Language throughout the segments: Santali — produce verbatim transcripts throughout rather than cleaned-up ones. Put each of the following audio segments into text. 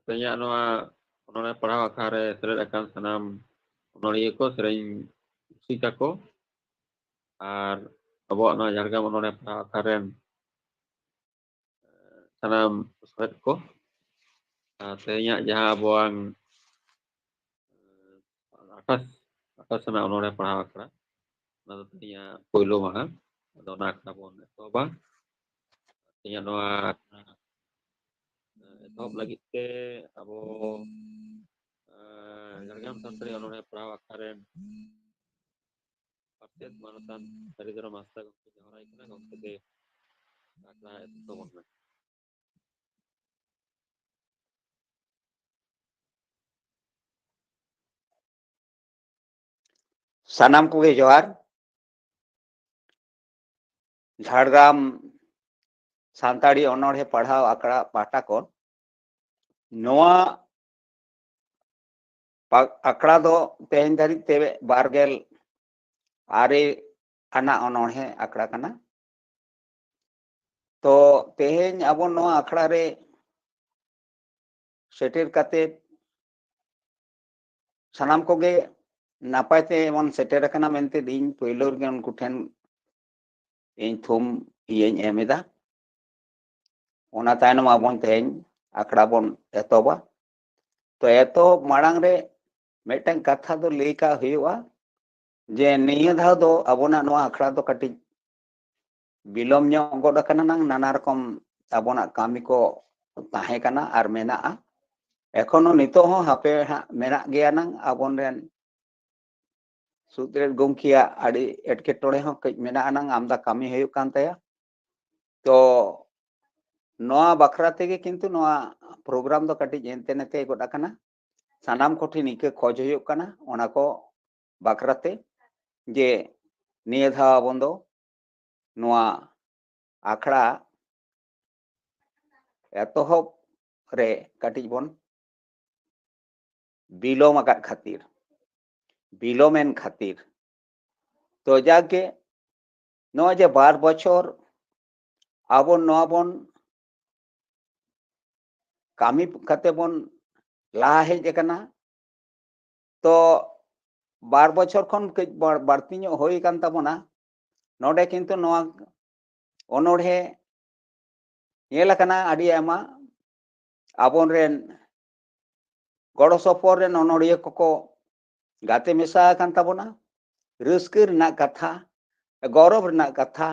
ᱛᱮᱦᱮᱧᱟᱜ ᱱᱚᱣᱟ ᱚᱱᱚᱬᱦᱮ ᱯᱟᱲᱦᱟᱣ ᱟᱠᱷᱲᱟ ᱨᱮ ᱥᱮᱞᱮᱫ ᱟᱠᱟᱱ ᱥᱟᱱᱟᱢ ᱚᱱᱚᱞᱤᱭᱟᱹ ᱠᱚ, ᱥᱮᱨᱮᱧ ᱨᱩᱥᱤᱠᱟ ᱠᱚ, ᱟᱨ ᱟᱵᱚᱣᱟᱜ ᱱᱚᱣᱟ ᱡᱷᱟᱲᱜᱨᱟᱢ ᱚᱱᱚᱬᱦᱮ ᱯᱟᱲᱦᱟᱣ ᱟᱠᱷᱲᱟ ᱨᱮᱱ ᱥᱟᱱᱟᱢ ᱥᱚᱦᱮᱫ ᱠᱚ, ᱟᱨ ᱛᱮᱦᱮᱧᱟᱜ ᱡᱟᱦᱟᱸ ᱟᱵᱚᱣᱟᱝ ᱟᱴᱷᱟᱥ ᱟᱴᱷᱟᱥ ᱨᱮᱱᱟᱜ ᱚᱱᱚᱬᱦᱮ ᱯᱟᱲᱦᱟᱣ ᱟᱠᱷᱲᱟ, ᱚᱱᱟ ᱫᱚ ᱛᱮᱦᱮᱧᱟᱜ ᱯᱳᱭᱞᱳ ᱢᱟᱦᱟ᱾ ᱟᱫᱚ ᱚᱱᱟ ᱟᱠᱷᱲᱟ ᱵᱚᱱ ᱮᱛᱚᱦᱚᱵᱟ᱾ ᱛᱮᱦᱮᱧᱟᱜ ᱱᱚᱣᱟ ᱟᱠᱷᱲᱟ ᱮᱛᱚᱦᱚᱵ ᱞᱟᱹᱜᱤᱫ ᱛᱮ ᱟᱵᱚ ᱟᱸ, ᱡᱷᱟᱲᱜᱨᱟᱢ ᱥᱟᱱᱛᱟᱲᱤ ᱚᱱᱚᱬᱦᱮ ᱯᱟᱲᱦᱟᱣ ᱟᱠᱷᱲᱟ ᱨᱮᱱ ᱯᱟᱨᱥᱮᱛ ᱢᱟᱱᱚᱛᱟᱱ ᱥᱟᱹᱨᱤ ᱫᱷᱚᱨᱚᱢ ᱦᱟᱸᱥᱫᱟ ᱜᱚᱢᱠᱮ ᱡᱚᱦᱟᱨ ᱟᱭ ᱠᱟᱱᱟ᱾ ᱜᱚᱢᱠᱮ ᱜᱮ ᱟᱠᱷᱲᱟ ᱮᱛᱚᱦᱚᱵ ᱢᱮ᱾ ᱥᱟᱱᱟᱢ ᱠᱚᱜᱮ ᱡᱚᱦᱟᱨ᱾ ᱡᱷᱟᱲᱜᱨᱟᱢ ᱥᱟᱱᱛᱟᱲᱤ ᱚᱱᱚᱬᱦᱮ ᱯᱟᱲᱦᱟᱣ ᱟᱠᱷᱲᱟ ᱯᱟᱦᱴᱟ ᱠᱷᱚᱱ ᱱᱚᱣᱟ ᱯᱟ-, ᱟᱠᱷᱲᱟ ᱫᱚ ᱛᱮᱦᱮᱧ ᱫᱷᱟᱹᱨᱤᱡ ᱛᱮ ᱵᱟᱨ ᱜᱮᱞ ᱟᱨᱮ ᱟᱱᱟᱜ ᱚᱱᱚᱬᱦᱮ ᱟᱠᱷᱲᱟ ᱠᱟᱱᱟ᱾ ᱛᱚ ᱛᱮᱦᱮᱧ ᱟᱵᱚ ᱱᱚᱣᱟ ᱟᱠᱷᱲᱟ ᱨᱮ ᱥᱮᱴᱮᱨ ᱠᱟᱛᱮ ᱥᱟᱱᱟᱢ ᱠᱚᱜᱮ ᱱᱟᱯᱟᱭ ᱛᱮ ᱵᱚᱱ ᱥᱮᱴᱮᱨ ᱟᱠᱟᱱᱟ ᱢᱮᱱᱛᱮ ᱤᱧ ᱯᱳᱭᱞᱳ ᱨᱮᱜᱮ ᱩᱱᱠᱩ ᱴᱷᱮᱱ ᱤᱧ ᱛᱷᱩᱢ ᱤᱭᱟᱹᱧ ᱮᱢ ᱮᱫᱟ᱾ ᱚᱱᱟ ᱛᱟᱭᱱᱚᱢ ᱟᱵᱚᱱ ᱛᱮᱦᱮᱧ ᱟᱠᱷᱲᱟ ᱵᱚᱱ ᱮᱛᱚᱦᱚᱵᱟ᱾ ᱛᱚ ᱮᱛᱚᱦᱚᱵ ᱢᱟᱲᱟᱝ ᱨᱮ ᱢᱤᱫᱴᱟᱝ ᱠᱟᱛᱷᱟ ᱫᱚ ᱞᱟᱹᱭ ᱠᱟᱜ ᱦᱩᱭᱩᱜᱼᱟ ᱡᱮ ᱱᱤᱭᱟᱹ ᱫᱷᱟᱣ ᱫᱚ ᱟᱵᱚᱱᱟᱜ ᱱᱚᱣᱟ ᱟᱠᱷᱲᱟ ᱫᱚ ᱠᱟᱹᱴᱤᱡ ᱵᱤᱞᱚᱢ ᱧᱚᱜ ᱜᱚᱫ ᱟᱠᱟᱱᱟ ᱱᱟᱝ, ᱱᱟᱱᱟ ᱨᱚᱠᱚᱢ ᱟᱵᱚᱱᱟᱜ ᱠᱟᱹᱢᱤ ᱠᱚ ᱛᱟᱦᱮᱸ ᱠᱟᱱᱟ ᱟᱨ ᱢᱮᱱᱟᱜᱼᱟ᱾ ᱮᱠᱷᱚᱱᱳ ᱱᱤᱛᱚᱜ ᱦᱚᱸ ᱦᱟᱯᱮ ᱦᱟᱸᱜ ᱢᱮᱱᱟᱜ ᱜᱮᱭᱟ ᱱᱟᱝ, ᱟᱵᱚᱱ ᱨᱮᱱ ᱥᱩᱫᱽᱨᱮᱴ ᱜᱚᱢᱠᱮᱭᱟᱜ ᱟᱹᱰᱤ ᱮᱴᱠᱮᱴᱚᱬᱮ ᱦᱚᱸ ᱠᱟᱹᱡ ᱢᱮᱱᱟᱜᱼᱟ ᱱᱟᱝ, ᱟᱢᱫᱟ ᱠᱟᱹᱢᱤ ᱦᱩᱭᱩᱜ ᱠᱟᱱ ᱛᱟᱭᱟ᱾ ᱛᱚ ᱱᱚᱣᱟ ᱵᱟᱠᱷᱨᱟ ᱛᱮᱜᱮ ᱠᱤᱱᱛᱩ ᱱᱚᱣᱟ ᱯᱨᱳᱜᱨᱟᱢ ᱫᱚ ᱠᱟᱹᱴᱤᱡ ᱮᱱᱛᱮ ᱱᱮᱛᱮ ᱜᱚᱫ ᱟᱠᱟᱱᱟ᱾ ᱥᱟᱱᱟᱢ ᱠᱚᱴᱷᱮᱱ ᱤᱠᱟᱹ ᱠᱷᱚᱡᱽ ᱦᱩᱭᱩᱜ ᱠᱟᱱᱟ ᱚᱱᱟ ᱠᱚ ᱵᱟᱠᱷᱨᱟ ᱛᱮ, ᱡᱮ ᱱᱤᱭᱟᱹ ᱫᱷᱟᱣ ᱟᱵᱚᱱ ᱫᱚ ᱱᱚᱣᱟ ᱟᱠᱷᱲᱟ ᱮᱛᱚᱦᱚᱵ ᱨᱮ ᱠᱟᱹᱴᱤᱡ ᱵᱚᱱ ᱵᱤᱞᱚᱢ ᱟᱠᱟᱫ ᱠᱷᱟᱹᱛᱤᱨ, ᱵᱤᱞᱚᱢᱮᱱ ᱠᱷᱟᱹᱛᱤᱨ, ᱛᱚ ᱡᱟᱠ ᱜᱮ ᱱᱚᱜᱼᱚᱭ ᱡᱮ ᱵᱟᱨ ᱵᱚᱪᱷᱚᱨ ᱟᱵᱚ ᱱᱚᱣᱟ ᱵᱚᱱ ᱠᱟᱹᱢᱤ ᱠᱟᱛᱮ ᱵᱚᱱ ᱞᱟᱦᱟ ᱦᱮᱡ ᱟᱠᱟᱱᱟ᱾ ᱛᱚ ᱵᱟᱨ ᱵᱚᱪᱷᱚᱨ ᱠᱷᱚᱱ ᱠᱟᱹᱡ ᱵᱟᱹᱲᱛᱤ ᱧᱚᱜ ᱦᱩᱭ ᱟᱠᱟᱱ ᱛᱟᱵᱚᱱᱟ᱾ ᱱᱚᱰᱮ ᱠᱤᱱᱛᱩ ᱱᱚᱣᱟ ᱚᱱᱚᱬᱦᱮ ᱧᱮᱞ ᱟᱠᱟᱱᱟ ᱟᱹᱰᱤ ᱟᱭᱢᱟ ᱟᱵᱚᱨᱮᱱ ᱜᱚᱲᱚ ᱥᱚᱯᱚᱦᱚᱫ ᱨᱮᱱ ᱚᱱᱚᱬᱦᱤᱭᱟᱹ ᱠᱚᱠᱚ ᱜᱟᱛᱮ ᱢᱮᱥᱟ ᱟᱠᱟᱱ ᱛᱟᱵᱚᱱᱟ᱾ ᱨᱟᱹᱥᱠᱟᱹ ᱨᱮᱱᱟᱜ ᱠᱟᱛᱷᱟ, ᱜᱚᱨᱚᱵ ᱨᱮᱱᱟᱜ ᱠᱟᱛᱷᱟ,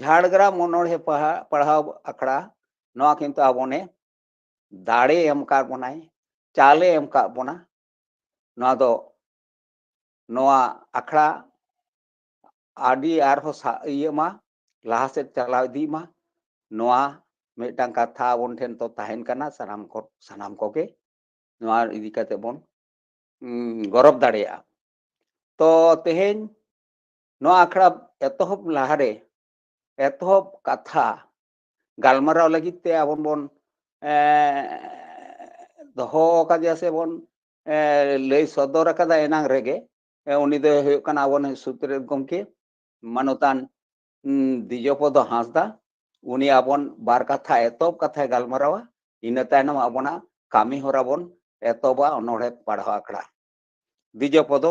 ᱡᱷᱟᱲᱜᱨᱟᱢ ᱚᱱᱚᱬᱦᱮ ᱯᱟᱲᱦᱟ-, ᱯᱟᱲᱦᱟᱣ ᱟᱠᱷᱲᱟ, ᱱᱚᱣᱟ ᱠᱤᱱᱛᱩ ᱟᱵᱚᱱᱮ ᱫᱟᱲᱮ ᱮᱢ ᱟᱠᱟᱫ ᱵᱚᱱᱟᱭ, ᱪᱟᱞᱮ ᱮᱢ ᱟᱠᱟᱫ ᱵᱚᱱᱟ᱾ ᱱᱚᱣᱟ ᱫᱚ, ᱱᱚᱣᱟ ᱟᱠᱷᱲᱟ ᱟᱹᱰᱤ ᱟᱨᱦᱚᱸ ᱥᱟ-, ᱤᱭᱟᱹᱜ ᱢᱟ, ᱞᱟᱦᱟ ᱥᱮᱫ ᱪᱟᱞᱟᱣ ᱤᱫᱤᱜ ᱢᱟ᱾ ᱱᱚᱣᱟ ᱢᱤᱫᱴᱟᱝ ᱠᱟᱛᱷᱟ ᱟᱵᱚᱱ ᱴᱷᱮᱱ ᱫᱚ ᱛᱟᱦᱮᱱ ᱠᱟᱱᱟ, ᱥᱟᱱᱟᱢ ᱠᱚ, ᱥᱟᱱᱟᱢ ᱠᱚᱜᱮ ᱱᱚᱣᱟ ᱤᱫᱤ ᱠᱟᱛᱮ ᱵᱚᱱ, ᱩᱸ, ᱜᱚᱨᱚᱵ ᱫᱟᱲᱮᱭᱟᱜᱼᱟ᱾ ᱛᱚ ᱛᱮᱦᱮᱧ ᱱᱚᱣᱟ ᱟᱠᱷᱲᱟ ᱮᱛᱚᱦᱚᱵ ᱞᱟᱦᱟᱨᱮ ᱮᱛᱚᱦᱚᱵ ᱠᱟᱛᱷᱟ ᱜᱟᱞᱢᱟᱨᱟᱣ ᱞᱟᱹᱜᱤᱫ ᱛᱮ ᱟᱵᱚ ᱵᱚᱱ, ᱮ, ᱫᱚᱦᱚ ᱟᱠᱟᱫᱮᱭᱟ ᱥᱮ ᱵᱚᱱ, ᱮ, ᱞᱟᱹᱭ ᱥᱚᱫᱚᱨ ᱟᱠᱟᱫᱟ ᱮᱱᱟᱝ ᱨᱮᱜᱮ᱾ ᱮ, ᱩᱱᱤ ᱫᱚᱭ ᱦᱩᱭᱩᱜ ᱠᱟᱱᱟ ᱟᱵᱚᱨᱮᱱ ᱥᱩᱛᱨᱮᱛ ᱜᱚᱢᱠᱮ, ᱢᱟᱱᱚᱛᱟᱱ, ᱩᱸ, ᱫᱤᱡᱚᱯᱚᱫᱚ ᱦᱟᱸᱥᱫᱟ᱾ ᱩᱱᱤ ᱟᱵᱚᱱ ᱵᱟᱨ ᱠᱟᱛᱷᱟ ᱮᱛᱚᱦᱚᱵ ᱠᱟᱛᱷᱟᱭ ᱜᱟᱞᱢᱟᱨᱟᱣᱟ, ᱤᱱᱟᱹ ᱛᱟᱭᱱᱚᱢ ᱟᱵᱚᱱᱟᱜ ᱠᱟᱹᱢᱤ ᱦᱚᱨᱟ ᱵᱚᱱ ᱮᱛᱚᱦᱚᱵᱟ ᱚᱱᱚᱬᱦᱮ ᱯᱟᱲᱦᱟᱣ ᱟᱠᱷᱲᱟ᱾ ᱫᱤᱡᱚᱯᱚᱫᱚ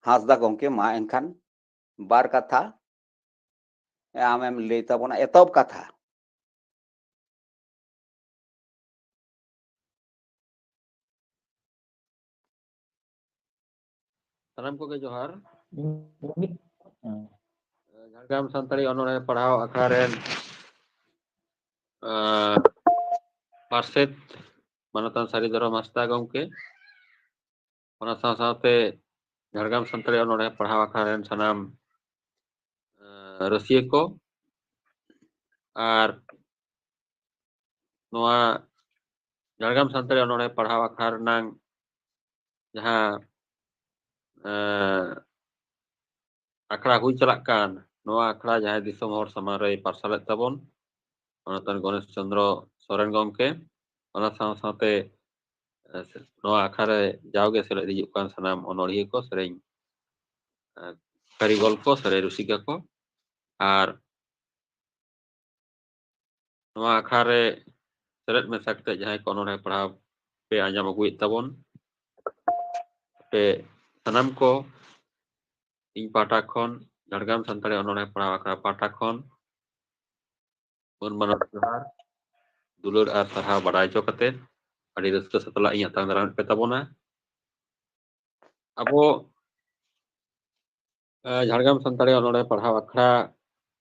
ᱦᱟᱸᱥᱫᱟ ᱜᱚᱢᱠᱮ, ᱢᱟ ᱮᱱᱠᱷᱟᱱ ᱵᱟᱨ ᱠᱟᱛᱷᱟ ᱟᱢᱮᱢ ᱞᱟᱹᱭ ᱛᱟᱵᱚᱱᱟ, ᱮᱛᱚᱦᱚᱵ ᱠᱟᱛᱷᱟ᱾ ᱥᱟᱱᱟᱢ ᱠᱚᱜᱮ ᱡᱚᱦᱟᱨ᱾ ᱤᱧ ᱢᱤᱫ, ᱦᱮᱸ᱾ ᱡᱷᱟᱲᱜᱨᱟᱢ ᱥᱟᱱᱛᱟᱲᱤ ᱚᱱᱚᱬᱦᱮ ᱯᱟᱲᱦᱟᱣ ᱟᱠᱷᱲᱟ ᱨᱮᱱ, ᱟᱸ, ᱯᱟᱨᱥᱮᱛ ᱢᱟᱱᱚᱛᱟᱱ ᱥᱟᱹᱨᱤ ᱫᱷᱚᱨᱚᱢ ᱦᱟᱸᱥᱫᱟ ᱜᱚᱢᱠᱮ, ᱚᱱᱟ ᱥᱟᱶ ᱥᱟᱶᱛᱮ ᱡᱷᱟᱲᱜᱨᱟᱢ ᱥᱟᱱᱛᱟᱲᱤ ᱚᱱᱚᱬᱦᱮ ᱯᱟᱲᱦᱟᱣ ᱟᱠᱷᱲᱟ ᱨᱮᱱ ᱥᱟᱱᱟᱢ, ᱟᱸ, ᱨᱟᱹᱥᱤᱭᱟᱹ ᱠᱚ, ᱟᱨ ᱱᱚᱣᱟ ᱡᱷᱟᱲᱜᱨᱟᱢ ᱥᱟᱱᱛᱟᱲᱤ ᱚᱱᱚᱬᱦᱮ ᱯᱟᱲᱦᱟᱣ ᱟᱠᱷᱲᱟ ᱨᱮᱱᱟᱝ ᱡᱟᱦᱟᱸ, ᱮᱸ, ᱟᱠᱷᱲᱟ ᱦᱩᱭ ᱪᱟᱞᱟᱜ ᱠᱟᱱ, ᱱᱚᱣᱟ ᱟᱠᱷᱲᱟ ᱡᱟᱦᱟᱸᱭ ᱫᱤᱥᱚᱢ ᱦᱚᱲ ᱥᱟᱢᱟᱝ ᱨᱮᱭ ᱯᱟᱨᱥᱟᱞᱮᱫ ᱛᱟᱵᱚᱱ, ᱢᱟᱱᱚᱛᱟᱱ ᱜᱚᱱᱮᱥ ᱪᱚᱸᱫᱽᱨᱚ ᱥᱚᱨᱮᱱ ᱜᱚᱢᱠᱮ, ᱚᱱᱟ ᱥᱟᱶ ᱥᱟᱶᱛᱮ, ᱮᱸ, ᱱᱚᱣᱟ ᱟᱠᱷᱲᱟ ᱨᱮ ᱡᱟᱣᱜᱮ ᱥᱮᱞᱮᱫ ᱦᱤᱡᱩᱜ ᱠᱟᱱ ᱥᱟᱱᱟᱢ ᱚᱱᱚᱬᱦᱤᱭᱟᱹ ᱠᱚ, ᱥᱮᱨᱮᱧ, ᱮᱸ, ᱠᱟᱹᱨᱤᱜᱚᱞ ᱠᱚ, ᱥᱮᱨᱮᱧ ᱨᱩᱥᱤᱠᱟ ᱠᱚ, ᱟᱨ ᱱᱚᱣᱟ ᱟᱠᱷᱲᱟ ᱨᱮ ᱥᱮᱞᱮᱫ ᱢᱮᱥᱟ ᱠᱟᱛᱮ ᱡᱟᱦᱟᱸᱭ ᱠᱚ ᱚᱱᱚᱬᱦᱮ ᱯᱟᱲᱦᱟᱣ ᱯᱮ ᱟᱸᱡᱚᱢ ᱟᱹᱜᱩᱭᱮᱫ ᱛᱟᱵᱚᱱ, ᱯᱮ ᱥᱟᱱᱟᱢ ᱠᱚ ᱤᱧ ᱯᱟᱦᱴᱟ ᱠᱷᱚᱱ ᱡᱷᱟᱲᱜᱨᱟᱢ ᱥᱟᱱᱛᱟᱲᱤ ᱚᱱᱚᱬᱦᱮ ᱯᱟᱲᱦᱟᱣ ᱟᱠᱷᱲᱟ ᱯᱟᱦᱴᱟ ᱠᱷᱚᱱ ᱢᱟᱹᱱ ᱢᱟᱱᱚᱛ ᱡᱚᱦᱟᱨ, ᱫᱩᱞᱟᱹᱲ ᱟᱨ ᱥᱟᱨᱦᱟᱣ ᱵᱟᱰᱟᱭ ᱦᱚᱪᱚ ᱠᱟᱛᱮ ᱟᱹᱰᱤ ᱨᱟᱹᱥᱠᱟᱹ ᱥᱟᱛᱞᱟᱜ ᱤᱧ ᱟᱛᱟᱝ ᱫᱟᱨᱟᱢᱮᱫ ᱯᱮ ᱛᱟᱵᱚᱱᱟ᱾ ᱟᱵᱚ, ᱮ, ᱡᱷᱟᱲᱜᱨᱟᱢ ᱥᱟᱱᱛᱟᱲᱤ ᱚᱱᱚᱬᱦᱮ ᱯᱟᱲᱦᱟᱣ ᱟᱠᱷᱲᱟ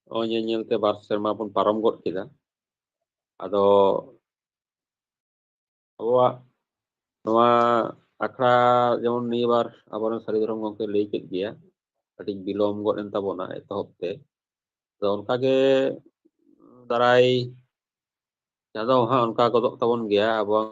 ᱱᱚᱜᱼᱚᱭ ᱧᱮᱞ ᱧᱮᱞ ᱛᱮ ᱵᱟᱨ ᱥᱮᱨᱢᱟ ᱵᱚᱱ ᱯᱟᱨᱚᱢ ᱜᱚᱫ ᱠᱮᱫᱟ᱾ ᱟᱫᱚ ᱟᱵᱚᱣᱟᱜ ᱱᱚᱣᱟ ᱟᱠᱷᱲᱟ ᱡᱮᱢᱚᱱ ᱱᱤᱭᱟᱹ ᱵᱟᱨ ᱟᱵᱚᱨᱮᱱ ᱥᱟᱹᱨᱤ ᱫᱷᱚᱨᱚᱢ ᱜᱚᱢᱠᱮ ᱞᱟᱹᱭ ᱠᱮᱫ ᱜᱮᱭᱟ, ᱠᱟᱹᱴᱤᱡ ᱵᱤᱞᱚᱢ ᱜᱚᱫ ᱮᱱ ᱛᱟᱵᱚᱱᱟ ᱮᱛᱚᱦᱚᱵ ᱛᱮ᱾ ᱟᱫᱚ ᱚᱱᱠᱟᱜᱮ ᱫᱟᱨᱟᱭ ᱪᱟᱸᱫᱚ ᱦᱟᱸᱜ ᱚᱱᱠᱟ ᱜᱚᱫᱚᱜ ᱛᱟᱵᱚᱱ ᱜᱮᱭᱟ ᱟᱵᱚᱣᱟᱜ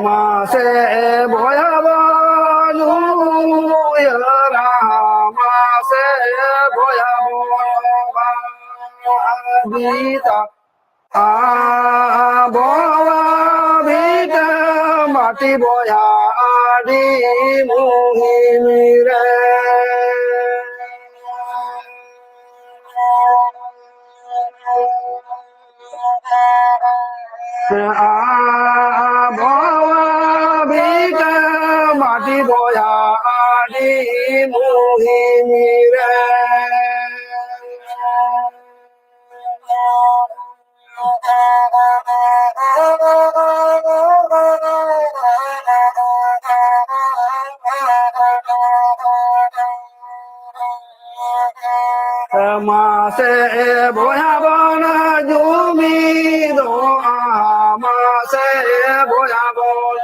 ᱢᱟᱥᱮ ᱵᱚᱭᱦᱟ ᱵᱚᱱ ᱩᱭᱦᱟᱹᱨᱟ, ᱢᱟᱥᱮ ᱵᱚᱭᱦᱟ ᱵᱚᱱ ᱵᱤᱫᱟ᱾ ᱟᱵᱚᱣᱟᱜ ᱵᱷᱤᱴᱟᱹ ᱢᱟᱹᱴᱤ ᱵᱚᱭᱦᱟ ᱟᱹᱰᱤ ᱢᱩᱦᱤᱢ ᱨᱮ᱾ ᱟᱵᱚᱣᱟᱜ ᱵᱷᱤᱴᱟᱹ ᱢᱟᱹᱴᱤ ᱵᱚᱭᱦᱟ ᱟᱹᱰᱤ ᱢᱩᱦᱤᱢ ᱨᱮ᱾ ᱢᱟᱥᱮ ᱵᱚᱭᱦᱟ ᱵᱚᱱ ᱡᱩᱢᱤᱫᱚᱜᱼᱟ, ᱢᱟᱥᱮ ᱵᱚᱭᱦᱟ ᱵᱚᱱ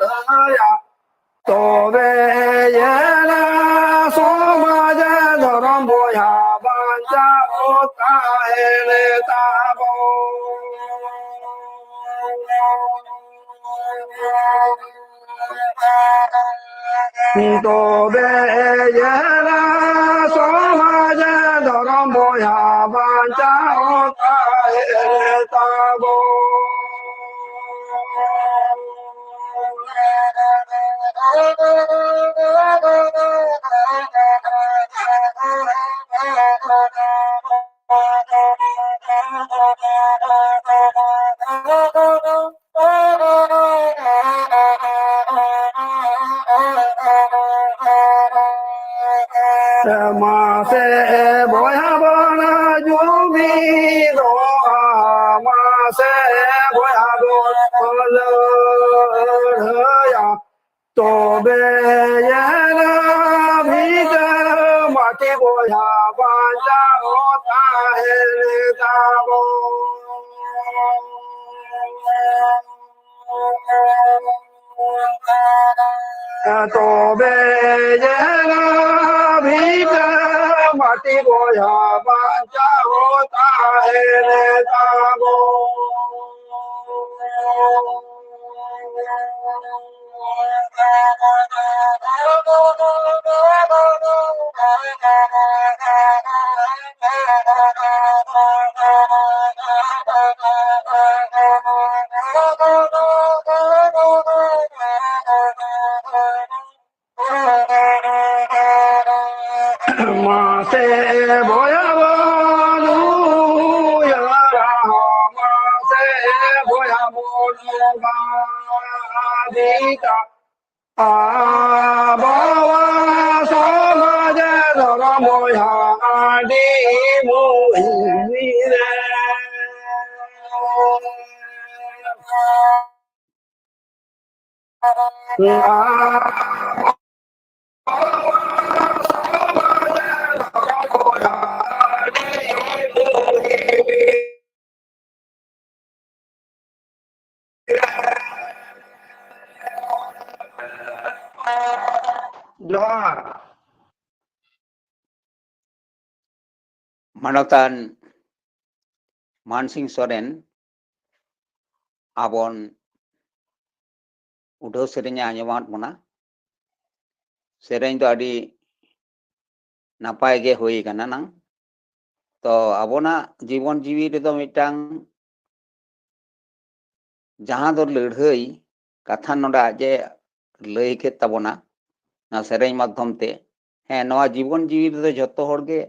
ᱞᱟᱹᱲᱦᱟᱹᱭᱟ᱾ ᱛᱚᱵᱮ ᱭᱮᱱᱟ ᱥᱚᱢᱟᱡᱽ ᱫᱷᱚᱨᱚᱢ ᱵᱚᱭᱦᱟ ᱵᱟᱧᱪᱟᱣ ᱛᱟᱦᱮᱱ ᱛᱟᱵᱚᱱ᱾ ᱛᱚᱵᱮ ᱭᱮᱱᱟ ᱥᱚᱢᱟᱡᱽ ᱫᱷᱚᱨᱚᱢ ᱵᱚᱭᱦᱟ ᱵᱟᱧᱪᱟᱣ ᱛᱟᱦᱮᱱ ᱛᱟᱵᱚᱱ᱾ ᱢᱟᱥᱮ ᱵᱚᱭᱦᱟ ᱵᱚᱱ ᱡᱩᱢᱤᱫᱚᱜᱼᱟ, ᱢᱟᱥᱮ ᱵᱚᱭᱦᱟ ᱵᱚᱱ ᱞᱟᱹᱲᱦᱟᱹᱭᱟ, ᱛᱚᱵᱮ ᱮᱱᱟ ᱵᱷᱤᱴᱟᱹ ᱢᱟᱹᱴᱤ ᱵᱚᱭᱦᱟ ᱵᱟᱧᱪᱟᱣ ᱛᱟᱦᱮᱱ ᱛᱟᱵᱚᱱ᱾ ᱛᱚᱵᱮ ᱮᱱᱟ ᱵᱷᱤᱴᱟᱹ ᱢᱟᱹᱴᱤ ᱵᱚᱭᱦᱟ ᱵᱟᱧᱪᱟᱣ ᱛᱟᱦᱮᱱ ᱛᱟᱵᱚᱱ᱾ ᱢᱟᱥᱮ ᱵᱚᱭᱦᱟ ᱵᱚᱱ ᱩᱭᱦᱟᱹᱨᱟ, ᱢᱟᱥᱮ ᱵᱚᱭᱦᱟ ᱵᱚᱱ ᱵᱟᱹᱲᱤᱡᱟ᱾ ᱟᱵᱚᱣᱟᱜ ᱥᱚᱢᱟᱡᱽ ᱫᱷᱚᱨᱚᱢ ᱵᱚᱭᱦᱟ ᱟᱹᱰᱤ ᱢᱩᱦᱤᱢ ᱨᱮ᱾ ᱡᱚᱦᱟᱨ᱾ ᱢᱟᱱᱚᱛᱟᱱ ᱢᱟᱱᱥᱤᱝ ᱥᱚᱨᱮᱱ ᱟᱵᱚᱱ ᱩᱰᱷᱟᱹᱣ ᱥᱮᱨᱮᱧᱮ ᱟᱸᱡᱚᱢᱟᱫ ᱵᱚᱱᱟ᱾ ᱥᱮᱨᱮᱧ ᱫᱚ ᱟᱹᱰᱤ ᱱᱟᱯᱟᱭ ᱜᱮ ᱦᱩᱭ ᱠᱟᱱᱟ ᱱᱟᱝ᱾ ᱛᱚ ᱟᱵᱚᱱᱟᱜ ᱡᱤᱵᱚᱱ ᱡᱤᱣᱤ ᱨᱮᱫᱚ ᱢᱤᱫᱴᱟᱝ ᱡᱟᱦᱟᱸ ᱫᱚ ᱞᱟᱹᱲᱦᱟᱹᱭ ᱠᱟᱛᱷᱟ ᱱᱚᱰᱮ ᱟᱡ ᱮ ᱞᱟᱹᱭ ᱠᱮᱫ ᱛᱟᱵᱚᱱᱟ ᱱᱚᱣᱟ ᱥᱮᱨᱮᱧ ᱢᱟᱫᱽᱫᱷᱚᱢ ᱛᱮ᱾ ᱦᱮᱸ, ᱱᱚᱣᱟ ᱡᱤᱵᱚᱱ ᱡᱤᱣᱤ ᱨᱮᱫᱚ ᱡᱷᱚᱛᱚ ᱦᱚᱲ ᱜᱮ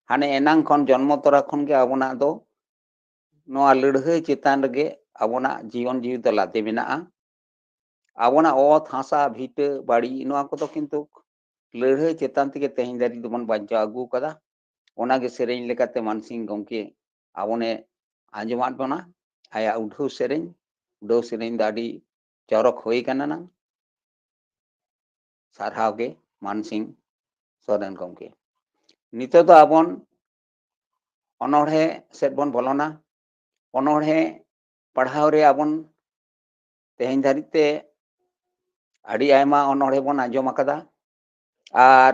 ᱦᱟᱱᱮ ᱮᱱᱟᱝ ᱠᱷᱚᱱ, ᱡᱚᱱᱢᱚ ᱛᱚᱨᱟ ᱠᱷᱚᱱ ᱜᱮ ᱟᱵᱚᱱᱟᱜ ᱫᱚ ᱱᱚᱣᱟ ᱞᱟᱹᱲᱦᱟᱹᱭ ᱪᱮᱛᱟᱱ ᱨᱮᱜᱮ ᱟᱵᱚᱱᱟᱜ ᱡᱤᱭᱚᱱ ᱡᱤᱣᱤ ᱫᱚ ᱞᱟᱫᱮ ᱢᱮᱱᱟᱜᱼᱟ᱾ ᱟᱵᱚᱱᱟᱜ ᱚᱛ ᱦᱟᱥᱟ ᱵᱷᱤᱴᱟᱹ ᱵᱟᱹᱲᱤ ᱱᱚᱣᱟ ᱠᱚᱫᱚ ᱠᱤᱱᱛᱩ ᱞᱟᱹᱲᱦᱟᱹᱭ ᱪᱮᱛᱟᱱ ᱛᱮᱜᱮ ᱛᱮᱦᱮᱧ ᱫᱷᱟᱹᱨᱤᱡ ᱫᱚᱵᱚᱱ ᱵᱟᱧᱪᱟᱣ ᱟᱹᱜᱩ ᱟᱠᱟᱫᱟ᱾ ᱚᱱᱟᱜᱮ ᱥᱮᱨᱮᱧ ᱞᱮᱠᱟᱛᱮ ᱢᱟᱱᱥᱤᱝ ᱜᱚᱢᱠᱮ ᱟᱵᱚᱱᱮ ᱟᱸᱡᱚᱢᱟᱫ ᱵᱚᱱᱟ, ᱟᱭᱟᱜ ᱩᱰᱷᱟᱹᱣ ᱥᱮᱨᱮᱧ᱾ ᱩᱰᱟᱹᱣ ᱥᱮᱨᱮᱧ ᱫᱚ ᱟᱹᱰᱤ ᱪᱚᱨᱚᱠ ᱦᱩᱭ ᱠᱟᱱᱟ ᱱᱟᱝ᱾ ᱥᱟᱨᱦᱟᱣ ᱜᱮ ᱢᱟᱱ ᱥᱤᱝ ᱥᱚᱨᱮᱱ ᱜᱚᱢᱠᱮ᱾ ᱱᱤᱛᱚᱜ ᱫᱚ ᱟᱵᱚᱱ ᱚᱱᱚᱬᱦᱮ ᱥᱮᱫ ᱵᱚᱱ ᱵᱚᱞᱚᱱᱟ᱾ ᱚᱱᱚᱬᱦᱮ ᱯᱟᱲᱦᱟᱣ ᱨᱮ ᱟᱵᱚᱱ ᱛᱮᱦᱮᱧ ᱫᱷᱟᱹᱨᱤᱡ ᱛᱮ ᱟᱹᱰᱤ ᱟᱭᱢᱟ ᱚᱱᱚᱬᱦᱮ ᱵᱚᱱ ᱟᱸᱡᱚᱢ ᱟᱠᱟᱫᱟ᱾ ᱟᱨ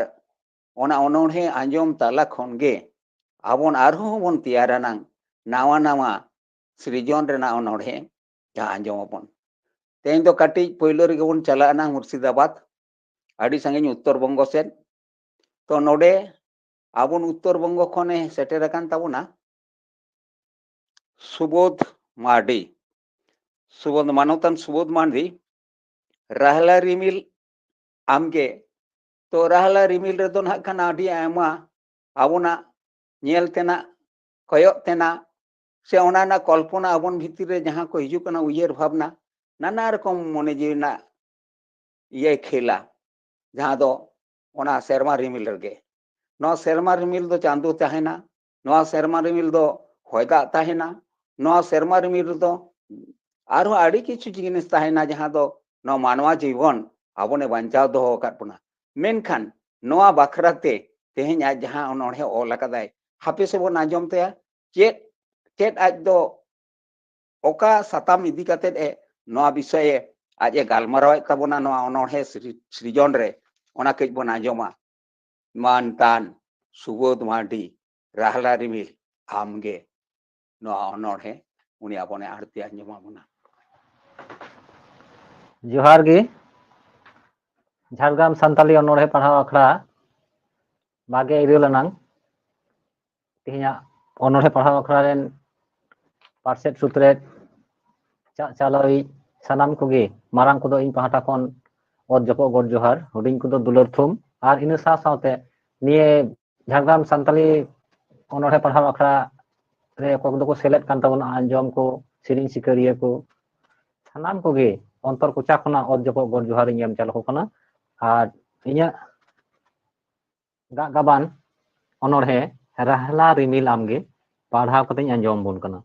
ᱚᱱᱟ ᱚᱱᱚᱬᱦᱮ ᱟᱸᱡᱚᱢ ᱛᱟᱞᱟ ᱠᱷᱚᱱ ᱜᱮ ᱟᱵᱚᱱ ᱟᱨᱦᱚᱸ ᱵᱚᱱ ᱛᱮᱭᱟᱨ ᱟᱱᱟᱝ ᱱᱟᱣᱟ ᱱᱟᱣᱟ ᱥᱤᱨᱡᱚᱱ ᱨᱮᱱᱟᱜ ᱚᱱᱚᱬᱦᱮ ᱡᱟᱦᱟᱸ ᱟᱸᱡᱚᱢ ᱟᱵᱚᱱ᱾ ᱛᱮᱦᱮᱧ ᱫᱚ ᱠᱟᱹᱴᱤᱡ ᱯᱳᱭᱞᱳ ᱨᱮᱜᱮ ᱵᱚᱱ ᱪᱟᱞᱟᱜ ᱟᱱᱟᱝ ᱢᱩᱨᱥᱤᱫᱟᱵᱟᱫᱽ, ᱟᱹᱰᱤ ᱥᱟᱺᱜᱤᱧ ᱩᱛᱛᱚᱨ ᱵᱚᱝᱜᱚ ᱥᱮᱫ᱾ ᱛᱚ ᱱᱚᱰᱮ ᱟᱵᱚᱱ ᱩᱛᱛᱚᱨ ᱵᱚᱝᱜᱚ ᱠᱷᱚᱱᱮ ᱥᱮᱴᱮᱨ ᱟᱠᱟᱱ ᱛᱟᱵᱚᱱᱟ ᱥᱩᱵᱳᱫᱷ ᱢᱟᱨᱰᱤ, ᱥᱩᱵᱳᱫᱷ, ᱢᱟᱱᱚᱛᱟᱱ ᱥᱩᱵᱳᱫᱷ ᱢᱟᱨᱰᱤ, ᱨᱟᱦᱞᱟ ᱨᱤᱢᱤᱞ ᱟᱢᱜᱮ᱾ ᱛᱚ ᱨᱟᱦᱞᱟ ᱨᱤᱢᱤᱞ ᱨᱮᱫᱚ ᱱᱟᱦᱟᱜ ᱠᱷᱟᱱ ᱟᱹᱰᱤ ᱟᱭᱢᱟ ᱟᱵᱚᱱᱟᱜ ᱧᱮᱞ ᱛᱮᱱᱟᱜ, ᱠᱚᱭᱚᱜ ᱛᱮᱱᱟᱜ, ᱥᱮ ᱚᱱᱟ ᱨᱮᱱᱟᱜ ᱠᱚᱞᱯᱚᱱᱟ ᱟᱵᱚᱱ ᱵᱷᱤᱛᱤᱨ ᱨᱮ ᱡᱟᱦᱟᱸ ᱠᱚ ᱦᱤᱡᱩᱜ ᱠᱟᱱᱟ ᱩᱭᱦᱟᱹᱨ ᱵᱷᱟᱵᱽᱱᱟ, ᱱᱟᱱᱟ ᱨᱚᱠᱚᱢ ᱢᱚᱱᱮ ᱡᱤᱣᱤ ᱨᱮᱱᱟᱜ ᱤᱭᱟᱹᱭ ᱠᱷᱮᱞᱟ, ᱡᱟᱦᱟᱸ ᱫᱚ ᱚᱱᱟ ᱥᱮᱨᱢᱟ ᱨᱤᱢᱤᱞ ᱨᱮᱜᱮ᱾ ᱱᱚᱣᱟ ᱥᱮᱨᱢᱟ ᱨᱤᱢᱤᱞ ᱫᱚ ᱪᱟᱸᱫᱚ ᱛᱟᱦᱮᱱᱟ, ᱱᱚᱣᱟ ᱥᱮᱨᱢᱟ ᱨᱤᱢᱤᱞ ᱫᱚ ᱦᱚᱭ ᱫᱟᱜ ᱛᱟᱦᱮᱱᱟ, ᱱᱚᱣᱟ ᱥᱮᱨᱢᱟ ᱨᱤᱢᱤᱞ ᱨᱮᱫᱚ ᱟᱨᱦᱚᱸ ᱟᱹᱰᱤ ᱠᱤᱪᱷᱩ ᱡᱤᱱᱤᱥ ᱛᱟᱦᱮᱱᱟ, ᱡᱟᱦᱟᱸ ᱫᱚ ᱱᱚᱣᱟ ᱢᱟᱱᱣᱟ ᱡᱤᱵᱚᱱ ᱟᱵᱚᱱᱮ ᱵᱟᱧᱪᱟᱣ ᱫᱚᱦᱚ ᱟᱠᱟᱫ ᱵᱚᱱᱟ᱾ ᱢᱮᱱᱠᱷᱟᱱ ᱱᱚᱣᱟ ᱵᱟᱠᱷᱨᱟ ᱛᱮ ᱛᱮᱦᱮᱧ ᱟᱡ ᱡᱟᱦᱟᱸ ᱚᱱᱚᱬᱦᱮ ᱚᱞ ᱟᱠᱟᱫᱟᱭ, ᱦᱟᱯᱮ ᱥᱮᱵᱚᱱ ᱟᱸᱡᱚᱢ ᱛᱟᱭᱟ᱾ ᱪᱮᱫ, ᱪᱮᱫ ᱟᱡ ᱫᱚ ᱚᱠᱟ ᱥᱟᱛᱟᱢ ᱤᱫᱤ ᱠᱟᱛᱮᱫ ᱮ ᱱᱚᱣᱟ ᱵᱤᱥᱚᱭ ᱮ ᱟᱡ ᱮ ᱜᱟᱞᱢᱟᱨᱟᱣᱮᱫ ᱛᱟᱵᱚᱱᱟ ᱱᱚᱣᱟ ᱚᱱᱚᱬᱦᱮ ᱥᱨᱤ-, ᱥᱨᱤᱡᱚᱱ ᱨᱮ, ᱚᱱᱟ ᱠᱟᱹᱡ ᱵᱚᱱ ᱟᱸᱡᱚᱢᱟ᱾ ᱢᱟᱱ ᱛᱟᱱ ᱥᱩᱵᱳᱫᱷ ᱢᱟᱨᱰᱤ, ᱨᱟᱦᱞᱟ ᱨᱤᱢᱤᱞ ᱟᱢᱜᱮ, ᱱᱚᱣᱟ ᱚᱱᱚᱬᱦᱮ ᱩᱱᱤ ᱟᱵᱚᱱᱮ ᱟᱬᱛᱤ ᱟᱸᱡᱚᱢ ᱟᱵᱚᱱᱟ᱾ ᱡᱚᱦᱟᱨ ᱜᱮ᱾ ᱡᱷᱟᱲᱜᱨᱟᱢ ᱥᱟᱱᱛᱟᱞᱤ ᱚᱱᱚᱬᱦᱮ ᱯᱟᱲᱦᱟᱣ ᱟᱠᱷᱲᱟ ᱵᱟᱜᱮ ᱤᱨᱟᱹᱞ ᱟᱱᱟᱝ ᱛᱮᱦᱮᱧᱟᱜ ᱚᱱᱚᱬᱦᱮ ᱯᱟᱲᱦᱟᱣ ᱟᱠᱷᱲᱟ ᱨᱮᱱ ᱯᱟᱨᱥᱮᱫ ᱥᱩᱛᱨᱮᱫ ᱪᱟᱜ ᱪᱟᱞᱟᱣᱤᱡ ᱥᱟᱱᱟᱢ ᱠᱚᱜᱮ, ᱢᱟᱨᱟᱝ ᱠᱚᱫᱚ ᱤᱧ ᱯᱟᱦᱴᱟ ᱠᱷᱚᱱ ᱚᱛ ᱡᱚᱯᱚᱜ ᱜᱚᱰ ᱡᱚᱦᱟᱨ, ᱦᱩᱰᱤᱧ ᱠᱚᱫᱚ ᱫᱩᱞᱟᱹᱲ ᱛᱷᱩᱢ, ᱟᱨ ᱤᱱᱟᱹ ᱥᱟᱶ ᱥᱟᱶᱛᱮ ᱱᱤᱭᱟᱹ ᱡᱷᱟᱲᱜᱨᱟᱢ ᱥᱟᱱᱛᱟᱞᱤ ᱚᱱᱚᱬᱦᱮ ᱯᱟᱲᱦᱟᱣ ᱟᱠᱷᱲᱟ ᱨᱮ ᱚᱠᱚᱭ ᱠᱚᱫᱚ ᱠᱚ ᱥᱮᱞᱮᱫ ᱠᱟᱱ ᱛᱟᱵᱚᱱᱟ, ᱟᱸᱡᱚᱢ ᱠᱚ, ᱥᱮᱨᱮᱧ ᱥᱤᱠᱟᱹᱨᱤᱭᱟᱹ ᱠᱚ, ᱥᱟᱱᱟᱢ ᱠᱚᱜᱮ ᱚᱱᱛᱚᱨ ᱠᱚᱪᱟ ᱠᱷᱚᱱᱟᱜ ᱚᱛ ᱡᱚᱯᱚᱜ ᱜᱚᱰ ᱡᱚᱦᱟᱨ ᱤᱧ ᱮᱢ ᱪᱟᱞ ᱟᱠᱚ ᱠᱟᱱᱟ᱾ ᱟᱨ ᱤᱧᱟᱹᱜ ᱜᱟᱜ ᱜᱟᱵᱟᱱ ᱚᱱᱚᱬᱦᱮ ᱨᱟᱦᱞᱟ ᱨᱤᱢᱤᱞ ᱟᱢᱜᱮ ᱯᱟᱲᱦᱟᱣ ᱠᱟᱛᱮᱧ ᱟᱸᱡᱚᱢ ᱟᱵᱚᱱ ᱠᱟᱱᱟ᱾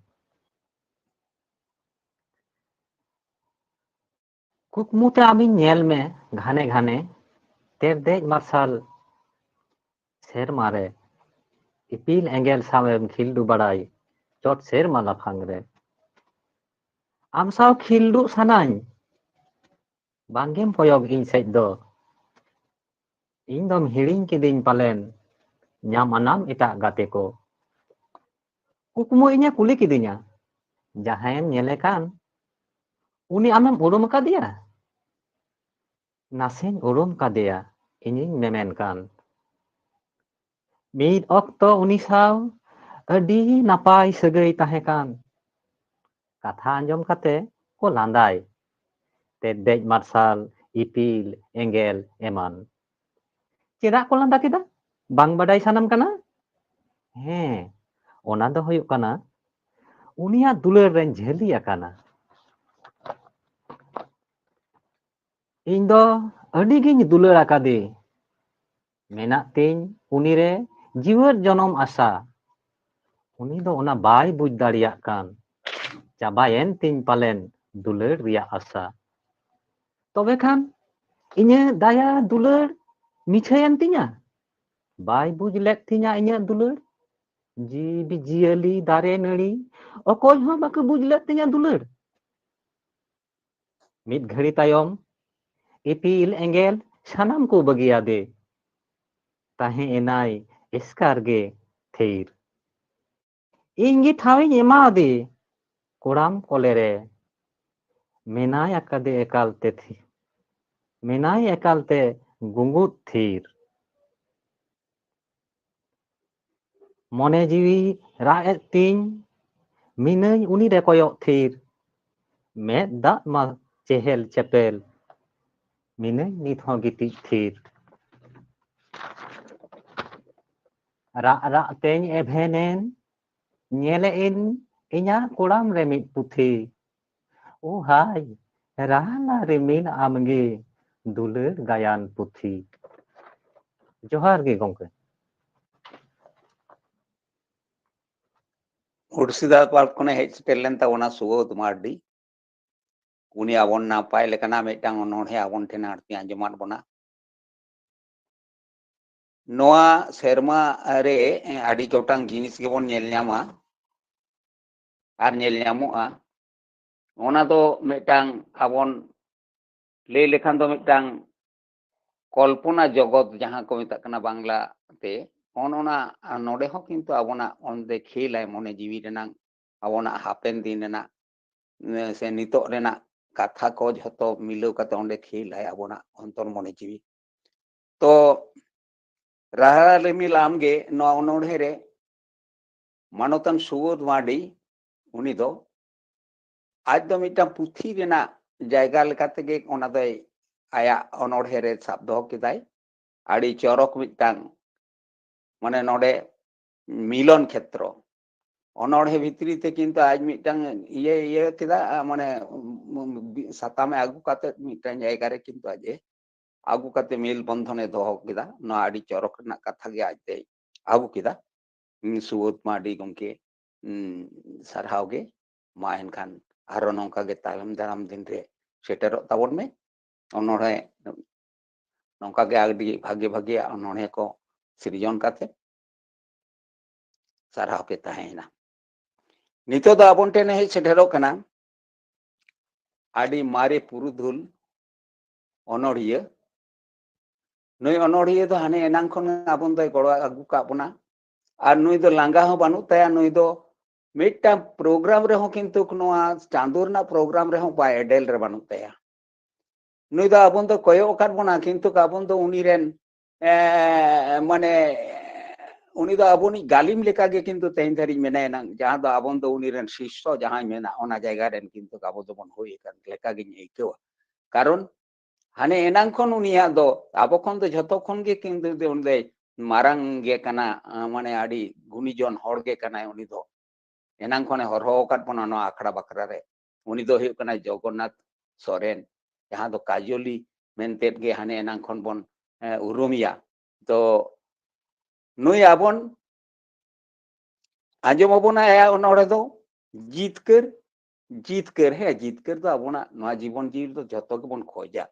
ᱠᱩᱠᱢᱩ ᱛᱮ ᱟᱢᱤᱧ ᱧᱮᱞ ᱢᱮ ᱜᱷᱟᱱᱮ ᱜᱷᱟᱱᱮ, ᱛᱮᱨᱫᱮᱡ ᱢᱟᱨᱥᱟᱞ ᱥᱮᱨᱢᱟ ᱨᱮ, ᱤᱯᱤᱞ ᱮᱸᱜᱮᱞ ᱥᱟᱶᱮᱢ ᱠᱷᱤᱞᱰᱩ ᱵᱟᱲᱟᱭ ᱪᱚᱴ ᱥᱮᱨᱢᱟ ᱞᱟᱯᱷᱟᱝ ᱨᱮ᱾ ᱟᱢ ᱥᱟᱶ ᱠᱷᱤᱞᱰᱩᱜ ᱥᱟᱱᱟᱧ, ᱵᱟᱝᱜᱮᱢ ᱠᱚᱭᱚᱜ ᱤᱧ ᱥᱮᱡ ᱫᱚ᱾ ᱤᱧ ᱫᱚᱢ ᱦᱤᱲᱤᱧ ᱠᱤᱫᱤᱧ ᱯᱟᱞᱮᱱ, ᱧᱟᱢ ᱟᱱᱟᱢ ᱮᱴᱟᱜ ᱜᱟᱛᱮ ᱠᱚ᱾ ᱠᱩᱠᱢᱩ ᱤᱧᱮ ᱠᱩᱞᱤ ᱠᱤᱫᱤᱧᱟ, ᱡᱟᱦᱟᱸᱭᱮᱢ ᱧᱮᱞᱮ ᱠᱟᱱ, ᱩᱱᱤ ᱟᱢᱮᱢ ᱩᱨᱩᱢ ᱟᱠᱟᱫᱮᱭᱟ? ᱱᱟᱥᱮᱧ ᱩᱨᱩᱢ ᱠᱟᱫᱮᱭᱟ, ᱤᱧᱤᱧ ᱢᱮᱢᱮᱱ ᱠᱟᱱ᱾ ᱢᱤᱫ ᱚᱠᱛᱚ ᱩᱱᱤ ᱥᱟᱶ ᱟᱹᱰᱤ ᱱᱟᱯᱟᱭ ᱥᱟᱹᱜᱟᱹᱭ ᱛᱟᱦᱮᱸ ᱠᱟᱱ᱾ ᱠᱟᱛᱷᱟ ᱟᱸᱡᱚᱢ ᱠᱟᱛᱮ ᱠᱚ ᱞᱟᱸᱫᱟᱭ᱾ ᱛᱮᱨᱫᱮᱡ ᱢᱟᱨᱥᱟᱞ, ᱤᱯᱤᱞ, ᱮᱸᱜᱮᱞ ᱮᱢᱟᱱ᱾ ᱪᱮᱫᱟᱜ ᱠᱚ ᱞᱟᱸᱫᱟ ᱠᱮᱫᱟ? ᱵᱟᱝ ᱵᱟᱰᱟᱭ ᱥᱟᱱᱟᱢ ᱠᱟᱱᱟ? ᱦᱮᱸ, ᱚᱱᱟ ᱫᱚ ᱦᱩᱭᱩᱜ ᱠᱟᱱᱟ, ᱩᱱᱤᱭᱟᱜ ᱫᱩᱞᱟᱹᱲ ᱨᱮᱧ ᱡᱷᱟᱹᱞᱤ ᱟᱠᱟᱱᱟ᱾ ᱤᱧ ᱫᱚ ᱟᱹᱰᱤ ᱜᱤᱧ ᱫᱩᱞᱟᱹᱲ ᱟᱠᱟᱫᱮ᱾ ᱢᱮᱱᱟᱜ ᱛᱤᱧ ᱩᱱᱤᱨᱮ ᱡᱤᱣᱮᱫ ᱡᱚᱱᱚᱢ ᱟᱥᱟ᱾ ᱩᱱᱤ ᱫᱚ ᱚᱱᱟ ᱵᱟᱭ ᱵᱩᱡᱽ ᱫᱟᱲᱮᱭᱟᱜ ᱠᱟᱱ᱾ ᱪᱟᱵᱟᱭᱮᱱ ᱛᱤᱧ ᱯᱟᱞᱮᱱ ᱫᱩᱞᱟᱹᱲ ᱨᱮᱭᱟᱜ ᱟᱥᱟ᱾ ᱛᱚᱵᱮ ᱠᱷᱟᱱ ᱤᱧᱟᱹᱜ ᱫᱟᱭᱟ ᱫᱩᱞᱟᱹᱲ ᱢᱤᱪᱷᱟᱹᱭᱮᱱ ᱛᱤᱧᱟ? ᱵᱟᱭ ᱵᱩᱡᱽ ᱞᱮᱫ ᱛᱤᱧᱟ ᱤᱧᱟᱹᱜ ᱫᱩᱞᱟᱹᱲ? ᱡᱤᱵᱽ ᱡᱤᱭᱟᱹᱞᱤ, ᱫᱟᱨᱮ ᱱᱟᱹᱲᱤ, ᱚᱠᱚᱭ ᱦᱚᱸ ᱵᱟᱠᱚ ᱵᱩᱡᱽ ᱞᱮᱫ ᱛᱤᱧᱟ ᱫᱩᱞᱟᱹᱲ᱾ ᱢᱤᱫ ᱜᱷᱟᱹᱲᱤ ᱛᱟᱭᱚᱢ ᱤᱯᱤᱞ ᱮᱸᱜᱮᱞ ᱥᱟᱱᱟᱢ ᱠᱚ ᱵᱟᱹᱜᱤᱭᱟᱫᱮ᱾ ᱛᱟᱦᱮᱸ ᱮᱱᱟᱭ ᱮᱥᱠᱟᱨ ᱜᱮ ᱛᱷᱤᱨ᱾ ᱤᱧ ᱜᱮ ᱴᱷᱟᱶᱤᱧ ᱮᱢᱟᱣᱟᱫᱮ ᱠᱚᱲᱟᱢ ᱠᱚᱞᱮ ᱨᱮ᱾ ᱢᱮᱱᱟᱭ ᱟᱠᱟᱫᱮ ᱮᱠᱟᱞ ᱛᱮ ᱛᱷᱤ-, ᱢᱮᱱᱟᱭ ᱮᱠᱟᱞ ᱛᱮ ᱜᱩᱸᱜᱩᱫ ᱛᱷᱤᱨ᱾ ᱢᱚᱱᱮ ᱡᱤᱣᱤ ᱨᱟᱜ ᱮᱫ ᱛᱤᱧ, ᱢᱤᱱᱟᱹᱧ ᱩᱱᱤ ᱨᱮ ᱠᱚᱭᱚᱜ ᱛᱷᱤᱨ᱾ ᱢᱮᱫ ᱫᱟᱜ ᱢᱟ ᱪᱮᱦᱮᱞ ᱪᱮᱯᱮᱞ, ᱢᱤᱱᱟᱹᱧ ᱱᱤᱛ ᱦᱚᱸ ᱜᱤᱛᱤᱡ ᱛᱷᱤᱨ᱾ ᱨᱟᱜ ᱨᱟᱜ ᱛᱮᱧ ᱮᱵᱷᱮᱱᱮᱱ, ᱧᱮᱞᱮᱜ ᱤᱧ ᱤᱧᱟᱹᱜ ᱠᱚᱲᱟᱢ ᱨᱮ ᱢᱤᱫ ᱯᱩᱛᱷᱤ᱾ ᱳ ᱦᱟᱭ, ᱨᱟᱦᱞᱟ ᱨᱤᱢᱤᱞ ᱟᱢᱜᱮ, ᱫᱩᱞᱟᱹᱲ ᱜᱟᱭᱟᱱ ᱯᱩᱛᱷᱤ᱾ ᱡᱚᱦᱟᱨ ᱜᱮ ᱜᱚᱢᱠᱮ᱾ ᱢᱩᱨᱥᱤᱫᱟᱵᱟᱫᱽ ᱠᱷᱚᱱᱮ ᱦᱮᱡ ᱥᱮᱴᱮᱨ ᱞᱮᱱ ᱛᱟᱵᱚᱱᱟ ᱥᱩᱵᱳᱫᱷ ᱢᱟᱨᱰᱤ᱾ ᱩᱱᱤ ᱟᱵᱚᱱ ᱱᱟᱯᱟᱭ ᱞᱮᱠᱟᱱᱟᱜ ᱢᱤᱫᱴᱟᱝ ᱚᱱᱚᱬᱦᱮ ᱟᱵᱚᱱ ᱴᱷᱮᱱ ᱟᱬᱛᱤ ᱟᱸᱡᱚᱢᱟᱫ ᱵᱚᱱᱟ᱾ ᱱᱚᱣᱟ ᱥᱮᱨᱢᱟ ᱨᱮ ᱟᱹᱰᱤ ᱜᱚᱴᱟᱝ ᱡᱤᱱᱤᱥ ᱜᱮᱵᱚᱱ ᱧᱮᱞ ᱧᱟᱢᱟ ᱟᱨ ᱧᱮᱞ ᱧᱟᱢᱚᱜᱼᱟ᱾ ᱚᱱᱟ ᱫᱚ ᱢᱤᱫᱴᱟᱝ ᱟᱵᱚᱱ ᱞᱟᱹᱭ ᱞᱮᱠᱷᱟᱱ ᱫᱚ ᱢᱤᱫᱴᱟᱝ ᱠᱚᱞᱯᱚᱱᱟ ᱡᱚᱜᱚᱛ ᱡᱟᱦᱟᱸ ᱠᱚ ᱢᱮᱛᱟᱜ ᱠᱟᱱᱟ ᱵᱟᱝᱞᱟ ᱛᱮ, ᱚᱱ ᱚᱱᱟ ᱱᱚᱰᱮ ᱦᱚᱸ ᱠᱤᱱᱛᱩ ᱟᱵᱚᱱᱟᱜ ᱚᱸᱰᱮ ᱠᱷᱮᱞᱟᱭ ᱢᱚᱱᱮ ᱡᱤᱣᱤ ᱨᱮᱱᱟᱜ, ᱟᱵᱚᱱᱟᱜ ᱦᱟᱯᱮᱱ ᱫᱤᱱ ᱨᱮᱱᱟᱜ, ᱮ, ᱥᱮ ᱱᱤᱛᱚᱜ ᱨᱮᱱᱟᱜ ᱠᱟᱛᱷᱟ ᱠᱚ ᱡᱷᱚᱛᱚ ᱢᱤᱞᱟᱹᱣ ᱠᱟᱛᱮ ᱚᱸᱰᱮ ᱠᱷᱮᱞᱟᱭ ᱟᱵᱚᱱᱟᱜ ᱚᱱᱛᱚᱨ ᱢᱚᱱᱮ ᱡᱤᱣᱤ᱾ ᱛᱚ ᱨᱟᱦᱞᱟ ᱨᱤᱢᱤᱞ ᱟᱢᱜᱮ ᱱᱚᱣᱟ ᱚᱱᱚᱬᱦᱮ ᱨᱮ ᱢᱟᱱᱚᱛᱟᱱ ᱥᱩᱵᱳᱫᱷ ᱢᱟᱨᱰᱤ, ᱩᱱᱤ ᱫᱚ ᱟᱡ ᱫᱚ ᱢᱤᱫᱴᱟᱝ ᱯᱩᱛᱷᱤ ᱨᱮᱱᱟᱜ ᱡᱟᱭᱜᱟ ᱞᱮᱠᱟ ᱛᱮᱜᱮ ᱚᱱᱟ ᱫᱚᱭ ᱟᱭᱟᱜ ᱚᱱᱚᱬᱦᱮ ᱨᱮ ᱥᱟᱵ ᱫᱚᱦᱚ ᱠᱮᱫᱟᱭ᱾ ᱟᱹᱰᱤ ᱪᱚᱨᱚᱠ ᱢᱤᱫᱴᱟᱝ, ᱢᱟᱱᱮ ᱱᱚᱰᱮ ᱢᱤᱞᱚᱱ ᱠᱷᱮᱛᱨᱚ᱾ ᱚᱱᱚᱬᱦᱮ ᱵᱷᱤᱛᱨᱤ ᱛᱮ ᱠᱤᱱᱛᱩ ᱟᱡ ᱢᱤᱫᱴᱟᱝ ᱤᱭᱟᱹ, ᱤᱭᱟᱹ ᱠᱮᱫᱟ, ᱢᱟᱱᱮ, ᱩᱢ, ᱩᱢ, ᱥᱟᱛᱟᱢᱮ ᱟᱹᱜᱩ ᱠᱟᱛᱮ ᱢᱤᱫᱴᱟᱝ ᱡᱟᱭᱜᱟ ᱨᱮ ᱠᱤᱱᱛᱩ ᱟᱡ ᱮ ᱟᱹᱜᱩ ᱠᱟᱛᱮ ᱢᱮᱞ ᱵᱚᱱᱫᱷᱚᱱᱮ ᱫᱚᱦᱚ ᱠᱮᱫᱟ᱾ ᱱᱚᱣᱟ ᱟᱹᱰᱤ ᱪᱚᱨᱚᱠ ᱨᱮᱱᱟᱜ ᱠᱟᱛᱷᱟ ᱜᱮ ᱟᱡ ᱛᱮᱭ ᱟᱹᱜᱩ ᱠᱮᱫᱟ᱾ ᱦᱩᱸ, ᱥᱩᱵᱳᱫᱷ ᱢᱟᱨᱰᱤ ᱜᱚᱢᱠᱮ, ᱦᱩᱸ, ᱥᱟᱨᱦᱟᱣ ᱜᱮ᱾ ᱢᱟ ᱮᱱᱠᱷᱟᱱ ᱟᱨᱚ ᱱᱚᱝᱠᱟ ᱜᱮ ᱛᱟᱭᱚᱢ ᱫᱟᱨᱟᱢ ᱫᱤᱱ ᱨᱮ ᱥᱮᱴᱮᱨᱚᱜ ᱛᱟᱵᱚᱱ ᱢᱮ᱾ ᱚᱱᱚᱬᱦᱮ ᱱᱚᱝᱠᱟ ᱜᱮ ᱟᱹᱰᱤ ᱵᱷᱟᱜᱮ ᱵᱷᱟᱜᱮᱭᱟᱜ ᱚᱱᱚᱬᱦᱮ ᱠᱚ ᱥᱤᱨᱡᱚᱱ ᱠᱟᱛᱮ ᱥᱟᱨᱦᱟᱣ ᱯᱮ ᱛᱟᱦᱮᱸᱭᱮᱱᱟ᱾ ᱱᱤᱛᱚᱜ ᱫᱚ ᱟᱵᱚᱱ ᱴᱷᱮᱱ ᱦᱮᱡ ᱥᱮᱴᱮᱨᱚᱜ ᱠᱟᱱᱟ ᱟᱹᱰᱤ ᱢᱟᱨᱮ ᱯᱩᱨᱩᱫᱷᱩᱞ ᱚᱱᱚᱬᱦᱤᱭᱟᱹ᱾ ᱱᱩᱭ ᱚᱱᱚᱬᱦᱤᱭᱟᱹ ᱫᱚ ᱦᱟᱱᱮ ᱮᱱᱟᱝ ᱠᱷᱚᱱ ᱟᱵᱚᱱ ᱫᱚᱭ ᱜᱚᱲᱚ ᱟᱹᱜᱩ ᱠᱟᱜ ᱵᱚᱱᱟ᱾ ᱟᱨ ᱱᱩᱭ ᱫᱚ ᱞᱟᱸᱜᱟ ᱦᱚᱸ ᱵᱟᱹᱱᱩᱜ ᱛᱟᱭᱟ᱾ ᱱᱩᱭ ᱫᱚ ᱢᱤᱫᱴᱟᱝ ᱯᱨᱳᱜᱨᱟᱢ ᱨᱮᱦᱚᱸ ᱠᱤᱱᱛᱩ ᱱᱚᱣᱟ ᱪᱟᱸᱫᱳ ᱨᱮᱱᱟᱜ ᱯᱨᱳᱜᱨᱟᱢ ᱨᱮᱦᱚᱸ ᱵᱟᱭ ᱮᱰᱮᱞ ᱨᱮ ᱵᱟᱹᱱᱩᱜ ᱛᱟᱭᱟ᱾ ᱱᱩᱭ ᱫᱚ ᱟᱵᱚᱱ ᱫᱚ ᱠᱚᱭᱚᱜ ᱟᱠᱟᱫ ᱵᱚᱱᱟ, ᱠᱤᱱᱛᱩ ᱟᱵᱚᱱ ᱫᱚ ᱩᱱᱤ ᱨᱮᱱ, ᱮ, ᱢᱟᱱᱮ, ᱩᱱᱤ ᱫᱚ ᱟᱵᱚᱱᱤᱡ ᱜᱟᱹᱞᱤᱢ ᱞᱮᱠᱟᱜᱮ ᱠᱤᱱᱛᱩ ᱛᱮᱦᱮᱧ ᱫᱷᱟᱹᱨᱤᱡ ᱢᱮᱱᱟᱭᱟ ᱱᱟᱝ, ᱡᱟᱦᱟᱸ ᱫᱚ ᱟᱵᱚᱱ ᱫᱚ ᱩᱱᱤ ᱨᱮᱱ ᱥᱤᱥᱥᱚ ᱡᱟᱦᱟᱸᱭ ᱢᱮᱱᱟᱜ, ᱚᱱᱟ ᱡᱟᱭᱜᱟ ᱨᱮᱱ ᱠᱤᱱᱛᱩ ᱟᱵᱚ ᱫᱚᱵᱚᱱ ᱦᱩᱭ ᱟᱠᱟᱱ ᱞᱮᱠᱟᱜᱤᱧ ᱟᱹᱭᱠᱟᱹᱣᱟ᱾ ᱠᱟᱨᱚᱱ ᱦᱟᱱᱮ ᱮᱱᱟᱝ ᱠᱷᱚᱱ ᱩᱱᱤᱭᱟᱜ ᱫᱚ ᱟᱵᱚ ᱠᱷᱚᱱ ᱫᱚ ᱡᱷᱚᱛᱚ ᱠᱷᱚᱱ ᱜᱮ ᱠᱤᱱᱛᱩ ᱩᱱᱤ ᱫᱚᱭ ᱢᱟᱨᱟᱝ ᱜᱮ ᱠᱟᱱᱟ, ᱢᱟᱱᱮ ᱟᱹᱰᱤ ᱜᱩᱱᱤᱡᱚᱱ ᱦᱚᱲ ᱜᱮ ᱠᱟᱱᱟᱭ ᱩᱱᱤ ᱫᱚ᱾ ᱮᱱᱟᱝ ᱠᱷᱚᱱᱮ ᱦᱚᱨᱦᱚ ᱟᱠᱟᱫ ᱵᱚᱱᱟ ᱱᱚᱣᱟ ᱟᱠᱷᱲᱟ ᱵᱟᱠᱷᱨᱟ ᱨᱮ᱾ ᱩᱱᱤ ᱫᱚ ᱦᱩᱭᱩᱜ ᱠᱟᱱᱟᱭ ᱡᱚᱜᱚᱱᱱᱟᱛᱷ ᱥᱚᱨᱮᱱ, ᱡᱟᱦᱟᱸ ᱫᱚ ᱠᱟᱡᱚᱞᱤ ᱢᱮᱱᱛᱮᱫ ᱜᱮ ᱦᱟᱱᱮ ᱮᱱᱟᱝ ᱠᱷᱚᱱ ᱵᱚᱱ, ᱮ, ᱩᱨᱩᱢᱮᱭᱟ᱾ ᱛᱚ ᱱᱩᱭ ᱟᱵᱚᱱ ᱟᱸᱡᱚᱢ ᱟᱵᱚᱱᱟ ᱟᱭᱟᱜ ᱚᱱᱚᱬᱦᱮ ᱫᱚ ᱡᱤᱛᱠᱟᱹᱨ ᱡᱤᱛᱠᱟᱹᱨ, ᱦᱮᱸ, ᱡᱤᱛᱠᱟᱹᱨ ᱫᱚ ᱟᱵᱚᱱᱟᱜ ᱱᱚᱣᱟ ᱡᱤᱵᱚᱱ ᱡᱤᱣᱤ ᱨᱮᱫᱚ ᱡᱷᱚᱛᱚ ᱜᱮᱵᱚᱱ ᱠᱷᱚᱡᱟ᱾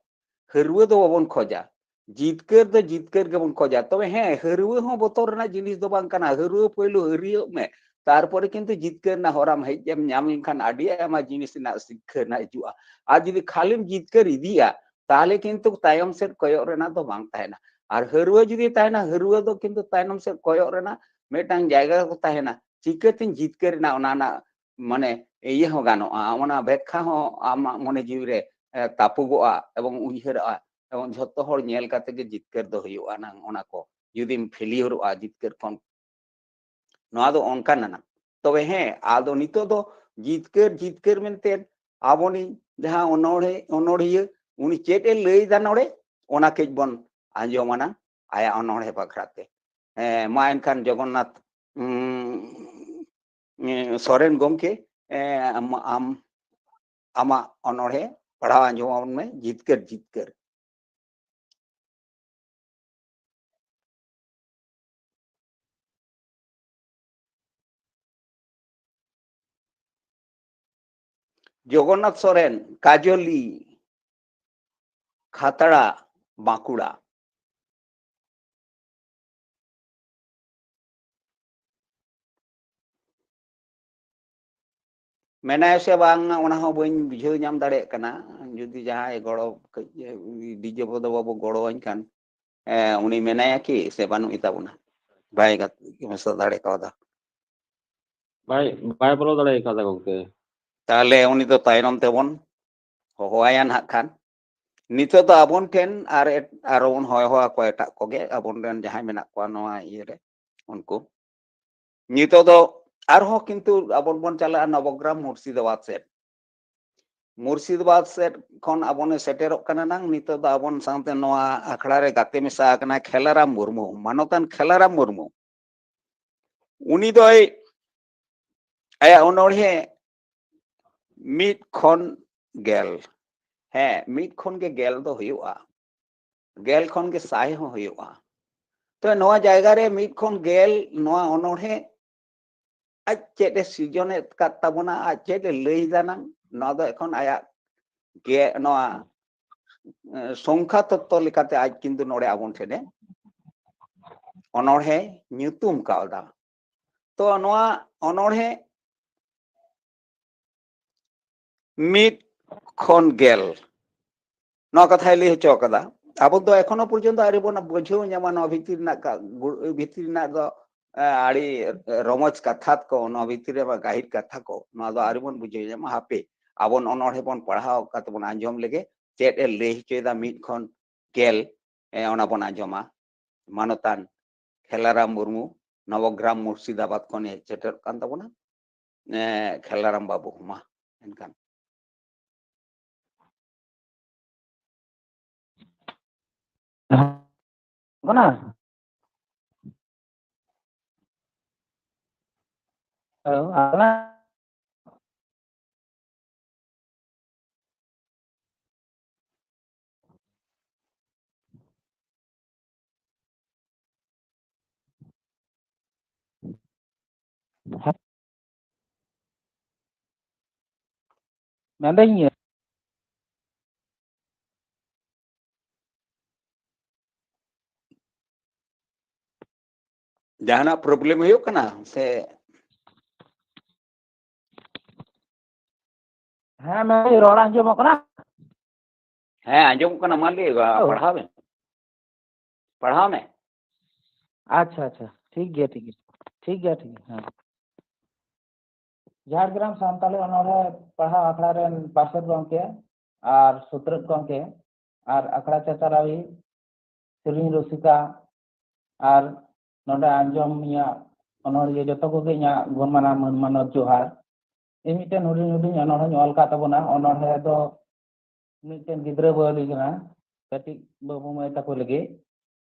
ᱦᱟᱹᱨᱣᱟᱹ ᱫᱚ ᱵᱟᱵᱚᱱ ᱠᱷᱚᱡᱟ, ᱡᱤᱛᱠᱟᱹᱨ ᱫᱚ ᱡᱤᱛᱠᱟᱹᱨ ᱜᱮᱵᱚᱱ ᱠᱷᱚᱡᱟ᱾ ᱛᱚᱵᱮ ᱦᱮᱸ, ᱦᱟᱹᱨᱣᱟᱹ ᱦᱚᱸ ᱵᱚᱛᱚᱨ ᱨᱮᱱᱟᱜ ᱡᱤᱱᱤᱥ ᱫᱚ ᱵᱟᱝ ᱠᱟᱱᱟ᱾ ᱦᱟᱹᱨᱣᱟᱹ ᱯᱳᱭᱞᱳ ᱦᱟᱹᱨᱭᱟᱹᱜ ᱢᱮ, ᱛᱟᱨᱯᱚᱨᱮ ᱠᱤᱱᱛᱩ ᱡᱤᱛᱠᱟᱹᱨ ᱨᱮᱱᱟᱜ ᱦᱚᱨᱟᱢ ᱦᱮᱡ ᱮᱢ ᱧᱟᱢ ᱞᱮᱱᱠᱷᱟᱱ ᱟᱹᱰᱤ ᱟᱭᱢᱟ ᱡᱤᱱᱤᱥ ᱨᱮᱱᱟᱜ ᱥᱤᱠᱠᱷᱟᱹ ᱨᱮᱱᱟᱜ ᱦᱤᱡᱩᱜᱼᱟ᱾ ᱟᱨ ᱡᱩᱫᱤ ᱠᱷᱟᱹᱞᱤᱢ ᱡᱤᱛᱠᱟᱹᱨ ᱤᱫᱤᱭᱟ, ᱛᱟᱦᱚᱞᱮ ᱠᱤᱱᱛᱩ ᱛᱟᱭᱚᱢ ᱥᱮᱫ ᱠᱚᱭᱚᱜ ᱨᱮᱱᱟᱜ ᱫᱚ ᱵᱟᱝ ᱛᱟᱦᱮᱱᱟ᱾ ᱟᱨ ᱦᱟᱹᱨᱣᱟᱹ ᱡᱩᱫᱤ ᱛᱟᱦᱮᱱᱟ, ᱦᱟᱹᱨᱣᱟᱹ ᱫᱚ ᱠᱤᱱᱛᱩ ᱛᱟᱭᱱᱚᱢ ᱥᱮᱫ ᱠᱚᱭᱚᱜ ᱨᱮᱱᱟᱜ ᱢᱤᱫᱴᱟᱝ ᱡᱟᱭᱜᱟ ᱠᱚ ᱛᱟᱦᱮᱱᱟ᱾ ᱪᱤᱠᱟᱹᱛᱤᱧ ᱡᱤᱛᱠᱟᱹᱨ ᱮᱱᱟ, ᱚᱱᱟ ᱨᱮᱱᱟᱜ ᱢᱟᱱᱮ ᱤᱭᱟᱹ ᱦᱚᱸ ᱜᱟᱱᱚᱜᱼᱟ, ᱚᱱᱟ ᱵᱮᱠᱠᱷᱟ ᱦᱚᱸ ᱟᱢᱟᱜ ᱢᱚᱱᱮ ᱡᱤᱣᱤ ᱨᱮ, ᱮ, ᱛᱟᱯᱩᱜᱚᱜᱼᱟ ᱮᱵᱚᱝ ᱩᱭᱦᱟᱹᱨᱚᱜᱼᱟ, ᱮᱵᱚᱝ ᱡᱷᱚᱛᱚ ᱦᱚᱲ ᱧᱮᱞ ᱠᱟᱛᱮ ᱜᱮ ᱡᱤᱛᱠᱟᱹᱨ ᱫᱚ ᱦᱩᱭᱩᱜᱼᱟ ᱱᱟᱝ ᱚᱱᱟ ᱠᱚ᱾ ᱡᱩᱫᱤᱢ ᱯᱷᱮᱞᱤᱭᱚᱨᱚᱜᱼᱟ ᱡᱤᱛᱠᱟᱹᱨ ᱠᱷᱚᱱ, ᱱᱚᱣᱟ ᱫᱚ ᱚᱱᱠᱟᱱᱟ ᱱᱟᱝ᱾ ᱛᱚᱵᱮ ᱦᱮᱸ, ᱟᱫᱚ ᱱᱤᱛᱚᱜ ᱫᱚ ᱡᱤᱛᱠᱟᱹᱨ, ᱡᱤᱛᱠᱟᱹᱨ ᱢᱮᱱᱛᱮ ᱟᱵᱚᱱᱤᱡ ᱡᱟᱦᱟᱸ ᱚᱱᱚᱬᱦᱮ, ᱚᱱᱚᱬᱦᱤᱭᱟᱹ, ᱩᱱᱤ ᱪᱮᱫ ᱮ ᱞᱟᱹᱭ ᱮᱫᱟ ᱱᱚᱰᱮ, ᱚᱱᱟ ᱠᱟᱹᱡ ᱵᱚᱱ ᱟᱸᱡᱚᱢᱟ ᱱᱟᱝ ᱟᱭᱟᱜ ᱚᱱᱚᱬᱦᱮ ᱵᱟᱠᱷᱨᱟ ᱛᱮ᱾ ᱦᱮᱸ, ᱢᱟ ᱮᱱᱠᱷᱟᱱ ᱡᱚᱜᱚᱱᱱᱟᱛᱷ, ᱩᱸ, ᱩᱸ, ᱥᱚᱨᱮᱱ ᱜᱚᱢᱠᱮ, ᱮ, ᱟᱢ, ᱟᱢ, ᱟᱢᱟᱜ ᱚᱱᱚᱬᱦᱮ ᱯᱟᱲᱦᱟᱣ ᱟᱸᱡᱚᱢ ᱟᱵᱚᱱ ᱢᱮ, ᱡᱤᱛᱠᱟᱹᱨ ᱡᱤᱛᱠᱟᱹᱨ᱾ ᱡᱚᱜᱚᱱᱱᱟᱛᱷ ᱥᱚᱨᱮᱱ, ᱠᱟᱡᱚᱞᱤ, ᱠᱷᱟᱛᱲᱟ, ᱵᱟᱸᱠᱩᱲᱟ᱾ ᱢᱮᱱᱟᱭᱟ ᱥᱮ ᱵᱟᱝ, ᱚᱱᱟ ᱦᱚᱸ ᱵᱟᱹᱧ ᱵᱩᱡᱷᱟᱹᱣ ᱧᱟᱢ ᱫᱟᱲᱮᱭᱟᱜ ᱠᱟᱱᱟ᱾ ᱡᱩᱫᱤ ᱡᱟᱦᱟᱸᱭ ᱜᱚᱲᱚ, ᱠᱟᱹᱡ ᱰᱤᱡᱮ ᱵᱚᱫᱚ ᱵᱟᱵᱩ ᱜᱚᱲᱚᱣᱟᱹᱧ ᱠᱷᱟᱱ, ᱮ, ᱩᱱᱤ ᱢᱮᱱᱟᱭᱟ ᱠᱤ ᱥᱮ ᱵᱟᱹᱱᱩᱜ ᱛᱟᱵᱚᱱᱟ? ᱵᱟᱭ ᱜᱟᱛ-, ᱢᱮᱥᱟ ᱫᱟᱲᱮ ᱠᱟᱣᱫᱟ᱾ ᱵᱟᱭ, ᱵᱟᱭ ᱵᱚᱞᱚ ᱫᱟᱲᱮ ᱠᱟᱣᱫᱟ ᱜᱚᱢᱠᱮ᱾ ᱛᱟᱦᱞᱮ ᱩᱱᱤ ᱫᱚ ᱛᱟᱭᱱᱚᱢ ᱛᱮᱵᱚᱱ ᱦᱚᱦᱚᱣᱟᱭᱟ ᱱᱟᱦᱟᱜ ᱠᱷᱟᱱ᱾ ᱱᱤᱛᱚᱜ ᱫᱚ ᱟᱵᱚᱱ ᱴᱷᱮᱱ ᱟᱨ ᱮᱴ-, ᱟᱨᱚ ᱵᱚᱱ ᱦᱚᱦᱚ ᱟᱠᱚᱣᱟ ᱮᱴᱟᱜ ᱠᱚᱜᱮ, ᱟᱵᱚᱱ ᱨᱮᱱ ᱡᱟᱦᱟᱸᱭ ᱢᱮᱱᱟᱜ ᱠᱚᱣᱟ ᱱᱚᱣᱟ ᱤᱭᱟᱹ ᱨᱮ, ᱩᱱᱠᱩ᱾ ᱱᱤᱛᱚᱜ ᱫᱚ ᱟᱨᱦᱚᱸ ᱠᱤᱱᱛᱩ ᱟᱵᱚ ᱵᱚᱱ ᱪᱟᱞᱟᱜᱼᱟ ᱱᱚᱵᱚᱜᱨᱟᱢ ᱢᱩᱨᱥᱤᱫᱟᱵᱟᱫ ᱥᱮᱫ᱾ ᱢᱩᱨᱥᱤᱫᱟᱵᱟᱫ ᱥᱮᱫ ᱠᱷᱚᱱ ᱟᱵᱚᱱ ᱥᱮᱴᱮᱨᱚᱜ ᱠᱟᱱᱟ ᱱᱟᱝ᱾ ᱱᱤᱛᱚᱜ ᱫᱚ ᱟᱵᱚᱱ ᱥᱟᱶᱛᱮ ᱱᱚᱣᱟ ᱟᱠᱷᱲᱟ ᱨᱮ ᱜᱟᱛᱮ ᱢᱮᱥᱟ ᱟᱠᱟᱱᱟᱭ ᱠᱷᱮᱞᱟᱨᱟᱢ ᱢᱩᱨᱢᱩ, ᱢᱟᱱᱚᱛᱟᱱ ᱠᱷᱮᱞᱟᱨᱟᱢ ᱢᱩᱨᱢᱩ᱾ ᱩᱱᱤ ᱫᱚᱭ ᱟᱭᱟᱜ ᱚᱱᱚᱬᱦᱮ ᱢᱤᱫ ᱠᱷᱚᱱ ᱜᱮᱞ, ᱦᱮᱸ, ᱢᱤᱫ ᱠᱷᱚᱱ ᱜᱮ ᱜᱮᱞ ᱫᱚ ᱦᱩᱭᱩᱜᱼᱟ, ᱜᱮᱞ ᱠᱷᱚᱱ ᱜᱮ ᱥᱟᱭ ᱦᱚᱸ ᱦᱩᱭᱩᱜᱼᱟ᱾ ᱛᱚ ᱱᱚᱣᱟ ᱡᱟᱭᱜᱟ ᱨᱮ ᱢᱤᱫ ᱠᱷᱚᱱ ᱜᱮᱞ ᱱᱚᱣᱟ ᱚᱱᱚᱬᱦᱮ ᱟᱡ ᱪᱮᱫ ᱮ ᱥᱤᱨᱡᱚᱱᱮᱫ ᱠᱟᱫ ᱛᱟᱵᱚᱱᱟ, ᱟᱡ ᱪᱮᱫ ᱮ ᱞᱟᱹᱭ ᱫᱟᱱᱟᱝ, ᱱᱚᱣᱟ ᱫᱚ ᱮᱠᱷᱚᱱ ᱟᱭᱟᱜ ᱜᱮ, ᱱᱚᱣᱟ, ᱮ, ᱥᱚᱝᱠᱷᱟ ᱛᱚᱛᱛᱚ ᱞᱮᱠᱟᱛᱮ ᱟᱡ ᱠᱤᱱᱛᱩ ᱱᱚᱰᱮ ᱟᱵᱚᱱ ᱴᱷᱮᱱᱮ ᱚᱱᱚᱬᱦᱮ ᱧᱩᱛᱩᱢ ᱠᱟᱣᱫᱟ᱾ ᱛᱚ ᱱᱚᱣᱟ ᱚᱱᱚᱬᱦᱮ ᱢᱤᱫ ᱠᱷᱚᱱ ᱜᱮᱞ, ᱱᱚᱣᱟ ᱠᱟᱛᱷᱟᱭ ᱞᱟᱹᱭ ᱦᱚᱪᱚ ᱠᱟᱫᱟ᱾ ᱟᱵᱚ ᱫᱚ ᱮᱠᱷᱚᱱᱳ ᱯᱚᱨᱡᱚᱱᱛᱚ ᱟᱹᱣᱨᱤ ᱵᱚᱱ ᱵᱩᱡᱷᱟᱹᱣ ᱧᱟᱢᱟ ᱱᱚᱣᱟ ᱵᱷᱤᱛᱤᱨ ᱨᱮᱱᱟᱜ ᱠᱟ-, ᱜᱩ-, ᱵᱷᱤᱛᱤᱨ ᱨᱮᱱᱟᱜ ᱫᱚ, ᱮ, ᱟᱹᱰᱤ ᱨᱚᱢᱚᱡᱽ ᱠᱟᱛᱷᱟ ᱠᱚ, ᱱᱚᱣᱟ ᱵᱷᱤᱛᱤᱨ ᱨᱮ ᱜᱟᱹᱦᱤᱨ ᱠᱟᱛᱷᱟ ᱠᱚ, ᱱᱚᱣᱟ ᱫᱚ ᱟᱹᱣᱨᱤ ᱵᱚᱱ ᱵᱩᱡᱷᱟᱹᱣ ᱧᱟᱢᱟ᱾ ᱦᱟᱯᱮ, ᱟᱵᱚ ᱚᱱᱚᱬᱦᱮ ᱵᱚᱱ ᱯᱟᱲᱦᱟᱣ ᱠᱟᱛᱮ ᱵᱚᱱ ᱟᱸᱡᱚᱢ ᱞᱮᱜᱮ, ᱪᱮᱫ ᱮ ᱞᱟᱹᱭ ᱦᱚᱪᱚᱭᱮᱫᱟ ᱢᱤᱫ ᱠᱷᱚᱱ ᱜᱮᱞ, ᱮ, ᱚᱱᱟ ᱵᱚᱱ ᱟᱸᱡᱚᱢᱟ᱾ ᱢᱟᱱᱚᱛᱟᱱ ᱠᱷᱮᱞᱟᱨᱟᱢ ᱢᱩᱨᱢᱩ, ᱱᱚᱵᱚᱜᱨᱟᱢ ᱢᱩᱨᱥᱤᱫᱟᱵᱟᱫᱽ ᱠᱷᱚᱱᱮ ᱥᱮᱴᱮᱨᱚᱜ ᱠᱟᱱ ᱛᱟᱵᱚᱱᱟ᱾ ᱮ, ᱠᱷᱮᱞᱟᱨᱟᱢ ᱵᱟᱹᱵᱩ, ᱢᱟ ᱮᱱᱠᱷᱟᱱ᱾ ᱠᱟᱱᱟ? ᱦᱮᱞᱳ, ᱟᱸᱡᱚᱢᱚᱜ ᱠᱟᱱᱟ? ᱢᱮᱱᱫᱟᱹᱧ, ᱡᱟᱦᱟᱱᱟᱜ problem ᱦᱩᱭᱩᱜ ᱠᱟᱱᱟ ᱥᱮ? ᱦᱮᱸ, ᱢᱮᱱᱫᱟᱹᱧ, ᱨᱚᱲ ᱟᱸᱡᱚᱢᱚᱜ ᱠᱟᱱᱟ? ᱦᱮᱸ, ᱟᱸᱡᱚᱢᱚᱜ ᱠᱟᱱᱟ, ᱢᱟ ᱞᱟᱹᱭ ᱵᱟ-, ᱦᱮᱞᱳ᱾ ᱯᱟᱲᱦᱟᱣ ᱢᱮ᱾ ᱯᱟᱲᱦᱟᱣ ᱢᱮ᱾ ᱟᱪᱪᱷᱟ, ᱟᱪᱪᱷᱟ, ᱴᱷᱤᱠ ᱜᱮᱭᱟ, ᱴᱷᱤᱠ ᱜᱮᱭᱟ, ᱴᱷᱤᱠ ᱜᱮᱭᱟ, ᱴᱷᱤᱠ ᱜᱮᱭᱟ, ᱦᱮᱸ᱾ ᱡᱷᱟᱲᱜᱨᱟᱢ ᱥᱟᱱᱛᱟᱲᱤ ᱚᱱᱚᱬᱦᱮ ᱯᱟᱲᱦᱟᱣ ᱟᱠᱷᱲᱟ ᱨᱮᱱ ᱯᱟᱨᱥᱮᱛ ᱜᱚᱢᱠᱮ ᱟᱨ ᱥᱩᱛᱨᱮᱛ ᱜᱚᱢᱠᱮ ᱟᱨ ᱟᱠᱷᱲᱟ ᱪᱟᱪᱟᱞᱟᱣᱤᱡ ᱥᱮᱨᱮᱧ ᱨᱩᱥᱤᱠᱟ ᱟᱨ ᱱᱚᱰᱮ ᱟᱸᱡᱚᱢᱤᱭᱟᱹ ᱚᱱᱚᱬᱦᱤᱭᱟᱹ ᱡᱚᱛᱚ ᱠᱚᱜᱮ ᱤᱧᱟᱹᱜ ᱜᱩᱱ ᱢᱟᱱᱟᱣ ᱢᱟᱹᱱ ᱢᱟᱱᱚᱛ ᱡᱚᱦᱟᱨ᱾ ᱤᱧ ᱢᱤᱫᱴᱮᱱ ᱦᱩᱰᱤᱧ ᱦᱩᱰᱤᱧ ᱚᱱᱚᱬᱦᱮᱧ ᱚᱞ ᱠᱟᱫ ᱛᱟᱵᱚᱱᱟ᱾ ᱚᱱᱚᱬᱦᱮ ᱫᱚ ᱢᱤᱫᱴᱮᱱ ᱜᱤᱫᱽᱨᱟᱹ ᱵᱟᱹᱣᱞᱤ ᱠᱟᱱᱟ, ᱠᱟᱹᱴᱤᱡ ᱵᱟᱹᱵᱩ ᱢᱟᱹᱭ ᱛᱟᱠᱚ ᱞᱟᱹᱜᱤᱫ᱾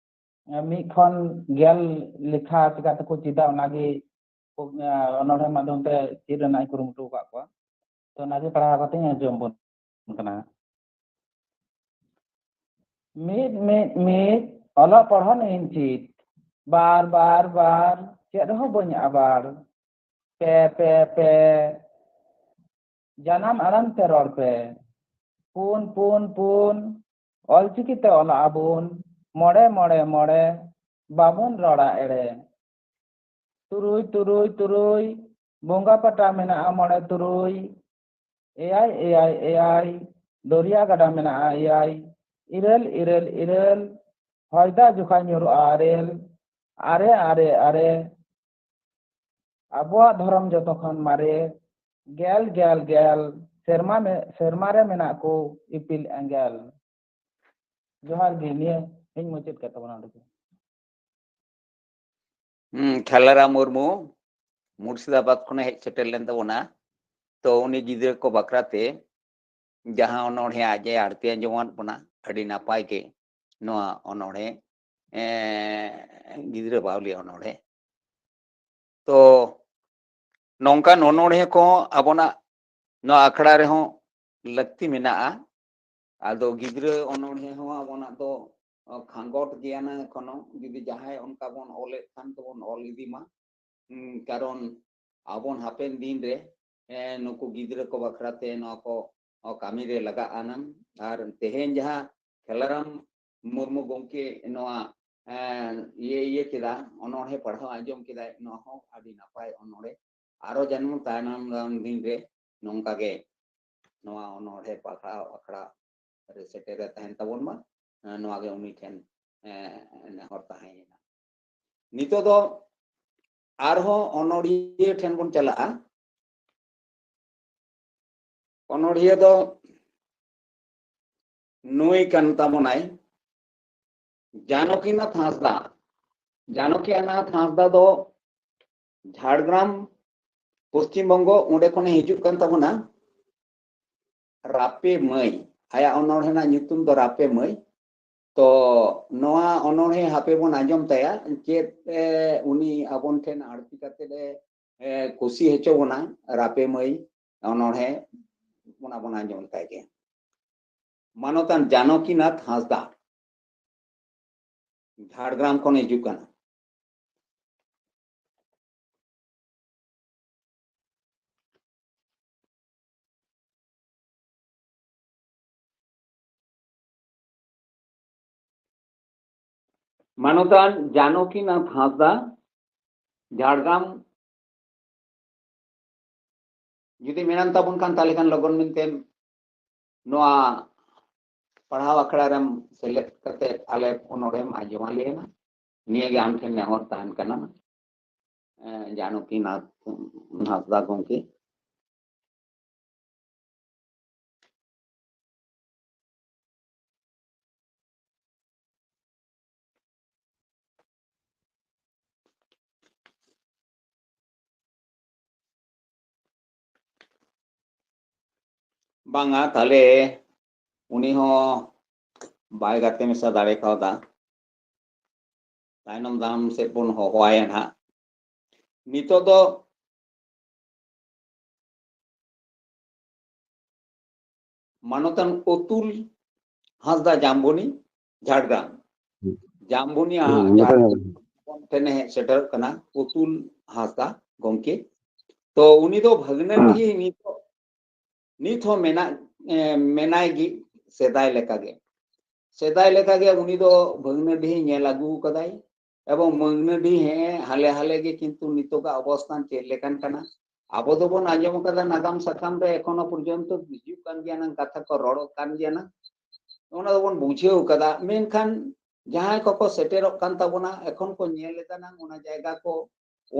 ᱢᱤᱫ ᱠᱷᱚᱱ ᱜᱮᱞ ᱞᱮᱠᱷᱟ ᱪᱤᱠᱟᱹ ᱛᱮᱠᱚ ᱪᱮᱫᱟ, ᱚᱱᱟᱜᱮ ᱚᱱᱚᱬᱦᱮ ᱢᱟᱫᱽᱫᱷᱚᱢ ᱛᱮ ᱪᱮᱫ ᱨᱮᱱᱟᱜ ᱤᱧ ᱠᱩᱨᱩᱢᱩᱴᱩ ᱟᱠᱟᱫ ᱠᱚᱣᱟ᱾ ᱛᱚ, ᱚᱱᱟᱜᱮ ᱯᱟᱲᱦᱟᱣ ᱠᱟᱛᱮ ᱤᱧ ᱟᱸᱡᱚᱢ ᱟᱵᱚᱱ ᱠᱟᱱᱟ᱾ ᱢᱤᱫ, ᱢᱤᱫ, ᱢᱤᱫ, ᱚᱞᱚᱜ ᱯᱚᱲᱦᱚᱱ ᱤᱧ ᱪᱮᱫ᱾ ᱵᱟᱨ, ᱵᱟᱨ, ᱵᱟᱨ, ᱪᱮᱫ ᱨᱮᱦᱚᱸ ᱵᱟᱹᱧ ᱟᱵᱟᱲ᱾ ᱯᱮ ᱯᱮ ᱯᱮ, ᱡᱟᱱᱟᱢ ᱟᱲᱟᱝ ᱛᱮ ᱨᱚᱲ ᱯᱮ᱾ ᱯᱩᱱ ᱯᱩᱱ ᱯᱩᱱ, ᱚᱞᱪᱤᱠᱤ ᱛᱮ ᱚᱞᱟᱜ ᱟᱵᱚᱱ᱾ ᱢᱚᱬᱮ ᱢᱚᱬᱮ ᱢᱚᱬᱮ, ᱵᱟᱵᱚᱱ ᱨᱚᱲᱟ ᱮᱲᱮ᱾ ᱛᱩᱨᱩᱭ ᱛᱩᱨᱩᱭ ᱛᱩᱨᱩᱭ, ᱵᱚᱸᱜᱟ ᱯᱟᱴᱟ ᱢᱮᱱᱟᱜᱼᱟ ᱢᱚᱬᱮ ᱛᱩᱨᱩᱭ᱾ ᱮᱭᱟᱭ ᱮᱭᱟᱭ ᱮᱭᱟᱭ, ᱫᱚᱨᱭᱟ ᱜᱟᱰᱟ ᱢᱮᱱᱟᱜᱼᱟ ᱮᱭᱟᱭ᱾ ᱤᱨᱟᱹᱞ ᱤᱨᱟᱹᱞ ᱤᱨᱟᱹᱞ, ᱦᱚᱭ ᱫᱟᱜ ᱡᱚᱠᱷᱟ ᱧᱩᱨᱩᱜᱼᱟ ᱟᱨᱮᱞ᱾ ᱟᱨᱮ ᱟᱨᱮ ᱟᱨᱮ, ᱟᱵᱚᱣᱟᱜ ᱫᱷᱚᱨᱚᱢ ᱡᱚᱛᱚ ᱠᱷᱚᱱ ᱢᱟᱨᱮ᱾ ᱜᱮᱞ ᱜᱮᱞ ᱜᱮᱞ, ᱥᱮᱨᱢᱟ ᱢᱮ-, ᱥᱮᱨᱢᱟ ᱨᱮ ᱢᱮᱱᱟᱜ ᱠᱚ ᱤᱯᱤᱞ ᱮᱸᱜᱮᱞ᱾ ᱡᱚᱦᱟᱨ ᱜᱮ, ᱱᱤᱭᱟᱹ ᱤᱧ ᱢᱩᱪᱟᱹᱫ ᱠᱮᱫ ᱛᱟᱵᱚᱱᱟ ᱚᱸᱰᱮ ᱜᱮ᱾ ᱦᱩᱸ, ᱠᱷᱮᱞᱟᱨᱟᱢ ᱢᱩᱨᱢᱩ ᱢᱩᱨᱥᱤᱫᱟᱵᱟᱫ ᱠᱷᱚᱱᱮ ᱦᱮᱡ ᱥᱮᱴᱮᱨ ᱞᱮᱱ ᱛᱟᱵᱚᱱᱟ᱾ ᱛᱚ ᱩᱱᱤ ᱜᱤᱫᱽᱨᱟᱹ ᱠᱚ ᱵᱟᱠᱷᱨᱟ ᱛᱮ ᱡᱟᱦᱟᱸ ᱚᱱᱚᱬᱦᱮ ᱟᱡ ᱮ ᱟᱬᱛᱤ ᱟᱸᱡᱚᱢᱟᱫ ᱵᱚᱱᱟ, ᱟᱹᱰᱤ ᱱᱟᱯᱟᱭ ᱜᱮ ᱱᱚᱣᱟ ᱚᱱᱚᱬᱦᱮ, ᱮᱸ, ᱜᱤᱫᱽᱨᱟᱹ ᱵᱟᱣᱞᱤ ᱚᱱᱚᱬᱦᱮ᱾ ᱛᱚ ᱱᱚᱝᱠᱟᱱ ᱚᱱᱚᱬᱦᱮ ᱠᱚ ᱟᱵᱚᱱᱟᱜ ᱱᱚᱣᱟ ᱟᱠᱷᱲᱟ ᱨᱮᱦᱚᱸ ᱞᱟᱹᱠᱛᱤ ᱢᱮᱱᱟᱜᱼᱟ᱾ ᱟᱫᱚ ᱜᱤᱫᱽᱨᱟᱹ ᱚᱱᱚᱬᱦᱮ ᱦᱚᱸ ᱟᱵᱚᱱᱟᱜ ᱫᱚ ᱠᱷᱟᱸᱜᱚᱴ ᱜᱮᱭᱟ ᱱᱟ ᱮᱠᱷᱚᱱᱳ, ᱡᱩᱫᱤ ᱡᱟᱦᱟᱸᱭ ᱚᱱᱠᱟ ᱵᱚᱱ ᱚᱞᱮᱫ ᱠᱷᱟᱱ ᱫᱚᱵᱚᱱ ᱚᱞ ᱤᱫᱤ ᱢᱟ᱾ ᱦᱩᱸ, ᱠᱟᱨᱚᱱ ᱟᱵᱚᱱ ᱦᱟᱯᱮᱱ ᱫᱤᱱ ᱨᱮ, ᱮ, ᱱᱩᱠᱩ ᱜᱤᱫᱽᱨᱟᱹ ᱠᱚ ᱵᱟᱠᱷᱨᱟ ᱛᱮ ᱱᱚᱣᱟ ᱠᱚ, ᱚ, ᱠᱟᱹᱢᱤ ᱨᱮ ᱞᱟᱜᱟᱜ ᱟᱱᱟᱝ᱾ ᱟᱨ ᱛᱮᱦᱮᱧ ᱡᱟᱦᱟᱸ ᱠᱷᱮᱞᱟᱨᱟᱢ ᱢᱩᱨᱢᱩ ᱜᱚᱢᱠᱮ ᱱᱚᱣᱟ, ᱮ, ᱤᱭᱟᱹ, ᱤᱭᱟᱹ ᱠᱮᱫᱟ, ᱚᱱᱚᱬᱦᱮ ᱯᱟᱲᱦᱟᱣ ᱟᱸᱡᱚᱢ ᱠᱮᱫᱟᱭ, ᱱᱚᱣᱟ ᱦᱚᱸ ᱟᱹᱰᱤ ᱱᱟᱯᱟᱭ ᱚᱱᱚᱬᱦᱮ᱾ ᱟᱨᱚ ᱡᱮᱢᱚᱱ ᱛᱟᱭᱱᱚᱢ ᱫᱟᱨᱟᱢ ᱫᱤᱱ ᱨᱮ ᱱᱚᱝᱠᱟ ᱜᱮ ᱱᱚᱣᱟ ᱚᱱᱚᱬᱦᱮ ᱯᱟᱲᱦᱟᱣ ᱟᱠᱷᱲᱟ ᱨᱮ ᱥᱮᱴᱮᱨ ᱮ ᱛᱟᱦᱮᱱ ᱛᱟᱵᱚᱱ ᱢᱟ, ᱮ, ᱱᱚᱣᱟ ᱜᱮ ᱩᱱᱤ ᱴᱷᱮᱱ, ᱮ, ᱱᱮᱦᱚᱨ ᱛᱟᱦᱮᱸᱭᱮᱱᱟ᱾ ᱱᱤᱛᱚᱜ ᱫᱚ ᱟᱨᱦᱚᱸ ᱚᱱᱚᱬᱦᱤᱭᱟᱹ ᱴᱷᱮᱱ ᱵᱚᱱ ᱪᱟᱞᱟᱜᱼᱟ᱾ ᱚᱱᱚᱬᱦᱤᱭᱟᱹ ᱫᱚ ᱱᱩᱭ ᱠᱟᱱ ᱛᱟᱵᱚᱱᱟᱭ ᱡᱟᱱᱚᱠᱤᱱᱟᱛᱷ ᱦᱟᱸᱥᱫᱟ᱾ ᱡᱟᱱᱚᱠᱤᱱᱟᱛᱷ ᱦᱟᱸᱥᱫᱟ ᱫᱚ ᱡᱷᱟᱲᱜᱨᱟᱢ, ᱯᱚᱥᱪᱤᱢ ᱵᱚᱝᱜᱚ, ᱚᱸᱰᱮ ᱠᱷᱚᱱᱮ ᱦᱤᱡᱩᱜ ᱠᱟᱱ ᱛᱟᱵᱚᱱᱟ᱾ ᱨᱟᱯᱮ ᱢᱟᱹᱭ, ᱟᱭᱟᱜ ᱚᱱᱚᱬᱦᱮ ᱨᱮᱱᱟᱜ ᱧᱩᱛᱩᱢ ᱫᱚ ᱨᱟᱯᱮ ᱢᱟᱹᱭ᱾ ᱛᱚ ᱱᱚᱣᱟ ᱚᱱᱚᱬᱦᱮ ᱦᱟᱯᱮ ᱵᱚᱱ ᱟᱸᱡᱚᱢ ᱛᱟᱭᱟ, ᱪᱮᱫ, ᱮ, ᱩᱱᱤ ᱟᱵᱚᱱ ᱴᱷᱮᱱ ᱟᱬᱛᱤ ᱠᱟᱛᱮ ᱮ, ᱮ, ᱠᱩᱥᱤ ᱦᱚᱪᱚ ᱵᱚᱱᱟ᱾ ᱨᱟᱯᱮ ᱢᱟᱹᱭ ᱚᱱᱚᱬᱦᱮ ᱚᱱᱟ ᱵᱚᱱ ᱟᱸᱡᱚᱢ ᱛᱟᱭ ᱜᱮ᱾ ᱢᱟᱱᱚᱛᱟᱱ ᱡᱟᱱᱚᱠᱤᱱᱟᱛᱷ ᱦᱟᱸᱥᱫᱟ ᱡᱷᱟᱲᱜᱨᱟᱢ ᱠᱷᱚᱱ ᱦᱤᱡᱩᱜ ᱠᱟᱱᱟ᱾ ᱢᱟᱱᱚᱛᱟᱱ ᱡᱟᱱᱚᱠᱤᱱᱟᱛᱷ ᱦᱟᱸᱥᱫᱟ, ᱡᱷᱟᱲᱜᱨᱟᱢ᱾ ᱡᱩᱫᱤ ᱢᱮᱱᱟᱢ ᱛᱟᱵᱚᱱ ᱠᱷᱟᱱ, ᱛᱟᱦᱞᱮ ᱠᱷᱟᱱ ᱞᱚᱜᱚᱱ ᱢᱮᱱᱛᱮ ᱱᱚᱣᱟ ᱯᱟᱲᱦᱟᱣ ᱟᱠᱷᱲᱟ ᱨᱮᱢ ᱥᱮᱞᱮᱫ ᱠᱟᱛᱮ ᱟᱞᱮ ᱚᱱᱚᱬᱦᱮᱢ ᱟᱸᱡᱚᱢ ᱟᱞᱮᱭᱟ᱾ ᱱᱤᱭᱟᱹ ᱜᱮ ᱟᱢ ᱴᱷᱮᱱ ᱱᱮᱦᱚᱨ ᱛᱟᱦᱮᱱ ᱠᱟᱱᱟ, ᱮ, ᱡᱟᱱᱚᱠᱤᱱᱟᱛᱷ ᱦᱟᱸᱥᱫᱟ ᱜᱚᱢᱠᱮ᱾ ᱵᱟᱝᱟ, ᱛᱟᱦᱞᱮ ᱩᱱᱤ ᱦᱚᱸ ᱵᱟᱭ ᱜᱟᱛᱮ ᱢᱮᱥᱟ ᱫᱟᱲᱮ ᱠᱟᱣᱫᱟ᱾ ᱛᱟᱭᱱᱚᱢ ᱫᱟᱨᱟᱢ ᱥᱮᱫ ᱵᱚᱱ ᱦᱚᱦᱚᱣᱟᱭᱟ ᱱᱟᱦᱟᱜ᱾ ᱱᱤᱛᱚᱜ ᱫᱚ ᱢᱟᱱᱚᱛᱟᱱ ᱚᱛᱩᱞ ᱦᱟᱸᱥᱫᱟ, ᱡᱟᱢᱵᱚᱱᱤ, ᱡᱷᱟᱲᱜᱨᱟᱢ᱾ ᱦᱩᱸ᱾ ᱡᱟᱢᱵᱚᱱᱤ ᱦᱩᱸ, ᱟᱡ ᱢᱟᱱᱚᱛᱟᱱ ᱴᱷᱮᱱᱮ ᱦᱮᱡ ᱥᱮᱴᱮᱨᱚᱜ ᱠᱟᱱᱟ, ᱚᱛᱩᱞ ᱦᱟᱸᱥᱫᱟ ᱜᱚᱢᱠᱮ᱾ ᱛᱚ ᱩᱱᱤ ᱫᱚ ᱵᱷᱟᱹᱜᱽᱱᱟᱹᱰᱤᱦᱤ ᱱᱤᱛ, ᱱᱤᱛ ᱦᱚᱸ ᱢᱮᱱᱟᱜ, ᱮ, ᱢᱮᱱᱟᱭ ᱜᱮ ᱥᱮᱫᱟᱭ ᱞᱮᱠᱟᱜᱮ᱾ ᱥᱮᱫᱟᱭ ᱞᱮᱠᱟᱜᱮ ᱩᱱᱤ ᱫᱚ ᱵᱷᱟᱹᱜᱽᱱᱟᱹᱰᱤᱦᱤ ᱧᱮᱞ ᱟᱹᱜᱩ ᱠᱟᱫᱟᱭ᱾ ᱮᱵᱚᱝ ᱵᱷᱟᱹᱜᱽᱱᱟᱹᱰᱤᱦᱤ ᱦᱮᱸ ᱦᱟᱞᱮ ᱦᱟᱞᱮ ᱜᱮ ᱠᱤᱱᱛᱩ ᱱᱤᱛᱚᱜᱟᱜ ᱚᱵᱚᱥᱛᱷᱟᱱ ᱪᱮᱫ ᱞᱮᱠᱟᱱ ᱠᱟᱱᱟ? ᱟᱵᱚ ᱫᱚᱵᱚᱱ ᱟᱸᱡᱚᱢ ᱟᱠᱟᱫᱟ, ᱱᱟᱜᱟᱢ ᱥᱟᱠᱟᱢ ᱨᱮ ᱮᱠᱷᱚᱱᱳ ᱯᱚᱨᱡᱚᱱᱛᱚ ᱦᱤᱡᱩᱜ ᱠᱟᱱ ᱜᱮᱭᱟ, ᱱᱟᱝ ᱠᱟᱛᱷᱟ ᱠᱚ ᱨᱚᱲᱚᱜ ᱠᱟᱱ ᱜᱮᱭᱟ, ᱱᱟᱝ ᱚᱱᱟ ᱫᱚᱵᱚᱱ ᱵᱩᱡᱷᱟᱹᱣ ᱠᱟᱫᱟ᱾ ᱢᱮᱱᱠᱷᱟᱱ ᱡᱟᱦᱟᱸᱭ ᱠᱚᱠᱚ ᱥᱮᱴᱮᱨᱚᱜ ᱠᱟᱱ ᱛᱟᱵᱚᱱᱟ, ᱮᱠᱷᱚᱱ ᱠᱚ ᱧᱮᱞ ᱮᱫᱟ ᱱᱟᱝ ᱚᱱᱟ ᱡᱟᱭᱜᱟ ᱠᱚ,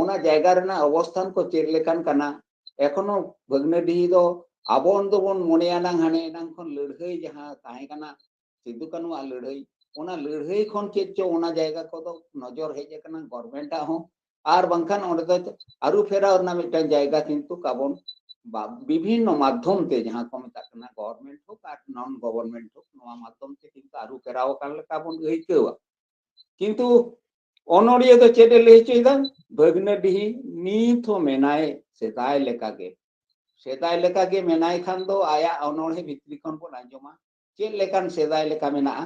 ᱚᱱᱟ ᱡᱟᱭᱜᱟ ᱨᱮᱱᱟᱜ ᱚᱵᱚᱥᱛᱷᱟᱱ ᱠᱚ ᱪᱮᱫ ᱞᱮᱠᱟᱱ ᱠᱟᱱᱟ᱾ ᱮᱠᱷᱚᱱᱳ ᱵᱷᱟᱹᱜᱽᱱᱟᱹᱰᱤᱦᱤ ᱫᱚ ᱟᱵᱚ ᱫᱚᱵᱚᱱ ᱢᱚᱱᱮᱭᱟ ᱱᱟᱝ ᱦᱟᱱᱮ ᱮᱱᱟᱝ ᱠᱷᱚᱱ ᱞᱟᱹᱲᱦᱟᱹᱭ ᱡᱟᱦᱟᱸ ᱛᱟᱦᱮᱸ ᱠᱟᱱᱟ, ᱥᱤᱫᱩ ᱠᱟᱹᱱᱩᱣᱟᱜ ᱞᱟᱹᱲᱦᱟᱹᱭ, ᱚᱱᱟ ᱞᱟᱹᱲᱦᱟᱹᱭ ᱠᱷᱚᱱ ᱪᱮᱫ ᱪᱚ ᱚᱱᱟ ᱡᱟᱭᱜᱟ ᱠᱚᱫᱚ ᱱᱚᱡᱚᱨ ᱦᱮᱡ ᱟᱠᱟᱱᱟ ᱜᱚᱨᱢᱮᱱᱴ ᱟᱜ ᱦᱚᱸ, ᱟᱨ ᱵᱟᱝᱠᱷᱟᱱ ᱚᱸᱰᱮ ᱫᱚ ᱟᱹᱨᱩ ᱯᱷᱮᱨᱟᱣ ᱨᱮᱱᱟᱜ ᱢᱤᱫᱴᱟᱝ ᱡᱟᱭᱜᱟ ᱠᱤᱱᱛᱩ ᱟᱵᱚᱱ ᱵᱟ-, ᱵᱤᱵᱷᱤᱱᱱᱚ ᱢᱟᱫᱽᱫᱷᱚᱢ ᱛᱮ, ᱡᱟᱦᱟᱸ ᱠᱚ ᱢᱮᱛᱟᱜ ᱠᱟᱱᱟ ᱜᱚᱵᱷᱚᱨᱱᱢᱮᱱᱴ ᱦᱳᱠ ᱟᱨ ᱱᱚᱱ ᱜᱚᱵᱷᱚᱨᱱᱢᱮᱱᱴ ᱦᱳᱠ, ᱱᱚᱣᱟ ᱢᱟᱫᱽᱫᱷᱚᱢ ᱛᱮ ᱠᱤᱱᱛᱩ ᱟᱹᱨᱩ ᱯᱷᱮᱨᱟᱣ ᱟᱠᱟᱱ ᱞᱮᱠᱟ ᱵᱚᱱ ᱟᱹᱭᱠᱟᱹᱣᱟ᱾ ᱠᱤᱱᱛᱩ ᱚᱱᱚᱲᱤᱭᱟᱹ ᱫᱚ ᱪᱮᱫ ᱮ ᱞᱟᱹᱭ ᱦᱚᱪᱚᱭᱮᱫᱟ? ᱵᱷᱟᱹᱜᱽᱱᱟᱹᱰᱤᱦᱤ ᱱᱤᱛ ᱦᱚᱸ ᱢᱮᱱᱟᱭ ᱥᱮᱫᱟᱭ ᱞᱮᱠᱟᱜᱮ᱾ ᱥᱮᱫᱟᱭ ᱞᱮᱠᱟᱜᱮ ᱢᱮᱱᱟᱭ ᱠᱷᱟᱱ ᱫᱚ ᱟᱭᱟᱜ ᱚᱱᱚᱬᱦᱮ ᱵᱷᱤᱛᱨᱤ ᱠᱷᱚᱱ ᱵᱚᱱ ᱟᱸᱡᱚᱢᱟ ᱪᱮᱫ ᱞᱮᱠᱟᱱ ᱥᱮᱫᱟᱭ ᱞᱮᱠᱟ ᱢᱮᱱᱟᱜᱼᱟ,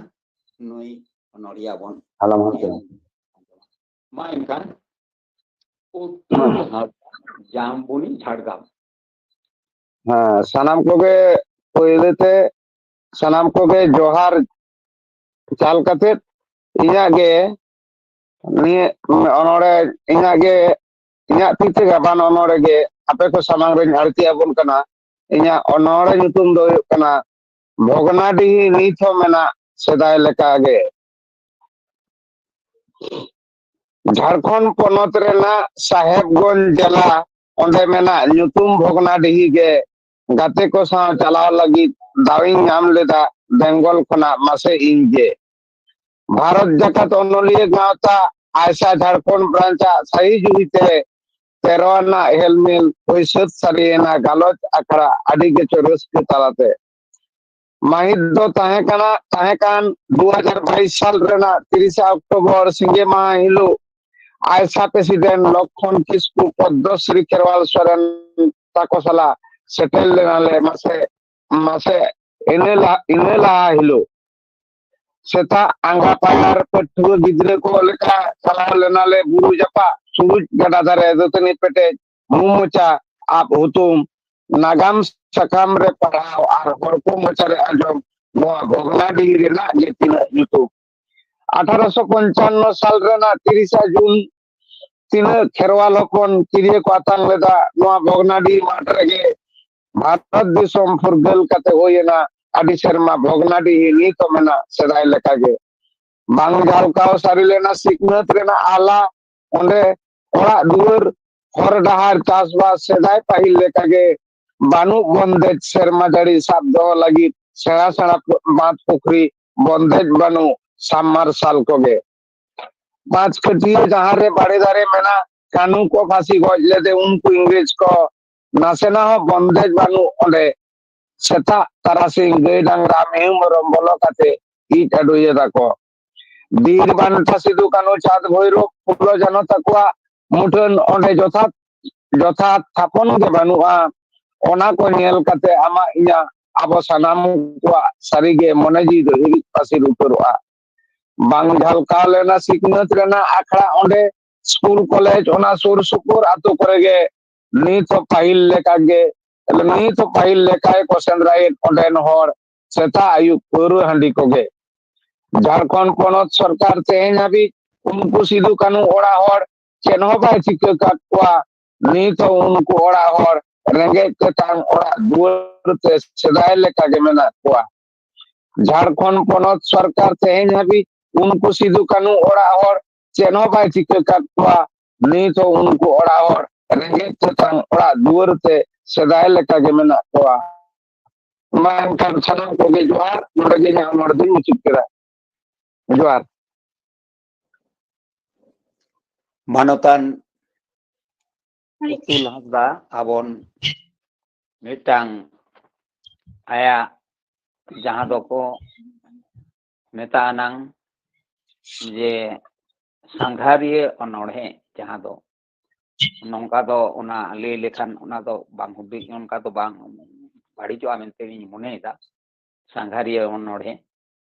ᱱᱩᱭ ᱚᱱᱚᱲᱦᱤᱭᱟᱹ ᱵᱚᱱ ᱟᱞᱚᱢ ᱦᱟᱛᱟᱣᱟ᱾ ᱢᱟ ᱮᱱᱠᱷᱟᱱ ᱩᱛᱛᱚᱨ ᱦᱟᱸᱥᱫᱟ, ᱡᱟᱢᱵᱚᱱᱤ, ᱡᱷᱟᱲᱜᱨᱟᱢ᱾ ᱦᱮᱸ, ᱥᱟᱱᱟᱢ ᱠᱚᱜᱮ ᱯᱳᱭᱞᱳ ᱛᱮ ᱥᱟᱱᱟᱢ ᱠᱚᱜᱮ ᱡᱚᱦᱟᱨ ᱪᱟᱞ ᱠᱟᱛᱮ ᱤᱧᱟᱹᱜ ᱜᱮ ᱱᱤᱭᱟᱹ ᱚᱱᱚᱲᱦᱮ ᱤᱧᱟᱹᱜ ᱜᱮ, ᱤᱧᱟᱹᱜ ᱛᱤ ᱛᱮ ᱜᱟᱵᱟᱱ ᱚᱱᱚᱲᱦᱮ ᱜᱮ ᱟᱯᱮ ᱠᱚ ᱥᱟᱢᱟᱝ ᱨᱮᱧ ᱟᱹᱲᱛᱤ ᱟᱵᱚᱱ ᱠᱟᱱᱟ᱾ ᱤᱧᱟᱹᱜ ᱚᱱᱚᱲᱦᱮ ᱧᱩᱛᱩᱢ ᱫᱚ ᱦᱩᱭᱩᱜ ᱠᱟᱱᱟ ᱵᱷᱚᱜᱽᱱᱟᱰᱤᱦᱤ ᱱᱤᱛ ᱦᱚᱸ ᱢᱮᱱᱟᱜ ᱥᱮᱫᱟᱭ ᱞᱮᱠᱟ ᱜᱮ᱾ ᱡᱷᱟᱲᱠᱷᱚᱸᱰ ᱯᱚᱱᱚᱛ ᱨᱮᱱᱟᱜ ᱥᱟᱦᱮᱵᱽᱜᱚᱸᱡᱽ ᱡᱮᱞᱟ, ᱚᱸᱰᱮ ᱢᱮᱱᱟᱜ ᱧᱩᱛᱩᱢ ᱵᱷᱚᱜᱽᱱᱟᱰᱤᱦᱤ ᱜᱮ ᱜᱟᱛᱮ ᱠᱚ ᱥᱟᱶ ᱪᱟᱞᱟᱣ ᱞᱟᱹᱜᱤᱫ ᱫᱟᱣ ᱤᱧ ᱧᱟᱢ ᱞᱮᱫᱟ ᱵᱮᱝᱜᱚᱞ ᱠᱷᱚᱱᱟᱜ ᱢᱟᱥᱮ ᱤᱧ ᱜᱮ᱾ ᱵᱷᱟᱨᱚᱛ ᱡᱟᱠᱟᱛ ᱚᱱᱚᱞᱤᱭᱟᱹ ᱜᱟᱶᱛᱟ ᱟᱭᱥᱟ ᱡᱷᱟᱲᱠᱷᱚᱸᱰ ᱵᱨᱟᱧᱪ ᱟᱜ ᱥᱟᱹᱦᱤ ᱡᱩᱦᱤ ᱛᱮ ᱛᱮᱨᱚ ᱟᱱᱟᱜ ᱦᱮᱞᱢᱮᱞ ᱦᱩᱭ ᱥᱟᱹᱛ ᱥᱟᱹᱨᱤᱭᱮᱱᱟ ᱜᱟᱞᱚᱪ ᱟᱠᱷᱲᱟ ᱟᱹᱰᱤ ᱜᱮᱪᱚ ᱨᱟᱹᱥᱠᱟᱹ ᱛᱟᱞᱟᱛᱮ᱾ ᱢᱟᱹᱦᱤᱛ ᱫᱚ ᱛᱟᱦᱮᱸ ᱠᱟᱱᱟ, ᱛᱟᱦᱮᱸ ᱠᱟᱱ ᱫᱩ ᱦᱟᱡᱟᱨ ᱵᱟᱭᱤᱥ ᱥᱟᱞ ᱨᱮᱱᱟᱜ ᱛᱤᱨᱤᱥᱟ ᱚᱠᱴᱳᱵᱚᱨ ᱥᱤᱸᱜᱮ ᱢᱟᱦᱟ ᱦᱤᱞᱳᱜ ᱟᱭᱥᱟ ᱯᱨᱮᱥᱤᱰᱮᱱᱴ ᱞᱚᱠᱠᱷᱚᱱ ᱠᱤᱥᱠᱩ, ᱯᱚᱫᱽᱫᱚᱥᱨᱤ ᱠᱷᱮᱨᱣᱟᱞ ᱥᱚᱨᱮᱱ ᱛᱟᱠᱚ ᱥᱟᱞᱟᱜ ᱥᱮᱴᱮᱨ ᱞᱮᱱᱟᱞᱮ᱾ ᱢᱟᱥᱮ, ᱢᱟᱥᱮ ᱤᱱᱟᱹ ᱞᱟᱦᱟ, ᱤᱱᱟᱹ ᱞᱟᱦᱟ ᱦᱤᱞᱳᱜ ᱥᱮᱛᱟᱜ ᱟᱸᱜᱟ ᱯᱟᱭᱟᱨ ᱯᱟᱹᱴᱷᱩᱣᱟᱹ ᱜᱤᱫᱽᱨᱟᱹ ᱠᱚ ᱞᱮᱠᱟ ᱪᱟᱞᱟᱣ ᱞᱮᱱᱟᱞᱮ ᱵᱩᱨᱩ ᱡᱟᱯᱟᱜ, ᱥᱩᱨᱩᱡ ᱜᱟᱰᱟ ᱫᱷᱟᱨᱮ, ᱫᱟᱹᱛᱟᱹᱱᱤ ᱯᱮᱴᱮᱡ, ᱢᱩ ᱢᱚᱪᱟ ᱟᱵ ᱦᱩᱛᱩᱢ, ᱱᱟᱜᱟᱢ ᱥᱟᱠᱟᱢ ᱨᱮ ᱯᱟᱲᱦᱟᱣ ᱟᱨ ᱦᱚᱲ ᱠᱚ ᱢᱚᱪᱟ ᱨᱮ ᱟᱸᱡᱚᱢ, ᱱᱚᱣᱟ ᱵᱷᱚᱜᱽᱱᱟᱰᱤᱦᱤ ᱨᱮᱱᱟᱜ ᱜᱮ ᱛᱤᱱᱟᱹᱜ ᱧᱩᱛᱩᱢ᱾ ᱟᱴᱷᱟᱨᱚᱥᱚ ᱯᱚᱧᱪᱟᱱᱱᱚ ᱥᱟᱞ ᱨᱮᱱᱟᱜ ᱛᱤᱨᱤᱥᱟ ᱡᱩᱱ ᱛᱤᱱᱟᱹᱜ ᱠᱷᱮᱨᱣᱟᱞ ᱦᱚᱯᱚᱱ ᱠᱤᱨᱭᱟᱹ ᱠᱚ ᱟᱛᱟᱝ ᱞᱮᱫᱟ ᱱᱚᱣᱟ ᱵᱷᱚᱜᱽᱱᱟᱰᱤᱦᱤ ᱢᱟᱴᱷ ᱨᱮᱜᱮ ᱵᱷᱟᱨᱚᱛ ᱫᱤᱥᱚᱢ ᱯᱷᱩᱨᱜᱟᱹᱞ ᱠᱟᱛᱮ ᱦᱩᱭ ᱮᱱᱟ ᱟᱹᱰᱤ ᱥᱮᱨᱢᱟ ᱵᱷᱚᱜᱽᱱᱟᱰᱤᱦᱤ ᱱᱤᱛ ᱦᱚᱸ ᱢᱮᱱᱟᱜ ᱥᱮᱫᱟᱭ ᱞᱮᱠᱟᱜᱮ᱾ ᱵᱟᱝ ᱡᱷᱟᱞᱠᱟᱣ ᱥᱟᱹᱨᱤ ᱞᱮᱱᱟ ᱥᱤᱠᱷᱱᱟᱹᱛ ᱨᱮᱱᱟᱜ ᱟᱞᱟ᱾ ᱚᱸᱰᱮ ᱚᱲᱟᱜ ᱫᱩᱣᱟᱹᱨ, ᱦᱚᱨ ᱰᱟᱦᱟᱨ, ᱪᱟᱥᱵᱟᱥ ᱥᱮᱫᱟᱭ ᱯᱟᱹᱦᱤᱞ ᱞᱮᱠᱟᱜᱮ ᱵᱟᱹᱱᱩᱜ ᱵᱚᱱᱫᱮᱡᱽ ᱥᱮᱨᱢᱟ ᱡᱟᱹᱲᱤ ᱥᱟᱵ ᱫᱚᱦᱚ ᱞᱟᱹᱜᱤᱫ ᱥᱮᱬᱟ ᱥᱮᱬᱟ ᱵᱟᱸᱫᱽ ᱯᱩᱠᱷᱨᱤ, ᱵᱚᱱᱫᱮᱡᱽ ᱵᱟᱹᱱᱩᱜ ᱥᱟᱵᱢᱟᱨᱥᱟᱞ ᱠᱚᱜᱮ᱾ ᱯᱟᱸᱪ ᱠᱟᱹᱴᱤᱭᱟᱹ ᱡᱟᱦᱟᱸ ᱨᱮ ᱵᱟᱲᱮ ᱫᱟᱨᱮ ᱢᱮᱱᱟᱜ, ᱠᱟᱹᱱᱩ ᱠᱚ ᱯᱷᱟᱸᱥᱤ ᱜᱚᱡ ᱞᱮᱫᱮ ᱩᱱᱠᱩ ᱤᱝᱨᱮᱡᱽ ᱠᱚ, ᱱᱟᱥᱮᱱᱟᱜ ᱦᱚᱸ ᱵᱚᱱᱫᱮᱡᱽ ᱵᱟᱹᱱᱩᱜ ᱚᱸᱰᱮ᱾ ᱥᱮᱛᱟᱜ ᱛᱟᱨᱟᱥᱤᱧ ᱜᱟᱹᱭ ᱰᱟᱝᱨᱟ ᱢᱤᱦᱩ ᱢᱮᱨᱚᱢ ᱵᱚᱞᱚ ᱠᱟᱛᱮ ᱤᱡ ᱟᱹᱰᱩᱭᱮᱫᱟ ᱠᱚ᱾ ᱵᱤᱨ ᱵᱟᱱᱴᱟ ᱥᱤᱫᱩ ᱠᱟᱹᱱᱩ ᱪᱟᱸᱫᱽ ᱵᱷᱳᱭᱨᱳᱵ ᱯᱷᱩᱞᱳ ᱡᱷᱟᱱᱚ ᱛᱟᱠᱚᱣᱟᱜ ᱢᱩᱴᱷᱟᱹᱱ ᱚᱸᱰᱮ ᱡᱚᱛᱷᱟᱛ, ᱡᱚᱛᱷᱟᱛ ᱛᱷᱟᱯᱚᱱ ᱜᱮ ᱵᱟᱹᱱᱩᱜᱼᱟ᱾ ᱚᱱᱟ ᱠᱚ ᱧᱮᱞ ᱠᱟᱛᱮ ᱟᱢᱟᱜ ᱤᱧᱟᱹᱜ ᱟᱵᱚ ᱥᱟᱱᱟᱢ ᱠᱚᱣᱟᱜ ᱥᱟᱹᱨᱤᱜᱮ ᱢᱚᱱᱮ ᱡᱤᱣᱤ ᱫᱚ ᱦᱤᱨᱤᱡ ᱯᱟᱹᱥᱤᱨ ᱩᱛᱟᱹᱨᱚᱜᱼᱟ᱾ ᱵᱟᱝ ᱡᱷᱟᱞᱠᱟᱣ ᱞᱮᱱᱟ ᱥᱤᱠᱷᱱᱟᱹᱛ ᱨᱮᱱᱟᱜ ᱟᱠᱷᱲᱟ ᱚᱸᱰᱮ᱾ ᱥᱠᱩᱞ ᱠᱚᱞᱮᱡᱽ ᱚᱱᱟ ᱥᱩᱨ ᱥᱩᱯᱩᱨ ᱟᱛᱳ ᱠᱚᱨᱮ ᱜᱮ ᱱᱤᱛ ᱦᱚᱸ ᱯᱟᱹᱦᱤᱞ ᱞᱮᱠᱟ ᱜᱮ, ᱱᱤᱛ ᱦᱚᱸ ᱯᱟᱹᱦᱤᱞ ᱞᱮᱠᱟ ᱜᱮᱠᱚ ᱥᱮᱸᱫᱽᱨᱟᱭᱮᱫ ᱚᱸᱰᱮᱱ ᱦᱚᱲ ᱥᱮᱛᱟᱜ ᱟᱹᱭᱩᱵ ᱯᱟᱹᱣᱨᱟᱹ ᱦᱟᱺᱰᱤ ᱠᱚᱜᱮ᱾ ᱡᱷᱟᱲᱠᱷᱚᱸᱰ ᱯᱚᱱᱚᱛ ᱥᱚᱨᱠᱟᱨ ᱛᱮᱦᱮᱧ ᱦᱟᱹᱵᱤᱡ ᱩᱱᱠᱩ ᱥᱤᱫᱩ ᱠᱟᱹᱱᱦᱩ ᱚᱲᱟᱜ ᱦᱚᱲ ᱪᱮᱫ ᱦᱚᱸ ᱵᱟᱭ ᱪᱤᱠᱟᱹ ᱠᱟᱫ ᱠᱚᱣᱟ᱾ ᱱᱤᱛ ᱦᱚᱸ ᱩᱱᱠᱩ ᱚᱲᱟᱜ ᱦᱚᱲ ᱨᱮᱸᱜᱮᱡ ᱛᱮᱛᱟᱝ ᱚᱲᱟᱜ ᱫᱩᱣᱟᱹᱨ ᱛᱮ ᱥᱮᱫᱟᱭ ᱞᱮᱠᱟ ᱜᱮ ᱢᱮᱱᱟᱜ ᱠᱚᱣᱟ᱾ ᱡᱷᱟᱲᱠᱷᱚᱸᱰ ᱯᱚᱱᱚᱛ ᱥᱚᱨᱠᱟᱨ ᱛᱮᱦᱮᱧ ᱦᱟᱹᱵᱤᱡ ᱩᱱᱠᱩ ᱥᱤᱫᱩ ᱠᱟᱹᱱᱦᱩ ᱚᱲᱟᱜ ᱦᱚᱲ ᱪᱮᱫ ᱦᱚᱸ ᱵᱟᱭ ᱪᱤᱠᱟᱹ ᱠᱟᱫ ᱠᱚᱣᱟ᱾ ᱱᱤᱛ ᱦᱚᱸ ᱩᱱᱠᱩ ᱚᱲᱟᱜ ᱦᱚᱲ ᱨᱮᱸᱜᱮᱡ ᱛᱮᱛᱟᱝ ᱚᱲᱟᱜ ᱫᱩᱣᱟᱹᱨ ᱛᱮ ᱥᱮᱫᱟᱭ ᱞᱮᱠᱟ ᱜᱮ ᱢᱮᱱᱟᱜ ᱠᱚᱣᱟ᱾ ᱢᱟ ᱮᱱᱠᱷᱟᱱ ᱥᱟᱱᱟᱢ ᱠᱚᱜᱮ ᱡᱚᱦᱟᱨ᱾ ᱱᱚᱰᱮ ᱜᱮ ᱤᱧᱟᱹᱜ ᱢᱚᱬᱮ ᱫᱤᱱ ᱢᱩᱪᱟᱹᱫ ᱠᱮᱫᱟ᱾ ᱡᱚᱦᱟᱨ᱾ ᱢᱟᱱᱚᱛᱟᱱ ᱩᱛᱩᱞ ᱦᱟᱸᱥᱫᱟ ᱟᱵᱚᱱ ᱢᱤᱫᱴᱟᱝ ᱟᱭᱟᱜ ᱡᱟᱦᱟᱸ ᱫᱚᱠᱚ ᱢᱮᱛᱟᱜ ᱟᱱᱟᱝ ᱡᱮ ᱥᱟᱸᱜᱷᱟᱨᱤᱭᱟᱹ ᱚᱱᱚᱬᱦᱮ, ᱡᱟᱦᱟᱸ ᱫᱚ ᱱᱚᱝᱠᱟ ᱫᱚ ᱚᱱᱟ ᱞᱟᱹᱭ ᱞᱮᱠᱷᱟᱱ ᱚᱱᱟ ᱫᱚ ᱵᱟᱝ ᱦᱩᱫᱤᱧ, ᱚᱱᱠᱟ ᱫᱚ ᱵᱟᱝ ᱵᱟᱹᱲᱤᱡᱚᱜᱼᱟ ᱢᱮᱱᱛᱮ ᱤᱧ ᱢᱚᱱᱮᱭᱮᱫᱟ᱾ ᱥᱟᱸᱜᱷᱟᱨᱤᱭᱟᱹ ᱚᱱᱚᱬᱦᱮ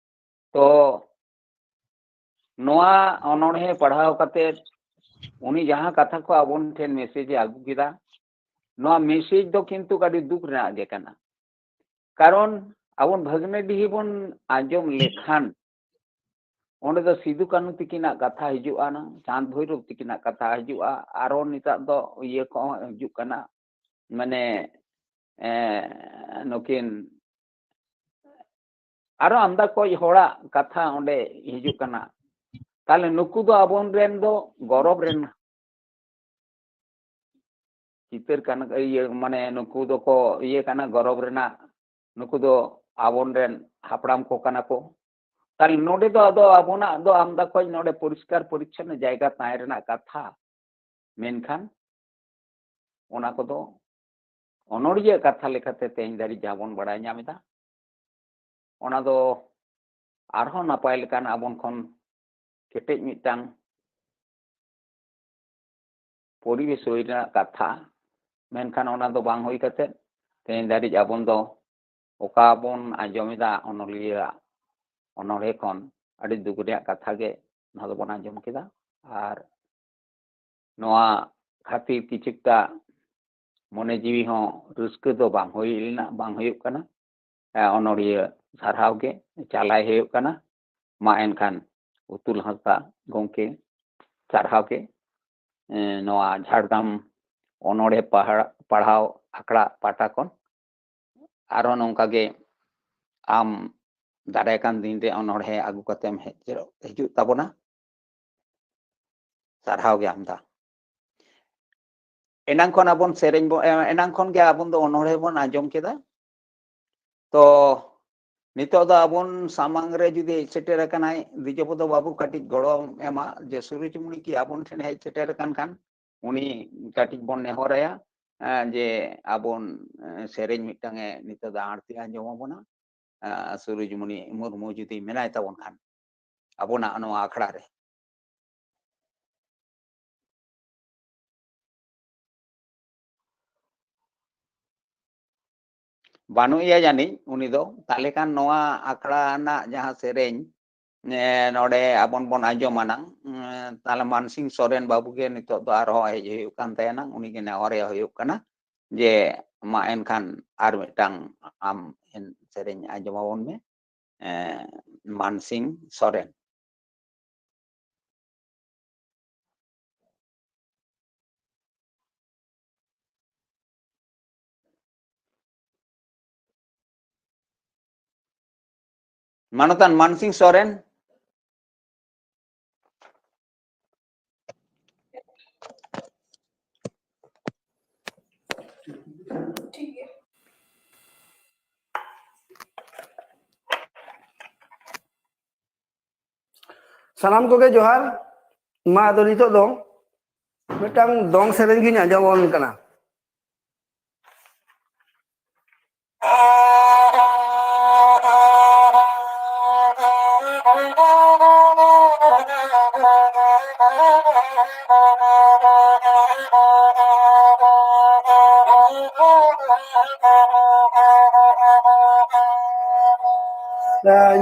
ᱛᱚ ᱱᱚᱣᱟ ᱚᱱᱚᱬᱦᱮ ᱯᱟᱲᱦᱟᱣ ᱠᱟᱛᱮ ᱩᱱᱤ ᱡᱟᱦᱟᱸ ᱠᱟᱛᱷᱟ ᱠᱚ ᱟᱵᱚᱱ ᱴᱷᱮᱱ ᱢᱮᱥᱮᱡᱽ ᱮ ᱟᱹᱜᱩ ᱠᱮᱫᱟ, ᱱᱚᱣᱟ ᱢᱮᱥᱮᱡᱽ ᱫᱚ ᱠᱤᱱᱛᱩ ᱟᱹᱰᱤ ᱫᱩᱠ ᱨᱮᱱᱟᱜ ᱜᱮ ᱠᱟᱱᱟ᱾ ᱠᱟᱨᱚᱱ ᱟᱵᱚᱱ ᱵᱷᱟᱹᱜᱽᱱᱟᱹᱰᱤᱦᱤ ᱵᱚᱱ ᱟᱸᱡᱚᱢ ᱞᱮᱠᱷᱟᱱ ᱚᱸᱰᱮ ᱫᱚ ᱥᱤᱫᱩ ᱠᱟᱹᱱᱦᱩ ᱛᱤᱠᱤᱱᱟᱜ ᱠᱟᱛᱷᱟ ᱦᱤᱡᱩᱜᱼᱟ, ᱪᱟᱸᱫ ᱵᱷᱳᱭᱨᱳᱵ ᱛᱤᱠᱤᱱᱟᱜ ᱠᱟᱛᱷᱟ ᱦᱤᱡᱩᱜᱼᱟ, ᱟᱨᱚ ᱱᱤᱛᱟᱜ ᱫᱚ ᱤᱭᱟᱹ ᱠᱚᱦᱚᱸ ᱦᱤᱡᱩᱜ ᱠᱟᱱᱟ, ᱢᱟᱱᱮ ᱱᱩᱠᱤᱱ ᱟᱨᱚ ᱟᱢᱫᱟ ᱠᱚᱡ ᱦᱚᱲᱟᱜ ᱠᱟᱛᱷᱟ ᱚᱸᱰᱮ ᱦᱤᱡᱩᱜ ᱠᱟᱱᱟ᱾ ᱛᱟᱦᱞᱮ ᱱᱩᱠᱩ ᱫᱚ ᱟᱵᱚᱱ ᱨᱮᱱ ᱫᱚ ᱜᱚᱨᱚᱵ ᱨᱮᱱ ᱪᱤᱛᱟᱹᱨ ᱠᱟᱱᱟ, ᱤᱭᱟᱹ ᱢᱟᱱᱮ ᱱᱩᱠᱩ ᱫᱚᱠᱚ ᱤᱭᱟᱹ ᱠᱟᱱᱟ ᱜᱚᱨᱚᱵ ᱨᱮᱱᱟᱜ, ᱱᱩᱠᱩ ᱫᱚ ᱟᱵᱚᱱ ᱨᱮᱱ ᱦᱟᱯᱲᱟᱢ ᱠᱚ ᱠᱟᱱᱟ ᱠᱚ᱾ ᱛᱟᱦᱞᱮ ᱱᱚᱰᱮ ᱫᱚ ᱟᱫᱚ ᱟᱵᱚᱱᱟᱜ ᱫᱚ ᱟᱢᱫᱟ ᱠᱚᱡ ᱱᱚᱰᱮ ᱯᱚᱨᱤᱥᱠᱟᱨ ᱯᱚᱨᱤᱪᱷᱚᱱᱱᱚ ᱡᱟᱭᱜᱟ ᱛᱟᱦᱮᱸ ᱨᱮᱱᱟᱜ ᱠᱟᱛᱷᱟ, ᱢᱮᱱᱠᱷᱟᱱ ᱚᱱᱟ ᱠᱚᱫᱚ ᱚᱱᱚᱲᱤᱭᱟᱹ ᱠᱟᱛᱷᱟ ᱞᱮᱠᱟᱛᱮ ᱛᱮᱦᱮᱧ ᱫᱷᱟᱹᱨᱤᱡ ᱡᱟᱦᱟᱸ ᱵᱚᱱ ᱵᱟᱲᱟᱭ ᱧᱟᱢ ᱮᱫᱟ, ᱚᱱᱟ ᱫᱚ ᱟᱨᱦᱚᱸ ᱱᱟᱯᱟᱭ ᱞᱮᱠᱟᱱ ᱟᱵᱚᱱ ᱠᱷᱚᱱ ᱠᱮᱴᱮᱡ ᱢᱤᱫᱴᱟᱝ ᱯᱚᱨᱤᱵᱮᱥ ᱦᱩᱭ ᱨᱮᱱᱟᱜ ᱠᱟᱛᱷᱟ, ᱢᱮᱱᱠᱷᱟᱱ ᱚᱱᱟ ᱫᱚ ᱵᱟᱝ ᱦᱩᱭ ᱠᱟᱛᱮ ᱛᱮᱦᱮᱧ ᱫᱷᱟᱹᱨᱤᱡ ᱟᱵᱚᱱ ᱫᱚ ᱚᱠᱟ ᱵᱚᱱ ᱟᱸᱡᱚᱢᱮᱫᱟ ᱚᱱᱚᱞᱤᱭᱟᱹ ᱚᱱᱚᱬᱦᱮ ᱠᱷᱚᱱ ᱟᱹᱰᱤ ᱫᱩᱠ ᱨᱮᱭᱟᱜ ᱠᱟᱛᱷᱟ ᱜᱮ ᱱᱚᱣᱟ ᱫᱚᱵᱚᱱ ᱟᱸᱡᱚᱢ ᱠᱮᱫᱟ᱾ ᱟᱨ ᱱᱚᱣᱟ ᱠᱷᱟᱹᱛᱤᱨ ᱠᱤᱪᱷᱩᱴᱟ ᱢᱚᱱᱮ ᱡᱤᱣᱤ ᱦᱚᱸ ᱨᱟᱹᱥᱠᱟᱹ ᱫᱚ ᱵᱟᱝ ᱦᱩᱭ ᱞᱮᱱᱟ, ᱵᱟᱝ ᱦᱩᱭᱩᱜ ᱠᱟᱱᱟ᱾ ᱚᱱᱚᱲᱤᱭᱟᱹ ᱥᱟᱨᱦᱟᱣ ᱜᱮ ᱪᱟᱞᱟᱭ ᱦᱩᱭᱩᱜ ᱠᱟᱱᱟ᱾ ᱢᱟ ᱮᱱᱠᱷᱟᱱ ᱩᱛᱩᱞ ᱦᱟᱸᱥᱫᱟ ᱜᱚᱢᱠᱮ, ᱥᱟᱨᱦᱟᱣ ᱜᱮ᱾ ᱮᱸ, ᱱᱚᱣᱟ ᱡᱷᱟᱲᱜᱨᱟᱢ ᱚᱱᱚᱬᱦᱮ ᱯᱟᱦᱟ-, ᱯᱟᱲᱦᱟᱣ ᱟᱠᱷᱲᱟ ᱯᱟᱦᱴᱟ ᱠᱷᱚᱱ ᱟᱨᱦᱚᱸ ᱱᱚᱝᱠᱟ ᱜᱮ ᱟᱢ ᱫᱟᱨᱟᱭ ᱠᱟᱱ ᱫᱤᱱ ᱨᱮ ᱚᱱᱚᱬᱦᱮ ᱟᱹᱜᱩ ᱠᱟᱛᱮᱢ ᱦᱮᱡ ᱥᱮᱴᱮᱨᱚᱜ, ᱦᱤᱡᱩᱜ ᱛᱟᱵᱚᱱᱟ᱾ ᱥᱟᱨᱦᱟᱣ ᱜᱮ ᱟᱢᱫᱟ᱾ ᱮᱱᱟᱝ ᱠᱷᱚᱱ ᱟᱵᱚᱱ ᱥᱮᱨᱮᱧ ᱵᱚ-, ᱮ, ᱮᱱᱟᱝ ᱠᱷᱚᱱ ᱜᱮ ᱟᱵᱚᱱ ᱫᱚ ᱚᱱᱚᱬᱦᱮ ᱵᱚᱱ ᱟᱸᱡᱚᱢ ᱠᱮᱫᱟ᱾ ᱛᱚ ᱱᱤᱛᱚᱜ ᱫᱚ ᱟᱵᱚᱱ ᱥᱟᱢᱟᱝ ᱨᱮ ᱡᱩᱫᱤ ᱦᱮᱡ ᱥᱮᱴᱮᱨ ᱟᱠᱟᱱᱟᱭ ᱫᱤᱡᱚᱯᱚᱫᱚ ᱵᱟᱹᱵᱩ, ᱠᱟᱹᱴᱤᱡ ᱜᱚᱲᱚ ᱮᱢᱟ, ᱡᱮ ᱥᱩᱨᱩᱡᱽᱢᱩᱱᱤ ᱠᱤ ᱟᱵᱚᱱ ᱴᱷᱮᱱ ᱦᱮᱡ ᱥᱮᱴᱮᱨ ᱟᱠᱟᱱ ᱠᱷᱟᱱ ᱩᱱᱤ ᱠᱟᱹᱴᱤᱡ ᱵᱚᱱ ᱱᱮᱦᱚᱨ ᱟᱭᱟ, ᱮ, ᱡᱮ ᱟᱵᱚᱱ, ᱮ, ᱥᱮᱨᱮᱧ ᱢᱤᱫᱴᱟᱝ ᱮ ᱱᱤᱛᱚᱜ ᱫᱚ ᱟᱬᱛᱤ ᱟᱸᱡᱚᱢ ᱟᱵᱚᱱᱟ᱾ ᱮ, ᱥᱩᱨᱩᱡᱽᱢᱩᱱᱤ ᱢᱩᱨᱢᱩ ᱡᱩᱫᱤ ᱢᱮᱱᱟᱭ ᱛᱟᱵᱚᱱ ᱠᱷᱟᱱ ᱟᱵᱚᱱᱟᱜ ᱱᱚᱣᱟ ᱟᱠᱷᱲᱟ ᱨᱮ᱾ ᱵᱟᱹᱱᱩᱜ ᱮᱭᱟ ᱡᱟᱹᱱᱤᱡ ᱩᱱᱤ ᱫᱚ᱾ ᱛᱟᱦᱞᱮ ᱠᱷᱟᱱ ᱱᱚᱣᱟ ᱟᱠᱷᱲᱟ ᱨᱮᱱᱟᱜ ᱡᱟᱦᱟᱸ ᱥᱮᱨᱮᱧ, ᱮ, ᱱᱚᱰᱮ ᱟᱵᱚᱱ ᱵᱚᱱ ᱟᱸᱡᱚᱢᱟ ᱱᱟᱝ, ᱮ, ᱛᱟᱦᱞᱮ ᱢᱟᱱᱥᱤᱝ ᱥᱚᱨᱮᱱ ᱵᱟᱹᱵᱩ ᱜᱮ ᱱᱤᱛᱚᱜ ᱫᱚ ᱟᱨᱦᱚᱸ ᱦᱮᱡ ᱦᱩᱭᱩᱜ ᱠᱟᱱ ᱛᱟᱭᱟ ᱱᱟᱝ, ᱩᱱᱤ ᱜᱮ ᱱᱮᱦᱚᱨ ᱮ ᱦᱩᱭᱩᱜ ᱠᱟᱱᱟ ᱡᱮ ᱢᱟ ᱮᱱᱠᱷᱟᱱ ᱟᱨ ᱢᱤᱫᱴᱟᱝ ᱟᱢ ᱮᱱ-, ᱥᱮᱨᱮᱧ ᱟᱸᱡᱚᱢ ᱟᱵᱚᱱ ᱢᱮ, ᱮ, ᱢᱟᱱᱥᱤᱝ ᱥᱚᱨᱮᱱ᱾ ᱢᱟᱱᱚᱛᱟᱱ ᱢᱟᱱᱥᱤᱝ ᱥᱚᱨᱮᱱ᱾ ᱥᱟᱱᱟᱢ ᱠᱚᱜᱮ ᱡᱚᱦᱟᱨ᱾ ᱢᱟ ᱟᱫᱚ ᱱᱤᱛᱚᱜ ᱫᱚ ᱢᱤᱫᱴᱟᱝ ᱫᱚᱝ ᱥᱮᱨᱮᱧ ᱜᱤᱧ ᱟᱸᱡᱚᱢ ᱟᱵᱚᱱ ᱠᱟᱱᱟ᱾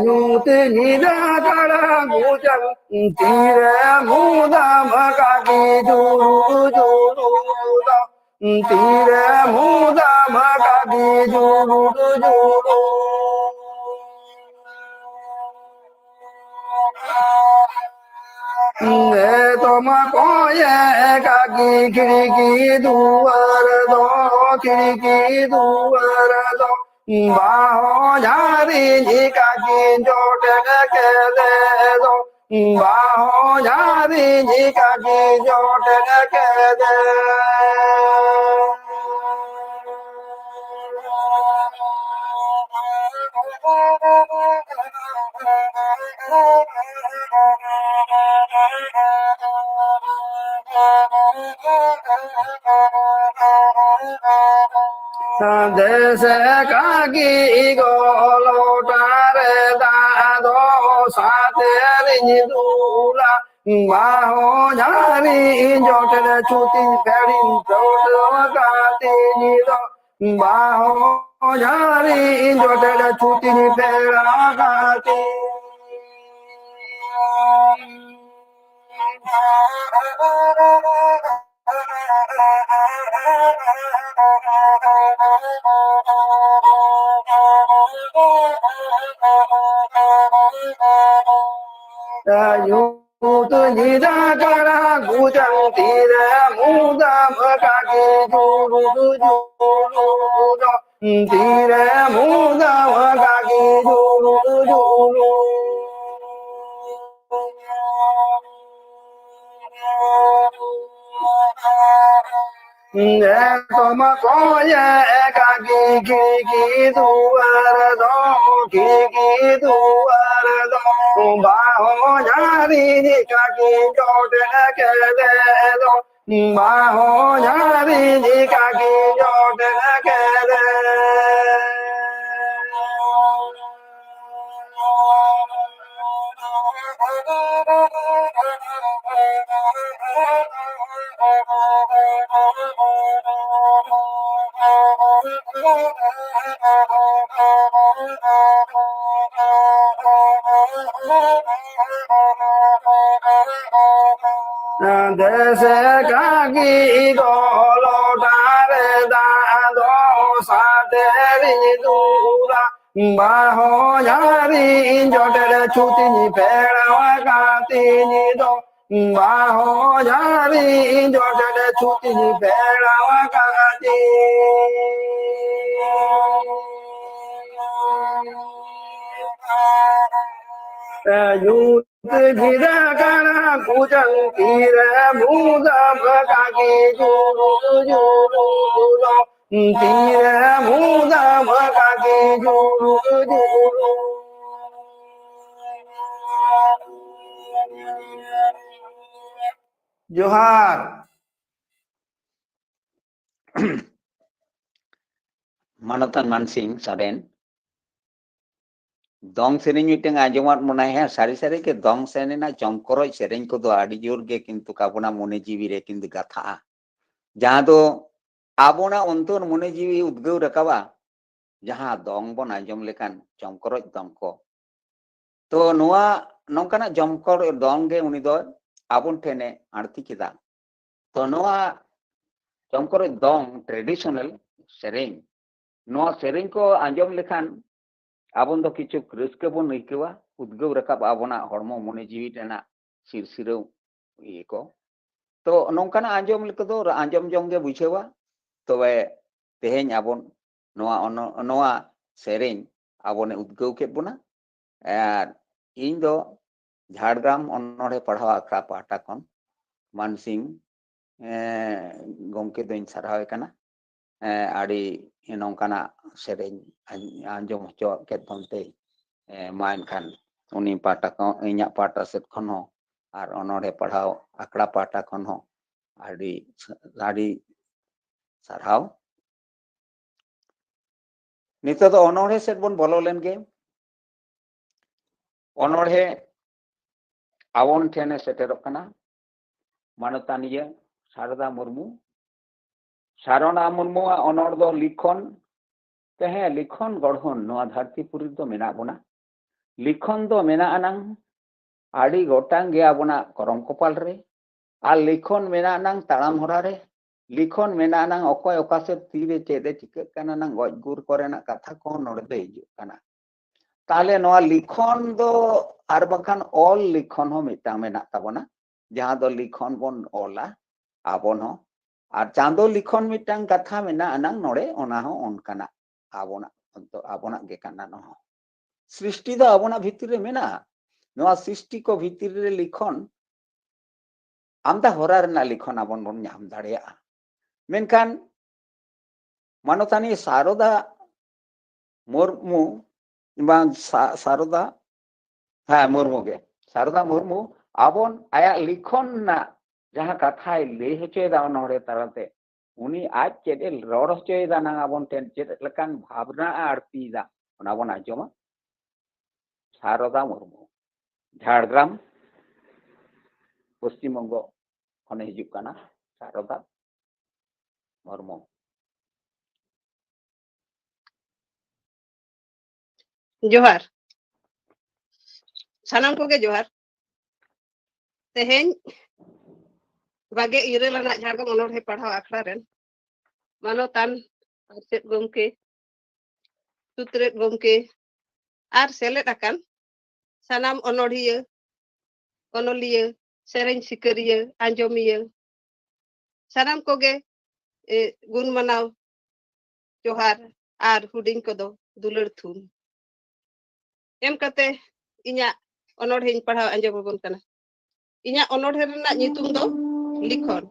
ᱧᱩᱛ ᱧᱤᱫᱟᱹ ᱠᱟᱲᱟ ᱜᱩᱡᱟᱝ ᱛᱤᱨᱮ ᱢᱩᱫᱟᱢ ᱠᱟᱹᱠᱤ ᱡᱩᱨᱩ ᱡᱩᱨᱩ ᱫᱚ᱾ ᱛᱤᱨᱮ ᱢᱩᱫᱟᱢ ᱠᱟᱹᱠᱤ ᱡᱩᱨᱩ ᱡᱩᱨᱩ᱾ ᱮᱛᱚᱢ ᱠᱚᱭᱮ ᱠᱟᱹᱠᱤ ᱠᱷᱤᱲᱠᱤ ᱫᱩᱣᱟᱹᱨ ᱫᱚ, ᱠᱷᱤᱲᱠᱤ ᱫᱩᱣᱟᱹᱨ ᱫᱚ, ᱵᱟᱦᱚ ᱡᱷᱟᱹᱨᱤ ᱠᱟᱹᱠᱤ ᱡᱚᱴᱮᱫ ᱠᱮᱫᱮ ᱫᱚ, ᱵᱟᱦᱚ ᱡᱷᱟᱹᱨᱤ ᱠᱟᱹᱠᱤ ᱡᱚᱴᱮᱫ ᱠᱮᱫᱮ᱾ ᱫᱮᱥᱮ ᱠᱟᱹᱠᱤ ᱜᱚ ᱞᱚᱴᱟ ᱨᱮ ᱫᱟᱜ ᱫᱚ ᱥᱟᱛᱮᱨᱤᱧ ᱫᱩᱞᱟ, ᱵᱟᱦᱚ ᱡᱷᱟᱹᱨᱤ ᱡᱚᱴᱮᱫ ᱪᱷᱩᱛᱤᱧ ᱯᱷᱮᱲᱤᱧ ᱯᱷᱮᱲᱟᱣ ᱠᱟᱛᱤᱧ ᱫᱚ, ᱵᱟᱦᱚ ᱡᱷᱟᱹᱨᱤ ᱡᱚᱴᱮᱫ ᱪᱷᱩᱛᱤᱧ ᱯᱷᱮᱲᱟᱣ ᱠᱟᱛᱤᱧ᱾ ᱧᱩᱛ ᱧᱤᱫᱟᱹ ᱠᱟᱲᱟ ᱜᱩᱡᱟᱹᱝ ᱛᱤᱨᱮ ᱢᱩᱫᱟᱢ ᱠᱟᱹᱠᱤ ᱡᱩᱞᱩ ᱡᱩᱞᱩ ᱫᱚ᱾ ᱛᱤᱨᱮ ᱢᱩᱫᱟᱢ ᱠᱟᱹᱠᱤ ᱡᱩᱞᱩ ᱡᱩᱞᱩ᱾ ᱮᱛᱚᱢ ᱠᱚᱭᱮ ᱠᱟᱹᱠᱤ ᱠᱷᱤᱲᱠᱤ ᱫᱩᱣᱟᱹᱨ ᱫᱚ, ᱠᱷᱤᱲᱠᱤ ᱫᱩᱣᱟᱹᱨ ᱫᱚ, ᱵᱟᱦᱚ ᱡᱷᱟᱹᱨᱤ ᱠᱟᱹᱠᱤ ᱡᱚᱴᱮᱫ ᱠᱮᱫᱮ ᱫᱚ, ᱵᱟᱦᱚ ᱡᱷᱟᱹᱨᱤ ᱠᱟᱹᱠᱤ ᱡᱚᱴᱮᱫ ᱠᱮᱫᱮ᱾ ᱫᱮᱥᱮ ᱠᱟᱹᱠᱤ ᱜᱚ ᱞᱚᱴᱟ ᱨᱮ ᱫᱟᱜ ᱫᱚ ᱥᱟᱛᱮᱨᱤᱧ ᱫᱩᱞᱟ, ᱵᱟᱦᱚ ᱡᱷᱟᱹᱨᱤ ᱡᱚᱴᱮᱫ ᱪᱷᱩᱛᱤᱧ ᱯᱷᱮᱲᱟᱣ ᱠᱟᱛᱤᱧ ᱫᱚ᱾ ᱵᱟᱦᱚ ᱡᱷᱟᱹᱨᱤ ᱡᱚᱴᱮᱫ ᱪᱷᱩᱴᱤ ᱵᱮᱲᱟ ᱠᱟᱴᱤ᱾ ᱧᱩᱛ ᱜᱤᱨᱟᱹ ᱠᱟᱱᱟ ᱠᱩᱡᱟᱹᱝ ᱛᱤᱨᱮ ᱢᱩᱫᱟᱹᱢ ᱠᱟᱹᱠᱤ ᱡᱩᱨᱩ ᱡᱩᱨᱩ ᱫᱚ᱾ ᱛᱤᱨᱮ ᱢᱩᱫᱟᱹᱢ ᱠᱟᱹᱠᱤ ᱡᱩᱨᱩ ᱡᱩᱨᱩ᱾ ᱡᱚᱦᱟᱨ᱾ ᱢᱟᱱᱚᱛᱟᱱ ᱢᱟᱱᱥᱤᱝ ᱥᱚᱨᱮᱱ, ᱫᱚᱝ ᱥᱮᱨᱮᱧ ᱢᱤᱫᱴᱟᱝ ᱟᱸᱡᱚᱢᱟᱫ ᱢᱚᱱᱮ, ᱦᱮᱸ, ᱥᱟᱹᱨᱤ ᱥᱟᱹᱨᱤ ᱜᱮ ᱫᱚᱝ ᱥᱮᱨᱮᱧ ᱨᱮᱱᱟᱜ ᱪᱚᱢᱠᱚᱨᱚᱡ ᱥᱮᱨᱮᱧ ᱠᱚᱫᱚ ᱟᱹᱰᱤ ᱡᱳᱨ ᱜᱮ ᱠᱤᱱᱛᱩ ᱟᱵᱚᱱᱟᱜ ᱢᱚᱱᱮ ᱡᱤᱣᱤ ᱨᱮ ᱠᱤᱱᱛᱩ ᱜᱟᱛᱷᱟᱜᱼᱟ, ᱡᱟᱦᱟᱸ ᱫᱚ ᱟᱵᱚᱱᱟᱜ ᱚᱱᱛᱚᱨ ᱢᱚᱱᱮ ᱡᱤᱣᱤ ᱩᱫᱽᱜᱟᱹᱣ ᱨᱟᱠᱟᱵᱟ, ᱡᱟᱦᱟᱸ ᱫᱚᱝ ᱵᱚᱱ ᱟᱸᱡᱚᱢ ᱞᱮᱠᱷᱟᱱ ᱪᱚᱢᱠᱚᱨᱚᱡ ᱫᱚᱝ ᱠᱚ᱾ ᱛᱚ ᱱᱚᱣᱟ ᱱᱚᱝᱠᱟᱱᱟᱜ ᱪᱚᱢᱠᱚᱨᱚᱡ ᱫᱚᱝ ᱜᱮ ᱩᱱᱤ ᱫᱚ ᱟᱵᱚᱱ ᱴᱷᱮᱱᱮ ᱟᱬᱛᱤ ᱠᱮᱫᱟ᱾ ᱛᱚ ᱱᱚᱣᱟ ᱪᱚᱢᱠᱚᱨᱚᱡ ᱫᱚᱝ, traditional ᱥᱮᱨᱮᱧ, ᱱᱚᱣᱟ ᱥᱮᱨᱮᱧ ᱠᱚ ᱟᱸᱡᱚᱢ ᱞᱮᱠᱷᱟᱱ ᱟᱵᱚ ᱫᱚ ᱠᱤᱪᱷᱩ ᱨᱟᱹᱥᱠᱟᱹ ᱵᱚᱱ ᱟᱹᱭᱠᱟᱹᱣᱟ, ᱩᱫᱽᱜᱟᱹᱣ ᱨᱟᱠᱟᱵ ᱟᱵᱚᱱᱟᱜ ᱦᱚᱲᱢᱚ ᱢᱚᱱᱮ ᱡᱤᱣᱤ ᱨᱮᱱᱟᱜ ᱥᱤᱨᱥᱤᱨᱟᱹᱣ ᱤᱭᱟᱹ ᱠᱚ᱾ ᱛᱚ ᱱᱚᱝᱠᱟᱱᱟᱜ ᱟᱸᱡᱚᱢ ᱞᱮᱠᱟ ᱫᱚ ᱟᱸᱡᱚᱢ ᱡᱚᱝ ᱜᱮ ᱵᱩᱡᱷᱟᱹᱣᱟ᱾ ᱛᱚᱵᱮ ᱛᱮᱦᱮᱧ ᱟᱵᱚᱱ ᱱᱚᱣᱟ ᱚᱱᱚ-, ᱱᱚᱣᱟ ᱥᱮᱨᱮᱧ ᱟᱵᱚᱱᱮ ᱩᱫᱽᱜᱟᱹᱣ ᱠᱮᱫ ᱵᱚᱱᱟ᱾ ᱟᱨ ᱤᱧ ᱫᱚ ᱡᱷᱟᱲᱜᱨᱟᱢ ᱚᱱᱚᱬᱦᱮ ᱯᱟᱲᱦᱟᱣ ᱟᱠᱷᱲᱟ ᱯᱟᱦᱴᱟ ᱠᱷᱚᱱ ᱢᱟᱱᱥᱤᱝ, ᱮᱸ, ᱜᱚᱢᱠᱮ ᱫᱚᱧ ᱥᱟᱨᱦᱟᱣᱮ ᱠᱟᱱᱟ᱾ ᱮᱸ, ᱟᱹᱰᱤ ᱱᱚᱝᱠᱟᱱᱟᱜ ᱥᱮᱨᱮᱧ ᱟᱸ-, ᱟᱸᱡᱚᱢ ᱦᱚᱪᱚ ᱠᱮᱫ ᱵᱚᱱᱛᱮ, ᱮᱸ, ᱢᱟ ᱮᱱᱠᱷᱟᱱ ᱩᱱᱤ ᱯᱟᱦᱴᱟ ᱠᱷᱚᱱ, ᱤᱧᱟᱹᱜ ᱯᱟᱦᱴᱟ ᱥᱮᱫ ᱠᱷᱚᱱ ᱦᱚᱸ ᱟᱨ ᱚᱱᱚᱬᱦᱮ ᱯᱟᱲᱦᱟᱣ ᱟᱠᱷᱲᱟ ᱯᱟᱦᱴᱟ ᱠᱷᱚᱱ ᱦᱚᱸ ᱟᱹᱰᱤ, ᱟᱹᱰᱤ ᱥᱟᱨᱦᱟᱣ᱾ ᱱᱤᱛᱚᱜ ᱫᱚ ᱚᱱᱚᱬᱦᱮ ᱥᱮᱫ ᱵᱚᱱ ᱵᱚᱞᱚ ᱞᱮᱱ ᱜᱮ᱾ ᱚᱱᱚᱬᱦᱮ ᱟᱵᱚᱱ ᱴᱷᱮᱱᱮ ᱥᱮᱴᱮᱨᱚᱜ ᱠᱟᱱᱟ ᱢᱟᱱᱚᱛᱟᱱᱤᱭᱟᱹ ᱥᱟᱨᱚᱫᱟ ᱢᱩᱨᱢᱩ᱾ ᱥᱟᱨᱚᱫᱟ ᱢᱩᱨᱢᱩᱣᱟᱜ ᱚᱱᱚᱬ ᱫᱚ ᱞᱤᱠᱷᱚᱱ, ᱛᱮ ᱦᱮᱸ, ᱞᱤᱠᱷᱚᱱ ᱜᱚᱲᱦᱚᱱ ᱱᱚᱣᱟ ᱫᱷᱟᱹᱨᱛᱤ ᱯᱩᱨᱤ ᱨᱮᱫᱚ ᱢᱮᱱᱟᱜ ᱵᱚᱱᱟ᱾ ᱞᱤᱠᱷᱚᱱ ᱫᱚ ᱢᱮᱱᱟᱜ ᱟᱱᱟᱝ ᱟᱹᱰᱤ ᱜᱚᱴᱟᱝ ᱜᱮ ᱟᱵᱚᱱᱟᱜ ᱠᱚᱨᱚᱢ ᱠᱚᱯᱟᱞ ᱨᱮ, ᱟᱨ ᱞᱤᱠᱷᱚᱱ ᱢᱮᱱᱟᱜ ᱟᱱᱟᱝ ᱛᱟᱲᱟᱢ ᱦᱚᱨᱟ ᱨᱮ, ᱞᱤᱠᱷᱚᱱ ᱢᱮᱱᱟᱜ ᱟᱱᱟᱝ ᱚᱠᱚᱭ ᱚᱠᱟ ᱥᱮᱫ ᱛᱤᱨᱮ ᱪᱮᱫ ᱮ ᱪᱤᱠᱟᱹᱜ ᱠᱟᱱᱟ, ᱱᱟᱝ ᱜᱚᱡ ᱜᱩᱨ ᱠᱚᱨᱮᱱᱟᱜ ᱠᱟᱛᱷᱟ ᱠᱚᱦᱚᱸ ᱱᱚᱰᱮ ᱫᱚ ᱦᱤᱡᱩᱜ ᱠᱟᱱᱟ᱾ ᱛᱟᱦᱞᱮ ᱱᱚᱣᱟ ᱞᱤᱠᱷᱚᱱ ᱫᱚ ᱟᱨ ᱵᱟᱝᱠᱷᱟᱱ ᱚᱞ ᱞᱤᱠᱷᱚᱱ ᱦᱚᱸ ᱢᱤᱫᱴᱟᱝ ᱢᱮᱱᱟᱜ ᱛᱟᱵᱚᱱᱟ᱾ ᱡᱟᱦᱟᱸ ᱫᱚ ᱞᱤᱠᱷᱚᱱ ᱵᱚᱱ ᱚᱞᱟ ᱟᱵᱚᱱ ᱦᱚᱸ᱾ ᱟᱨ ᱪᱟᱸᱫᱚ ᱞᱤᱠᱷᱚᱱ ᱢᱤᱫᱴᱟᱝ ᱠᱟᱛᱷᱟ ᱢᱮᱱᱟᱜ ᱟᱱᱟᱝ ᱱᱚᱰᱮ, ᱚᱱᱟ ᱦᱚᱸ ᱚᱱᱠᱟᱱᱟᱜ ᱟᱵᱚᱱᱟᱜ, ᱟᱵᱚᱱᱟᱜ ᱜᱮ ᱠᱟᱱᱟ ᱱᱚᱣᱟ ᱦᱚᱸ᱾ ᱥᱨᱤᱥᱴᱤ ᱫᱚ ᱟᱵᱚᱱᱟᱜ ᱵᱷᱤᱛᱤᱨ ᱨᱮ ᱢᱮᱱᱟᱜᱼᱟ᱾ ᱱᱚᱣᱟ ᱥᱨᱤᱥᱴᱤ ᱠᱚ ᱵᱷᱤᱛᱤᱨ ᱨᱮ ᱞᱤᱠᱷᱚᱱ, ᱟᱢᱫᱟ ᱦᱚᱨᱟ ᱨᱮᱱᱟᱜ ᱞᱤᱠᱷᱚᱱ ᱟᱵᱚᱱ ᱵᱚᱱ ᱧᱟᱢ ᱫᱟᱲᱮᱭᱟᱜᱼᱟ᱾ ᱢᱮᱱᱠᱷᱟᱱ ᱢᱟᱱᱚᱛᱟᱱᱤ ᱥᱟᱨᱚᱫᱟ ᱢᱩᱨᱢᱩ, ᱵᱟᱝ, ᱥᱟ-, ᱥᱟᱨᱚᱫᱟ, ᱦᱮᱸ, ᱢᱩᱨᱢᱩ ᱜᱮ, ᱥᱟᱨᱚᱫᱟ ᱢᱩᱨᱢᱩ ᱟᱵᱚᱱ ᱟᱭᱟᱜ ᱞᱤᱠᱷᱚᱱ ᱨᱮᱱᱟᱜ ᱡᱟᱦᱟᱸ ᱠᱟᱛᱷᱟᱭ ᱞᱟᱹᱭ ᱦᱚᱪᱚᱭᱮᱫᱟ ᱚᱱᱚᱬᱦᱮ ᱛᱟᱞᱟᱛᱮ, ᱩᱱᱤ ᱟᱡ ᱪᱮᱫ ᱮ ᱨᱚᱲ ᱦᱚᱪᱚᱭᱮᱫᱟ, ᱱᱟᱝ ᱟᱵᱚᱱ ᱴᱷᱮᱱ ᱪᱮᱫ ᱞᱮᱠᱟᱱ ᱵᱷᱟᱵᱽᱱᱟ ᱟᱬᱛᱤᱭᱮᱫᱟ, ᱚᱱᱟ ᱵᱚᱱ ᱟᱸᱡᱚᱢᱟ᱾ ᱥᱟᱨᱚᱫᱟ ᱢᱩᱨᱢᱩ, ᱡᱷᱟᱲᱜᱨᱟᱢ, ᱯᱚᱥᱪᱤᱢ ᱵᱚᱝᱜᱚ ᱠᱷᱚᱱᱮ ᱦᱤᱡᱩᱜ ᱠᱟᱱᱟ ᱥᱟᱨᱚᱫᱟ ᱢᱩᱨᱢᱩ᱾ ᱡᱚᱦᱟᱨ᱾ ᱥᱟᱱᱟᱢ ᱠᱚᱜᱮ ᱡᱚᱦᱟᱨ᱾ ᱛᱮᱦᱮᱧ ᱵᱟᱜᱮ ᱤᱨᱟᱹᱞ ᱟᱱᱟᱜ ᱡᱷᱟᱲᱜᱨᱟᱢ ᱚᱱᱚᱬᱦᱮ ᱯᱟᱲᱦᱟᱣ ᱟᱠᱷᱲᱟ ᱨᱮᱱ ᱢᱟᱱᱚᱛᱟᱱ ᱟᱨ ᱪᱮᱫ ᱜᱚᱢᱠᱮ, ᱥᱩᱛᱨᱮᱛ ᱜᱚᱢᱠᱮ ᱟᱨ ᱥᱮᱞᱮᱫ ᱟᱠᱟᱱ ᱥᱟᱱᱟᱢ ᱚᱱᱚᱬᱦᱤᱭᱟᱹ, ᱚᱱᱚᱞᱤᱭᱟᱹ, ᱥᱮᱨᱮᱧ ᱥᱤᱠᱟᱹᱨᱤᱭᱟᱹ, ᱟᱸᱡᱚᱢᱤᱭᱟᱹ, ᱥᱟᱱᱟᱢ ᱠᱚᱜᱮ, ᱮ, ᱜᱩᱱ ᱢᱟᱱᱟᱣ ᱡᱚᱦᱟᱨ ᱟᱨ ᱦᱩᱰᱤᱧ ᱠᱚᱫᱚ ᱫᱩᱞᱟᱹᱲ ᱛᱷᱩᱢ ᱮᱢ ᱠᱟᱛᱮ ᱤᱧᱟᱹᱜ ᱚᱱᱚᱬᱦᱮᱧ ᱯᱟᱲᱦᱟᱣ ᱟᱸᱡᱚᱢ ᱟᱵᱚᱱ ᱠᱟᱱᱟ᱾ ᱤᱧᱟᱹᱜ ᱚᱱᱚᱬᱦᱮ ᱨᱮᱱᱟᱜ ᱧᱩᱛᱩᱢ ᱫᱚ ᱞᱤᱠᱷᱚᱱ᱾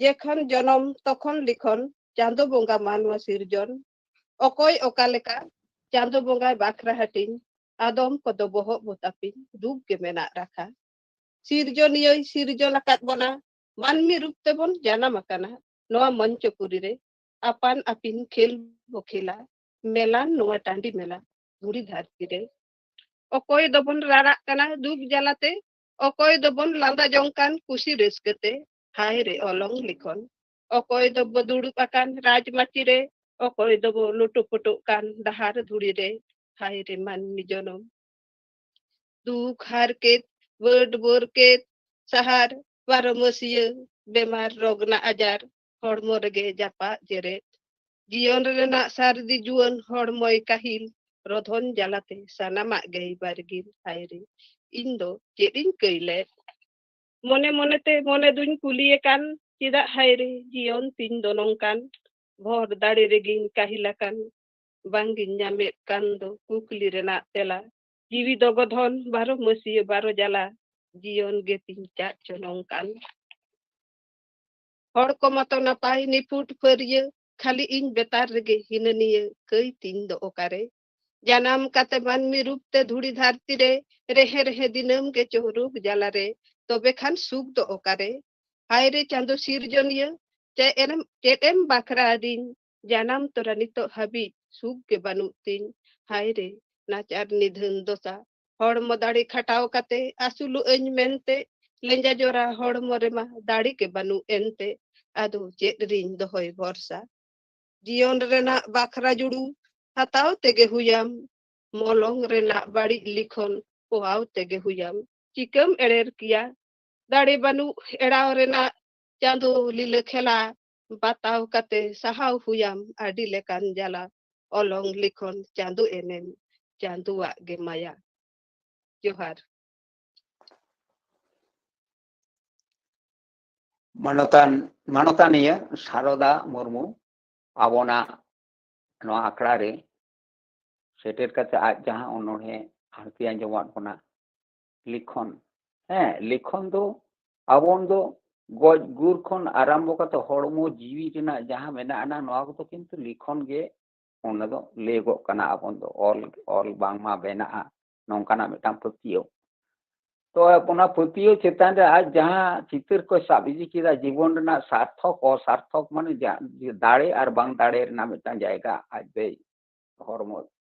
ᱡᱮᱠᱷᱚᱱ ᱡᱚᱱᱚᱢ ᱛᱚᱠᱷᱚᱱ ᱞᱤᱠᱷᱚᱱ, ᱪᱟᱸᱫᱚ ᱵᱚᱸᱜᱟ ᱢᱟᱱᱣᱟ ᱥᱤᱨᱡᱚᱱ᱾ ᱚᱠᱚᱭ ᱚᱠᱟ ᱞᱮᱠᱟ ᱪᱟᱸᱫᱚ ᱵᱚᱸᱜᱟᱭ ᱵᱟᱠᱷᱨᱟ ᱦᱟᱹᱴᱤᱧ, ᱟᱫᱚᱢ ᱠᱚᱫᱚ ᱵᱚᱦᱚᱜ ᱵᱚ ᱛᱟᱹᱯᱤᱧ, ᱫᱩᱠ ᱜᱮ ᱢᱮᱱᱟᱜ ᱨᱟᱠᱷᱟ᱾ ᱥᱤᱨᱡᱚᱱᱤᱭᱟᱹᱭ ᱥᱤᱨᱡᱚᱱ ᱟᱠᱟᱫ ᱵᱚᱱᱟ, ᱢᱟᱹᱱᱢᱤ ᱨᱩᱯ ᱛᱮᱵᱚᱱ ᱡᱟᱱᱟᱢ ᱟᱠᱟᱱᱟ ᱱᱚᱣᱟ ᱢᱚᱧᱪᱚᱯᱩᱨᱤ ᱨᱮ᱾ ᱟᱯᱟᱱ ᱟᱹᱯᱤᱱ ᱠᱷᱮᱞ ᱵᱚ ᱠᱷᱮᱞᱟ, ᱢᱮᱞᱟ ᱱᱚᱣᱟ ᱴᱟᱺᱰᱤ ᱢᱮᱞᱟ ᱫᱷᱩᱲᱤ ᱫᱷᱟᱹᱨᱛᱤ ᱨᱮ᱾ ᱚᱠᱚᱭ ᱫᱚᱵᱚᱱ ᱨᱟᱨᱟᱜ ᱠᱟᱱᱟ ᱫᱩᱠ ᱡᱟᱞᱟᱛᱮ, ᱚᱠᱚᱭ ᱫᱚᱵᱚᱱ ᱞᱟᱸᱫᱟ ᱡᱚᱝ ᱠᱟᱱ ᱠᱩᱥᱤ ᱨᱟᱹᱥᱠᱟᱹᱛᱮ᱾ ᱦᱟᱭ ᱨᱮ ᱚᱞᱚᱝ ᱞᱤᱠᱷᱚᱱ, ᱚᱠᱚᱭ ᱫᱚᱵᱚ ᱫᱩᱲᱩᱵ ᱟᱠᱟᱱ ᱨᱟᱡᱽᱢᱟᱹᱪᱤ ᱨᱮ, ᱚᱠᱚᱭ ᱫᱚᱵᱚ ᱞᱩᱴᱩ ᱯᱩᱴᱩᱜ ᱠᱟᱱ ᱰᱟᱦᱟᱨ ᱫᱷᱩᱲᱤ ᱨᱮ᱾ ᱦᱟᱭ ᱨᱮ ᱢᱟᱹᱱᱢᱤ ᱡᱚᱱᱚᱢ, ᱫᱩᱠ ᱦᱟᱨᱠᱮᱛ, ᱵᱟᱹᱰ ᱵᱳᱨᱠᱮᱛ, ᱥᱟᱦᱟᱨ ᱯᱟᱨᱚᱢᱟᱹᱥᱤᱭᱟᱹ, ᱵᱮᱢᱟᱨ ᱨᱳᱜᱽ ᱱᱟ ᱟᱡᱟᱨ, ᱦᱚᱲᱢᱚ ᱨᱮᱜᱮ ᱡᱟᱯᱟᱜ ᱡᱮᱨᱮᱫ᱾ ᱡᱤᱭᱚᱱ ᱨᱮᱱᱟᱜ ᱥᱟᱹᱨᱫᱤ ᱡᱩᱣᱟᱹᱱ ᱦᱚᱲᱢᱚᱭ ᱠᱟᱹᱦᱤᱞ, ᱨᱚᱫᱷᱚᱱ ᱡᱟᱞᱟᱛᱮ ᱥᱟᱱᱟᱢᱟᱜ ᱜᱮᱭ ᱵᱟᱨᱜᱤᱞ᱾ ᱦᱟᱭ ᱨᱮ, ᱤᱧ ᱫᱚ ᱪᱮᱫ ᱤᱧ ᱠᱟᱹᱭ ᱞᱮᱫ? ᱢᱚᱱᱮ ᱢᱚᱱᱮᱛᱮ ᱢᱚᱱᱮ ᱫᱩᱧ ᱠᱩᱞᱤᱭᱮ ᱠᱟᱱ, ᱪᱮᱫᱟᱜ ᱦᱟᱭ ᱨᱮ ᱡᱤᱭᱚᱱ ᱛᱤᱧ ᱫᱚ ᱱᱚᱝᱠᱟᱱ? ᱵᱷᱚᱨ ᱫᱟᱲᱮ ᱨᱮᱜᱤᱧ ᱠᱟᱹᱦᱤᱞ ᱟᱠᱟᱱ, ᱵᱟᱝᱜᱤᱧ ᱧᱟᱢᱮᱫ ᱠᱟᱱ ᱫᱚ ᱠᱩᱠᱞᱤ ᱨᱮᱱᱟᱜ ᱛᱮᱞᱟ᱾ ᱡᱤᱣᱤ ᱫᱚ ᱜᱚᱫᱷᱚᱱ, ᱵᱟᱨᱚ ᱢᱟᱹᱥᱤᱭᱟᱹ ᱵᱟᱨᱚ ᱡᱟᱞᱟ, ᱡᱤᱭᱚᱱ ᱜᱮ ᱛᱤᱧ ᱪᱟᱜ ᱪᱚ ᱱᱚᱝᱠᱟᱱ᱾ ᱦᱚᱲ ᱠᱚ ᱢᱟᱛᱚ ᱱᱟᱯᱟᱭ ᱱᱤᱯᱷᱩᱴ ᱯᱷᱟᱹᱨᱭᱟᱹ, ᱠᱷᱟᱹᱞᱤ ᱤᱧ ᱵᱮᱛᱟᱨ ᱨᱮᱜᱮ ᱦᱤᱱᱟᱹ ᱱᱤᱭᱟᱹ, ᱠᱟᱹᱭ ᱛᱤᱧ ᱫᱚ ᱚᱠᱟᱨᱮ? ᱡᱟᱱᱟᱢ ᱠᱟᱛᱮ ᱢᱟᱹᱱᱢᱤ ᱨᱩᱯ ᱛᱮ ᱫᱷᱩᱲᱤ ᱫᱷᱟᱹᱨᱛᱤ ᱨᱮ, ᱨᱮᱦᱮ ᱨᱮᱦᱮ ᱫᱤᱱᱟᱹᱢ ᱜᱮ ᱪᱚ ᱨᱳᱜᱽ ᱡᱟᱞᱟ ᱨᱮ, ᱛᱚᱵᱮ ᱠᱷᱟᱱ ᱥᱩᱠ ᱫᱚ ᱚᱠᱟᱨᱮ? ᱦᱟᱭ ᱨᱮ ᱪᱟᱸᱫᱚ ᱥᱤᱨᱡᱚᱱᱤᱭᱟᱹ, ᱪᱮᱫ ᱮᱢ, ᱪᱮᱫ ᱮᱢ ᱵᱟᱠᱷᱨᱟ ᱟᱹᱫᱤᱧ? ᱡᱟᱱᱟᱢ ᱛᱚᱨᱟ ᱱᱤᱛᱚᱜ ᱦᱟᱹᱵᱤᱡ ᱥᱩᱠ ᱜᱮ ᱵᱟᱹᱱᱩᱜ ᱛᱤᱧ᱾ ᱦᱟᱭ ᱨᱮ ᱱᱟᱪᱟᱨ ᱱᱤᱫᱷᱟᱹᱱ ᱫᱚᱥᱟ, ᱦᱚᱲᱢᱚ ᱫᱟᱲᱮ ᱠᱷᱟᱴᱟᱣ ᱠᱟᱛᱮ ᱟᱹᱥᱩᱞᱚᱜ ᱟᱹᱧ ᱢᱮᱱᱛᱮ, ᱞᱮᱸᱡᱟ ᱡᱚᱨᱟ ᱦᱚᱲᱢᱚ ᱨᱮᱢᱟ ᱫᱟᱲᱮ ᱜᱮ ᱵᱟᱹᱱᱩᱜ ᱮᱱᱛᱮ, ᱟᱫᱚ ᱪᱮᱫ ᱨᱤᱧ ᱫᱚᱦᱚᱭ ᱵᱷᱚᱨᱥᱟ? ᱡᱤᱭᱚᱱ ᱨᱮᱱᱟᱜ ᱵᱟᱠᱷᱨᱟ ᱡᱩᱲᱩ ᱦᱟᱛᱟᱣ ᱛᱮᱜᱮ ᱦᱩᱭᱟᱢ, ᱢᱚᱞᱚᱝ ᱨᱮᱱᱟᱜ ᱵᱟᱹᱲᱤᱡ ᱞᱤᱠᱷᱚᱱ ᱯᱚᱦᱟᱣ ᱛᱮᱜᱮ ᱦᱩᱭᱟᱢ᱾ ᱪᱤᱠᱟᱹᱢ ᱮᱲᱮᱨ ᱠᱮᱭᱟ? ᱫᱟᱲᱮ ᱵᱟᱹᱱᱩᱜ ᱮᱲᱟᱣ ᱨᱮᱱᱟᱜ, ᱪᱟᱸᱫᱚ ᱞᱤᱞᱟᱹ ᱠᱷᱮᱞᱟ ᱵᱟᱛᱟᱣ ᱠᱟᱛᱮ ᱥᱟᱦᱟᱣ ᱦᱩᱭᱟᱢ ᱟᱹᱰᱤ ᱞᱮᱠᱟᱱ ᱡᱟᱞᱟ᱾ ᱚᱞᱚᱝ ᱞᱤᱠᱷᱚᱱ ᱪᱟᱸᱫᱚ ᱮᱱᱮᱢ, ᱪᱟᱸᱫᱚᱣᱟᱜ ᱜᱮ ᱢᱟᱭᱟ᱾ ᱡᱚᱦᱟᱨ᱾ ᱢᱟᱱᱚᱛᱟᱱ ᱢᱟᱱᱚᱛᱟᱱᱤᱭᱟᱹ ᱥᱟᱨᱚᱫᱟ ᱢᱩᱨᱢᱩ ᱟᱵᱚᱱᱟᱜ ᱱᱚᱣᱟ ᱟᱠᱷᱲᱟ ᱨᱮ ᱥᱮᱴᱮᱨ ᱠᱟᱛᱮ ᱟᱡ ᱡᱟᱦᱟᱸ ᱚᱱᱚᱬᱦᱮ ᱟᱨᱛᱤ ᱟᱸᱡᱚᱢᱟᱫ ᱵᱚᱱᱟ, ᱞᱤᱠᱷᱚᱱ, ᱦᱮᱸ, ᱞᱤᱠᱷᱚᱱ ᱫᱚ ᱟᱵᱚᱱ ᱫᱚ ᱜᱚᱡ ᱜᱩᱨ ᱠᱷᱚᱱ ᱟᱨᱟᱢᱵᱚ ᱠᱟᱛᱮ ᱦᱚᱲᱢᱚ ᱡᱤᱣᱤ ᱨᱮᱱᱟᱜ ᱡᱟᱦᱟᱸ ᱢᱮᱱᱟᱜ ᱟᱱᱟ, ᱱᱚᱣᱟ ᱠᱚᱫᱚ ᱠᱤᱱᱛᱩ ᱞᱤᱠᱷᱚᱱ ᱜᱮ ᱚᱱᱟ ᱫᱚ ᱞᱟᱹᱭᱚᱜᱚᱜ ᱠᱟᱱᱟ᱾ ᱟᱵᱚᱱ ᱫᱚ ᱚᱞ ᱚᱞ ᱵᱟᱝᱢᱟ ᱵᱮᱱᱟᱜᱼᱟ, ᱱᱚᱝᱠᱟᱱᱟᱜ ᱢᱤᱫᱴᱟᱝ ᱯᱟᱹᱛᱭᱟᱹᱣ᱾ ᱛᱚ ᱚᱱᱟ ᱯᱟᱹᱛᱭᱟᱹᱣ ᱪᱮᱛᱟᱱ ᱨᱮ ᱟᱡ ᱡᱟᱦᱟᱸ ᱪᱤᱛᱟᱹᱨ ᱠᱚᱭ ᱥᱟᱵ ᱤᱫᱤ ᱠᱮᱫᱟ, ᱡᱤᱵᱚᱱ ᱨᱮᱱᱟᱜ ᱥᱟᱨᱛᱷᱚᱠ ᱚᱥᱟᱨᱛᱷᱚᱠ, ᱢᱟᱱᱮ ᱡᱟ-, ᱫᱟᱲᱮ ᱟᱨ ᱵᱟᱝ ᱫᱟᱲᱮ ᱨᱮᱱᱟᱜ ᱢᱤᱫᱴᱟᱝ ᱡᱟᱭᱜᱟ ᱟᱡ ᱫᱚᱭ ᱦᱚᱲᱢᱚ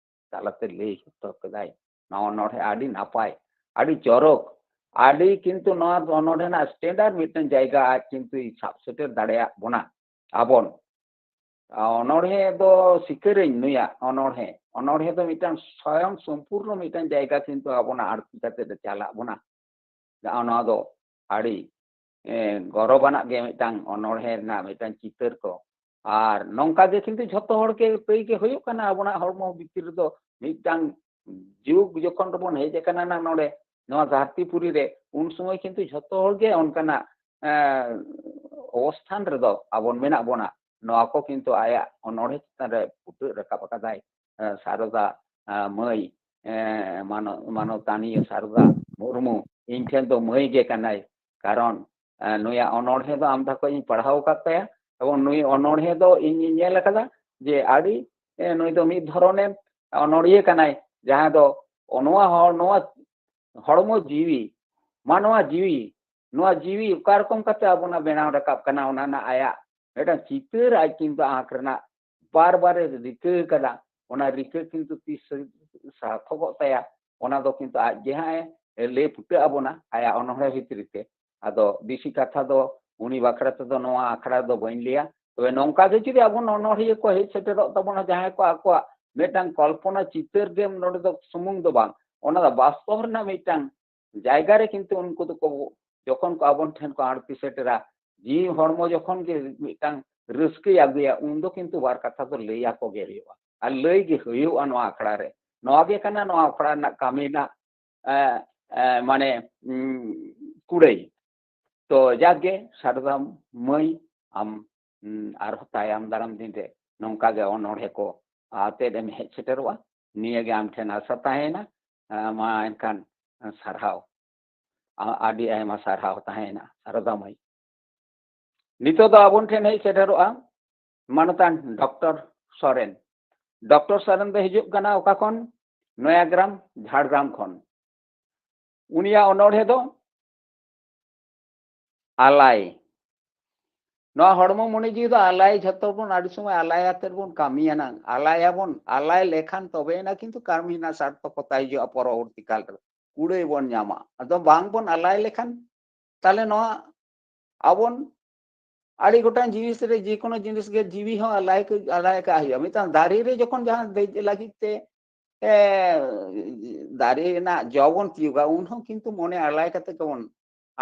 ᱛᱟᱞᱟᱛᱮ ᱞᱟᱹᱭ ᱦᱚᱴᱚ ᱠᱮᱫᱟᱭ᱾ ᱱᱚᱣᱟ ᱚᱱᱚᱬᱦᱮ ᱟᱹᱰᱤ ᱱᱟᱯᱟᱭ, ᱟᱹᱰᱤ ᱪᱚᱨᱚᱠ, ᱟᱹᱰᱤ ᱠᱤᱱᱛᱩ ᱱᱚᱣᱟ ᱚᱱᱚᱬᱦᱮ ᱨᱮᱱᱟᱜ standard ᱢᱤᱫᱴᱟᱝ ᱡᱟᱭᱜᱟ ᱟᱡ ᱠᱤᱱᱛᱩᱭ ᱥᱟᱵ ᱥᱮᱴᱮᱨ ᱫᱟᱲᱮᱭᱟᱜ ᱵᱚᱱᱟ ᱟᱵᱚᱱ᱾ ᱚᱱᱚᱬᱦᱮ ᱫᱚ ᱥᱤᱠᱟᱹᱨᱟᱹᱧ ᱱᱩᱭᱟᱜ ᱚᱱᱚᱬᱦᱮ, ᱚᱱᱚᱬᱦᱮ ᱫᱚ ᱢᱤᱫᱴᱟᱝ ᱥᱚᱭᱚᱝ ᱥᱚᱢᱯᱩᱨᱱᱚ ᱢᱤᱫᱴᱟᱝ ᱡᱟᱭᱜᱟ ᱠᱤᱱᱛᱩ ᱟᱵᱚᱱᱟᱜ ᱟᱬᱛᱤ ᱠᱟᱛᱮ ᱫᱚ ᱪᱟᱞᱟᱜ ᱵᱚᱱᱟ᱾ ᱱᱚᱣᱟ ᱫᱚ ᱟᱹᱰᱤ, ᱮ, ᱜᱚᱨᱚᱵᱟᱱᱟᱜ ᱜᱮ ᱢᱤᱫᱴᱟᱝ ᱚᱱᱚᱬᱦᱮ ᱨᱮᱱᱟᱜ ᱢᱤᱫᱴᱟᱝ ᱪᱤᱛᱟᱹᱨ ᱠᱚ᱾ ᱟᱨ ᱱᱚᱝᱠᱟ ᱜᱮ ᱠᱤᱱᱛᱩ ᱡᱷᱚᱛᱚ ᱦᱚᱲ ᱜᱮ ᱯᱟᱹᱭ ᱜᱮ ᱦᱩᱭᱩᱜ ᱠᱟᱱᱟ ᱟᱵᱚᱱᱟᱜ ᱦᱚᱲᱢᱚ ᱵᱷᱤᱛᱤᱨ ᱨᱮᱫᱚ᱾ ᱢᱤᱫᱴᱟᱝ ᱡᱩᱜᱽ ᱡᱚᱠᱷᱚᱱ ᱨᱮᱵᱚᱱ ᱦᱮᱡ ᱟᱠᱟᱱᱟ ᱱᱟ ᱱᱚᱰᱮ, ᱱᱚᱣᱟ ᱫᱷᱟᱹᱨᱛᱤ ᱯᱩᱨᱤ ᱨᱮ ᱩᱱ ᱥᱚᱢᱚᱭ ᱠᱤᱱᱛᱩ ᱡᱷᱚᱛᱚ ᱦᱚᱲ ᱜᱮ ᱚᱱᱠᱟᱱᱟᱜ, ᱮᱸ, ᱚᱵᱚᱥᱛᱷᱟᱱ ᱨᱮᱫᱚ ᱟᱵᱚᱱ ᱢᱮᱱᱟᱜ ᱵᱚᱱᱟ᱾ ᱱᱚᱣᱟ ᱠᱚ ᱠᱤᱱᱛᱩ ᱟᱭᱟᱜ ᱚᱱᱚᱬᱦᱮ ᱪᱮᱛᱟᱱ ᱨᱮ ᱯᱷᱩᱴᱟᱹᱜ ᱨᱟᱠᱟᱵ ᱟᱠᱟᱫᱟᱭ᱾ ᱮᱸ, ᱥᱟᱨᱚᱫᱟ, ᱮᱸ, ᱢᱟᱹᱭ, ᱮᱸ, ᱢᱟᱱᱚ-, ᱢᱟᱱᱚᱛᱟᱱᱤᱭᱟᱹ ᱥᱟᱨᱚᱫᱟ ᱢᱩᱨᱢᱩ ᱤᱧ ᱴᱷᱮᱱ ᱫᱚ ᱢᱟᱹᱭ ᱜᱮ ᱠᱟᱱᱟᱭ᱾ ᱠᱟᱨᱚᱱ, ᱮᱸ, ᱱᱩᱭᱟᱜ ᱚᱱᱚᱬᱦᱮ ᱫᱚ ᱟᱢᱫᱟ ᱠᱚ ᱤᱧ ᱯᱟᱲᱦᱟᱣ ᱟᱠᱟᱫ ᱛᱟᱭᱟ, ᱮᱵᱚᱝ ᱱᱩᱭ ᱚᱱᱚᱬᱦᱮ ᱫᱚ ᱤᱧ ᱤᱧ ᱧᱮᱞ ᱟᱠᱟᱫᱟ ᱡᱮ ᱟᱹᱰᱤ, ᱮᱸ, ᱱᱩᱭ ᱫᱚ ᱢᱤᱫ ᱫᱷᱚᱨᱚᱱᱮ ᱚᱱᱚᱬᱦᱤᱭᱟᱹ ᱠᱟᱱᱟᱭ, ᱡᱟᱦᱟᱸ ᱫᱚ ᱱᱚᱣᱟ ᱦᱚᱲ, ᱱᱚᱣᱟ ᱦᱚᱲᱢᱚ ᱡᱤᱣᱤ, ᱢᱟᱱᱣᱟ ᱡᱤᱣᱤ, ᱱᱚᱣᱟ ᱡᱤᱣᱤ ᱚᱠᱟ ᱨᱚᱠᱚᱢ ᱠᱟᱛᱮ ᱟᱵᱚᱱᱟᱜ ᱵᱮᱱᱟᱣ ᱨᱟᱠᱟᱵ ᱠᱟᱱᱟ, ᱚᱱᱟ ᱨᱮᱱᱟᱜ ᱟᱭᱟᱜ ᱢᱤᱫᱴᱟᱝ ᱪᱤᱛᱟᱹᱨ ᱟᱡ ᱠᱤᱱᱛᱩ ᱟᱸᱠ ᱨᱮᱱᱟᱜ ᱵᱟᱨ ᱵᱟᱨᱮ ᱨᱤᱠᱟᱹ ᱟᱠᱟᱫᱟ᱾ ᱚᱱᱟ ᱨᱤᱠᱟᱹ ᱠᱤᱱᱛᱩ ᱛᱤᱥ ᱥᱟᱨᱛᱷᱚᱠᱚᱜ ᱛᱟᱭᱟ, ᱚᱱᱟ ᱫᱚ ᱠᱤᱱᱛᱩ ᱟᱡ ᱜᱮ ᱦᱟᱸᱜ ᱮ ᱞᱟᱹᱭ ᱯᱷᱩᱴᱟᱹᱜ ᱟᱵᱚᱱᱟ ᱟᱭᱟᱜ ᱚᱱᱚᱬᱦᱮ ᱵᱷᱤᱛᱨᱤ ᱛᱮ᱾ ᱟᱫᱚ ᱵᱮᱥᱤ ᱠᱟᱛᱷᱟ ᱫᱚ ᱩᱱᱤ ᱵᱟᱠᱷᱨᱟ ᱛᱮᱫᱚ ᱱᱚᱣᱟ ᱟᱠᱷᱲᱟ ᱫᱚ ᱵᱟᱹᱧ ᱞᱟᱹᱭᱟ᱾ ᱛᱚᱵᱮ ᱱᱚᱝᱠᱟ ᱜᱮ ᱡᱩᱫᱤ ᱟᱵᱚ ᱚᱱᱚᱬᱦᱤᱭᱟᱹ ᱠᱚ ᱦᱮᱡ ᱥᱮᱴᱮᱨᱚᱜ ᱛᱟᱵᱚᱱᱟ, ᱡᱟᱦᱟᱸᱭ ᱠᱚ ᱟᱠᱚᱣᱟᱜ ᱢᱤᱫᱴᱟᱝ ᱠᱚᱞᱯᱚᱱᱟ ᱪᱤᱛᱟᱹᱨ ᱜᱮ ᱱᱚᱰᱮ ᱫᱚ ᱥᱩᱢᱩᱝ ᱫᱚ ᱵᱟᱝ, ᱚᱱᱟ ᱫᱚ ᱵᱟᱥᱛᱚᱵ ᱨᱮᱱᱟᱜ ᱢᱤᱫᱴᱟᱝ ᱡᱟᱭᱜᱟ ᱨᱮ ᱠᱤᱱᱛᱩ ᱩᱱᱠᱩ ᱫᱚᱠᱚ, ᱡᱚᱠᱷᱚᱱ ᱠᱚ ᱟᱵᱚᱱ ᱴᱷᱮᱱ ᱠᱚ ᱟᱬᱛᱤ ᱥᱮᱴᱮᱨᱟ, ᱡᱤᱣᱤ ᱦᱚᱲᱢᱚ ᱡᱚᱠᱷᱚᱱ ᱜᱮ ᱢᱤᱫᱴᱟᱝ ᱨᱟᱹᱥᱠᱟᱹᱭ ᱟᱹᱜᱩᱭᱟ, ᱩᱱ ᱫᱚ ᱠᱤᱱᱛᱩ ᱵᱟᱨ ᱠᱟᱛᱷᱟ ᱫᱚ ᱞᱟᱹᱭ ᱟᱠᱚ ᱜᱮ ᱦᱩᱭᱩᱜᱼᱟ, ᱟᱨ ᱞᱟᱹᱭ ᱜᱮ ᱦᱩᱭᱩᱜᱼᱟ ᱱᱚᱣᱟ ᱟᱠᱷᱲᱟ ᱨᱮ᱾ ᱱᱚᱣᱟ ᱜᱮ ᱠᱟᱱᱟ ᱱᱚᱣᱟ ᱟᱠᱷᱲᱟ ᱨᱮᱱᱟᱜ ᱠᱟᱹᱢᱤ ᱨᱮᱱᱟᱜ, ᱮ, ᱮ, ᱢᱟᱱᱮ, ᱩᱢ, ᱠᱩᱲᱟᱹᱭ᱾ ᱛᱚ ᱡᱟᱠ ᱜᱮ ᱥᱟᱨᱫᱟ ᱢᱟᱹᱭ, ᱟᱢ, ᱩᱢ, ᱟᱨᱦᱚᱸ ᱛᱟᱭᱚᱢ ᱫᱟᱨᱟᱢ ᱫᱤᱱ ᱨᱮ ᱱᱚᱝᱠᱟ ᱜᱮ ᱚᱱᱚᱬᱦᱮ ᱠᱚ ᱟᱛᱮᱫ ᱮᱢ ᱦᱮᱡ ᱥᱮᱴᱮᱨᱚᱜᱼᱟ, ᱱᱤᱭᱟᱹ ᱜᱮ ᱟᱢ ᱴᱷᱮᱱ ᱟᱥᱟ ᱛᱟᱦᱮᱸᱭᱮᱱᱟ᱾ ᱮ, ᱢᱟ ᱮᱱᱠᱷᱟᱱ ᱥᱟᱨᱦᱟᱣ, ᱟ-, ᱟᱹᱰᱤ ᱟᱭᱢᱟ ᱥᱟᱨᱦᱟᱣ ᱛᱟᱦᱮᱸᱭᱮᱱᱟ ᱥᱟᱨᱫᱟ ᱢᱟᱹᱭ᱾ ᱱᱤᱛᱚᱜ ᱫᱚ ᱟᱵᱚᱱ ᱴᱷᱮᱱ ᱦᱮᱡ ᱥᱮᱴᱮᱨᱚᱜᱼᱟ ᱢᱟᱱᱚᱛᱟᱱ ᱰᱚᱠᱴᱚᱨ ᱥᱚᱨᱮᱱ᱾ ᱰᱚᱠᱴᱚᱨ ᱥᱚᱨᱮᱱ ᱫᱚ ᱦᱤᱡᱩᱜ ᱠᱟᱱᱟ ᱚᱠᱟ ᱠᱷᱚᱱ? ᱱᱚᱭᱟᱜᱨᱟᱢ, ᱡᱷᱟᱲᱜᱨᱟᱢ ᱠᱷᱚᱱ᱾ ᱩᱱᱤᱭᱟᱜ ᱚᱱᱚᱬᱦᱮ ᱫᱚ ᱟᱞᱟᱭ᱾ ᱱᱚᱣᱟ ᱦᱚᱲᱢᱚ ᱢᱚᱱᱮ ᱡᱤᱣᱤ ᱫᱚ ᱟᱞᱟᱭ, ᱡᱷᱚᱛᱚ ᱵᱚᱱ ᱟᱹᱰᱤ ᱥᱚᱢᱚᱭ ᱟᱞᱟᱭ ᱟᱛᱮᱫ ᱵᱚᱱ ᱠᱟᱹᱢᱤᱭᱟ ᱱᱟᱝ, ᱟᱞᱟᱭᱟᱵᱚᱱ, ᱟᱞᱟᱭ ᱞᱮᱠᱷᱟᱱ ᱛᱚᱵᱮᱭᱮᱱᱟ ᱠᱤᱱᱛᱩ ᱠᱟᱹᱢᱤ ᱨᱮᱱᱟᱜ ᱥᱟᱨᱛᱷᱚᱠᱚᱛᱟ ᱦᱤᱡᱩᱜᱼᱟ ᱯᱚᱨᱚᱵᱚᱨᱛᱤ ᱠᱟᱞ ᱨᱮ, ᱠᱩᱲᱟᱹᱭ ᱵᱚᱱ ᱧᱟᱢᱟ᱾ ᱟᱫᱚ ᱵᱟᱝ ᱵᱚᱱ ᱟᱞᱟᱭ ᱞᱮᱠᱷᱟᱱ ᱛᱟᱦᱞᱮ ᱱᱚᱣᱟ ᱟᱵᱚᱱ ᱟᱹᱰᱤ ᱜᱚᱴᱟᱝ ᱡᱤᱱᱤᱥ ᱨᱮ, ᱡᱮᱠᱳᱱᱳ ᱡᱤᱱᱤᱥ ᱜᱮ ᱡᱤᱣᱤ ᱦᱚᱸ ᱟᱞᱟᱭ ᱠᱚ, ᱟᱞᱟᱭ ᱠᱟᱜ ᱦᱩᱭᱩᱜᱼᱟ᱾ ᱢᱤᱫᱴᱟᱝ ᱫᱟᱨᱮ ᱨᱮ ᱡᱚᱠᱷᱚᱱ ᱡᱟᱦᱟᱸ ᱫᱮᱡ ᱞᱟᱹᱜᱤᱫ ᱛᱮ, ᱮ, ᱫᱟᱨᱮ ᱨᱮᱱᱟᱜ ᱡᱚ ᱵᱚᱱ ᱛᱤᱭᱳᱜᱟ, ᱩᱱ ᱦᱚᱸ ᱠᱤᱱᱛᱩ ᱢᱚᱱᱮ ᱟᱞᱟᱭ ᱠᱟᱛᱮ ᱜᱮᱵᱚᱱ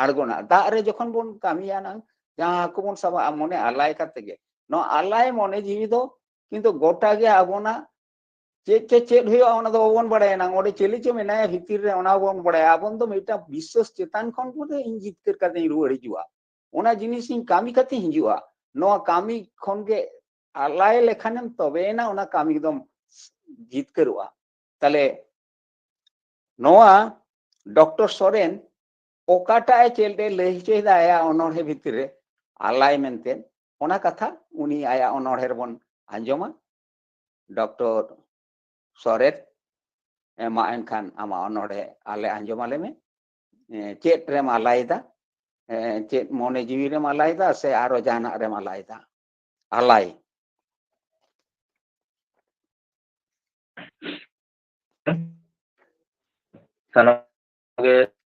ᱟᱬᱜᱚᱱᱟ᱾ ᱫᱟᱜ ᱨᱮ ᱡᱚᱠᱷᱚᱱ ᱵᱚᱱ ᱠᱟᱹᱢᱤᱭᱟ ᱱᱟᱝ, ᱡᱟᱦᱟᱸ ᱦᱟᱹᱠᱩ ᱵᱚᱱ ᱥᱟᱵᱟ, ᱢᱚᱱᱮ ᱟᱞᱟᱭ ᱠᱟᱛᱮ ᱜᱮ᱾ ᱱᱚᱣᱟ ᱟᱞᱟᱭ ᱢᱚᱱᱮ ᱡᱤᱣᱤ ᱫᱚ ᱠᱤᱱᱛᱩ ᱜᱚᱴᱟ ᱜᱮ ᱟᱵᱚᱱᱟᱜ ᱪᱮᱫ ᱪᱮᱫ ᱪᱮᱫ ᱦᱩᱭᱩᱜᱼᱟ, ᱚᱱᱟ ᱫᱚ ᱵᱟᱵᱚᱱ ᱵᱟᱲᱟᱭᱟ᱾ ᱱᱟᱝ ᱚᱸᱰᱮ ᱪᱤᱞᱤ ᱪᱚ ᱢᱮᱱᱟᱭᱟ ᱵᱷᱤᱛᱤᱨ ᱨᱮ, ᱚᱱᱟ ᱵᱟᱵᱚᱱ ᱵᱟᱲᱟᱭᱟ᱾ ᱟᱵᱚᱱ ᱫᱚ ᱢᱤᱫᱴᱟᱝ ᱵᱤᱥᱥᱟᱹᱥ ᱪᱮᱛᱟᱱ ᱠᱷᱚᱱ ᱵᱚᱱ ᱤᱧ ᱡᱤᱛᱠᱟᱹᱨ ᱠᱟᱛᱮᱧ ᱨᱩᱣᱟᱹᱲ ᱦᱤᱡᱩᱜᱼᱟ, ᱚᱱᱟ ᱡᱤᱱᱤᱥ ᱤᱧ ᱠᱟᱹᱢᱤ ᱠᱟᱛᱮᱧ ᱦᱤᱡᱩᱜᱼᱟ᱾ ᱱᱚᱣᱟ ᱠᱟᱹᱢᱤ ᱠᱷᱚᱱ ᱜᱮ ᱟᱞᱟᱭ ᱞᱮᱠᱷᱟᱱᱮᱢ, ᱛᱚᱵᱮᱭᱮᱱᱟ ᱚᱱᱟ ᱠᱟᱹᱢᱤ ᱫᱚᱢ ᱡᱤᱛᱠᱟᱹᱨᱚᱜᱼᱟ᱾ ᱛᱟᱦᱞᱮ ᱱᱚᱣᱟ ᱰᱚᱠᱴᱚᱨ ᱥᱚᱨᱮᱱ ᱚᱠᱟᱴᱟᱜ ᱮ ᱪᱮᱫ ᱮ ᱞᱟᱹᱭ ᱦᱚᱪᱚᱭᱮᱫᱟ ᱟᱭᱟᱜ ᱚᱱᱚᱬᱦᱮ ᱵᱷᱤᱛᱤᱨ ᱨᱮ, ᱟᱞᱟᱭ ᱢᱮᱱᱛᱮ, ᱚᱱᱟ ᱠᱟᱛᱷᱟ ᱩᱱᱤ ᱟᱭᱟᱜ ᱚᱱᱚᱬᱦᱮ ᱨᱮᱵᱚᱱ ᱟᱸᱡᱚᱢᱟ᱾ ᱰᱚᱠᱴᱚᱨ ᱥᱚᱨᱮᱱ, ᱮ, ᱢᱟ ᱮᱱᱠᱷᱟᱱ ᱟᱢᱟᱜ ᱚᱱᱚᱬᱦᱮ ᱟᱞᱮ ᱟᱸᱡᱚᱢ ᱟᱞᱮ ᱢᱮ᱾ ᱮ, ᱪᱮᱫ ᱨᱮᱢ ᱟᱞᱟᱭᱮᱫᱟ? ᱮ, ᱪᱮᱫ ᱢᱚᱱᱮ ᱡᱤᱣᱤ ᱨᱮᱢ ᱟᱞᱟᱭᱮᱫᱟ ᱥᱮ ᱟᱨᱚ ᱡᱟᱦᱟᱱᱟᱜ ᱨᱮᱢ ᱟᱞᱟᱭᱮᱫᱟ? ᱟᱞᱟᱭ᱾ ᱥᱟᱱᱟᱢ ᱜᱮ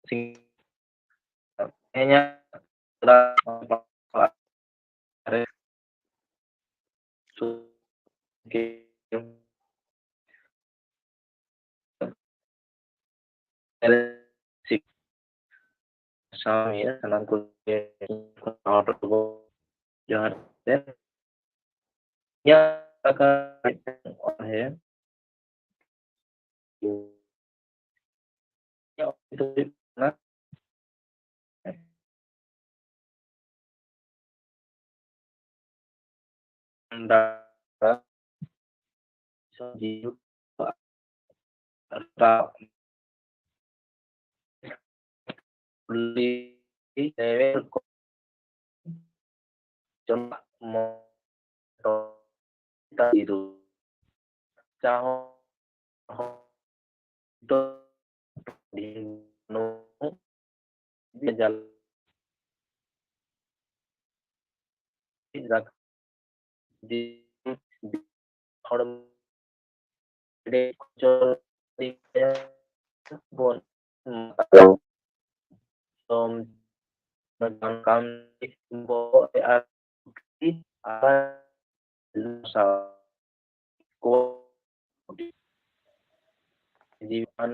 ᱥᱤᱧ-, ᱛᱮᱦᱮᱧᱟᱜ ᱨᱮ ᱥᱟᱶ ᱥᱟᱱᱟᱢ ᱠᱚᱜᱮ ᱡᱚᱦᱟᱨ ᱛᱮ᱾ ᱤᱧᱟᱹᱜ ᱠᱟᱛᱷᱟ ᱢᱤᱫᱴᱟᱝ ᱚᱱᱚᱬᱦᱮ᱾ ᱤᱧᱟᱹᱜ ᱚᱱᱚᱬᱦᱮ ᱫᱚ ᱦᱩᱭᱩᱜ ᱠᱟᱱᱟ ᱫᱟᱬᱟ ᱥᱚᱡᱤᱣ ᱨᱟᱠᱟᱵ ᱠᱩᱞᱤ ᱛᱮ ᱪᱟᱞᱟᱜ ᱢᱚᱴᱚᱨ ᱛᱟᱹᱨᱤ ᱫᱚ ᱪᱟᱦᱚᱸ ᱦᱚᱸ ᱫᱚ ᱰᱷᱤᱝᱱᱩ ᱡᱟᱞ ᱨᱟᱠᱟᱵ ᱫᱤᱱ ᱦᱚᱲᱢᱚ ᱵᱚᱱ ᱠᱟᱹᱢᱤ ᱵᱚᱦᱚᱜ ᱨᱮ ᱟᱨ ᱟᱨ ᱠᱚ ᱡᱤᱣᱤ ᱢᱟᱱ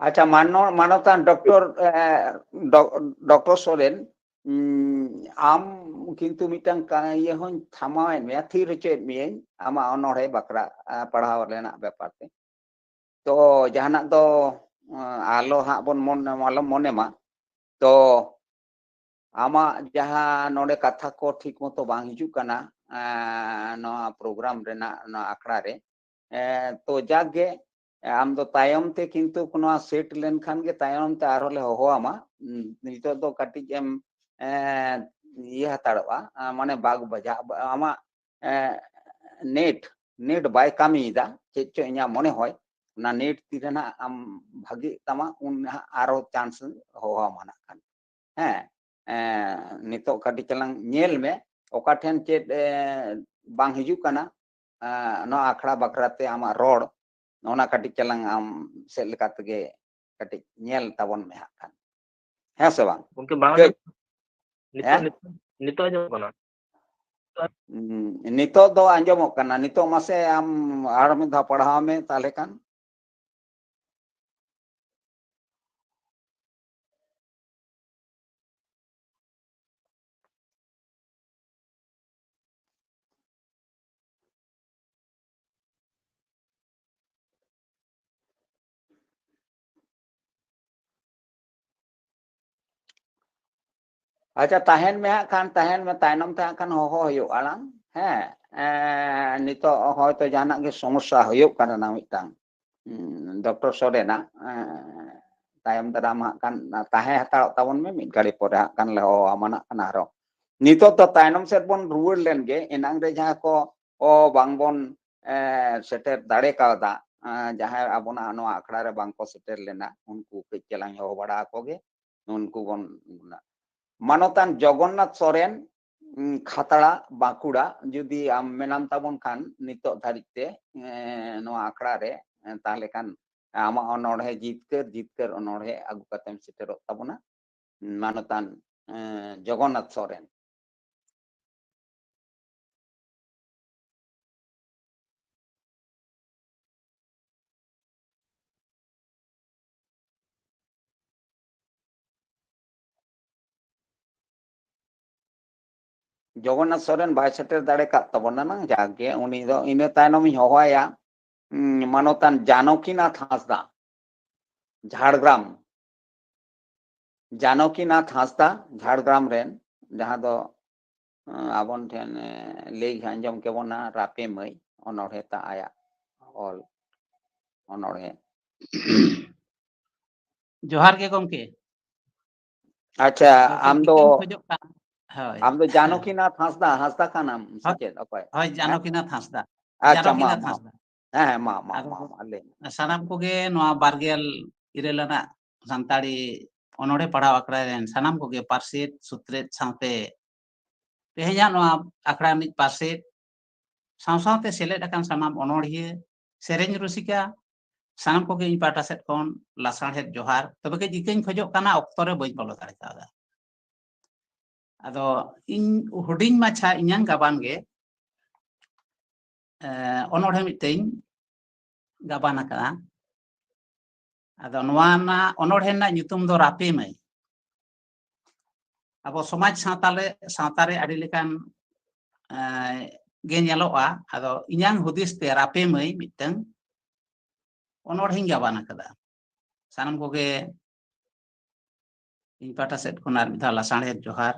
ᱟᱪᱪᱷᱟ, ᱢᱟᱱᱚ-, ᱢᱟᱱᱚᱛᱟᱱ ᱰᱚᱠᱴᱚᱨ, ᱮ, ᱰᱚ-, ᱰᱚᱠᱴᱚᱨ ᱥᱚᱨᱮᱱ, ᱩᱸ, ᱟᱢ ᱠᱤᱱᱛᱩ ᱢᱤᱫᱴᱟᱝ ᱠᱟ-, ᱤᱭᱟᱹ ᱦᱚᱸᱧ ᱛᱷᱟᱢᱟᱣᱮᱫ ᱢᱮᱭᱟ, ᱛᱷᱤᱨ ᱦᱚᱪᱚᱭᱮᱫ ᱢᱤᱭᱟᱹᱧ ᱟᱢᱟᱜ ᱚᱱᱚᱬᱦᱮ ᱵᱟᱠᱷᱨᱟ, ᱟ, ᱯᱟᱲᱦᱟᱣ ᱨᱮᱱᱟᱜ ᱵᱮᱯᱟᱨ ᱛᱮ᱾ ᱛᱚ ᱡᱟᱦᱟᱱᱟᱜ ᱫᱚ, ᱟ, ᱟᱞᱚ ᱦᱟᱸᱜ ᱵᱚᱱ ᱢᱚᱱ-, ᱟᱞᱚᱢ ᱢᱚᱱᱮ ᱢᱟ᱾ ᱛᱚ ᱟᱢᱟᱜ ᱡᱟᱦᱟᱸ ᱱᱚᱰᱮ ᱠᱟᱛᱷᱟ ᱠᱚ ᱴᱷᱤᱠ ᱢᱚᱛᱚ ᱵᱟᱝ ᱦᱤᱡᱩᱜ ᱠᱟᱱᱟ, ᱟ, ᱱᱚᱣᱟ ᱯᱨᱳᱜᱨᱟᱢ ᱨᱮᱱᱟᱜ, ᱱᱚᱣᱟ ᱟᱠᱷᱲᱟ ᱨᱮ, ᱮ, ᱛᱚ ᱡᱟᱠ ᱜᱮ, ᱮ, ᱟᱢ ᱫᱚ ᱛᱟᱭᱚᱢ ᱛᱮ ᱠᱤᱱᱛᱩ ᱱᱚᱣᱟ ᱥᱮᱴ ᱞᱮᱱᱠᱷᱟᱱ ᱜᱮ ᱛᱟᱭᱚᱢ ᱛᱮ ᱟᱨᱦᱚᱸ ᱞᱮ ᱦᱚᱦᱚ ᱟᱢᱟ᱾ ᱩᱸ, ᱱᱤᱛᱚᱜ ᱫᱚ ᱠᱟᱹᱴᱤᱡ ᱮᱢ, ᱮ, ᱤᱭᱟᱹ ᱦᱟᱛᱟᱲᱚᱜᱼᱟ, ᱟ, ᱢᱟᱱᱮ ᱵᱟᱜᱽ ᱵᱟᱡᱟᱜ, ᱟᱢᱟᱜ, ᱮ, ᱱᱮᱴ, ᱱᱮᱴ ᱵᱟᱭ ᱠᱟᱹᱢᱤᱭᱮᱫᱟ, ᱪᱮᱫ ᱪᱚ ᱤᱧᱟᱹᱜ ᱢᱚᱱᱮ ᱦᱚᱭ, ᱚᱱᱟ ᱱᱮᱴ ᱛᱤᱨᱮ ᱱᱟᱦᱟᱜ ᱟᱢ ᱵᱷᱟᱜᱮᱜ ᱛᱟᱢᱟ, ᱩᱱ ᱱᱟᱦᱟᱜ ᱟᱨᱚ ᱪᱟᱱᱥ ᱦᱚᱦᱚ ᱟᱢᱟ ᱱᱟᱜ ᱠᱷᱟᱱ᱾ ᱦᱮᱸ, ᱮ, ᱱᱤᱛᱚᱜ ᱠᱟᱹᱴᱤᱡ ᱪᱟᱞᱟᱝ ᱧᱮᱞ ᱢᱮ, ᱚᱠᱟ ᱴᱷᱮᱱ ᱪᱮᱫ, ᱮ, ᱵᱟᱝ ᱦᱤᱡᱩᱜ ᱠᱟᱱᱟ, ᱮ, ᱱᱚᱣᱟ ᱟᱠᱷᱲᱟ ᱵᱟᱠᱷᱨᱟ ᱛᱮ ᱟᱢᱟᱜ ᱨᱚᱲ, ᱚᱱᱟ ᱠᱟᱹᱴᱤᱡ ᱪᱟᱞᱟᱝ ᱟᱢ ᱥᱮᱫ ᱞᱮᱠᱟ ᱛᱮᱜᱮ ᱠᱟᱹᱴᱤᱡ ᱧᱮᱞ ᱛᱟᱵᱚᱱ ᱢᱮ ᱦᱟᱸᱜ ᱠᱷᱟᱱ᱾ ᱦᱮᱸ ᱥᱮ ᱵᱟᱝ? ᱜᱚᱝᱠᱮ, ᱵᱟᱝ ᱠᱟᱹᱡ ᱟᱸᱡᱚᱢ-, ᱱᱤᱛᱚᱜ, ᱦᱮᱸ? ᱱᱤᱛᱚᱜ, ᱱᱤᱛᱚᱜ ᱟᱸᱡᱚᱢᱚᱜ ᱠᱟᱱᱟ? ᱩᱸ, ᱱᱤᱛᱚᱜ ᱫᱚ ᱟᱸᱡᱚᱢᱚᱜ ᱠᱟᱱᱟ᱾ ᱱᱤᱛᱚᱜ ᱢᱟᱥᱮ ᱟᱢ ᱟᱨ ᱢᱤᱫ ᱫᱷᱟᱣ ᱯᱟᱲᱦᱟᱣ ᱢᱮ ᱛᱟᱦᱞᱮ ᱠᱷᱟᱱ᱾ ᱟᱪᱪᱷᱟ, ᱛᱟᱦᱮᱱ ᱢᱮ ᱦᱟᱸᱜ ᱠᱷᱟᱱ, ᱛᱟᱦᱮᱱ ᱢᱮ, ᱛᱟᱭᱱᱚᱢ ᱛᱮ ᱦᱟᱸᱜ ᱠᱷᱟᱱ ᱦᱚᱦᱚ ᱦᱩᱭᱩᱜᱼᱟ ᱞᱟᱝ᱾ ᱦᱮᱸ, ᱮᱸ, ᱱᱤᱛᱚᱜ ᱦᱚᱭᱛᱚ ᱡᱟᱦᱟᱱᱟᱜ ᱜᱮ ᱥᱚᱢᱚᱥᱥᱟ ᱦᱩᱭᱩᱜ ᱠᱟᱱᱟ ᱱᱟᱝ ᱢᱤᱫᱴᱟᱝ, ᱩᱸ, ᱰᱚᱠᱴᱚᱨ ᱥᱚᱨᱮᱱᱟᱜ, ᱮᱸ, ᱛᱟᱭᱚᱢ ᱫᱟᱨᱟᱢ ᱦᱟᱸᱜ ᱠᱷᱟᱱ ᱛᱟᱦᱮᱸ ᱦᱟᱛᱟᱲᱚᱜ ᱛᱟᱵᱚᱱ ᱢᱮ, ᱢᱤᱫ ᱜᱷᱟᱹᱲᱤ ᱯᱚᱨᱮ ᱦᱟᱸᱜ ᱠᱷᱟᱱ ᱞᱮ ᱦᱚᱦᱚ ᱟᱢᱟ ᱱᱟᱜ ᱠᱷᱟᱱ ᱟᱨᱦᱚᱸ᱾ ᱱᱤᱛᱚᱜ ᱫᱚ ᱛᱟᱭᱱᱚᱢ ᱥᱮᱫ ᱵᱚᱱ ᱨᱩᱣᱟᱹᱲ ᱞᱮᱱ ᱜᱮ, ᱮᱱᱟᱝ ᱨᱮ ᱡᱟᱦᱟᱸ ᱠᱚ, ᱚ, ᱵᱟᱝ ᱵᱚᱱ, ᱮᱸ, ᱥᱮᱴᱮᱨ ᱫᱟᱲᱮ ᱠᱟᱣᱫᱟ, ᱮᱸ, ᱡᱟᱦᱟᱸᱭ ᱟᱵᱚᱱᱟᱜ ᱱᱚᱣᱟ ᱟᱠᱷᱲᱟ ᱨᱮ ᱵᱟᱝ ᱠᱚ ᱥᱮᱴᱮᱨ ᱞᱮᱱᱟ, ᱩᱱᱠᱩ ᱠᱟᱹᱡ ᱪᱟᱞᱟᱝ ᱦᱚᱦᱚ ᱵᱟᱲᱟ ᱟᱠᱚ ᱜᱮ, ᱩᱱᱠᱩ ᱵᱚᱱ, ᱢᱟᱱᱚᱛᱟᱱ ᱡᱚᱜᱚᱱᱱᱟᱛᱷ ᱥᱚᱨᱮᱱ, ᱩᱸ, ᱠᱷᱟᱛᱲᱟ, ᱵᱟᱸᱠᱩᱲᱟ, ᱡᱩᱫᱤ ᱟᱢ ᱢᱮᱱᱟᱢ ᱛᱟᱵᱚᱱ ᱠᱷᱟᱱ ᱱᱤᱛᱚᱜ ᱫᱷᱟᱹᱨᱤᱡ ᱛᱮ, ᱮᱸ, ᱱᱚᱣᱟ ᱟᱠᱷᱲᱟ ᱨᱮ, ᱮᱸ, ᱛᱟᱦᱞᱮ ᱠᱷᱟᱱ ᱟᱢᱟᱜ ᱚᱱᱚᱬᱦᱮ ᱡᱤᱛᱠᱟᱹᱨ, ᱡᱤᱛᱠᱟᱹᱨ ᱚᱱᱚᱬᱦᱮ ᱟᱹᱜᱩ ᱠᱟᱛᱮᱢ ᱥᱮᱴᱮᱨᱚᱜ ᱛᱟᱵᱚᱱᱟ, ᱢᱟᱱᱚᱛᱟᱱ, ᱮᱸ, ᱡᱚᱜᱚᱱᱱᱟᱛᱷ ᱥᱚᱨᱮᱱ᱾ ᱡᱚᱜᱚᱱᱱᱟᱛᱷ ᱥᱚᱨᱮᱱ ᱵᱟᱭ ᱥᱮᱴᱮᱨ ᱫᱟᱲᱮ ᱠᱟᱫ ᱛᱟᱵᱚᱱᱟ ᱱᱟᱝ, ᱡᱟᱜᱮ ᱩᱱᱤ ᱫᱚ ᱤᱱᱟᱹ ᱛᱟᱭᱱᱚᱢᱤᱧ ᱦᱚᱦᱚᱣᱟᱭᱟ, ᱩᱸ, ᱢᱟᱱᱚᱛᱟᱱ ᱡᱟᱱᱚᱠᱤᱱᱟᱛᱷ ᱦᱟᱸᱥᱫᱟ, ᱡᱷᱟᱲᱜᱨᱟᱢ, ᱡᱟᱱᱚᱠᱤᱱᱟᱛᱷ ᱦᱟᱸᱥᱫᱟ, ᱡᱷᱟᱲᱜᱨᱟᱢ ᱨᱮᱱ, ᱡᱟᱦᱟᱸ ᱫᱚ, ᱩᱸ, ᱟᱵᱚᱱ ᱴᱷᱮᱱ, ᱮ, ᱞᱟᱹᱭ ᱟᱸᱡᱚᱢ ᱠᱮᱵᱚᱱᱟ ᱨᱟᱯᱮ ᱢᱟᱹᱭ, ᱚᱱᱚᱬᱦᱮ ᱛᱟ ᱟᱭᱟᱜ ᱚᱞ ᱚᱱᱚᱬᱦᱮ᱾ ᱡᱚᱦᱟᱨ ᱜᱮ ᱜᱚᱢᱠᱮ᱾ ᱟᱪᱪᱷᱟ, ᱜᱚᱢᱠᱮ, ᱟᱢ ᱫᱚ, ᱪᱮᱫ ᱮᱢ ᱠᱷᱚᱡᱚᱜ ᱠᱟᱱ? ᱦᱳᱭ᱾ ᱟᱢ ᱫᱚ ᱡᱟᱱᱚᱠᱤᱱᱟᱛᱷ ᱦᱟᱸᱥᱫᱟ, ᱦᱟᱸᱥᱫᱟ ᱠᱟᱱᱟᱢ ᱥᱮ ᱦᱳᱭ, ᱪᱮᱫ? ᱚᱠᱚᱭ? ᱦᱳᱭ, ᱦᱮᱸ? ᱡᱟᱱᱚᱠᱤᱱᱟᱛᱷ ᱦᱟᱸᱥᱫᱟ᱾ ᱟᱪᱪᱷᱟ, ᱢᱟ, ᱡᱟᱱᱚᱠᱤᱱᱟᱛᱷ ᱢᱟ, ᱦᱟᱸᱥᱫᱟ᱾ ᱦᱮᱸ, ᱦᱮᱸ, ᱢᱟ, ᱢᱟ, ᱟᱫᱚ ᱢᱟ, ᱢᱟ, ᱞᱟᱹᱭ ᱢᱮ᱾ ᱥᱟᱱᱟᱢ ᱠᱚᱜᱮ ᱱᱚᱣᱟ ᱵᱟᱨᱜᱮᱞ ᱤᱨᱟᱹᱞ ᱟᱱᱟᱜ ᱥᱟᱱᱛᱟᱲᱤ ᱚᱱᱚᱬᱦᱮ ᱯᱟᱲᱦᱟᱣ ᱟᱠᱷᱲᱟ ᱨᱮᱱ ᱥᱟᱱᱟᱢ ᱠᱚᱜᱮ ᱯᱟᱨᱥᱮᱛ, ᱥᱩᱛᱨᱮᱛ ᱥᱟᱶᱛᱮ ᱛᱮᱦᱮᱧᱟᱜ ᱱᱚᱣᱟ ᱟᱠᱷᱲᱟ ᱨᱤᱱᱤᱡ ᱯᱟᱨᱥᱮᱛ, ᱥᱟᱶ ᱥᱟᱶᱛᱮ ᱥᱮᱞᱮᱫ ᱟᱠᱟᱱ ᱥᱟᱱᱟᱢ ᱚᱱᱚᱬᱦᱤᱭᱟᱹ, ᱥᱮᱨᱮᱧ ᱨᱩᱥᱤᱠᱟ, ᱥᱟᱱᱟᱢ ᱠᱚᱜᱮ ᱤᱧ ᱯᱟᱦᱴᱟ ᱥᱮᱫ ᱠᱷᱚᱱ ᱞᱟᱥᱟᱲᱦᱮᱫ ᱡᱚᱦᱟᱨ᱾ ᱛᱚᱵᱮ ᱠᱟᱹᱡ ᱤᱠᱟᱹᱧ ᱠᱷᱚᱡᱚᱜ ᱠᱟᱱᱟ, ᱚᱠᱛᱚ ᱨᱮ ᱵᱟᱹᱧ ᱵᱚᱞᱚ ᱫᱟᱲᱮ ᱠᱟᱣᱫᱟ᱾ ᱟᱫᱚ ᱤᱧ ᱦᱩᱰᱤᱧ ᱢᱟᱪᱷᱟ ᱤᱧᱟᱹᱝ ᱜᱟᱵᱟᱱ ᱜᱮ, ᱮ, ᱚᱱᱚᱬᱦᱮ ᱢᱤᱫᱴᱟᱹᱧ ᱜᱟᱵᱟᱱ ᱟᱠᱟᱫᱟ᱾ ᱟᱫᱚ ᱱᱚᱣᱟ ᱨᱮᱱᱟᱜ, ᱚᱱᱚᱬᱦᱮ ᱨᱮᱱᱟᱜ ᱧᱩᱛᱩᱢ ᱫᱚ ᱨᱟᱯᱮ ᱢᱟᱹᱭ᱾ ᱟᱵᱚ ᱥᱚᱢᱟᱡᱽ ᱥᱟᱶᱛᱟ ᱨᱮ, ᱥᱟᱶᱛᱟ ᱨᱮ ᱟᱹᱰᱤ ᱞᱮᱠᱟᱱ, ᱮ, ᱜᱮ ᱧᱮᱞᱚᱜᱼᱟ᱾ ᱟᱫᱚ ᱤᱧᱟᱹᱝ ᱦᱩᱫᱤᱥ ᱛᱮ ᱨᱟᱯᱮ ᱢᱟᱹᱭ ᱢᱤᱫᱴᱟᱹᱝ ᱚᱱᱚᱬᱦᱮᱧ ᱜᱟᱵᱟᱱ ᱟᱠᱟᱫᱟ᱾ ᱥᱟᱱᱟᱢ ᱠᱚᱜᱮ ᱤᱧ ᱯᱟᱦᱴᱟ ᱥᱮᱫ ᱠᱷᱚᱱ ᱟᱨ ᱢᱤᱫ ᱫᱷᱟᱣ ᱞᱟᱥᱟᱲᱦᱮᱫ ᱡᱚᱦᱟᱨ᱾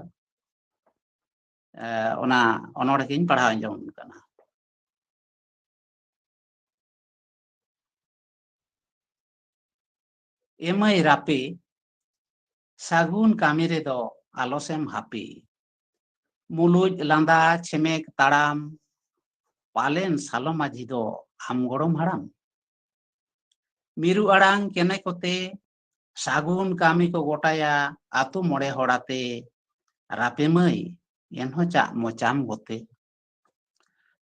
ᱮ, ᱚᱱᱟ ᱚᱱᱚᱬᱦᱮ ᱜᱤᱧ ᱯᱟᱲᱦᱟᱣ ᱟᱸᱡᱚᱢ ᱠᱟᱱᱟ᱾ ᱮ ᱢᱟᱹᱭ ᱨᱟᱯᱮ, ᱥᱟᱹᱜᱩᱱ ᱠᱟᱹᱢᱤ ᱨᱮᱫᱚ ᱟᱞᱚᱥᱮᱢ ᱦᱟᱯᱮ᱾ ᱢᱩᱞᱩᱡ ᱞᱟᱸᱫᱟ ᱪᱷᱮᱢᱮᱠ ᱛᱟᱲᱟᱢ, ᱯᱟᱞᱮᱱ ᱥᱟᱞᱚ ᱢᱟᱹᱡᱷᱤ ᱫᱚ ᱟᱢ ᱜᱚᱲᱚᱢ ᱦᱟᱲᱟᱢ᱾ ᱢᱤᱨᱩ ᱟᱲᱟᱝ ᱠᱮᱱᱮ ᱠᱚᱛᱮ, ᱥᱟᱹᱜᱩᱱ ᱠᱟᱹᱢᱤ ᱠᱚ ᱜᱚᱴᱟᱭᱟ ᱟᱹᱛᱩ ᱢᱚᱬᱮ ᱦᱚᱲ ᱟᱛᱮ᱾ ᱨᱟᱯᱮ ᱢᱟᱹᱭ, ᱮᱱᱦᱚᱸ ᱪᱟᱜ ᱢᱚᱪᱟᱢ ᱜᱚᱛᱮ᱾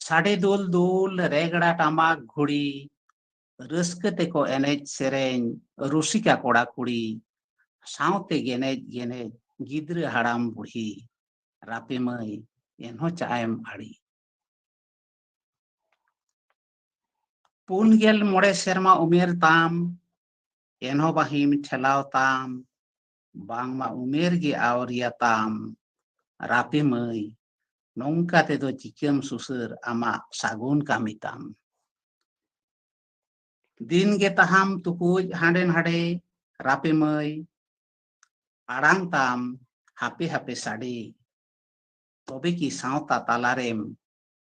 ᱥᱟᱰᱮ ᱫᱩᱞ ᱫᱩᱞ ᱨᱮᱜᱽᱲᱟ ᱴᱟᱢᱟᱠ ᱜᱷᱩᱲᱤ, ᱨᱟᱹᱥᱠᱟᱹ ᱛᱮᱠᱚ ᱮᱱᱮᱡ ᱥᱮᱨᱮᱧ ᱨᱩᱥᱤᱠᱟ ᱠᱚᱲᱟ ᱠᱩᱲᱤ, ᱥᱟᱶᱛᱮ ᱜᱮᱱᱮᱡ ᱜᱮᱱᱮᱡ ᱜᱤᱫᱽᱨᱟᱹ ᱦᱟᱲᱟᱢ ᱵᱩᱲᱦᱤ᱾ ᱨᱟᱯᱮ ᱢᱟᱹᱭ, ᱮᱱᱦᱚᱸ ᱪᱟᱜ ᱮᱢ ᱟᱲᱮ᱾ ᱯᱩᱱ ᱜᱮᱞ ᱢᱚᱬᱮ ᱥᱮᱨᱢᱟ ᱩᱢᱮᱨ ᱛᱟᱢ, ᱮᱱᱦᱚᱸ ᱵᱟᱹᱦᱤᱢ ᱴᱷᱮᱞᱟᱣ ᱛᱟᱢ, ᱵᱟᱝᱢᱟ ᱩᱢᱮᱨ ᱜᱮ ᱟᱹᱣᱨᱤᱭᱟ ᱛᱟᱢ᱾ ᱨᱟᱯᱮ ᱢᱟᱹᱭ, ᱱᱚᱝᱠᱟ ᱛᱮᱫᱚ ᱪᱤᱠᱟᱹᱢ ᱥᱩᱥᱟᱹᱨ ᱟᱢᱟᱜ ᱥᱟᱹᱜᱩᱱ ᱠᱟᱹᱢᱤ ᱛᱟᱢ? ᱫᱤᱱ ᱜᱮ ᱛᱟᱦᱟᱢ ᱛᱩᱠᱩᱡ ᱦᱟᱸᱰᱮ ᱱᱟᱰᱮ, ᱨᱟᱯᱮ ᱢᱟᱹᱭ, ᱟᱲᱟᱝ ᱛᱟᱢ ᱦᱟᱯᱮ ᱦᱟᱯᱮ ᱥᱟᱰᱮ, ᱛᱚᱵᱮ ᱠᱤ ᱥᱟᱶᱛᱟ ᱛᱟᱞᱟᱨᱮᱢ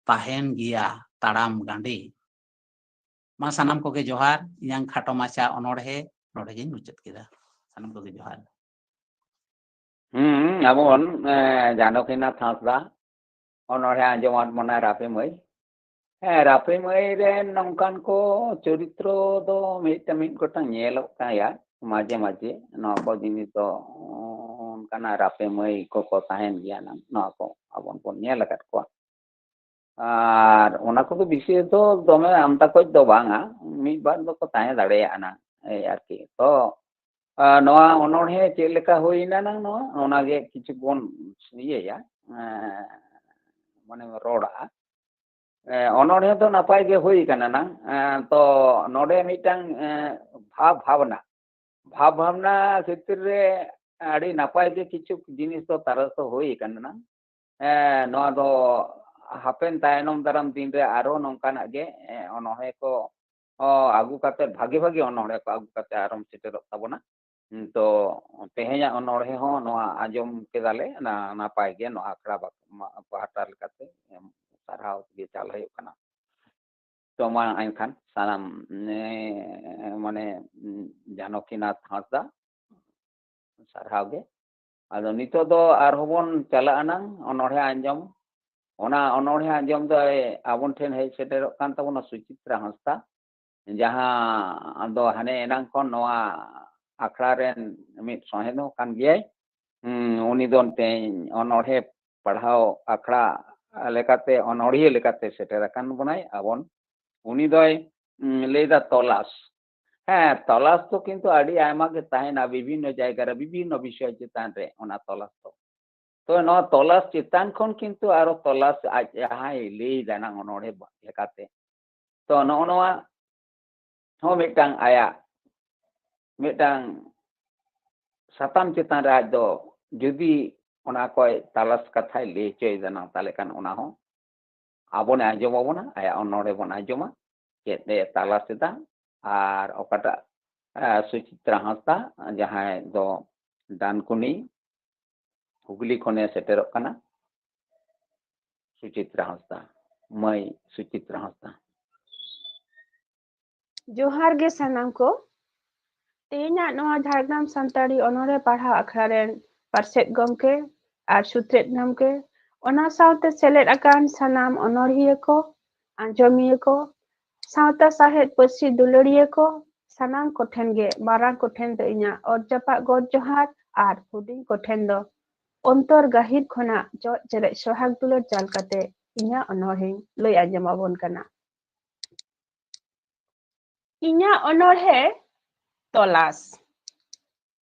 ᱛᱟᱦᱮᱱ ᱜᱮᱭᱟ ᱛᱟᱲᱟᱢ ᱜᱟᱸᱰᱮ? ᱢᱟ ᱥᱟᱱᱟᱢ ᱠᱚᱜᱮ ᱡᱚᱦᱟᱨ᱾ ᱤᱧᱟᱹᱝ ᱠᱷᱟᱴᱚ ᱢᱟᱪᱷᱟ ᱚᱱᱚᱬᱦᱮ ᱱᱚᱰᱮ ᱜᱤᱧ ᱢᱩᱪᱟᱹᱫ ᱠᱮᱫᱟ᱾ ᱥᱟᱱᱟᱢ ᱠᱚᱜᱮ ᱡᱚᱦᱟᱨ᱾ ᱦᱩᱸ, ᱟᱵᱚ ᱵᱚᱱ, ᱮ, ᱡᱟᱱᱚᱠᱤᱱᱟᱛᱷ ᱦᱟᱸᱥᱫᱟ ᱚᱱᱚᱬᱦᱮ ᱟᱸᱡᱚᱢᱟᱫ ᱵᱚᱱᱟᱭ ᱨᱟᱯᱮ ᱢᱟᱹᱭ᱾ ᱦᱮᱸ, ᱨᱟᱯᱮ ᱢᱟᱹᱭ ᱨᱮᱱ ᱱᱚᱝᱠᱟᱱ ᱠᱚ ᱪᱚᱨᱤᱛᱨᱚ ᱫᱚ ᱢᱤᱫᱴᱟᱝ ᱢᱤᱫ ᱜᱚᱴᱟᱝ ᱧᱮᱞᱚᱜ ᱠᱟᱱ ᱜᱮᱭᱟ ᱢᱟᱡᱷᱮ ᱢᱟᱡᱷᱮ᱾ ᱱᱚᱣᱟ ᱠᱚ ᱡᱤᱱᱤᱥ ᱫᱚ ᱚᱱᱠᱟᱱᱟᱜ ᱨᱟᱯᱮ ᱢᱟᱹᱭ ᱠᱚᱠᱚ ᱛᱟᱦᱮᱱ ᱜᱮᱭᱟ ᱱᱟᱝ, ᱱᱚᱣᱟ ᱠᱚ ᱟᱵᱚᱱ ᱵᱚᱱ ᱧᱮᱞ ᱟᱠᱟᱫ ᱠᱚᱣᱟ᱾ ᱟᱨ ᱚᱱᱟ ᱠᱚᱫᱚ ᱵᱤᱥᱮᱥ ᱫᱚ ᱫᱚᱢᱮ ᱟᱢᱫᱟ ᱠᱚᱡ ᱫᱚ ᱵᱟᱝᱟ, ᱢᱤᱫ ᱵᱟᱨ ᱫᱚᱠᱚ ᱛᱟᱦᱮᱸ ᱫᱟᱲᱮᱭᱟᱜᱼᱟ ᱱᱟᱝ, ᱮᱭ ᱟᱨᱠᱤ᱾ ᱛᱚ, ᱟ, ᱱᱚᱣᱟ ᱚᱱᱚᱬᱦᱮ ᱪᱮᱫ ᱞᱮᱠᱟ ᱦᱩᱭᱱᱟ ᱱᱟᱝ, ᱱᱚᱣᱟ ᱚᱱᱟᱜᱮ ᱠᱤᱪᱷᱩ ᱵᱚᱱ ᱤᱭᱟᱹᱭᱟ, ᱮᱸ, ᱢᱟᱱᱮ ᱨᱚᱲᱟ᱾ ᱮᱸ, ᱚᱱᱚᱬᱦᱮ ᱫᱚ ᱱᱟᱯᱟᱭ ᱜᱮ ᱦᱩᱭ ᱠᱟᱱᱟ ᱱᱟᱝ᱾ ᱮᱸ, ᱛᱚ, ᱱᱚᱰᱮ ᱢᱤᱫᱴᱟᱝ, ᱮᱸ, ᱵᱷᱟᱵᱽ ᱵᱷᱟᱵᱽᱱᱟ, ᱵᱷᱟᱵᱽ ᱵᱷᱟᱵᱽᱱᱟ ᱠᱷᱮᱛᱨᱮ ᱨᱮ ᱟᱹᱰᱤ ᱱᱟᱯᱟᱭ ᱜᱮ ᱠᱤᱪᱷᱩ ᱡᱤᱱᱤᱥ ᱫᱚ ᱛᱟᱨᱟᱥ ᱫᱚ ᱦᱩᱭ ᱠᱟᱱᱟ ᱱᱟᱝ᱾ ᱮᱸ, ᱱᱚᱣᱟ ᱫᱚ ᱦᱟᱯᱮᱱ ᱛᱟᱭᱱᱚᱢ ᱫᱟᱨᱟᱢ ᱫᱤᱱ ᱨᱮ ᱟᱨᱚ ᱱᱚᱝᱠᱟᱱᱟᱜ ᱜᱮ, ᱮᱸ, ᱚᱱᱚᱬᱦᱮ ᱠᱚ, ᱚ, ᱟᱹᱜᱩ ᱠᱟᱛᱮ, ᱵᱷᱟᱜᱮ ᱵᱷᱟᱜᱮ ᱚᱱᱚᱬᱦᱮ ᱠᱚ ᱟᱹᱜᱩ ᱠᱟᱛᱮ ᱟᱨᱚᱢ ᱥᱮᱴᱮᱨᱚᱜ ᱛᱟᱵᱚᱱᱟ᱾ ᱦᱩᱸ, ᱛᱚ, ᱛᱮᱦᱮᱧᱟᱜ ᱚᱱᱚᱬᱦᱮ ᱦᱚᱸ ᱱᱚᱣᱟ ᱟᱸᱡᱚᱢ ᱠᱮᱫᱟᱞᱮ, ᱱᱟ-, ᱱᱟᱯᱟᱭ ᱜᱮ ᱱᱚᱣᱟ ᱟᱠᱷᱲᱟ ᱵᱟ-, ᱢᱟ-, ᱯᱟᱦᱴᱟ ᱞᱮᱠᱟᱛᱮ, ᱮᱢ, ᱥᱟᱨᱦᱟᱣ ᱜᱮ ᱪᱟᱞ ᱦᱩᱭᱩᱜ ᱠᱟᱱᱟ᱾ ᱛᱚ, ᱢᱟ ᱮᱱᱠᱷᱟᱱ ᱥᱟᱱᱟᱢ, ᱮ, ᱢᱟᱱᱮ, ᱩᱸ, ᱡᱟᱱᱚᱠᱤᱱᱟᱛᱷ ᱦᱟᱸᱥᱫᱟ, ᱥᱟᱨᱦᱟᱣ ᱜᱮ᱾ ᱟᱫᱚ ᱱᱤᱛᱚᱜ ᱫᱚ ᱟᱨᱦᱚᱸ ᱵᱚᱱ ᱪᱟᱞᱟᱜᱼᱟ ᱱᱟᱝ ᱚᱱᱚᱬᱦᱮ ᱟᱸᱡᱚᱢ᱾ ᱚᱱᱟ ᱚᱱᱚᱬᱦᱮ ᱟᱸᱡᱚᱢ ᱫᱚ ᱟᱵᱚᱱ ᱴᱷᱮᱱ ᱦᱮᱡ ᱥᱮᱴᱮᱨᱚᱜ ᱠᱟᱱ ᱛᱟᱵᱚᱱᱟ ᱥᱩᱪᱤᱛᱨᱟ ᱦᱟᱸᱥᱫᱟ, ᱡᱟᱦᱟᱸ ᱫᱚ ᱦᱟᱱᱮ ᱮᱱᱟᱝ ᱠᱷᱚᱱ ᱱᱚᱣᱟ ᱟᱠᱷᱲᱟ ᱨᱮᱱ ᱢᱤᱫ ᱥᱚᱦᱮᱫ ᱦᱚᱸ ᱠᱟᱱ ᱜᱮᱭᱟᱭ᱾ ᱦᱩᱸ, ᱩᱱᱤ ᱫᱚ ᱛᱮᱦᱮᱧ ᱚᱱᱚᱬᱦᱮ ᱯᱟᱲᱦᱟᱣ ᱟᱠᱷᱲᱟ ᱞᱮᱠᱟᱛᱮ, ᱚᱱᱚᱬᱦᱤᱭᱟᱹ ᱞᱮᱠᱟᱛᱮ ᱥᱮᱴᱮᱨ ᱟᱠᱟᱱ ᱵᱚᱱᱟᱭ ᱟᱵᱚᱱ᱾ ᱩᱱᱤ ᱫᱚᱭ, ᱩᱸ, ᱞᱟᱹᱭᱫᱟ ᱛᱚᱞᱟᱥ᱾ ᱦᱮᱸ, ᱛᱚᱞᱟᱥ ᱫᱚ ᱠᱤᱱᱛᱩ ᱟᱹᱰᱤ ᱟᱭᱢᱟ ᱜᱮ ᱛᱟᱦᱮᱱᱟ, ᱵᱤᱵᱷᱤᱱᱱᱚ ᱡᱟᱭᱜᱟ ᱨᱮ, ᱵᱤᱵᱷᱤᱱᱱᱚ ᱵᱤᱥᱚᱭ ᱪᱮᱛᱟᱱ ᱨᱮ ᱚᱱᱟ ᱛᱚᱞᱟᱥ ᱫᱚ᱾ ᱛᱚ, ᱱᱚᱣᱟ ᱛᱚᱞᱟᱥ ᱪᱮᱛᱟᱱ ᱠᱷᱚᱱ ᱠᱤᱱᱛᱩ ᱟᱨᱚ ᱛᱚᱞᱟᱥ ᱟᱡ ᱡᱟᱦᱟᱸᱭ ᱞᱟᱹᱭ ᱫᱟ ᱱᱟᱝ ᱚᱱᱚᱬᱦᱮ ᱵᱟ-, ᱞᱮᱠᱟᱛᱮ᱾ ᱛᱚ, ᱱᱚᱜᱼᱚ ᱱᱚᱣᱟ ᱦᱚᱸ ᱢᱤᱫᱴᱟᱝ ᱟᱭᱟᱜ ᱢᱤᱫᱴᱟᱝ ᱥᱟᱛᱟᱢ ᱪᱮᱛᱟᱱ ᱨᱮ ᱟᱡ ᱫᱚ ᱡᱩᱫᱤ ᱚᱱᱟ ᱠᱚᱭ ᱛᱟᱞᱟᱥ ᱠᱟᱛᱷᱟᱭ ᱞᱟᱹᱭ ᱦᱚᱪᱚᱭᱮᱫᱟ ᱱᱟᱝ, ᱛᱟᱦᱞᱮ ᱠᱷᱟᱱ ᱚᱱᱟ ᱦᱚᱸ ᱟᱵᱚᱱ ᱟᱸᱡᱚᱢ ᱟᱵᱚᱱᱟ, ᱟᱭᱟᱜ ᱚᱱᱚᱬᱦᱮ ᱵᱚᱱ ᱟᱸᱡᱚᱢᱟ, ᱪᱮᱫ ᱮ ᱛᱟᱞᱟᱥ ᱮᱫᱟ ᱟᱨ ᱚᱠᱟᱴᱟᱜ, ᱟᱸ, ᱥᱩᱪᱤᱛᱨᱟ ᱦᱟᱸᱥᱫᱟ, ᱡᱟᱦᱟᱸᱭ ᱫᱚ ᱰᱟᱱᱠᱩᱱᱤ ᱦᱩᱜᱽᱞᱤ ᱠᱷᱚᱱᱮ ᱥᱮᱴᱮᱨᱚᱜ ᱠᱟᱱᱟ᱾ ᱥᱩᱪᱤᱛᱨᱟ ᱦᱟᱸᱥᱫᱟ, ᱢᱟᱹᱭ ᱥᱩᱪᱤᱛᱨᱟ ᱦᱟᱸᱥᱫᱟ᱾ ᱡᱚᱦᱟᱨ ᱜᱮ ᱥᱟᱱᱟᱢ ᱠᱚ᱾ ᱛᱮᱦᱮᱧᱟᱜ ᱱᱚᱣᱟ ᱡᱷᱟᱲᱜᱨᱟᱢ ᱥᱟᱱᱛᱟᱲᱤ ᱚᱱᱚᱬᱦᱮ ᱯᱟᱲᱦᱟᱣ ᱟᱠᱷᱲᱟ ᱨᱮᱱ ᱯᱟᱨᱥᱮᱛ ᱜᱚᱢᱠᱮ ᱟᱨ ᱥᱩᱛᱨᱮᱛ ᱜᱚᱢᱠᱮ, ᱚᱱᱟ ᱥᱟᱶᱛᱮ ᱥᱮᱞᱮᱫ ᱟᱠᱟᱱ ᱥᱟᱱᱟᱢ ᱚᱱᱚᱬᱦᱤᱭᱟᱹ ᱠᱚ, ᱟᱸᱡᱚᱢᱤᱭᱟᱹ ᱠᱚ, ᱥᱟᱶᱛᱟ ᱥᱟᱶᱦᱮᱫ ᱯᱟᱹᱨᱥᱤ ᱫᱩᱞᱟᱹᱲᱤᱭᱟᱹ ᱠᱚ, ᱥᱟᱱᱟᱢ ᱠᱚᱴᱷᱮᱱ ᱜᱮ ᱢᱟᱨᱟᱝ ᱠᱚᱴᱷᱮᱱ ᱫᱚ ᱤᱧᱟᱹᱜ ᱚᱨ ᱡᱟᱯᱟᱜ ᱜᱚᱰ ᱡᱚᱦᱟᱨ ᱟᱨ ᱦᱩᱰᱤᱧ ᱠᱚᱴᱷᱮᱱ ᱫᱚ ᱚᱱᱛᱚᱨ ᱜᱟᱹᱦᱤᱨ ᱠᱷᱚᱱᱟᱜ ᱪᱚᱜ ᱪᱮᱨᱮᱡ ᱥᱚᱦᱟᱜᱽ ᱫᱩᱞᱟᱹᱲ ᱪᱟᱞ ᱠᱟᱛᱮ ᱤᱧᱟᱹᱜ ᱚᱱᱚᱬᱦᱮᱧ ᱞᱟᱹᱭ ᱟᱸᱡᱚᱢ ᱟᱵᱚᱱ ᱠᱟᱱᱟ᱾ ᱤᱧᱟᱹᱜ ᱚᱱᱚᱬᱦᱮ ᱛᱚᱞᱟᱥ᱾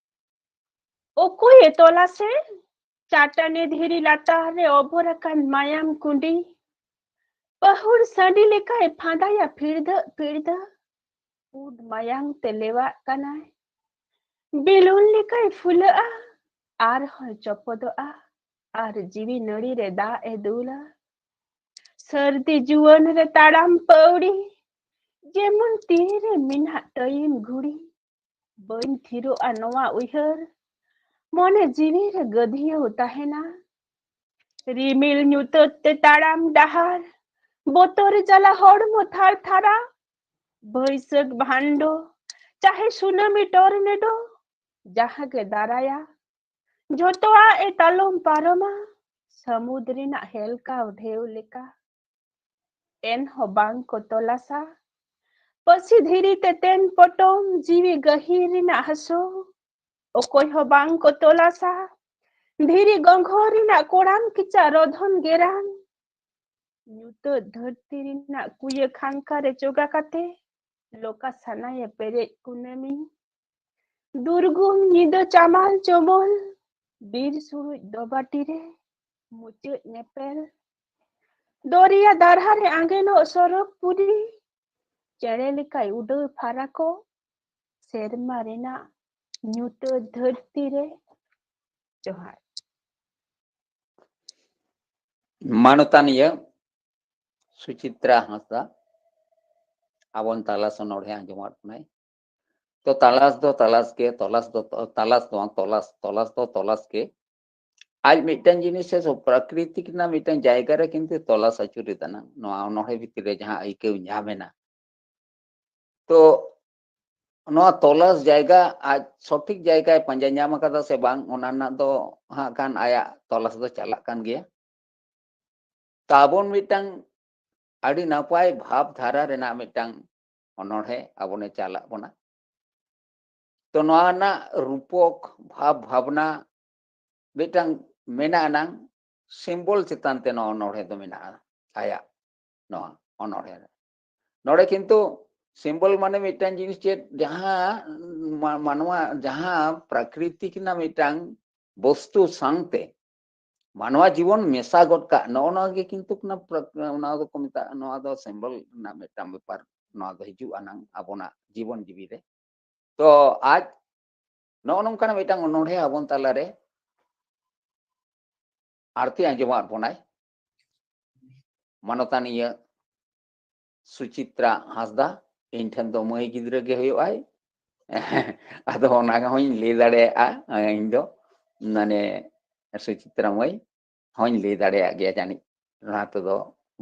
ᱚᱠᱚᱭᱮ ᱛᱚᱞᱟᱥᱮ? ᱪᱟᱹᱴᱟᱹᱱᱤ ᱫᱷᱤᱨᱤ ᱞᱟᱛᱟᱨ ᱨᱮ ᱚᱵᱚᱨ ᱟᱠᱟᱱ ᱢᱟᱭᱟᱢ ᱠᱩᱸᱰᱤ᱾ ᱯᱟᱹᱦᱩᱲ ᱥᱟᱺᱰᱤ ᱞᱮᱠᱟᱭ ᱯᱷᱟᱸᱫᱟᱭᱟ ᱯᱷᱤᱲᱫᱟᱹᱜ ᱯᱷᱤᱲᱫᱟᱹᱜ᱾ ᱯᱩᱸᱰ ᱢᱟᱭᱟᱝ ᱛᱮ ᱞᱮᱣᱟᱜ ᱠᱟᱱᱟᱭ᱾ ᱵᱮᱞᱩᱱ ᱞᱮᱠᱟᱭ ᱯᱷᱩᱞᱟᱹᱜᱼᱟ, ᱟᱨᱦᱚᱸᱭ ᱪᱚᱯᱚᱫᱚᱜᱼᱟ, ᱟᱨ ᱡᱤᱣᱤ ᱱᱟᱹᱲᱤ ᱨᱮ ᱫᱟᱜ ᱮ ᱫᱩᱞᱟ᱾ ᱥᱟᱹᱨᱫᱤ ᱡᱩᱣᱟᱹᱱ ᱨᱮ ᱛᱟᱲᱟᱢ ᱯᱟᱹᱣᱲᱤ, ᱡᱮᱢᱚᱱ ᱛᱤᱨᱮ ᱢᱮᱱᱟᱜ ᱴᱟᱭᱤᱢ ᱜᱷᱩᱲᱤ᱾ ᱵᱟᱹᱧ ᱛᱷᱤᱨᱚᱜᱼᱟ ᱱᱚᱣᱟ ᱩᱭᱦᱟᱹᱨ, ᱢᱚᱱᱮ ᱡᱤᱣᱤ ᱨᱮ ᱜᱟᱹᱫᱷᱭᱟᱹᱣ ᱛᱟᱦᱮᱱᱟ᱾ ᱨᱤᱢᱤᱞ ᱧᱩᱛᱟᱹᱛ ᱛᱮ ᱛᱟᱲᱟᱢ ᱰᱟᱦᱟᱨ, ᱵᱚᱛᱚᱨ ᱡᱟᱞᱟ ᱦᱚᱲᱢᱚ ᱛᱷᱟᱨ ᱛᱷᱟᱨᱟ᱾ ᱵᱟᱹᱭᱥᱟᱹᱠᱷ ᱵᱷᱟᱱᱰᱚ, ᱪᱟᱦᱮ ᱥᱩᱱᱟᱢᱤ ᱴᱚᱨᱱᱮᱰᱳ, ᱡᱟᱦᱟᱸ ᱜᱮ ᱫᱟᱨᱟᱭᱟ, ᱡᱷᱚᱛᱚᱣᱟᱜ ᱮ ᱛᱟᱞᱚᱢ ᱯᱟᱨᱚᱢᱟ, ᱥᱟᱹᱢᱩᱫ ᱨᱮᱱᱟᱜ ᱦᱮᱞᱠᱟᱣ ᱰᱷᱮᱣ ᱞᱮᱠᱟ᱾ ᱮᱱᱦᱚᱸ ᱵᱟᱝ ᱠᱚ ᱛᱚᱞᱟᱥᱟ, ᱯᱟᱹᱥᱤ ᱫᱷᱤᱨᱤ ᱛᱮ ᱛᱮᱱ ᱯᱚᱴᱚᱢ, ᱡᱤᱣᱤ ᱜᱟᱹᱦᱤᱨ ᱨᱮᱱᱟᱜ ᱦᱟᱹᱥᱩ᱾ ᱚᱠᱚᱭ ᱦᱚᱸ ᱵᱟᱝ ᱠᱚ ᱛᱚᱞᱟᱥᱟ, ᱫᱷᱤᱨᱤ ᱜᱚᱸᱜᱷᱚ ᱨᱮᱱᱟᱜ ᱠᱚᱲᱟᱢ ᱠᱮᱪᱟᱜ ᱨᱚᱫᱷᱚᱱ ᱜᱮᱨᱟᱝ᱾ ᱧᱩᱛᱟᱹᱛ ᱫᱷᱟᱹᱨᱛᱤ ᱨᱮᱱᱟᱜ ᱠᱩᱭᱟᱹ ᱠᱷᱟᱝᱠᱟ ᱨᱮ ᱪᱚᱜᱟ ᱠᱟᱛᱮ, ᱞᱚᱠᱟ ᱥᱟᱱᱟᱭᱮ ᱯᱮᱨᱮᱡ ᱠᱩᱱᱟᱹᱢᱤ᱾ ᱫᱩᱨᱜᱩᱢ ᱧᱤᱫᱟᱹ ᱪᱟᱢᱟᱞ ᱪᱚᱢᱚᱞ, ᱵᱤᱨ ᱥᱩᱲᱩᱡ ᱫᱚᱵᱟᱴᱤ ᱨᱮ ᱢᱩᱪᱟᱹᱫ ᱧᱮᱯᱮᱞ᱾ ᱫᱚᱨᱭᱟ ᱫᱟᱨᱦᱟ ᱨᱮ ᱟᱸᱜᱮᱱᱚᱜ ᱥᱚᱨᱚᱜᱽ ᱯᱩᱨᱤ, ᱪᱮᱬᱮ ᱞᱮᱠᱟᱭ ᱩᱰᱟᱹᱣ ᱯᱷᱟᱨᱟᱠᱚ, ᱥᱮᱨᱢᱟ ᱨᱮᱱᱟᱜ ᱧᱩᱛᱟᱹᱛ ᱫᱷᱟᱹᱨᱛᱤ ᱨᱮ᱾ ᱡᱚᱦᱟᱨ᱾ ᱢᱟᱱᱚᱛᱟᱱᱤᱭᱟᱹ ᱥᱩᱪᱤᱛᱨᱟ ᱦᱟᱸᱥᱫᱟ ᱟᱵᱚᱱ ᱛᱟᱞᱟᱥ ᱚᱱᱚᱬᱦᱮ ᱟᱸᱡᱚᱢᱟᱫ ᱵᱚᱱᱟᱭ᱾ ᱛᱚ ᱛᱟᱞᱟᱥ ᱫᱚ ᱛᱟᱞᱟᱥ ᱜᱮ, ᱛᱚᱞᱟᱥ ᱫᱚ ᱛᱚ-, ᱛᱟᱞᱟᱥ ᱫᱚ ᱵᱟᱝ, ᱛᱚᱞᱟᱥ, ᱛᱚᱞᱟᱥ ᱫᱚ ᱛᱚᱞᱟᱥ ᱜᱮ᱾ ᱟᱡ ᱢᱤᱫᱴᱟᱝ ᱡᱤᱱᱤᱥ ᱥᱮ ᱯᱨᱟᱠᱨᱤᱛᱤᱠ ᱨᱮᱱᱟᱜ ᱢᱤᱫᱴᱟᱝ ᱡᱟᱭᱜᱟ ᱨᱮ ᱠᱤᱱᱛᱩ ᱛᱚᱞᱟᱥ ᱟᱹᱪᱩᱨ ᱮᱫᱟ ᱱᱟᱝ, ᱱᱚᱣᱟ ᱚᱱᱚᱬᱦᱮ ᱵᱷᱤᱛᱤᱨ ᱨᱮ ᱡᱟᱦᱟᱸ ᱟᱹᱭᱠᱟᱹᱣ ᱧᱟᱢ ᱮᱱᱟ᱾ ᱛᱚ ᱱᱚᱣᱟ ᱛᱚᱞᱟᱥ ᱡᱟᱭᱜᱟ ᱟᱡ ᱥᱚᱴᱷᱤᱠ ᱡᱟᱭᱜᱟᱭ ᱯᱟᱸᱡᱟ ᱧᱟᱢ ᱟᱠᱟᱫᱟ ᱥᱮ ᱵᱟᱝ, ᱚᱱᱟ ᱨᱮᱱᱟᱜ ᱫᱚ ᱦᱟᱸᱜ ᱠᱷᱟᱱ ᱟᱭᱟᱜ ᱛᱚᱞᱟᱥ ᱫᱚ ᱪᱟᱞᱟᱜ ᱠᱟᱱ ᱜᱮᱭᱟ᱾ ᱛᱟᱵᱚᱱ ᱢᱤᱫᱴᱟᱝ ᱟᱹᱰᱤ ᱱᱟᱯᱟᱭ ᱵᱷᱟᱵᱽ ᱫᱷᱟᱨᱟ ᱨᱮᱱᱟᱜ ᱢᱤᱫᱴᱟᱝ ᱚᱱᱚᱬᱦᱮ ᱟᱵᱚᱱᱮ ᱪᱟᱞᱟᱜ ᱵᱚᱱᱟ᱾ ᱛᱚ ᱱᱚᱣᱟ ᱨᱮᱱᱟᱜ ᱨᱩᱯᱚᱠ ᱵᱷᱟᱵᱽ ᱵᱷᱟᱵᱽᱱᱟ ᱢᱤᱫᱴᱟᱝ ᱢᱮᱱᱟᱜ ᱟᱱᱟᱝ, ᱥᱤᱢᱵᱚᱞ ᱪᱮᱛᱟᱱ ᱛᱮ ᱱᱚᱣᱟ ᱚᱱᱚᱬᱦᱮ ᱫᱚ ᱢᱮᱱᱟᱜᱼᱟ ᱟᱭᱟᱜ ᱱᱚᱣᱟ ᱚᱱᱚᱬᱦᱮ ᱨᱮ᱾ ᱱᱚᱰᱮ ᱠᱤᱱᱛᱩ ᱥᱤᱢᱵᱚᱞ ᱢᱟᱱᱮ ᱢᱤᱫᱴᱟᱝ ᱡᱤᱱᱤᱥ ᱪᱮᱫ, ᱡᱟᱦᱟᱸ ᱢᱟ-, ᱢᱟᱱᱣᱟ ᱡᱟᱦᱟᱸ ᱯᱨᱟᱠᱨᱤᱛᱤᱠ ᱨᱮᱱᱟᱜ ᱢᱤᱫᱴᱟᱝ ᱵᱚᱥᱛᱩ ᱥᱟᱶᱛᱮ ᱢᱟᱱᱣᱟ ᱡᱤᱵᱚᱱ ᱢᱮᱥᱟ ᱜᱚᱫ ᱠᱟᱜ, ᱱᱚᱜᱼᱚ ᱱᱚᱣᱟ ᱜᱮ ᱠᱤᱱᱛᱩ ᱚᱱᱟ ᱯᱨᱚ-, ᱚᱱᱟ ᱫᱚᱠᱚ ᱢᱮᱛᱟᱜᱼᱟ, ᱱᱚᱣᱟ ᱫᱚ ᱥᱤᱢᱵᱚᱞ ᱨᱮᱱᱟᱜ ᱢᱤᱫᱴᱟᱝ ᱵᱮᱯᱟᱨ, ᱱᱚᱣᱟ ᱫᱚ ᱦᱤᱡᱩᱜ ᱟᱱᱟᱝ ᱟᱵᱚᱱᱟᱜ ᱡᱤᱵᱚᱱ ᱡᱤᱣᱤ ᱨᱮ᱾ ᱛᱚ ᱟᱡ ᱱᱚᱜᱼᱚ ᱱᱚᱝᱠᱟᱱᱟᱜ ᱢᱤᱫᱴᱟᱝ ᱚᱱᱚᱬᱦᱮ ᱟᱵᱚᱱ ᱛᱟᱞᱟᱨᱮ ᱟᱨᱛᱤ ᱟᱸᱡᱚᱢᱟᱫ ᱵᱚᱱᱟᱭ ᱢᱟᱱᱚᱛᱟᱱᱤᱭᱟᱹ ᱥᱩᱪᱤᱛᱨᱟ ᱦᱟᱸᱥᱫᱟ᱾ ᱤᱧ ᱴᱷᱮᱱ ᱫᱚ ᱢᱟᱹᱭ ᱜᱤᱫᱽᱨᱟᱹ ᱜᱮ ᱦᱩᱭᱩᱜᱼᱟᱭ᱾ ᱟᱫᱚ ᱚᱱᱟ ᱦᱚᱸᱧ ᱞᱟᱹᱭ ᱫᱟᱲᱮᱭᱟᱜᱼᱟ, ᱤᱧ ᱫᱚ ᱢᱟᱱᱮ ᱥᱩᱪᱤᱛᱨᱟ ᱢᱟᱹᱭ ᱦᱚᱸᱧ ᱞᱟᱹᱭ ᱫᱟᱲᱮᱭᱟᱜ ᱜᱮᱭᱟ ᱡᱟᱹᱱᱤᱡ᱾ ᱚᱱᱟ ᱛᱮᱫᱚ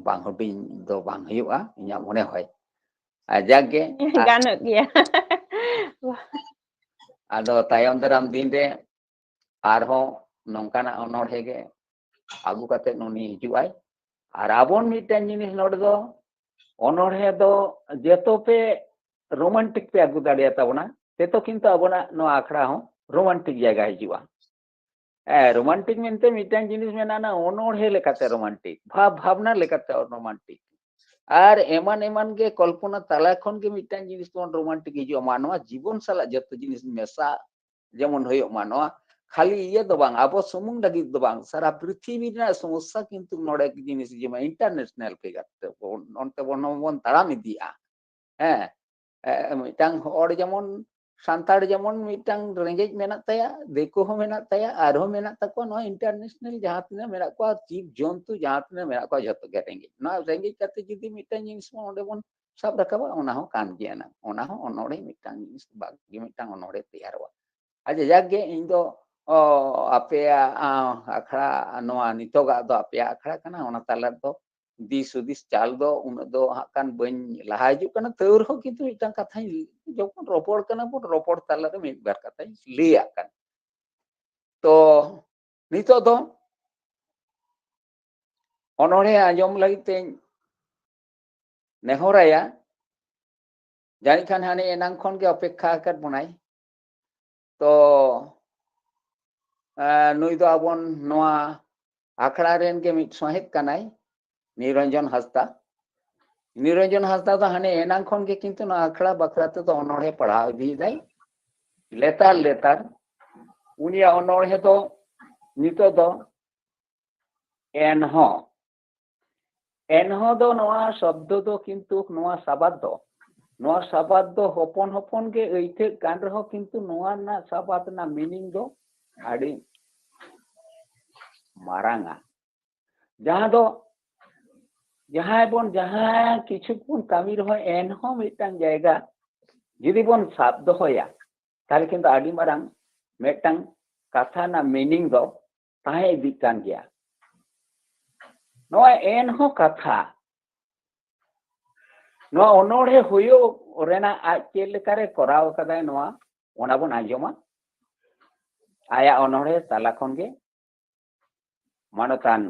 ᱵᱟᱝ ᱦᱩᱰᱤᱧ ᱫᱚ ᱵᱟᱝ ᱦᱩᱭᱩᱜᱼᱟ, ᱤᱧᱟᱹᱜ ᱢᱚᱱᱮ ᱦᱚᱭ᱾ ᱟᱨ ᱡᱟᱠ ᱜᱮ, ᱟᱨ ᱜᱟᱱᱚᱜ ᱜᱮᱭᱟ᱾ ᱟᱫᱚ ᱛᱟᱭᱚᱢ ᱫᱟᱨᱟᱢ ᱫᱤᱱ ᱨᱮ ᱟᱨᱦᱚᱸ ᱱᱚᱝᱠᱟᱱᱟᱜ ᱚᱱᱚᱬᱦᱮ ᱜᱮ ᱟᱹᱜᱩ ᱠᱟᱛᱮ ᱩᱱᱤ ᱦᱤᱡᱩᱜ ᱟᱭ᱾ ᱟᱨ ᱟᱵᱚᱱ ᱢᱤᱫᱴᱮᱱ ᱡᱤᱱᱤᱥ ᱱᱚᱰᱮ ᱫᱚ, ᱚᱱᱚᱬᱦᱮ ᱫᱚ ᱡᱮᱛᱚ ᱯᱮ ᱨᱳᱢᱟᱱᱴᱤᱠ ᱯᱮ ᱟᱹᱜᱩ ᱫᱟᱲᱮᱭᱟᱛᱟ ᱵᱚᱱᱟ, ᱛᱮᱛᱚ ᱠᱤᱱᱛᱩ ᱟᱵᱚᱱᱟᱜ ᱱᱚᱣᱟ ᱟᱠᱷᱲᱟ ᱦᱚᱸ ᱨᱳᱢᱟᱱᱴᱤᱠ ᱡᱟᱭᱜᱟ ᱦᱤᱡᱩᱜᱼᱟ᱾ ᱦᱮᱸ, ᱨᱳᱢᱟᱱᱴᱤᱠ ᱢᱮᱱᱛᱮ ᱢᱤᱫᱴᱟᱝ ᱡᱤᱱᱤᱥ ᱢᱮᱱᱟᱜᱼᱟ, ᱚᱱᱚᱬᱦᱮ ᱞᱮᱠᱟᱛᱮ ᱨᱳᱢᱟᱱᱴᱤᱠ, ᱵᱷᱟᱵᱽ ᱵᱷᱟᱵᱽᱱᱟ ᱞᱮᱠᱟᱛᱮ ᱨᱳᱢᱟᱱᱴᱤᱠ, ᱟᱨ ᱮᱢᱟᱱ ᱮᱢᱟᱱ ᱜᱮ ᱠᱚᱞᱯᱚᱱᱟ ᱛᱟᱞᱟ ᱠᱷᱚᱱ ᱜᱮ ᱢᱤᱫᱴᱟᱝ ᱡᱤᱱᱤᱥ ᱵᱚᱱ ᱨᱳᱢᱟᱱᱴᱤᱠ ᱦᱤᱡᱩᱜᱼᱟ᱾ ᱢᱟᱱᱣᱟ ᱡᱤᱵᱚᱱ ᱥᱟᱞᱟᱜ ᱡᱚᱛᱚ ᱡᱤᱱᱤᱥ ᱢᱮᱥᱟ ᱡᱮᱢᱚᱱ ᱦᱩᱭᱩᱜ ᱢᱟ, ᱱᱚᱣᱟ ᱠᱷᱟᱹᱞᱤ ᱤᱭᱟᱹ ᱫᱚ ᱵᱟᱝ, ᱟᱵᱚ ᱥᱩᱢᱩᱝ ᱞᱟᱹᱜᱤᱫ ᱫᱚ ᱵᱟᱝ, ᱥᱟᱨᱟ ᱯᱨᱤᱛᱷᱤᱵᱤ ᱨᱮᱱᱟᱜ ᱥᱚᱢᱚᱥᱥᱟ ᱠᱤᱱᱛᱩ ᱱᱚᱰᱮ ᱡᱤᱱᱤᱥ ᱡᱮᱢᱚᱱ ᱤᱱᱴᱟᱨᱱᱮᱥᱱᱟᱞ ᱯᱷᱤᱜᱟᱨ ᱛᱮ ᱵᱚᱱ, ᱚᱱᱛᱮ ᱵᱚᱱ, ᱵᱚᱱ ᱛᱟᱲᱟᱢ ᱤᱫᱤᱭᱮᱫᱼᱟ᱾ ᱦᱮᱸ, ᱮ, ᱢᱤᱫᱴᱟᱝ ᱦᱚᱲ ᱡᱮᱢᱚᱱ ᱥᱟᱱᱛᱟᱲ ᱡᱮᱢᱚᱱ ᱢᱤᱫᱴᱟᱝ ᱨᱮᱸᱜᱮᱡ ᱢᱮᱱᱟᱜ ᱛᱟᱭᱟ, ᱫᱤᱠᱩ ᱦᱚᱸ ᱢᱮᱱᱟᱜ ᱛᱟᱭᱟ, ᱟᱨᱦᱚᱸ ᱢᱮᱱᱟᱜ ᱛᱟᱠᱚᱣᱟ ᱱᱚᱣᱟ ᱤᱱᱴᱟᱨᱱᱮᱥᱱᱟᱞ ᱡᱟᱦᱟᱸ ᱛᱤᱱᱟᱹᱜ ᱢᱮᱱᱟᱜ ᱠᱚᱣᱟ, ᱡᱤᱵᱽ ᱡᱚᱱᱛᱩ ᱡᱟᱦᱟᱸ ᱛᱤᱱᱟᱹᱜ ᱢᱮᱱᱟᱜ ᱠᱚᱣᱟ, ᱡᱷᱚᱛᱚ ᱜᱮ ᱨᱮᱸᱜᱮᱡ᱾ ᱱᱚᱣᱟ ᱨᱮᱸᱜᱮᱡ ᱠᱟᱛᱮ ᱡᱩᱫᱤ ᱢᱤᱫᱴᱟᱝ ᱡᱤᱱᱤᱥ ᱵᱚᱱ ᱚᱸᱰᱮ ᱵᱚᱱ ᱥᱟᱵ ᱨᱟᱠᱟᱵᱟ, ᱚᱱᱟ ᱦᱚᱸ ᱠᱟᱱ ᱜᱮᱭᱟ ᱱᱟᱝ᱾ ᱚᱱᱟ ᱦᱚᱸ ᱚᱱᱚᱲᱦᱮ ᱢᱤᱫᱴᱟᱝ ᱡᱤᱱᱤᱥ, ᱵᱷᱟᱜᱮ ᱢᱤᱫᱴᱟᱝ ᱚᱱᱚᱲᱦᱮ ᱛᱮᱭᱟᱨᱚᱜᱼᱟ᱾ ᱟᱪᱪᱷᱟ, ᱡᱟᱠ ᱜᱮ, ᱤᱧ ᱫᱚ, ᱚ, ᱟᱯᱮᱭᱟᱜ, ᱟ, ᱟᱠᱷᱲᱟ, ᱱᱚᱣᱟ ᱱᱤᱛᱚᱜᱟᱜ ᱫᱚ ᱟᱯᱮᱭᱟᱜ ᱟᱠᱷᱲᱟ ᱠᱟᱱᱟ, ᱚᱱᱟ ᱛᱟᱞᱟ ᱨᱮᱫᱚ ᱫᱤᱥ ᱦᱩᱫᱤᱥ ᱪᱟᱞ ᱫᱚ ᱩᱱᱟᱹᱜ ᱫᱚ ᱦᱟᱸᱜ ᱠᱷᱟᱱ ᱵᱟᱹᱧ ᱞᱟᱦᱟ ᱦᱤᱡᱩᱜ ᱠᱟᱱᱟ᱾ ᱛᱟᱹᱣ ᱨᱮᱦᱚᱸ ᱠᱤᱱᱛᱩ ᱢᱤᱫᱴᱟᱝ ᱠᱟᱛᱷᱟᱧ, ᱡᱚᱠᱷᱚᱱ ᱨᱚᱯᱚᱲ ᱠᱟᱱᱟ ᱵᱚᱱ, ᱨᱚᱯᱚᱲ ᱛᱟᱞᱟᱨᱮ ᱢᱤᱫ ᱵᱟᱨ ᱠᱟᱛᱷᱟᱧ ᱞᱟᱹᱭᱟᱜ ᱠᱟᱱᱟ᱾ ᱛᱚ, ᱱᱤᱛᱚᱜ ᱫᱚ ᱚᱱᱚᱲᱦᱮ ᱟᱸᱡᱚᱢ ᱞᱟᱹᱜᱤᱫ ᱛᱮᱧ ᱱᱮᱦᱚᱨᱟᱭᱟ᱾ ᱡᱟᱹᱱᱤᱡ ᱠᱷᱟᱱ ᱦᱟᱱᱮ ᱮᱱᱟᱝ ᱠᱷᱚᱱ ᱜᱮ ᱚᱯᱮᱠᱠᱷᱟ ᱟᱠᱟᱫ ᱵᱚᱱᱟᱭ᱾ ᱛᱚ, ᱮ, ᱱᱩᱭ ᱫᱚ ᱟᱵᱚᱱ ᱱᱚᱣᱟ ᱟᱠᱷᱲᱟ ᱨᱮᱱ ᱜᱮ ᱢᱤᱫ ᱥᱚᱦᱮᱫ ᱠᱟᱱᱟᱭ, ᱱᱤᱨᱚᱧᱡᱚᱱ ᱦᱟᱸᱥᱫᱟ᱾ ᱱᱤᱨᱚᱧᱡᱚᱱ ᱦᱟᱸᱥᱫᱟ ᱫᱚ ᱦᱟᱱᱮ ᱮᱱᱟᱝ ᱠᱷᱚᱱ ᱜᱮ ᱠᱤᱱᱛᱩ ᱱᱚᱣᱟ ᱟᱠᱷᱲᱟ ᱵᱟᱠᱷᱨᱟ ᱛᱮᱫᱚ ᱚᱱᱚᱲᱦᱮ ᱯᱟᱲᱦᱟᱣ ᱤᱫᱤᱭᱮᱫᱟᱭ ᱞᱮᱛᱟᱲ ᱞᱮᱛᱟᱲ᱾ ᱩᱱᱤᱭᱟᱜ ᱚᱱᱚᱲᱦᱮ ᱫᱚ ᱱᱤᱛᱚᱜ ᱫᱚ ᱮᱱᱦᱚᱸ, ᱮᱱᱦᱚᱸ ᱫᱚ ᱱᱚᱣᱟ ᱥᱚᱵᱫᱚ ᱫᱚ ᱠᱤᱱᱛᱩ ᱱᱚᱣᱟ ᱥᱟᱵᱟᱫ ᱫᱚ, ᱱᱚᱣᱟ ᱥᱟᱵᱟᱫ ᱫᱚ ᱦᱚᱯᱚᱱ ᱦᱚᱯᱚᱱ ᱜᱮ ᱟᱹᱭᱠᱟᱹᱜ ᱠᱟᱱ ᱨᱮᱦᱚᱸ ᱠᱤᱱᱛᱩ ᱱᱚᱣᱟ ᱨᱮᱱᱟᱜ ᱥᱟᱵᱟᱫ ᱨᱮᱱᱟᱜ ᱢᱤᱱᱤᱝ ᱫᱚ ᱟᱹᱰᱤ ᱢᱟᱨᱟᱝᱟ᱾ ᱡᱟᱦᱟᱸ ᱫᱚ ᱡᱟᱦᱟᱸᱭ ᱵᱚᱱ, ᱡᱟᱦᱟᱸ ᱠᱤᱪᱷᱩ ᱵᱚᱱ ᱠᱟᱹᱢᱤ ᱨᱮᱦᱚᱸ ᱮᱱᱦᱚᱸ ᱢᱤᱫᱴᱟᱝ ᱡᱟᱭᱜᱟ ᱡᱩᱫᱤ ᱵᱚᱱ ᱥᱟᱵ ᱫᱚᱦᱚᱭᱟ, ᱛᱟᱦᱞᱮ ᱠᱤᱱᱛᱩ ᱟᱹᱰᱤ ᱢᱟᱨᱟᱝ ᱢᱤᱫᱴᱟᱝ ᱠᱟᱛᱷᱟ ᱨᱮᱱᱟᱜ ᱢᱤᱱᱤᱝ ᱫᱚ ᱛᱟᱦᱮᱸ ᱤᱫᱤᱜ ᱠᱟᱱ ᱜᱮᱭᱟ᱾ ᱱᱚᱣᱟ ᱮᱱᱦᱚᱸ ᱠᱟᱛᱷᱟ, ᱱᱚᱣᱟ ᱚᱱᱚᱬᱦᱮ ᱦᱩᱭᱩᱜ ᱨᱮᱱᱟᱜ ᱟᱡ ᱪᱮᱫ ᱞᱮᱠᱟᱨᱮ ᱠᱚᱨᱟᱣ ᱟᱠᱟᱫᱟᱭ, ᱱᱚᱣᱟ ᱚᱱᱟ ᱵᱚᱱ ᱟᱸᱡᱚᱢᱟ᱾ ᱟᱭᱟᱜ ᱚᱱᱚᱬᱦᱮ ᱛᱟᱞᱟ ᱠᱷᱚᱱ ᱜᱮ ᱢᱟᱱᱚᱛᱟᱱ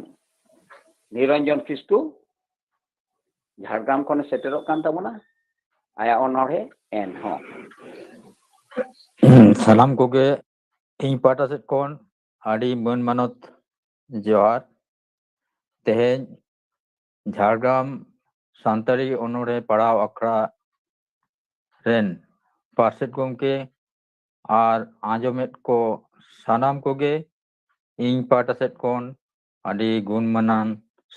ᱱᱤᱨᱚᱧᱡᱚᱱ ᱠᱤᱥᱠᱩ ᱡᱷᱟᱲᱜᱨᱟᱢ ᱠᱷᱚᱱᱮ ᱥᱮᱴᱮᱨᱚᱜ ᱠᱟᱱ ᱛᱟᱵᱚᱱᱟ, ᱟᱭᱟᱜ ᱚᱱᱚᱬᱦᱮ ᱮᱱᱦᱚᱸ᱾ ᱥᱟᱱᱟᱢ ᱠᱚᱜᱮ ᱤᱧ ᱯᱟᱦᱴᱟ ᱥᱮᱫ ᱠᱷᱚᱱ ᱟᱹᱰᱤ ᱢᱟᱹᱱ ᱢᱟᱱᱚᱛ ᱡᱚᱦᱟᱨ᱾ ᱛᱮᱦᱮᱧ ᱡᱷᱟᱲᱜᱨᱟᱢ ᱥᱟᱱᱛᱟᱲᱤ ᱚᱱᱚᱬᱦᱮ ᱯᱟᱲᱦᱟᱣ ᱟᱠᱷᱲᱟ ᱨᱮᱱ ᱯᱟᱨᱥᱮᱛ ᱜᱚᱢᱠᱮ ᱟᱨ ᱟᱸᱡᱚᱢᱮᱫ ᱠᱚ ᱥᱟᱱᱟᱢ ᱠᱚᱜᱮ ᱤᱧ ᱯᱟᱦᱴᱟ ᱥᱮᱫ ᱠᱷᱚᱱ ᱟᱹᱰᱤ ᱜᱩᱱ ᱢᱟᱱᱟᱱ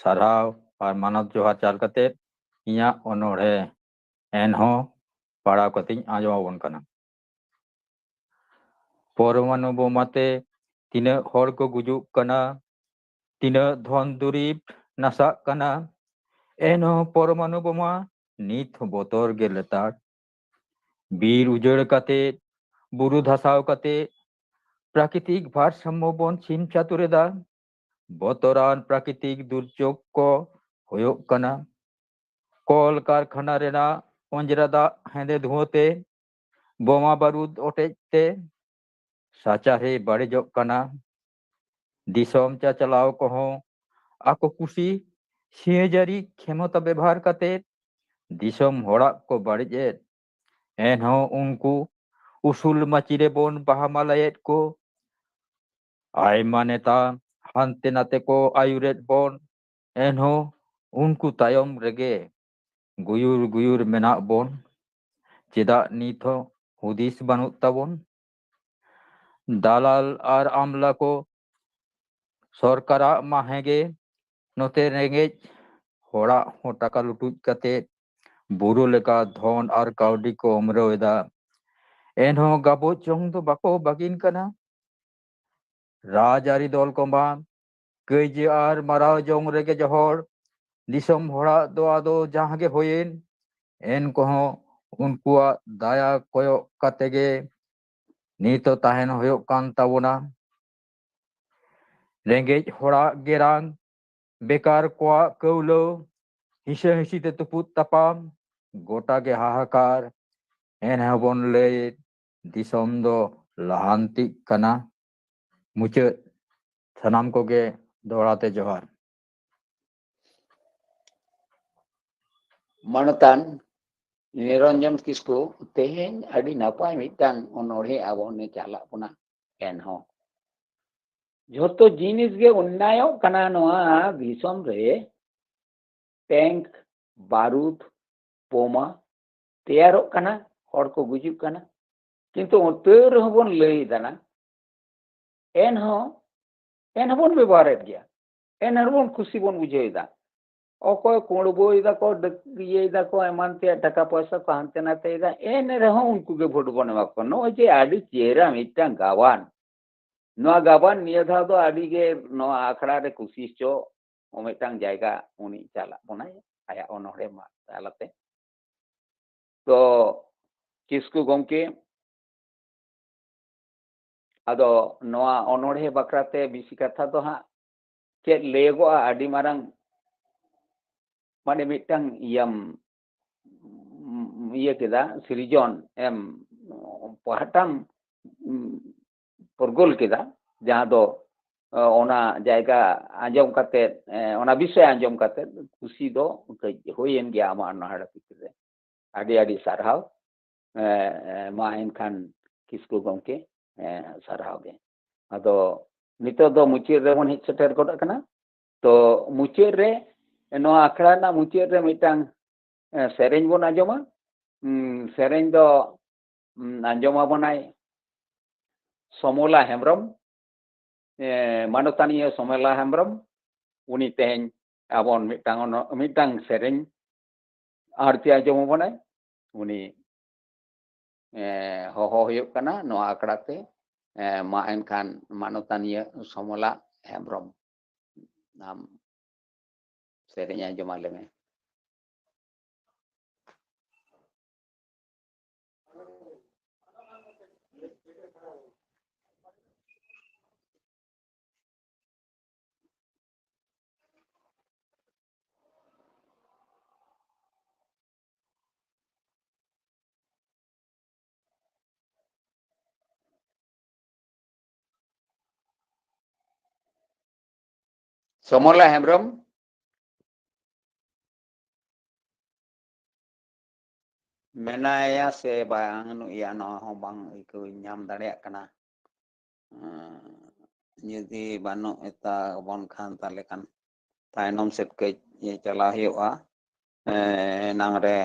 ᱥᱟᱨᱦᱟᱣ ᱟᱨ ᱢᱟᱱᱚᱛ ᱡᱚᱦᱟᱨ ᱪᱟᱞ ᱠᱟᱛᱮ ᱤᱧᱟᱹᱜ ᱚᱱᱚᱬᱦᱮ ᱮᱱᱦᱚᱸ ᱯᱟᱲᱦᱟᱣ ᱠᱟᱛᱮᱧ ᱟᱸᱡᱚᱢ ᱟᱵᱚᱱ ᱠᱟᱱᱟ᱾ ᱯᱚᱨᱢᱟᱱᱩ ᱵᱳᱢᱟ ᱛᱮ ᱛᱤᱱᱟᱹᱜ ᱦᱚᱲ ᱠᱚ ᱜᱩᱡᱩᱜ ᱠᱟᱱᱟ, ᱛᱤᱱᱟᱹᱜ ᱫᱷᱚᱱ ᱫᱩᱨᱤᱵᱽ ᱱᱟᱥᱟᱜ ᱠᱟᱱᱟ, ᱮᱱᱦᱚᱸ ᱯᱚᱨᱢᱟᱱᱩ ᱵᱳᱢᱟ ᱱᱤᱛ ᱦᱚᱸ ᱵᱚᱛᱚᱨ ᱜᱮ ᱞᱮᱛᱟᱲ᱾ ᱵᱤᱨ ᱩᱡᱟᱹᱲ ᱠᱟᱛᱮ, ᱵᱩᱨᱩ ᱫᱷᱟᱥᱟᱣ ᱠᱟᱛᱮ ᱯᱨᱟᱠᱨᱤᱛᱤᱠ ᱵᱷᱟᱨᱥᱟᱢᱢᱚ ᱵᱚᱱ ᱪᱷᱤᱢ ᱪᱷᱟᱹᱛᱩᱨ ᱮᱫᱟ᱾ ᱵᱚᱛᱚᱨᱟᱱ ᱯᱨᱟᱠᱨᱤᱛᱤᱠ ᱫᱩᱨᱡᱳᱜᱽ ᱠᱚ ᱦᱩᱭᱩᱜ ᱠᱟᱱᱟ ᱠᱚᱞ ᱠᱟᱨᱠᱷᱟᱱᱟ ᱨᱮᱱᱟᱜ ᱚᱸᱡᱽᱨᱟ ᱫᱟᱜ ᱦᱮᱸᱫᱮ ᱫᱷᱩᱣᱟᱹ ᱛᱮ, ᱵᱳᱢᱟ ᱵᱟᱹᱨᱩᱫ ᱚᱴᱮᱡ ᱛᱮ, ᱥᱟᱪᱟᱨᱦᱮ ᱵᱟᱹᱲᱤᱡᱚᱜ ᱠᱟᱱᱟ᱾ ᱫᱤᱥᱚᱢ ᱪᱟᱪᱞᱟᱣ ᱠᱚᱦᱚᱸ ᱟᱠᱚ ᱠᱩᱥᱤ ᱥᱤᱭᱟᱹᱡᱟᱹᱨᱤ ᱠᱷᱮᱢᱚᱛᱟ ᱵᱮᱵᱷᱟᱨ ᱠᱟᱛᱮ ᱫᱤᱥᱚᱢ ᱦᱚᱲᱟᱜ ᱠᱚ ᱵᱟᱹᱲᱤᱡ ᱮᱫ᱾ ᱮᱱᱦᱚᱸ ᱩᱱᱠᱩ ᱩᱥᱩᱞ ᱢᱟᱹᱪᱤ ᱨᱮᱵᱚᱱ ᱵᱟᱦᱟ ᱢᱟᱞᱟᱭᱮᱫ ᱠᱚ᱾ ᱟᱭᱢᱟ ᱱᱮᱛᱟ ᱦᱟᱱᱛᱮ ᱱᱟᱛᱮ ᱠᱚ ᱟᱹᱭᱩᱨᱮᱫ ᱵᱚᱱ, ᱮᱱᱦᱚᱸ ᱩᱱᱠᱩ ᱛᱟᱭᱚᱢ ᱨᱮᱜᱮ ᱜᱩᱭᱩᱨ ᱜᱩᱭᱩᱨ ᱢᱮᱱᱟᱜ ᱵᱚᱱ᱾ ᱪᱮᱫᱟᱜ ᱱᱤᱛ ᱦᱚᱸ ᱦᱩᱫᱤᱥ ᱵᱟᱹᱱᱩᱜ ᱛᱟᱵᱚᱱ? ᱫᱟᱞᱟᱞ ᱟᱨ ᱟᱢᱞᱟ ᱠᱚ ᱥᱚᱨᱠᱟᱨᱟᱜ ᱢᱟ ᱦᱮᱸᱜᱮ, ᱱᱚᱛᱮ ᱨᱮᱸᱜᱮᱡ ᱦᱚᱲᱟᱜ ᱦᱚᱸ ᱴᱟᱠᱟ ᱞᱩᱴᱩᱡ ᱠᱟᱛᱮ ᱵᱩᱨᱩ ᱞᱮᱠᱟ ᱫᱷᱚᱱ ᱟᱨ ᱠᱟᱹᱣᱰᱤ ᱠᱚ ᱩᱢᱨᱟᱹᱣ ᱮᱫᱟ᱾ ᱮᱱᱦᱚᱸ ᱜᱟᱵᱚᱡ ᱡᱚᱝ ᱫᱚ ᱵᱟᱠᱚ ᱵᱟᱹᱜᱤᱱ ᱠᱟᱱᱟ᱾ ᱨᱟᱡᱽᱟᱹᱨᱤ ᱫᱚᱞ ᱠᱚᱢᱟ ᱠᱟᱹᱭᱡᱟᱹ ᱟᱨ ᱢᱟᱨᱟᱣ ᱡᱚᱝ ᱨᱮᱜᱮ ᱡᱚᱦᱚᱲ᱾ ᱫᱤᱥᱚᱢ ᱦᱚᱲᱟᱜ ᱫᱚ ᱟᱫᱚ ᱡᱟᱦᱟᱸ ᱜᱮ ᱦᱩᱭᱮᱱ, ᱮᱱ ᱠᱚᱦᱚᱸ ᱩᱱᱠᱩᱣᱟᱜ ᱫᱟᱭᱟ ᱠᱚᱭᱚᱜ ᱠᱟᱛᱮ ᱜᱮ ᱱᱤᱛᱚᱜ ᱛᱟᱦᱮᱱ ᱦᱩᱭᱩᱜ ᱠᱟᱱ ᱛᱟᱵᱚᱱᱟ᱾ ᱨᱮᱸᱜᱮᱡ ᱦᱚᱲᱟᱜ ᱜᱮᱨᱟᱝ, ᱵᱮᱠᱟᱨ ᱠᱚᱣᱟᱜ ᱠᱟᱹᱣᱞᱟᱹᱣ, ᱦᱤᱥᱟᱹ ᱦᱤᱥᱤ ᱛᱮ ᱛᱩᱯᱩᱫ ᱛᱟᱯᱟᱢ, ᱜᱚᱴᱟ ᱜᱮ ᱦᱟᱦᱟᱠᱟᱨ᱾ ᱮᱱ ᱦᱚᱸᱵᱚᱱ ᱞᱟᱹᱭ, ᱫᱤᱥᱚᱢ ᱫᱚ ᱞᱟᱦᱟᱱᱛᱤᱜ ᱠᱟᱱᱟ᱾ ᱢᱩᱪᱟᱹᱫ᱾ ᱥᱟᱱᱟᱢ ᱠᱚᱜᱮ ᱫᱚᱦᱲᱟ ᱛᱮ ᱡᱚᱦᱟᱨ᱾ ᱢᱟᱱᱚᱛᱟᱱ ᱱᱤᱨᱚᱧᱡᱚᱱ ᱠᱤᱥᱠᱩ ᱛᱮᱦᱮᱧ ᱟᱹᱰᱤ ᱱᱟᱯᱟᱭ ᱢᱤᱫᱴᱟᱝ ᱚᱱᱚᱬᱦᱮ ᱟᱵᱚ ᱱᱮ ᱪᱟᱞᱟᱜ ᱵᱚᱱᱟ᱾ ᱮᱱᱦᱚᱸ ᱡᱷᱚᱛᱚ ᱡᱤᱱᱤᱥ ᱜᱮ ᱚᱱᱱᱟᱭᱚᱜ ᱠᱟᱱᱟ ᱱᱚᱣᱟ ᱫᱤᱥᱚᱢ ᱨᱮ᱾ ᱴᱮᱝᱠ, ᱵᱟᱨᱩᱫ, ᱵᱳᱢᱟ ᱛᱮᱭᱟᱨᱚᱜ ᱠᱟᱱᱟ, ᱦᱚᱲ ᱠᱚ ᱜᱩᱡᱩᱜ ᱠᱟᱱᱟ, ᱠᱤᱱᱛᱩ ᱛᱟᱹᱣ ᱨᱮᱦᱚᱸ ᱵᱚᱱ ᱞᱟᱹᱭ ᱮᱫᱟ ᱱᱟ, ᱮᱱᱦᱚᱸ ᱮᱱᱦᱚᱸ ᱵᱚᱱ ᱵᱮᱵᱚᱦᱟᱨᱮᱫ ᱜᱮᱭᱟ, ᱮᱱ ᱨᱮᱦᱚᱸ ᱵᱚᱱ ᱠᱩᱥᱤ ᱵᱚᱱ ᱵᱩᱡᱷᱟᱹᱣ ᱮᱫᱟ᱾ ᱚᱠᱚᱭ ᱠᱩᱲᱵᱩᱭ ᱫᱟᱠᱚ, ᱰᱟᱹᱠ-, ᱤᱭᱟᱹᱭ ᱫᱟᱠᱚ, ᱮᱢᱟᱱ ᱛᱮᱭᱟᱜ ᱴᱟᱠᱟ ᱯᱚᱭᱥᱟ ᱠᱚ ᱦᱟᱱᱛᱮ ᱱᱟᱛᱮᱭᱮᱫᱟ, ᱮᱱ ᱨᱮᱦᱚᱸ ᱩᱱᱠᱩ ᱜᱮ ᱵᱷᱳᱴ ᱵᱚᱱ ᱮᱢᱟ ᱠᱚᱣᱟ᱾ ᱱᱚᱜᱼᱚᱭ ᱡᱮ ᱟᱹᱰᱤ ᱪᱮᱦᱨᱟ ᱢᱤᱫᱴᱟᱝ ᱜᱟᱵᱟᱱ, ᱱᱚᱣᱟ ᱜᱟᱵᱟᱱ ᱱᱤᱭᱟᱹ ᱫᱷᱟᱣ ᱫᱚ ᱟᱹᱰᱤ ᱜᱮ ᱱᱚᱣᱟ ᱟᱠᱷᱲᱟ ᱨᱮ ᱠᱩᱥᱤ ᱦᱚᱪᱚ ᱢᱤᱫᱴᱟᱝ ᱡᱟᱭᱜᱟ ᱩᱱᱤ ᱪᱟᱞᱟᱜ ᱵᱚᱱᱟᱭ ᱟᱭᱟᱜ ᱚᱱᱚᱬᱦᱮ ᱢᱟ ᱛᱟᱞᱟᱛᱮ᱾ ᱛᱚ ᱠᱤᱥᱠᱩ ᱜᱚᱢᱠᱮ, ᱟᱫᱚ ᱱᱚᱣᱟ ᱚᱱᱚᱬᱦᱮ ᱵᱟᱠᱷᱨᱟᱛᱮ ᱵᱮᱥᱤ ᱠᱟᱛᱷᱟ ᱫᱚ ᱦᱟᱸᱜ ᱪᱮᱫ ᱞᱟᱹᱭᱟᱹᱜᱚᱜᱼᱟ, ᱟᱹᱰᱤ ᱢᱟᱨᱟᱝ ᱢᱟᱱᱮ ᱢᱤᱫᱴᱟᱝ ᱤᱭᱟᱹᱢ, ᱤᱭᱟᱹ ᱠᱮᱫᱟ, ᱥᱤᱨᱡᱚᱱ ᱮᱢ ᱯᱟᱦᱴᱟᱢ ᱯᱚᱨᱜᱚᱞ ᱠᱮᱫᱟ, ᱡᱟᱦᱟᱸ ᱫᱚ, ᱚᱱᱟ ᱡᱟᱭᱜᱟ ᱟᱸᱡᱚᱢ ᱠᱟᱛᱮ, ᱚᱱᱟ ᱵᱤᱥᱚᱭ ᱟᱸᱡᱚᱢ ᱠᱟᱛᱮ ᱠᱩᱥᱤ ᱫᱚ ᱠᱟᱹᱡ ᱦᱩᱭᱮᱱ ᱜᱮᱭᱟ ᱟᱢᱟᱜ ᱚᱱᱚᱬᱦᱮ ᱯᱩᱛᱷᱤ ᱨᱮ᱾ ᱟᱹᱰᱤ ᱟᱹᱰᱤ ᱥᱟᱨᱦᱟᱣ, ᱢᱟ ᱮᱱᱠᱷᱟᱱ ᱠᱤᱥᱠᱩ ᱜᱚᱢᱠᱮ, ᱥᱟᱨᱦᱟᱣ ᱜᱮ᱾ ᱟᱫᱚ ᱱᱤᱛᱚᱜ ᱫᱚ ᱢᱩᱪᱟᱹᱫ ᱨᱮᱵᱚᱱ ᱦᱮᱡ ᱥᱮᱴᱮᱨ ᱜᱚᱫ ᱟᱠᱟᱱᱟ᱾ ᱛᱚ ᱢᱩᱪᱟᱹᱫ ᱨᱮ ᱱᱚᱣᱟ ᱟᱠᱷᱲᱟ ᱨᱮᱱᱟᱜ ᱢᱩᱪᱟᱹᱫ ᱨᱮ ᱢᱤᱫᱴᱟᱝ ᱥᱮᱨᱮᱧ ᱵᱚᱱ ᱟᱸᱡᱚᱢᱟ᱾ ᱥᱮᱨᱮᱧ ᱫᱚ ᱟᱸᱡᱚᱢ ᱟᱵᱚᱱᱟᱭ ᱥᱚᱢᱚᱞᱟ ᱦᱮᱢᱵᱨᱚᱢ᱾ ᱢᱟᱱᱚᱛᱟᱱᱤᱭᱟᱹ ᱥᱚᱢᱚᱞᱟ ᱦᱮᱢᱵᱨᱚᱢ, ᱩᱱᱤ ᱛᱮᱦᱮᱧ ᱟᱵᱚᱱ ᱢᱤᱫᱴᱟᱝ ᱚᱱᱚ-, ᱢᱤᱫᱴᱟᱝ ᱥᱮᱨᱮᱧ ᱟᱨᱛᱤ ᱟᱸᱡᱚᱢ ᱟᱵᱚᱱᱟᱭ᱾ ᱩᱱᱤ ᱦᱚᱦᱚ ᱦᱩᱭᱩᱜ ᱠᱟᱱᱟ ᱱᱚᱣᱟ ᱟᱠᱷᱲᱟ ᱛᱮ᱾ ᱢᱟ ᱮᱱᱠᱷᱟᱱ ᱢᱟᱱᱚᱛᱟᱱᱤᱭᱟᱹ ᱥᱚᱢᱚᱞᱟ ᱦᱮᱢᱵᱨᱚᱢ, ᱟᱢ ᱥᱮᱨᱮᱧ ᱟᱸᱡᱚᱢ ᱟᱞᱮ ᱢᱮ᱾ ᱥᱚᱢᱚᱞᱟ ᱦᱮᱢᱵᱨᱚᱢ ᱢᱮᱱᱟᱭᱟ ᱥᱮ ᱵᱟᱝ, ᱱᱩᱭᱟ, ᱱᱚᱣᱟ ᱦᱚᱸ ᱵᱟᱝ ᱟᱹᱭᱠᱟᱹᱣ ᱧᱟᱢ ᱫᱟᱲᱮᱭᱟᱜ ᱠᱟᱱᱟ᱾ ᱡᱩᱫᱤ ᱵᱟᱹᱱᱩᱜ ᱮᱛᱟ ᱵᱚᱱ ᱠᱷᱟᱱ, ᱛᱟᱦᱞᱮ ᱠᱷᱟᱱ ᱛᱟᱭᱱᱚᱢ ᱥᱮᱫ ᱠᱟᱹᱡ ᱪᱟᱞᱟᱣ ᱦᱩᱭᱩᱜᱼᱟ᱾ ᱮᱱᱟᱝ ᱨᱮ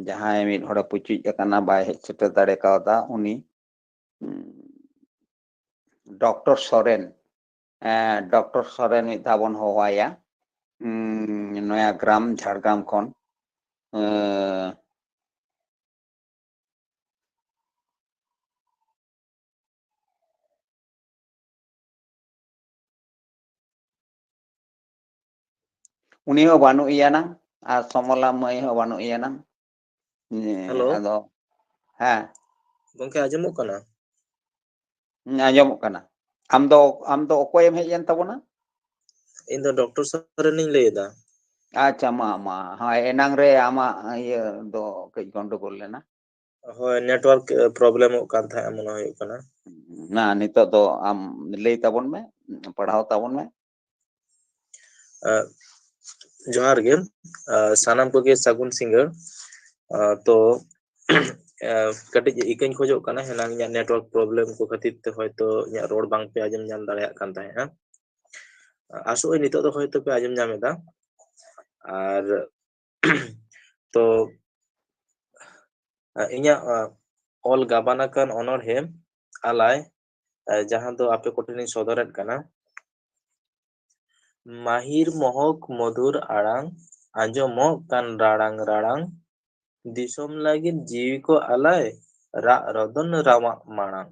ᱡᱟᱦᱟᱸᱭ ᱢᱤᱫ ᱦᱚᱲᱮ ᱯᱩᱪᱩᱡ ᱟᱠᱟᱱᱟ, ᱵᱟᱭ ᱦᱮᱡ ᱥᱮᱴᱮᱨ ᱫᱟᱲᱮ ᱠᱟᱣᱫᱟ, ᱩᱱᱤ ᱰᱚᱠᱴᱚᱨ ᱥᱚᱨᱮᱱ, ᱰᱚᱠᱴᱚᱨ ᱥᱚᱨᱮᱱ ᱢᱤᱫ ᱫᱷᱟᱣ ᱵᱚᱱ ᱦᱚᱦᱚᱣᱟᱭᱟ᱾ ᱩᱸ, ᱱᱚᱭᱟᱜᱨᱟᱢ, ᱡᱷᱟᱲᱜᱨᱟᱢ ᱠᱷᱚᱱ᱾ ᱮᱸ, ᱩᱱᱤ ᱦᱚᱸ ᱵᱟᱹᱱᱩᱜ ᱮᱭᱟ ᱱᱟᱝ, ᱟᱨ ᱥᱚᱢᱚᱞᱟ ᱢᱟᱹᱭ ᱦᱚᱸ ᱵᱟᱹᱱᱩᱜ ᱮᱭᱟ ᱱᱟᱝ᱾ ᱦᱮᱸ, ᱦᱮᱞᱳ᱾ ᱟᱫᱚ, ᱦᱮᱸ᱾ ᱜᱚᱝᱠᱮ, ᱟᱸᱡᱚᱢᱚᱜ ᱠᱟᱱᱟ? ᱦᱩᱸ, ᱟᱸᱡᱚᱢᱚᱜ ᱠᱟᱱᱟ᱾ ᱟᱢ ᱫᱚ, ᱟᱢ ᱫᱚ ᱚᱠᱚᱭᱮᱢ ᱦᱮᱡ ᱮᱱ ᱛᱟᱵᱚᱱᱟ? ᱤᱧ ᱫᱚ ᱰᱚᱠᱴᱚᱨ ᱥᱚᱨᱮᱱᱤᱧ ᱞᱟᱹᱭ ᱮᱫᱟ᱾ ᱟᱪᱪᱷᱟ, ᱢᱟ, ᱢᱟ᱾ ᱦᱳᱭ, ᱮᱱᱟᱝ ᱨᱮ ᱟᱢᱟᱜ ᱤᱭᱟᱹ ᱫᱚ ᱠᱟᱹᱡ ᱜᱚᱱᱰᱚᱜᱳᱞ ᱞᱮᱱᱟ᱾ ᱦᱳᱭ, network, ᱮ, problemᱚᱜ ᱠᱟᱱ ᱛᱟᱦᱮᱸᱫ ᱢᱚᱱᱮ ᱦᱩᱭᱩᱜ ᱠᱟᱱᱟ᱾ ᱱᱟ, ᱱᱤᱛᱚᱜ ᱫᱚ ᱟᱢ ᱞᱟᱹᱭ ᱛᱟᱵᱚᱱ ᱢᱮ, ᱯᱟᱲᱦᱟᱣ ᱛᱟᱵᱚᱱ ᱢᱮ᱾ ᱮ, ᱡᱚᱦᱟᱨ ᱜᱮ, ᱮ, ᱥᱟᱱᱟᱢ ᱠᱚᱜᱮ ᱥᱟᱹᱜᱩᱱ ᱥᱤᱸᱜᱟᱹᱲ᱾ ᱮ, ᱛᱚ, ᱮ, ᱠᱟᱹᱴᱤᱡ ᱤᱠᱟᱹᱧ ᱠᱷᱚᱡᱚᱜ ᱠᱟᱱᱟ, ᱦᱮᱱᱟᱝ ᱤᱧᱟᱹᱜ network problem ᱠᱚ ᱠᱷᱟᱹᱛᱤᱨ ᱛᱮ ᱦᱚᱭᱛᱚ ᱤᱧᱟᱹᱜ ᱨᱚᱲ ᱵᱟᱝ ᱯᱮ ᱟᱸᱡᱚᱢ ᱧᱟᱢ ᱫᱟᱲᱮᱭᱟᱜ ᱠᱟᱱ ᱛᱟᱦᱮᱸᱫᱼᱟ᱾ ᱟᱥᱚᱜ ᱟᱹᱧ ᱱᱤᱛᱚᱜ ᱫᱚ ᱦᱚᱭᱛᱚ ᱯᱮ ᱟᱸᱡᱚᱢ ᱧᱟᱢ ᱮᱫᱟ᱾ ᱟᱨ ᱛᱚ, ᱤᱧᱟᱹᱜ, ᱟ, ᱚᱞ ᱜᱟᱵᱟᱱ ᱟᱠᱟᱱ ᱚᱱᱚᱬᱦᱮ ᱟᱞᱟᱭ, ᱟ, ᱡᱟᱦᱟᱸ ᱫᱚ ᱟᱯᱮ ᱠᱚᱴᱷᱮᱱᱤᱧ ᱥᱚᱫᱚᱨᱮᱫ ᱠᱟᱱᱟ᱾ ᱢᱟᱹᱦᱤᱨ ᱢᱚᱦᱚᱠ ᱢᱚᱫᱷᱩᱨ ᱟᱲᱟᱝ, ᱟᱸᱡᱚᱢᱚᱜ ᱠᱟᱱ ᱨᱟᱲᱟᱝ ᱨᱟᱲᱟᱝ, ᱫᱤᱥᱚᱢ ᱞᱟᱹᱜᱤᱫ ᱡᱤᱣᱤ ᱠᱚ ᱟᱞᱟᱭ, ᱨᱟᱜ ᱨᱚᱫᱚᱱ ᱨᱟᱢᱟᱜ ᱢᱟᱲᱟᱝ᱾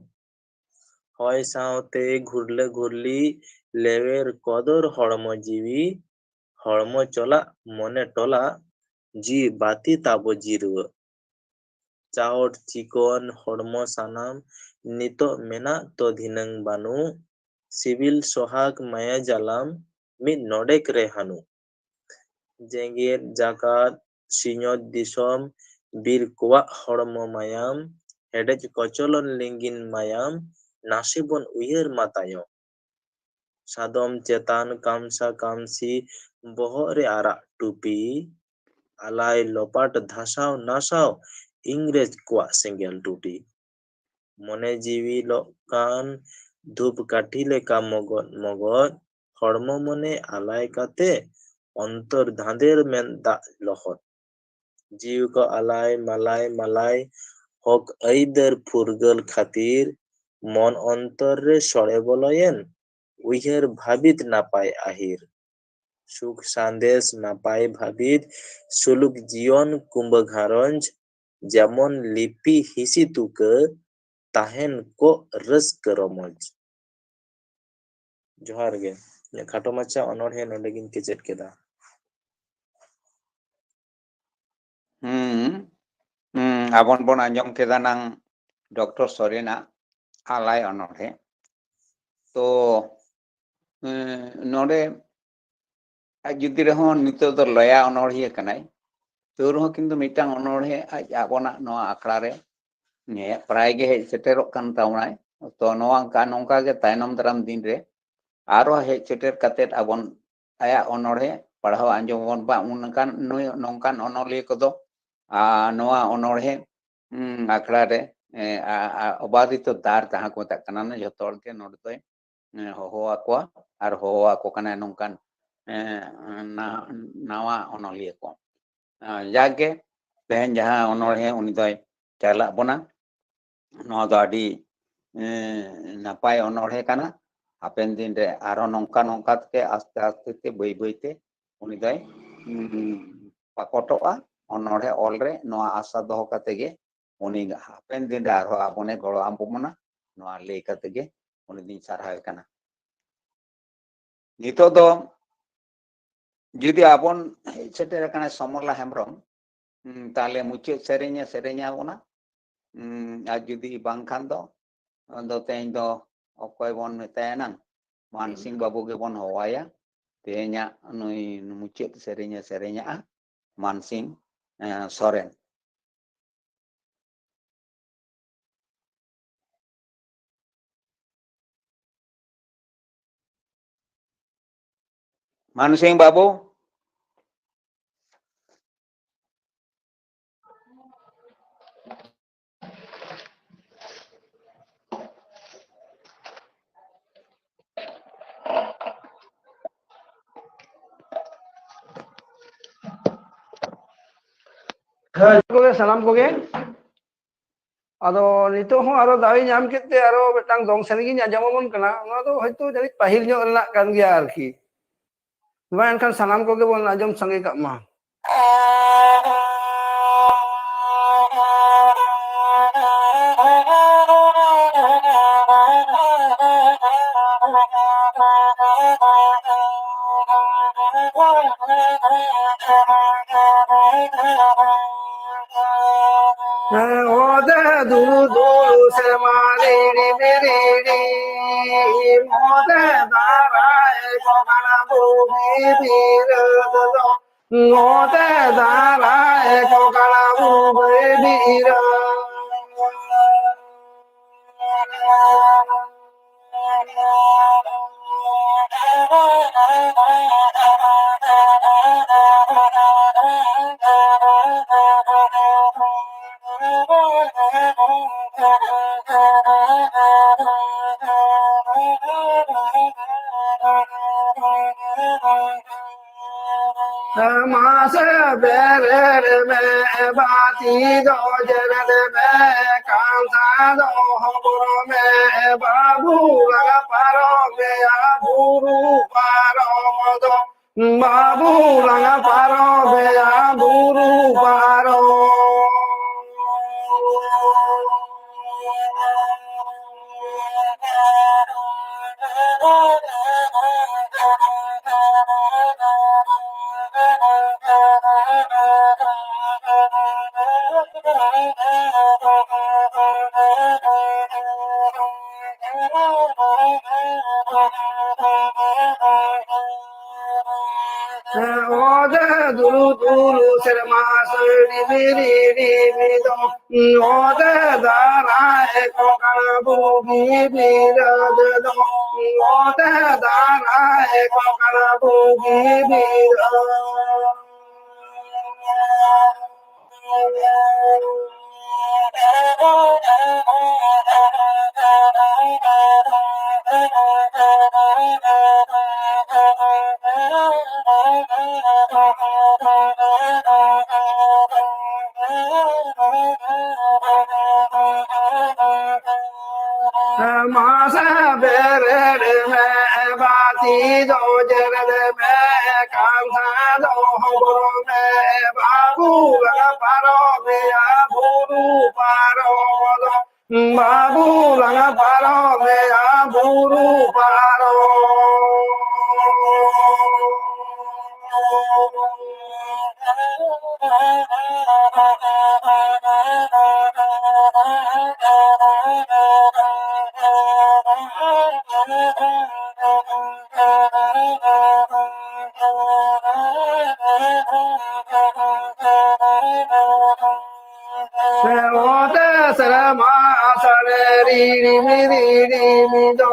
ᱦᱚᱭ ᱥᱟᱶᱛᱮ ᱜᱷᱩᱨᱞᱟᱹ ᱜᱷᱩᱨᱞᱤ, ᱞᱮᱣᱮᱨ ᱠᱚᱫᱚᱨ ᱦᱚᱲᱢᱚ ᱡᱤᱣᱤ, ᱦᱚᱲᱢᱚ ᱪᱚᱞᱟᱜ ᱢᱚᱱᱮ ᱴᱚᱞᱟᱜ, ᱡᱤᱣᱤ ᱵᱟᱹᱛᱤ ᱛᱟᱵᱚ ᱡᱤᱨᱣᱟᱹ᱾ ᱪᱟᱣᱚᱴ ᱪᱤᱠᱚᱱ ᱦᱚᱲᱢᱚ ᱥᱟᱱᱟᱢ, ᱱᱤᱛᱚᱜ ᱢᱮᱱᱟᱜ ᱛᱚ ᱫᱷᱤᱱᱟᱹᱝ ᱵᱟᱹᱱᱩᱜ, ᱥᱤᱵᱤᱞ ᱥᱚᱦᱟᱜ ᱢᱟᱭᱟ ᱡᱟᱞᱟᱢ, ᱢᱤᱫ ᱱᱚᱰᱮᱠ ᱨᱮ ᱦᱟᱹᱱᱩ᱾ ᱡᱮᱜᱮᱛ ᱡᱟᱠᱟᱛ ᱥᱤᱧᱚᱛ ᱫᱤᱥᱚᱢ, ᱵᱤᱨ ᱠᱚᱣᱟᱜ ᱦᱚᱲᱢᱚ ᱢᱟᱭᱟᱢ, ᱦᱮᱰᱮᱡ ᱠᱚᱪᱚᱞᱚᱱ ᱞᱤᱸᱜᱤᱱ ᱢᱟᱭᱟᱢ, ᱱᱟᱥᱮ ᱵᱚᱱ ᱩᱭᱦᱟᱹᱨ ᱢᱟ ᱛᱟᱭᱚᱢ᱾ ᱥᱟᱫᱚᱢ ᱪᱮᱛᱟᱱ ᱠᱟᱢᱥᱟ ᱠᱟᱢᱥᱤ, ᱵᱚᱦᱚᱜ ᱨᱮ ᱟᱨᱟᱜ ᱴᱩᱯᱤ, ᱟᱞᱟᱭ ᱞᱚᱯᱟᱴ ᱫᱷᱟᱥᱟᱣ ᱱᱟᱥᱟᱣ, ᱤᱝᱨᱮᱡᱽ ᱠᱚᱣᱟᱜ ᱥᱮᱸᱜᱮᱞ ᱴᱩᱴᱤ᱾ ᱢᱚᱱᱮ ᱡᱤᱣᱤ ᱞᱚᱜ ᱠᱟᱱ ᱫᱷᱩᱯ ᱠᱟᱹᱴᱷᱤ ᱞᱮᱠᱟ ᱢᱚᱜᱚᱫ ᱢᱚᱜᱚᱫ, ᱦᱚᱲᱢᱚ ᱢᱚᱱᱮ ᱟᱞᱟᱭ ᱠᱟᱛᱮ ᱚᱱᱛᱚᱨ ᱫᱷᱟᱸᱫᱮᱨ ᱢᱮᱱ ᱫᱟᱜ ᱞᱚᱦᱚᱫ᱾ ᱡᱤᱣᱤ ᱠᱚ ᱟᱞᱟᱭ ᱢᱟᱞᱟᱭ ᱢᱟᱞᱟᱭ, ᱦᱚᱠ ᱟᱹᱭᱫᱟᱹᱨ ᱯᱷᱩᱨᱜᱟᱹᱞ ᱠᱷᱟᱹᱛᱤᱨ, ᱢᱚᱱ ᱚᱱᱛᱚᱨ ᱨᱮ ᱥᱚᱲᱮ ᱵᱚᱞᱚᱭᱮᱱ, ᱩᱭᱦᱟᱹᱨ ᱵᱷᱟᱹᱵᱤᱛ ᱱᱟᱯᱟᱭ ᱟᱹᱦᱤᱨ᱾ ᱥᱩᱠ ᱥᱟᱸᱫᱮᱥ, ᱱᱟᱯᱟᱭ ᱵᱷᱟᱹᱵᱤᱛ, ᱥᱩᱞᱩᱠ ᱡᱤᱭᱚᱱ, ᱠᱩᱸᱵᱟᱹ ᱜᱷᱟᱨᱚᱸᱡᱽ, ᱡᱮᱢᱚᱱ ᱞᱤᱯᱤ ᱦᱤᱥᱤ ᱛᱩᱠᱟᱹ, ᱛᱟᱦᱮᱱ ᱠᱚᱜ ᱨᱟᱹᱥᱠᱟᱹ ᱨᱚᱢᱚᱡᱽ᱾ ᱡᱚᱦᱟᱨ ᱜᱮ᱾ ᱤᱧᱟᱹᱜ ᱠᱷᱟᱴᱚ ᱢᱟᱪᱷᱟ ᱚᱱᱚᱬᱦᱮ ᱱᱚᱰᱮ ᱜᱤᱧ ᱠᱮᱪᱮᱫ ᱠᱮᱫᱟ᱾ ᱦᱩᱸ, ᱦᱩᱸ, ᱟᱵᱚᱱ ᱵᱚᱱ ᱟᱸᱡᱚᱢ ᱠᱮᱫᱟ ᱱᱟᱝ ᱰᱚᱠᱴᱚᱨ ᱥᱚᱨᱮᱱᱟᱜ ᱟᱞᱟᱭ ᱚᱱᱚᱬᱦᱮ᱾ ᱛᱚ, ᱦᱩᱸ, ᱱᱚᱰᱮ ᱟᱡ ᱡᱩᱫᱤ ᱨᱮᱦᱚᱸ ᱱᱤᱛᱚᱜ ᱫᱚ ᱞᱟᱹᱭᱟ ᱚᱱᱚᱬᱦᱤᱭᱟᱹ ᱠᱟᱱᱟᱭ, ᱛᱟᱹᱣ ᱨᱮᱦᱚᱸ ᱠᱤᱱᱛᱩ ᱢᱤᱫᱴᱟᱝ ᱚᱱᱚᱬᱦᱮ ᱟᱡ ᱟᱵᱚᱱᱟᱜ ᱱᱚᱣᱟ ᱟᱠᱷᱲᱟ ᱨᱮ ᱯᱨᱟᱭ ᱜᱮ ᱦᱮᱡ ᱥᱮᱴᱮᱨᱚᱜ ᱠᱟᱱ ᱛᱟᱵᱚᱱᱟᱭ᱾ ᱛᱚ, ᱱᱚᱣᱟ ᱚᱱᱠᱟ, ᱱᱚᱝᱠᱟ ᱜᱮ ᱛᱟᱭᱱᱚᱢ ᱫᱟᱨᱟᱢ ᱫᱤᱱ ᱨᱮ ᱟᱨᱦᱚᱸ ᱦᱮᱡ ᱥᱮᱴᱮᱨ ᱠᱟᱛᱮᱫ ᱟᱵᱚᱱ ᱟᱭᱟᱜ ᱚᱱᱚᱬᱦᱮ ᱯᱟᱲᱦᱟᱣ ᱟᱸᱡᱚᱢ ᱟᱵᱚᱱ ᱵᱟ᱾ ᱩᱱ ᱱᱚᱝᱠᱟᱱ, ᱱᱩᱭ ᱱᱚᱝᱠᱟᱱ ᱚᱱᱚᱞᱤᱭᱟᱹ ᱠᱚᱫᱚ, ᱟ, ᱱᱚᱣᱟ ᱚᱱᱚᱬᱦᱮ, ᱩᱸ, ᱟᱠᱷᱲᱟ ᱨᱮ, ᱮ, ᱟ, ᱟ, ᱚᱵᱟᱫᱤᱛᱚ ᱫᱟᱨ ᱡᱟᱦᱟᱸ ᱠᱚ ᱢᱮᱛᱟᱜ ᱠᱟᱱᱟ, ᱡᱷᱚᱛᱚ ᱦᱚᱲ ᱜᱮ ᱱᱚᱰᱮ ᱫᱚᱭ, ᱮ, ᱦᱚᱦᱚ ᱟᱠᱚᱣᱟ ᱟᱨ ᱦᱚᱦᱚ ᱟᱠᱚ ᱠᱟᱱᱟᱭ ᱱᱚᱝᱠᱟᱱ, ᱮ, ᱱᱟ-, ᱱᱟᱣᱟ ᱚᱱᱚᱞᱤᱭᱟᱹ ᱠᱚ᱾ ᱟ, ᱡᱟᱜᱮ ᱛᱮᱦᱮᱧ ᱡᱟᱦᱟᱸ ᱚᱱᱚᱬᱦᱮ ᱩᱱᱤ ᱫᱚᱭ ᱪᱟᱞᱟᱜ ᱵᱚᱱᱟ, ᱱᱚᱣᱟ ᱫᱚ ᱟᱹᱰᱤ, ᱮ, ᱱᱟᱯᱟᱭ ᱚᱱᱚᱬᱦᱮ ᱠᱟᱱᱟ᱾ ᱦᱟᱯᱮᱱ ᱫᱤᱱ ᱨᱮ ᱟᱨᱦᱚᱸ ᱱᱚᱝᱠᱟ ᱱᱚᱝᱠᱟ ᱛᱮ ᱟᱥᱛᱮ ᱟᱥᱛᱮ ᱛᱮ ᱵᱟᱹᱭ ᱵᱟᱹᱭ ᱛᱮ ᱩᱱᱤ ᱫᱚᱭ, ᱩᱸ, ᱯᱟᱠᱚᱴᱚᱜᱼᱟ ᱚᱱᱚᱬᱦᱮ ᱚᱞ ᱨᱮ᱾ ᱱᱚᱣᱟ ᱟᱥᱟ ᱫᱚᱦᱚ ᱠᱟᱛᱮ ᱜᱮ ᱩᱱᱤ ᱦᱟᱯᱮᱱ ᱫᱤᱱ ᱨᱮ ᱟᱨᱦᱚᱸ ᱟᱵᱚᱱᱮ ᱜᱚᱲᱚ ᱟᱵᱚᱱᱟ, ᱱᱚᱣᱟ ᱞᱟᱹᱭ ᱠᱟᱛᱮ ᱜᱮ ᱩᱱᱤ ᱫᱚᱧ ᱥᱟᱨᱦᱟᱣᱮ ᱠᱟᱱᱟ᱾ ᱱᱤᱛᱚᱜ ᱫᱚ ᱡᱩᱫᱤ ᱟᱵᱚᱱ ᱦᱮᱡ ᱥᱮᱴᱮᱨ ᱟᱠᱟᱱᱟ ᱥᱚᱢᱚᱞᱟ ᱦᱮᱢᱵᱨᱚᱢ, ᱩᱸ, ᱛᱟᱦᱞᱮ ᱢᱩᱪᱟᱹᱫ ᱥᱮᱨᱮᱧᱮ ᱥᱮᱨᱮᱧ ᱟᱵᱚᱱᱟ᱾ ᱩᱸ, ᱟᱨ ᱡᱩᱫᱤ ᱵᱟᱝᱠᱷᱟᱱ ᱫᱚ, ᱟᱫᱚ ᱛᱮᱦᱮᱧ ᱫᱚ ᱚᱠᱚᱭ ᱵᱚᱱ ᱢᱮᱛᱟᱭᱟ ᱱᱟᱝ? ᱢᱟᱱᱥᱤᱝ ᱵᱟᱹᱵᱩ ᱜᱮᱵᱚᱱ ᱦᱚᱦᱚᱣᱟᱭᱟ᱾ ᱛᱮᱦᱮᱧᱟᱜ ᱱᱩᱭ ᱢᱩᱪᱟᱹᱫ ᱥᱮᱨᱮᱧᱮ ᱥᱮᱨᱮᱧᱟᱜᱼᱟ ᱢᱟᱱᱥᱤᱝ, ᱮᱸ, ᱥᱚᱨᱮᱱ᱾ ᱢᱟᱱᱩ ᱥᱤᱝ ᱵᱟᱹᱵᱩ᱾ ᱦᱮᱸ, ᱡᱚᱦᱟᱨ ᱠᱚᱜᱮ, ᱥᱟᱱᱟᱢ ᱠᱚᱜᱮ᱾ ᱟᱫᱚ ᱱᱤᱛᱚᱜ ᱦᱚᱸ ᱟᱨᱚ ᱫᱟᱣ ᱤᱧ ᱧᱟᱢ ᱠᱮᱫ ᱛᱮ ᱟᱨᱚ ᱢᱤᱫᱴᱟᱝ ᱫᱚᱝ ᱥᱮᱨᱮᱧ ᱤᱧ ᱟᱸᱡᱚᱢ ᱟᱵᱚᱱ ᱠᱟᱱᱟ᱾ ᱱᱚᱣᱟ ᱫᱚ ᱦᱚᱭᱛᱳ ᱡᱟᱹᱱᱤᱡ ᱯᱟᱹᱦᱤᱞ ᱧᱚᱜ ᱨᱮᱱᱟᱜ ᱠᱟᱱ ᱜᱮᱭᱟ ᱟᱨᱠᱤ᱾ ᱢᱟ ᱮᱱᱠᱷᱟᱱ ᱥᱟᱱᱟᱢ ᱠᱚᱜᱮ ᱵᱚᱱ ᱟᱸᱡᱚᱢ ᱥᱟᱸᱜᱮ ᱠᱟᱜ ᱢᱟ᱾ ᱚᱫᱮ ᱫᱩᱫᱩ ᱥᱮᱨᱢᱟ ᱨᱤᱲᱤ ᱵᱤᱨᱤᱲᱤ, ᱚᱫᱮ ᱫᱟᱨᱟᱭ ᱠᱚ ᱠᱟᱱᱟ ᱵᱩᱜᱤ ᱵᱤᱨᱟᱹᱫ ᱫᱚ᱾ ᱚᱫᱮ ᱫᱟᱨᱟᱭ ᱠᱚ ᱠᱟᱱᱟ ᱵᱩᱜᱤ ᱵᱤᱨᱟᱹᱫ᱾ ᱢᱟᱥᱮ ᱵᱮᱨᱮᱫ ᱢᱮ, ᱵᱟᱹᱛᱤ ᱫᱚ ᱡᱮᱨᱮᱫ ᱢᱮ, ᱠᱟᱱᱛᱷᱟ ᱫᱚ ᱦᱚᱵᱚᱨ ᱢᱮ, ᱵᱟᱹᱵᱩ ᱞᱟᱝ ᱯᱟᱨᱚᱢᱮᱭᱟ ᱵᱩᱨᱩ ᱯᱟᱨᱚᱢ ᱫᱚ, ᱵᱟᱹᱵᱩ ᱞᱟᱝ ᱯᱟᱨᱚᱢᱮᱭᱟ ᱵᱩᱨᱩ ᱯᱟᱨᱚᱢ᱾ ᱚᱫᱮ ᱫᱩᱨᱩ ᱫᱩᱨᱩ ᱥᱮᱨᱢᱟ ᱥᱟᱹᱲᱤ ᱵᱤᱨᱤ ᱨᱤᱢᱤ ᱫᱚ, ᱚᱫᱮ ᱫᱟᱨᱟᱭ ᱠᱚ ᱠᱟᱱᱟ ᱵᱩᱜᱤ ᱵᱤᱨᱟᱹᱫ ᱫᱚ, ᱚᱫᱮ ᱫᱟᱨᱟᱭ ᱠᱚ ᱠᱟᱱᱟ ᱵᱩᱜᱤ ᱵᱤᱨᱟᱹᱫ᱾ ᱢᱟᱥᱮ ᱵᱮᱨᱮᱫ ᱢᱮ, ᱵᱟᱹᱛᱤ ᱫᱚ ᱡᱮᱨᱮᱫ ᱢᱮ᱾ ᱫᱚ ᱦᱚᱵᱚᱨ ᱢᱮ ᱵᱟᱹᱵᱩ, ᱞᱟᱝ ᱯᱟᱨᱚᱢᱮᱭᱟ ᱵᱩᱨᱩ ᱯᱟᱨᱚᱢ ᱫᱚ᱾ ᱵᱟᱹᱵᱩ, ᱞᱟᱝ ᱯᱟᱨᱚᱢᱮᱭᱟ ᱵᱩᱨᱩ ᱯᱟᱨᱚᱢ᱾ ᱚᱛᱮ ᱥᱮᱨᱢᱟ ᱥᱟᱲᱮ ᱨᱤᱲᱤᱢ ᱨᱤᱲᱤᱢ ᱫᱚ,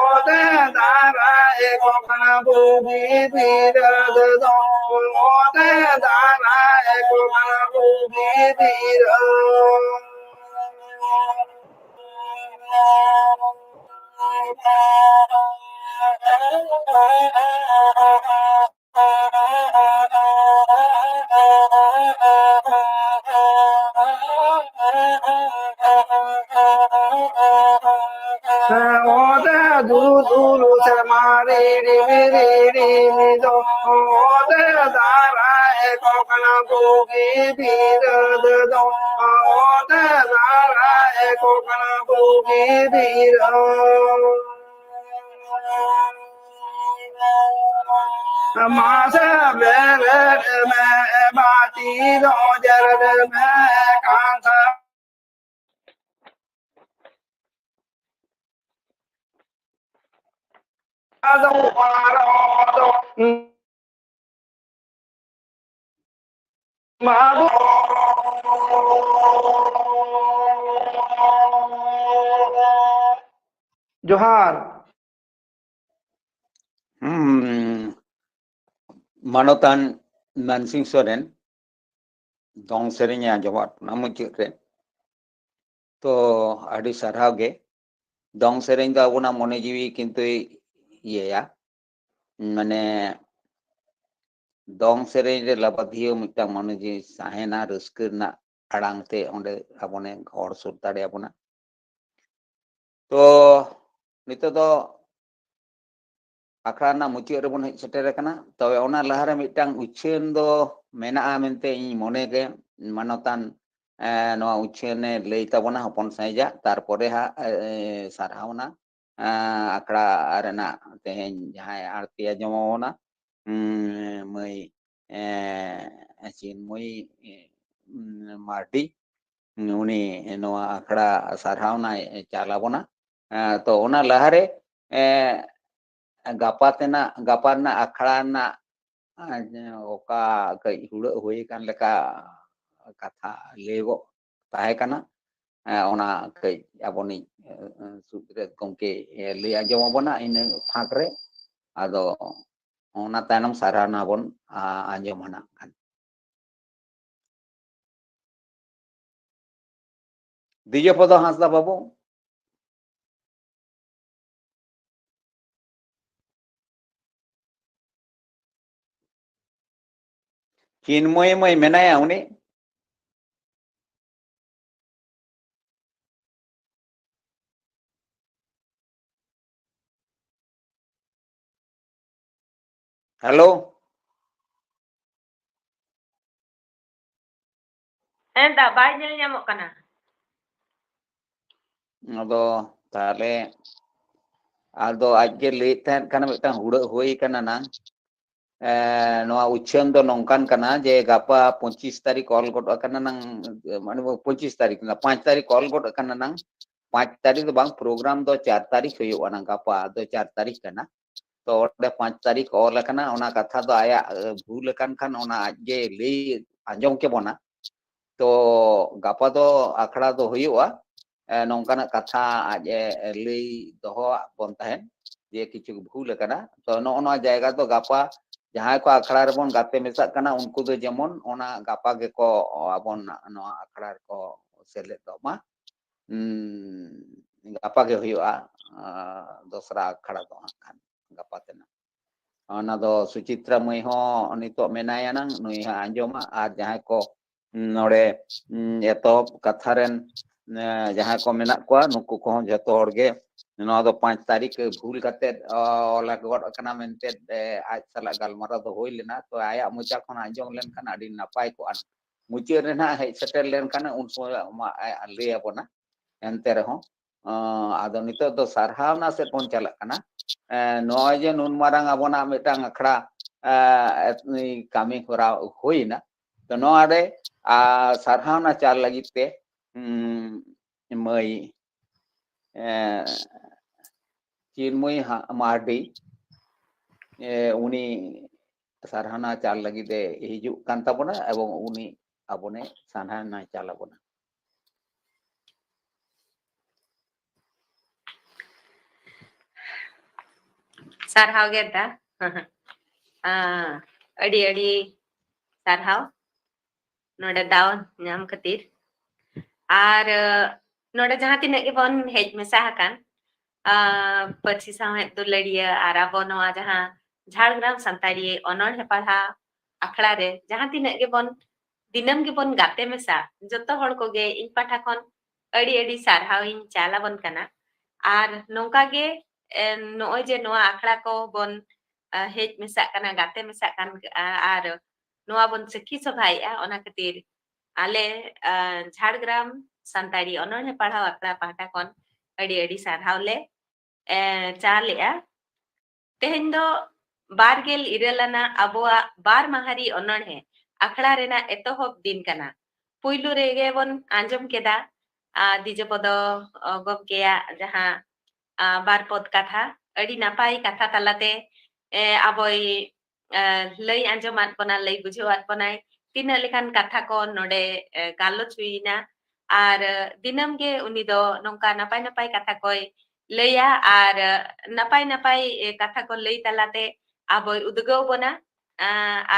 ᱚᱛᱮ ᱫᱟᱨᱟᱭ ᱠᱚ ᱠᱟᱱᱟ ᱵᱩᱜᱤ ᱵᱤᱨᱟᱹᱫ ᱫᱚ, ᱚᱛᱮ ᱫᱟᱨᱟᱭ ᱠᱚ ᱠᱟᱱᱟ ᱵᱩᱜᱤ ᱵᱤᱨᱟᱹᱫ᱾ ᱚᱛᱮ ᱫᱩᱨᱩ ᱫᱩᱨᱩ ᱥᱮᱨᱢᱟ ᱨᱤᱲᱤᱢ ᱨᱤᱲᱤᱢ ᱫᱚ, ᱚᱛᱮ ᱫᱟᱨᱟᱭ ᱠᱚ ᱠᱟᱱᱟ ᱵᱩᱜᱤ ᱵᱤᱨᱟᱹᱫ ᱫᱚ, ᱚᱛᱮ ᱫᱟᱨᱟᱭ ᱠᱚ ᱠᱟᱱᱟ ᱵᱩᱜᱤ ᱵᱤᱨᱟᱹᱫ᱾ ᱢᱟᱥᱮ ᱵᱮᱨᱮᱫ ᱢᱮ, ᱵᱟᱹᱛᱤ ᱫᱚ ᱡᱮᱨᱮᱫ ᱢᱮ, ᱠᱟᱱᱛᱷᱟ ᱟᱫᱚ ᱯᱟᱨᱚᱢ ᱫᱚ ᱵᱟᱹᱵᱩ᱾ ᱡᱚᱦᱟᱨ᱾ ᱦᱩᱸ, ᱢᱟᱱᱚᱛᱟᱱ ᱢᱟᱱᱥᱤᱝ ᱥᱚᱨᱮᱱ ᱫᱚᱝ ᱥᱮᱨᱮᱧ ᱮ ᱟᱸᱡᱚᱢᱟᱫ ᱵᱚᱱᱟ ᱢᱩᱪᱟᱹᱫ ᱨᱮ᱾ ᱛᱚ, ᱟᱹᱰᱤ ᱥᱟᱨᱦᱟᱣ ᱜᱮ᱾ ᱫᱚᱝ ᱥᱮᱨᱮᱧ ᱫᱚ ᱟᱵᱚᱱᱟᱜ ᱢᱚᱱᱮ ᱡᱤᱣᱤ ᱠᱤᱱᱛᱩᱭ ᱤᱭᱟᱹᱭᱟ, ᱢᱟᱱᱮ, ᱫᱚᱝ ᱥᱮᱨᱮᱧ ᱨᱮ ᱞᱟᱵᱟᱫᱷᱤᱭᱟᱹ ᱢᱤᱫᱴᱟᱝ ᱢᱚᱱᱮ ᱡᱤᱣᱤ ᱛᱟᱦᱮᱱᱟ, ᱨᱟᱹᱥᱠᱟᱹ ᱨᱮᱱᱟᱜ ᱟᱲᱟᱝ ᱛᱮ ᱚᱸᱰᱮ ᱟᱵᱚᱱᱮ ᱦᱚᱲ ᱥᱩᱨ ᱫᱟᱲᱮᱭᱟᱵᱚᱱᱟ᱾ ᱛᱚ, ᱱᱤᱛᱚᱜ ᱫᱚ ᱟᱠᱷᱲᱟ ᱨᱮᱱᱟᱜ ᱢᱩᱪᱟᱹᱫ ᱨᱮᱵᱚᱱ ᱦᱮᱡ ᱥᱮᱴᱮᱨ ᱟᱠᱟᱱᱟ᱾ ᱛᱚᱵᱮ ᱚᱱᱟ ᱞᱟᱦᱟᱨᱮ ᱢᱤᱫᱴᱟᱝ ᱩᱪᱷᱟᱹᱱ ᱫᱚ ᱢᱮᱱᱟᱜᱼᱟ ᱢᱮᱱᱛᱮ ᱤᱧ ᱢᱚᱱᱮ ᱜᱮ, ᱢᱟᱱᱚᱛᱟᱱ, ᱮ, ᱱᱚᱣᱟ ᱩᱪᱷᱟᱹᱱᱮ ᱞᱟᱹᱭ ᱛᱟᱵᱚᱱᱟ ᱦᱚᱯᱚᱱ ᱥᱟᱸᱭᱡᱟ, ᱛᱟᱨᱯᱚᱨᱮ ᱦᱟᱸᱜ, ᱮ, ᱥᱟᱨᱦᱟᱣᱱᱟ, ᱮ, ᱟᱠᱷᱲᱟ ᱨᱮᱱᱟᱜ ᱛᱮᱦᱮᱧ ᱡᱟᱦᱟᱸᱭ ᱟᱬᱛᱤ ᱟᱸᱡᱚᱢ ᱟᱵᱚᱱᱟ, ᱩᱸ, ᱢᱟᱹᱭ, ᱮ, ᱪᱤᱱᱢᱚᱭ, ᱮ, ᱩᱸ, ᱢᱟᱨᱰᱤ, ᱩᱱᱤ ᱱᱚᱣᱟ ᱟᱠᱷᱲᱟ ᱥᱟᱨᱦᱟᱣᱱᱟᱭ ᱪᱟᱞ ᱟᱵᱚᱱᱟ᱾ ᱮ, ᱛᱚ ᱚᱱᱟ ᱞᱟᱦᱟᱨᱮ, ᱮ, ᱜᱟᱯᱟ ᱛᱮᱱᱟᱜ, ᱜᱟᱯᱟ ᱨᱮᱱᱟᱜ ᱟᱠᱷᱲᱟ ᱨᱮᱱᱟᱜ, ᱮ, ᱚᱠᱟ ᱠᱟᱹᱡ ᱦᱩᱲᱟᱹᱜ ᱦᱩᱭ ᱟᱠᱟᱱ ᱞᱮᱠᱟ ᱠᱟᱛᱷᱟ ᱞᱟᱹᱭᱚᱜ ᱛᱟᱦᱮᱸ ᱠᱟᱱᱟ, ᱮ, ᱚᱱᱟ ᱠᱟᱹᱡ ᱟᱵᱚᱱᱤᱡ, ᱮ, ᱥᱩᱫᱨᱮᱛ ᱜᱚᱢᱠᱮ, ᱮ, ᱞᱟᱹᱭ ᱟᱸᱡᱚᱢ ᱟᱵᱚᱱᱟ ᱤᱱᱟᱹ ᱯᱷᱟᱸᱠ ᱨᱮ᱾ ᱟᱫᱚ ᱚᱱᱟ ᱛᱟᱭᱱᱚᱢ ᱥᱟᱨᱦᱟᱣᱱᱟ ᱵᱚᱱ, ᱟ, ᱟᱸᱡᱚᱢᱟ ᱱᱟᱜ ᱠᱷᱟᱱ᱾ ᱫᱤᱡᱚᱯᱚᱫᱚ ᱦᱟᱸᱥᱫᱟ ᱵᱟᱹᱵᱩ᱾ ᱪᱤᱱᱢᱚᱭ ᱢᱟᱹᱭ ᱢᱮᱱᱟᱭᱟ ᱩᱱᱤ? ᱦᱮᱞᱳ? ᱦᱮᱸ ᱫᱟ, ᱵᱟᱭ ᱧᱮᱞ ᱧᱟᱢᱚᱜ ᱠᱟᱱᱟ᱾ ᱟᱫᱚ ᱛᱟᱦᱞᱮ, ᱟᱫᱚ ᱟᱡᱜᱮ ᱞᱟᱹᱭᱮᱫ ᱛᱟᱦᱮᱸᱫ ᱠᱟᱱᱟ, ᱢᱤᱫᱴᱟᱝ ᱦᱩᱲᱟᱹᱜ ᱦᱩᱭ ᱠᱟᱱᱟ ᱱᱟᱝ᱾ ᱮ, ᱱᱚᱣᱟ ᱩᱪᱷᱟᱹᱱ ᱫᱚ ᱱᱚᱝᱠᱟᱱ ᱠᱟᱱᱟ ᱡᱮ ᱜᱟᱯᱟ ᱯᱚᱸᱪᱤᱥ ᱛᱟᱹᱨᱤᱠᱷ ᱚᱞ ᱜᱚᱫ ᱟᱠᱟᱱᱟ ᱱᱟᱝ, ᱢᱟᱱᱮ ᱯᱚᱸᱪᱤᱥ ᱛᱟᱹᱨᱤᱠᱷ, ᱯᱟᱸᱪ ᱛᱟᱹᱨᱤᱠᱷ ᱚᱞ ᱜᱚᱫ ᱟᱠᱟᱱᱟ ᱱᱟᱝ, ᱯᱟᱸᱪ ᱛᱟᱹᱨᱤᱠᱷ ᱫᱚ ᱵᱟᱝ, ᱯᱨᱳᱜᱨᱟᱢ ᱫᱚ ᱪᱟᱨ ᱛᱟᱹᱨᱤᱠᱷ ᱦᱩᱭᱩᱜᱼᱟ ᱱᱟᱝ, ᱜᱟᱯᱟ ᱫᱚ ᱪᱟᱨ ᱛᱟᱹᱨᱤᱠᱷ ᱠᱟᱱᱟ᱾ ᱛᱚ ᱚᱸᱰᱮ ᱯᱟᱸᱪ ᱛᱟᱹᱨᱤᱠᱷ ᱚᱞ ᱟᱠᱟᱱᱟ, ᱚᱱᱟ ᱠᱟᱛᱷᱟ ᱫᱚ ᱟᱭᱟᱜ, ᱮ, ᱵᱷᱩᱞ ᱟᱠᱟᱱ ᱠᱷᱟᱱ ᱚᱱᱟ ᱟᱡᱜᱮ ᱞᱟᱹᱭ ᱟᱸᱡᱚᱢ ᱠᱮᱵᱚᱱᱟ᱾ ᱛᱚ ᱜᱟᱯᱟ ᱫᱚ ᱟᱠᱷᱲᱟ ᱫᱚ ᱦᱩᱭᱩᱜᱼᱟ, ᱮ, ᱱᱚᱝᱠᱟᱱᱟᱜ ᱠᱟᱛᱷᱟ ᱟᱡ ᱮ ᱞᱟᱹᱭ ᱫᱚᱦᱚᱣᱟᱜ ᱵᱚᱱ ᱛᱟᱦᱮᱸᱫ ᱡᱮ ᱠᱤᱪᱷᱩ ᱵᱷᱩᱞ ᱟᱠᱟᱱᱟ᱾ ᱛᱚ ᱱᱚᱜᱼᱚ ᱱᱚᱣᱟ ᱡᱟᱭᱜᱟ ᱫᱚ ᱜᱟᱯᱟ ᱡᱟᱦᱟᱸᱭ ᱠᱚ ᱟᱠᱷᱲᱟ ᱨᱮᱵᱚᱱ ᱜᱟᱛᱮ ᱢᱮᱥᱟᱜ ᱠᱟᱱᱟ, ᱩᱱᱠᱩ ᱫᱚ ᱡᱮᱢᱚᱱ ᱚᱱᱟ ᱜᱟᱯᱟ ᱜᱮᱠᱚ ᱟᱵᱚᱱ ᱱᱚᱣᱟ ᱟᱠᱷᱲᱟ ᱨᱮᱠᱚ ᱥᱮᱞᱮᱫᱚᱜ ᱢᱟ᱾ ᱩᱸ, ᱜᱟᱯᱟ ᱜᱮ ᱦᱩᱭᱩᱜᱼᱟ, ᱟᱸ, ᱫᱚᱥᱨᱟ ᱟᱠᱷᱲᱟ ᱫᱚ ᱦᱟᱸᱜ ᱠᱷᱟᱱ ᱜᱟᱯᱟ ᱛᱮᱱᱟᱜ᱾ ᱚᱱᱟ ᱫᱚ ᱥᱩᱪᱤᱛᱨᱟ ᱢᱟᱹᱭ ᱦᱚᱸ ᱱᱤᱛᱚᱜ ᱢᱮᱱᱟᱭᱟ ᱱᱟᱝ, ᱱᱩᱭ ᱦᱚᱸ ᱟᱸᱡᱚᱢᱟ, ᱟᱨ ᱡᱟᱦᱟᱸᱭ ᱠᱚ, ᱩᱸ, ᱱᱚᱰᱮ, ᱩᱸ, ᱮᱛᱚᱦᱚᱵ ᱠᱟᱛᱷᱟ ᱨᱮᱱ, ᱮᱸ, ᱡᱟᱦᱟᱸᱭ ᱠᱚ ᱢᱮᱱᱟᱜ ᱠᱚᱣᱟ, ᱱᱩᱠᱩ ᱠᱚᱦᱚᱸ ᱡᱷᱚᱛᱚ ᱦᱚᱲ ᱜᱮ ᱱᱚᱣᱟ ᱫᱚ ᱯᱟᱸᱪ ᱛᱟᱹᱨᱤᱠᱷ ᱵᱷᱩᱞ ᱠᱟᱛᱮ ᱚᱞ ᱜᱚᱫ ᱟᱠᱟᱱᱟ ᱢᱮᱱᱛᱮ ᱟᱡ ᱥᱟᱞᱟᱜ ᱜᱟᱞᱢᱟᱨᱟᱣ ᱫᱚ ᱦᱩᱭ ᱞᱮᱱᱟ᱾ ᱛᱚ ᱟᱭᱟᱜ ᱢᱚᱪᱟ ᱠᱷᱚᱱ ᱟᱸᱡᱚᱢ ᱞᱮᱱᱠᱷᱟᱱ ᱟᱹᱰᱤ ᱱᱟᱯᱟᱭ ᱠᱚᱜᱼᱟ᱾ ᱢᱩᱪᱟᱹᱫ ᱨᱮ ᱱᱟᱦᱟᱜ ᱦᱮᱡ ᱥᱮᱴᱮᱨ ᱞᱮᱱᱠᱷᱟᱱ ᱩᱱ ᱥᱚᱢᱚᱭ ᱞᱟᱹᱭ ᱟᱵᱚᱱᱟ᱾ ᱮᱱᱛᱮ ᱨᱮᱦᱚᱸ ᱟᱫᱚ ᱱᱤᱛᱚᱜ ᱫᱚ ᱥᱟᱨᱦᱟᱣᱱᱟ ᱥᱮᱫ ᱵᱚᱱ ᱪᱟᱞᱟᱜ ᱠᱟᱱᱟ᱾ ᱱᱚᱜᱼᱚᱭ ᱡᱮ ᱱᱩᱱ ᱢᱟᱨᱟᱝ ᱟᱵᱚᱱᱟᱜ ᱢᱤᱫᱴᱟᱝ ᱟᱠᱷᱲᱟ ᱠᱟᱹᱢᱤ ᱦᱚᱨᱟ ᱦᱩᱭᱱᱟ, ᱛᱚ ᱱᱚᱣᱟ ᱨᱮ ᱥᱟᱨᱦᱟᱣᱱᱟ ᱪᱟᱞ ᱞᱟᱹᱜᱤᱫ ᱛᱮ ᱢᱟᱹᱭ ᱪᱤᱱᱢᱚᱭ ᱢᱟᱨᱰᱤ ᱩᱱᱤ ᱥᱟᱨᱦᱟᱣᱱᱟ ᱪᱟᱞ ᱞᱟᱹᱜᱤᱫ ᱮ ᱦᱤᱡᱩᱜ ᱠᱟᱱ ᱛᱟᱵᱚᱱᱟ ᱮᱵᱚᱝ ᱩᱱᱤ ᱟᱵᱚᱱᱮ ᱥᱟᱨᱦᱟᱣᱱᱟ ᱪᱟᱞ ᱟᱵᱚᱱᱟ᱾ ᱥᱟᱨᱦᱟᱣ ᱜᱮ ᱫᱟ᱾ ᱟᱹᱰᱤ ᱟᱹᱰᱤ ᱥᱟᱨᱦᱟᱣ ᱱᱚᱰᱮ ᱫᱟᱣ ᱧᱟᱢ ᱠᱷᱟᱹᱛᱤᱨ᱾ ᱟᱨ ᱱᱚᱰᱮ ᱡᱟᱦᱟᱸ ᱛᱤᱱᱟᱹᱜ ᱜᱮᱵᱚᱱ ᱦᱮᱡ ᱢᱮᱥᱟ ᱟᱠᱟᱱ ᱯᱟᱹᱨᱥᱤ ᱥᱟᱶᱦᱮᱫ ᱫᱩᱞᱟᱹᱲᱤᱭᱟᱹ ᱟᱨ ᱟᱵᱚ ᱱᱚᱣᱟ ᱡᱟᱦᱟᱸ ᱡᱷᱟᱲᱜᱨᱟᱢ ᱥᱟᱱᱛᱟᱲᱤ ᱚᱱᱚᱬᱦᱮ ᱯᱟᱲᱦᱟᱣ ᱟᱠᱷᱲᱟ ᱨᱮ ᱡᱟᱦᱟᱸ ᱛᱤᱱᱟᱹᱜ ᱜᱮᱵᱚᱱ ᱫᱤᱱᱟᱹᱢ ᱜᱮᱵᱚᱱ ᱜᱟᱛᱮ ᱢᱮᱥᱟ, ᱡᱚᱛᱚ ᱦᱚᱲ ᱠᱚᱜᱮ ᱤᱧ ᱯᱟᱦᱴᱟ ᱠᱷᱚᱱ ᱟᱹᱰᱤ ᱟᱹᱰᱤ ᱥᱟᱨᱦᱟᱣ ᱤᱧ ᱪᱟᱞ ᱟᱵᱚᱱ ᱠᱟᱱᱟ᱾ ᱟᱨ ᱱᱚᱝᱠᱟ ᱜᱮ ᱱᱚᱜᱼᱚᱭ ᱡᱮ ᱱᱚᱣᱟ ᱟᱠᱷᱲᱟ ᱠᱚ ᱵᱚᱱ ᱦᱮᱡ ᱢᱮᱥᱟᱜ ᱠᱟᱱᱟ, ᱜᱟᱛᱮ ᱢᱮᱥᱟᱜ ᱠᱟᱱ ᱟᱨ ᱱᱚᱣᱟ ᱵᱚᱱ ᱥᱟᱹᱠᱷᱤ ᱥᱚᱵᱷᱟᱭᱮᱫᱼᱟ, ᱚᱱᱟ ᱠᱷᱟᱹᱛᱤᱨ ᱟᱞᱮ ᱡᱷᱟᱲᱜᱨᱟᱢ ᱥᱟᱱᱛᱟᱲᱤ ᱚᱱᱚᱬᱦᱮ ᱯᱟᱲᱦᱟᱣ ᱟᱠᱷᱲᱟ ᱯᱟᱦᱴᱟ ᱠᱷᱚᱱ ᱟᱹᱰᱤ ᱟᱹᱰᱤ ᱥᱟᱨᱦᱟᱣ ᱞᱮ ᱪᱟᱞᱮᱜᱼᱟ᱾ ᱛᱮᱦᱮᱧ ᱫᱚ ᱵᱟᱨᱜᱮᱞ ᱤᱨᱟᱹᱞ ᱟᱱᱟᱜ ᱟᱵᱚᱣᱟᱜ ᱵᱟᱨ ᱢᱟᱦᱟᱨᱤ ᱚᱱᱚᱬᱦᱮ ᱟᱠᱷᱲᱟ ᱨᱮᱱᱟᱜ ᱮᱛᱚᱦᱚᱵ ᱫᱤᱱ ᱠᱟᱱᱟ᱾ ᱯᱩᱭᱞᱩ ᱨᱮᱜᱮ ᱵᱚᱱ ᱟᱸᱡᱚᱢ ᱠᱮᱫᱟ ᱫᱤᱡᱚᱯᱚᱫᱚ ᱜᱚᱢᱠᱮᱭᱟᱜ ᱡᱟᱦᱟᱸ ᱵᱟᱨ ᱯᱚᱫ ᱠᱟᱛᱷᱟ, ᱟᱹᱰᱤ ᱱᱟᱯᱟᱭ ᱠᱟᱛᱷᱟ ᱛᱟᱞᱟᱛᱮ ᱟᱵᱚᱭ ᱞᱟᱹᱭ ᱟᱸᱡᱚᱢᱟᱫ ᱵᱚᱱᱟ, ᱞᱟᱹᱭ ᱵᱩᱡᱷᱟᱹᱣᱟᱫ ᱵᱚᱱᱟᱭ᱾ ᱛᱤᱱᱟᱹᱜ ᱞᱮᱠᱟᱱ ᱠᱟᱛᱷᱟ ᱠᱚ ᱱᱚᱰᱮ ᱜᱟᱞᱚᱪ ᱦᱩᱭᱱᱟ᱾ ᱟᱨ ᱫᱤᱱᱟᱹᱢ ᱜᱮ ᱩᱱᱤ ᱫᱚ ᱱᱚᱝᱠᱟ ᱱᱟᱯᱟᱭ ᱱᱟᱯᱟᱭ ᱠᱟᱛᱷᱟ ᱠᱚᱭ ᱞᱟᱹᱭᱟ ᱟᱨ ᱱᱟᱯᱟᱭ ᱱᱟᱯᱟᱭ ᱠᱟᱛᱷᱟ ᱠᱚ ᱞᱟᱹᱭ ᱛᱟᱞᱟᱛᱮ ᱟᱵᱚᱭ ᱩᱫᱽᱜᱟᱹᱣ ᱵᱚᱱᱟ᱾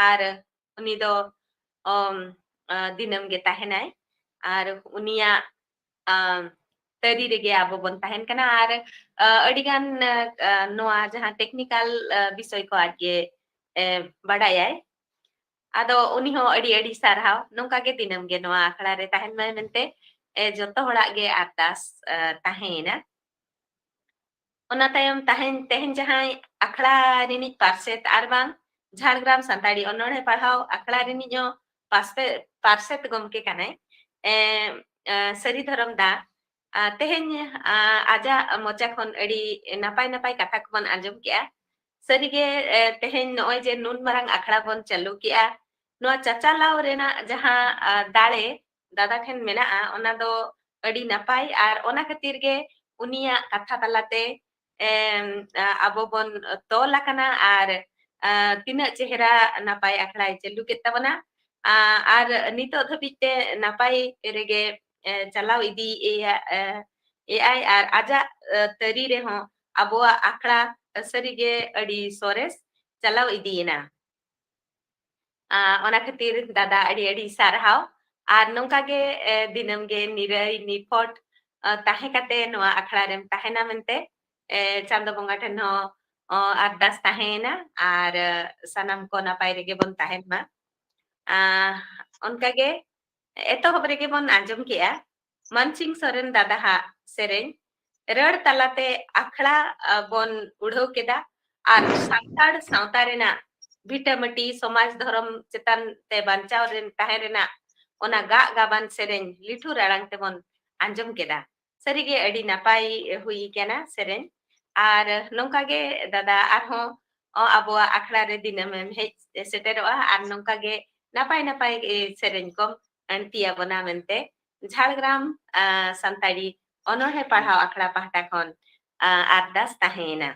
ᱟᱨ ᱩᱱᱤ ᱫᱚ ᱫᱤᱱᱟᱹᱢ ᱜᱮ ᱛᱟᱦᱮᱱᱟᱭ᱾ ᱟᱨ ᱩᱱᱤᱭᱟᱜ ᱛᱟᱹᱨᱤ ᱨᱮᱜᱮ ᱟᱵᱚ ᱵᱚᱱ ᱛᱟᱦᱮᱱ ᱠᱟᱱᱟ᱾ ᱟᱨ ᱟᱹᱰᱤᱜᱟᱱ ᱱᱚᱣᱟ ᱡᱟᱦᱟᱸ technical ᱵᱤᱥᱚᱭ ᱠᱚ ᱟᱡᱜᱮ ᱵᱟᱰᱟᱭᱟᱭ᱾ ᱟᱫᱚ ᱩᱱᱤ ᱦᱚᱸ ᱟᱹᱰᱤ ᱟᱹᱰᱤ ᱥᱟᱨᱦᱟᱣ᱾ ᱱᱚᱝᱠᱟ ᱜᱮ ᱫᱤᱱᱟᱹᱢ ᱜᱮ ᱱᱚᱣᱟ ᱟᱠᱷᱲᱟ ᱨᱮ ᱛᱟᱦᱮᱱ ᱢᱟᱭ ᱢᱮᱱᱛᱮ ᱡᱚᱛᱚ ᱦᱚᱲᱟᱜ ᱜᱮ ᱟᱨᱫᱟᱥ ᱛᱟᱦᱮᱸᱭᱮᱱᱟ᱾ ᱚᱱᱟ ᱛᱟᱭᱚᱢ ᱛᱟᱦᱮᱸᱧ, ᱛᱮᱦᱮᱧ ᱡᱟᱦᱟᱸᱭ ᱟᱠᱷᱲᱟ ᱨᱤᱱᱤᱡ ᱯᱟᱨᱥᱮᱛ ᱟᱨ ᱵᱟᱝ ᱡᱷᱟᱲᱜᱨᱟᱢ ᱥᱟᱱᱛᱟᱲᱤ ᱚᱱᱚᱬᱦᱮ ᱯᱟᱲᱦᱟᱣ ᱟᱠᱷᱲᱟ ᱨᱤᱱᱤᱡ ᱦᱚᱸ ᱯᱟᱥᱯᱮ-, ᱯᱟᱨᱥᱮᱛ ᱜᱚᱢᱠᱮ ᱠᱟᱱᱟᱭ, ᱮ, ᱮ, ᱥᱟᱹᱨᱤ ᱫᱷᱚᱨᱚᱢ ᱫᱟ, ᱟ, ᱛᱮᱦᱮᱧ, ᱟ, ᱟᱡᱟᱜ ᱢᱚᱪᱟ ᱠᱷᱚᱱ ᱟᱹᱰᱤ ᱱᱟᱯᱟᱭ ᱱᱟᱯᱟᱭ ᱠᱟᱛᱷᱟ ᱠᱚᱵᱚᱱ ᱟᱸᱡᱚᱢ ᱠᱮᱜᱼᱟ᱾ ᱥᱟᱹᱨᱤᱜᱮ, ᱮ, ᱛᱮᱦᱮᱧ ᱱᱚᱜᱼᱚᱭ ᱡᱮ ᱱᱩᱱ ᱢᱟᱨᱟᱝ ᱟᱠᱷᱲᱟ ᱵᱚᱱ ᱪᱟᱹᱞᱩ ᱠᱮᱜᱼᱟ, ᱱᱚᱣᱟ ᱪᱟᱪᱟᱞᱟᱣ ᱨᱮᱱᱟᱜ ᱡᱟᱦᱟᱸ, ᱟ, ᱫᱟᱲᱮ ᱫᱟᱫᱟ ᱴᱷᱮᱱ ᱢᱮᱱᱟᱜᱼᱟ, ᱚᱱᱟ ᱫᱚ ᱟᱹᱰᱤ ᱱᱟᱯᱟᱭ, ᱟᱨ ᱚᱱᱟ ᱠᱷᱟᱹᱛᱤᱨ ᱜᱮ ᱩᱱᱤᱭᱟᱜ ᱠᱟᱛᱷᱟ ᱛᱟᱞᱟᱛᱮ, ᱮᱢ, ᱟ, ᱟᱵᱚ ᱵᱚᱱ ᱛᱚᱞ ᱟᱠᱟᱱᱟ, ᱟᱨ, ᱟ, ᱛᱤᱱᱟᱹᱜ ᱪᱮᱦᱨᱟ ᱱᱟᱯᱟᱭ ᱟᱠᱷᱲᱟᱭ ᱪᱟᱹᱞᱩ ᱠᱮᱫ ᱛᱟᱵᱚᱱᱟ, ᱟ, ᱟᱨ ᱱᱤᱛᱚᱜ ᱫᱷᱟᱹᱵᱤᱡ ᱛᱮ ᱱᱟᱯᱟᱭ ᱨᱮᱜᱮ, ᱮ, ᱪᱟᱞᱟᱣ ᱤᱫᱤᱭᱮᱫᱼᱟ, ᱮ, ᱮᱫᱼᱟᱭ, ᱟᱨ ᱟᱡᱟᱜ, ᱮ, ᱛᱟᱹᱨᱤ ᱨᱮᱦᱚᱸ ᱟᱵᱚᱣᱟᱜ ᱟᱠᱷᱲᱟ ᱥᱟᱹᱨᱤᱜᱮ ᱟᱹᱰᱤ ᱥᱚᱨᱮᱥ ᱪᱟᱞᱟᱣ ᱤᱫᱤᱭᱮᱱᱟ᱾ ᱟ, ᱚᱱᱟ ᱠᱷᱟᱹᱛᱤᱨ ᱫᱟᱫᱟ ᱟᱹᱰᱤ ᱟᱹᱰᱤ ᱥᱟᱨᱦᱟᱣ᱾ ᱟᱨ ᱱᱚᱝᱠᱟ ᱜᱮ, ᱮ, ᱫᱤᱱᱟᱹᱢ ᱜᱮ ᱱᱤᱨᱟᱹᱭ ᱱᱤᱯᱷᱚᱴ, ᱟ, ᱛᱟᱦᱮᱸ ᱠᱟᱛᱮ ᱱᱚᱣᱟ ᱟᱠᱷᱲᱟ ᱨᱮᱢ ᱛᱟᱦᱮᱱᱟ ᱢᱮᱱᱛᱮ, ᱮ, ᱪᱟᱸᱫᱚ ᱵᱚᱸᱜᱟ ᱴᱷᱮᱱ ᱦᱚᱸ, ᱚ, ᱟᱨᱫᱟᱥ ᱛᱟᱦᱮᱸᱭᱮᱱᱟ, ᱟᱨ, ᱮ, ᱥᱟᱱᱟᱢ ᱠᱚ ᱱᱟᱯᱟᱭ ᱨᱮᱜᱮ ᱵᱚᱱ ᱛᱟᱦᱮᱱ ᱢᱟ᱾ ᱟ, ᱚᱱᱠᱟ ᱜᱮ ᱮᱛᱚᱦᱚᱵ ᱨᱮᱜᱮ ᱵᱚᱱ ᱟᱸᱡᱚᱢ ᱠᱮᱜᱼᱟ ᱢᱟᱱᱥᱤᱝ ᱥᱚᱨᱮᱱ ᱫᱟᱫᱟᱦᱟᱜ ᱥᱮᱨᱮᱧ, ᱨᱟᱹᱲ ᱛᱟᱞᱟᱛᱮ ᱟᱠᱷᱲᱟ, ᱟ, ᱵᱚᱱ ᱩᱰᱷᱟᱹᱣ ᱠᱮᱫᱟ, ᱟᱨ ᱥᱟᱱᱛᱟᱲ ᱥᱟᱶᱛᱟ ᱨᱮᱱᱟᱜ ᱵᱷᱤᱴᱟᱹᱢᱟᱹᱴᱤ ᱥᱚᱢᱟᱡᱽ ᱫᱷᱚᱨᱚᱢ ᱪᱮᱛᱟᱱ ᱛᱮ ᱵᱟᱧᱪᱟᱣ ᱨᱮᱱ ᱛᱟᱦᱮᱸ ᱨᱮᱱᱟᱜ ᱚᱱᱟ ᱜᱟᱜ ᱜᱟᱵᱟᱱ ᱥᱮᱨᱮᱧ ᱞᱤᱴᱷᱩᱨ ᱟᱲᱟᱝ ᱛᱮᱵᱚᱱ ᱟᱸᱡᱚᱢ ᱠᱮᱫᱟ᱾ ᱥᱟᱹᱨᱤᱜᱮ ᱟᱹᱰᱤ ᱱᱟᱯᱟᱭ ᱦᱩᱭ ᱠᱟᱱᱟ ᱥᱮᱨᱮᱧ᱾ ᱟᱨ ᱱᱚᱝᱠᱟ ᱜᱮ ᱫᱟᱫᱟ ᱟᱨᱦᱚᱸ, ᱚ, ᱟᱵᱚᱣᱟᱜ ᱟᱠᱷᱲᱟ ᱨᱮ ᱫᱤᱱᱟᱹᱢ ᱮᱢ ᱦᱮᱡ ᱥᱮᱴᱮᱨᱚᱜᱼᱟ, ᱟᱨ ᱱᱚᱝᱠᱟ ᱜᱮ ᱱᱟᱯᱟᱭ ᱱᱟᱯᱟᱭ, ᱮ, ᱥᱮᱨᱮᱧ ᱠᱚᱢ ᱟᱹᱬᱛᱤ ᱟᱵᱚᱱᱟ ᱢᱮᱱᱛᱮ ᱡᱷᱟᱲᱜᱨᱟᱢ, ᱟ, ᱥᱟᱱᱛᱟᱲᱤ ᱚᱱᱚᱬᱦᱮ ᱯᱟᱲᱦᱟᱣ ᱟᱠᱷᱲᱟ ᱯᱟᱦᱴᱟ ᱠᱷᱚᱱ, ᱟ, ᱟᱨᱫᱟᱥ ᱛᱟᱦᱮᱸᱭᱮᱱᱟ᱾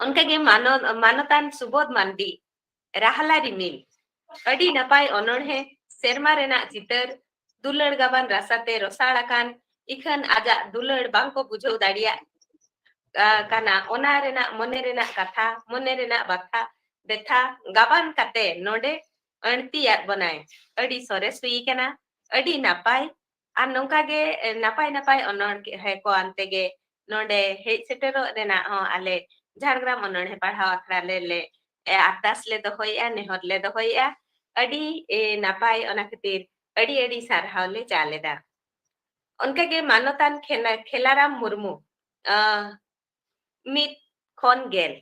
ᱚᱱᱠᱟᱜᱮ ᱢᱟᱱᱚ-, ᱢᱟᱱᱚᱛᱟᱱ ᱥᱩᱵᱳᱫᱷ ᱢᱟᱱᱰᱤ ᱨᱟᱦᱞᱟ ᱨᱤᱢᱤᱞ, ᱟᱹᱰᱤ ᱱᱟᱯᱟᱭ ᱚᱱᱚᱬᱦᱮ, ᱥᱮᱨᱢᱟ ᱨᱮᱱᱟᱜ ᱪᱤᱛᱟᱹᱨ, ᱫᱩᱞᱟᱹᱲ ᱜᱟᱵᱟᱱ ᱨᱟᱥᱟᱛᱮ ᱨᱚᱥᱟᱲ ᱟᱠᱟᱱ, ᱤᱠᱷᱟᱹᱱ ᱟᱡᱟᱜ ᱫᱩᱞᱟᱹᱲ ᱵᱟᱝᱠᱚ ᱵᱩᱡᱷᱟᱹᱣ ᱫᱟᱲᱮᱭᱟᱜ, ᱟ, ᱠᱟᱱᱟ, ᱚᱱᱟ ᱨᱮᱱᱟᱜ ᱢᱚᱱᱮ ᱨᱮᱱᱟᱜ ᱠᱟᱛᱷᱟ, ᱢᱚᱱᱮ ᱨᱮᱱᱟᱜ ᱵᱟᱛᱷᱟ, ᱵᱮᱛᱷᱟ ᱜᱟᱵᱟᱱ ᱠᱟᱛᱮ ᱱᱚᱰᱮ ᱟᱹᱬᱛᱤᱭᱟᱫ ᱵᱚᱱᱟᱭ᱾ ᱟᱹᱰᱤ ᱥᱚᱨᱮᱥ ᱦᱩᱭ ᱠᱟᱱᱟ, ᱟᱹᱰᱤ ᱱᱟᱯᱟᱭ᱾ ᱟᱨ ᱱᱚᱝᱠᱟ ᱜᱮ, ᱮ, ᱱᱟᱯᱟᱭ ᱱᱟᱯᱟᱭ ᱚᱱᱚᱬᱦᱮ ᱠᱚ ᱟᱱᱛᱮ ᱜᱮ ᱱᱚᱰᱮ ᱦᱮᱡ ᱥᱮᱴᱮᱨᱚᱜ ᱨᱮᱱᱟᱜ ᱦᱚᱸ ᱟᱞᱮ ᱡᱷᱟᱲᱜᱨᱟᱢ ᱚᱱᱚᱬᱦᱮ ᱯᱟᱲᱦᱟᱣ ᱟᱠᱷᱲᱟ ᱞᱮ, ᱞᱮ, ᱮ, ᱟᱨᱫᱟᱥ ᱞᱮ ᱫᱚᱦᱚᱭᱮᱫᱼᱟ, ᱱᱮᱦᱚᱨ ᱞᱮ ᱫᱚᱦᱚᱭᱮᱫᱼᱟ᱾ ᱟᱹᱰᱤ, ᱮ, ᱱᱟᱯᱟᱭ, ᱚᱱᱟ ᱠᱷᱟᱹᱛᱤᱨ ᱟᱹᱰᱤ ᱟᱹᱰᱤ ᱥᱟᱨᱦᱟᱣ ᱞᱮ ᱪᱟᱞ ᱮᱫᱟ᱾ ᱚᱱᱠᱟᱜᱮ ᱢᱟᱱᱚᱛᱟᱱ ᱠᱷᱮᱞᱟ-, ᱠᱷᱮᱞᱟᱨᱟᱢ ᱢᱩᱨᱢᱩ, ᱟᱸ, ᱢᱤᱫ ᱠᱷᱚᱱ ᱜᱮᱞ᱾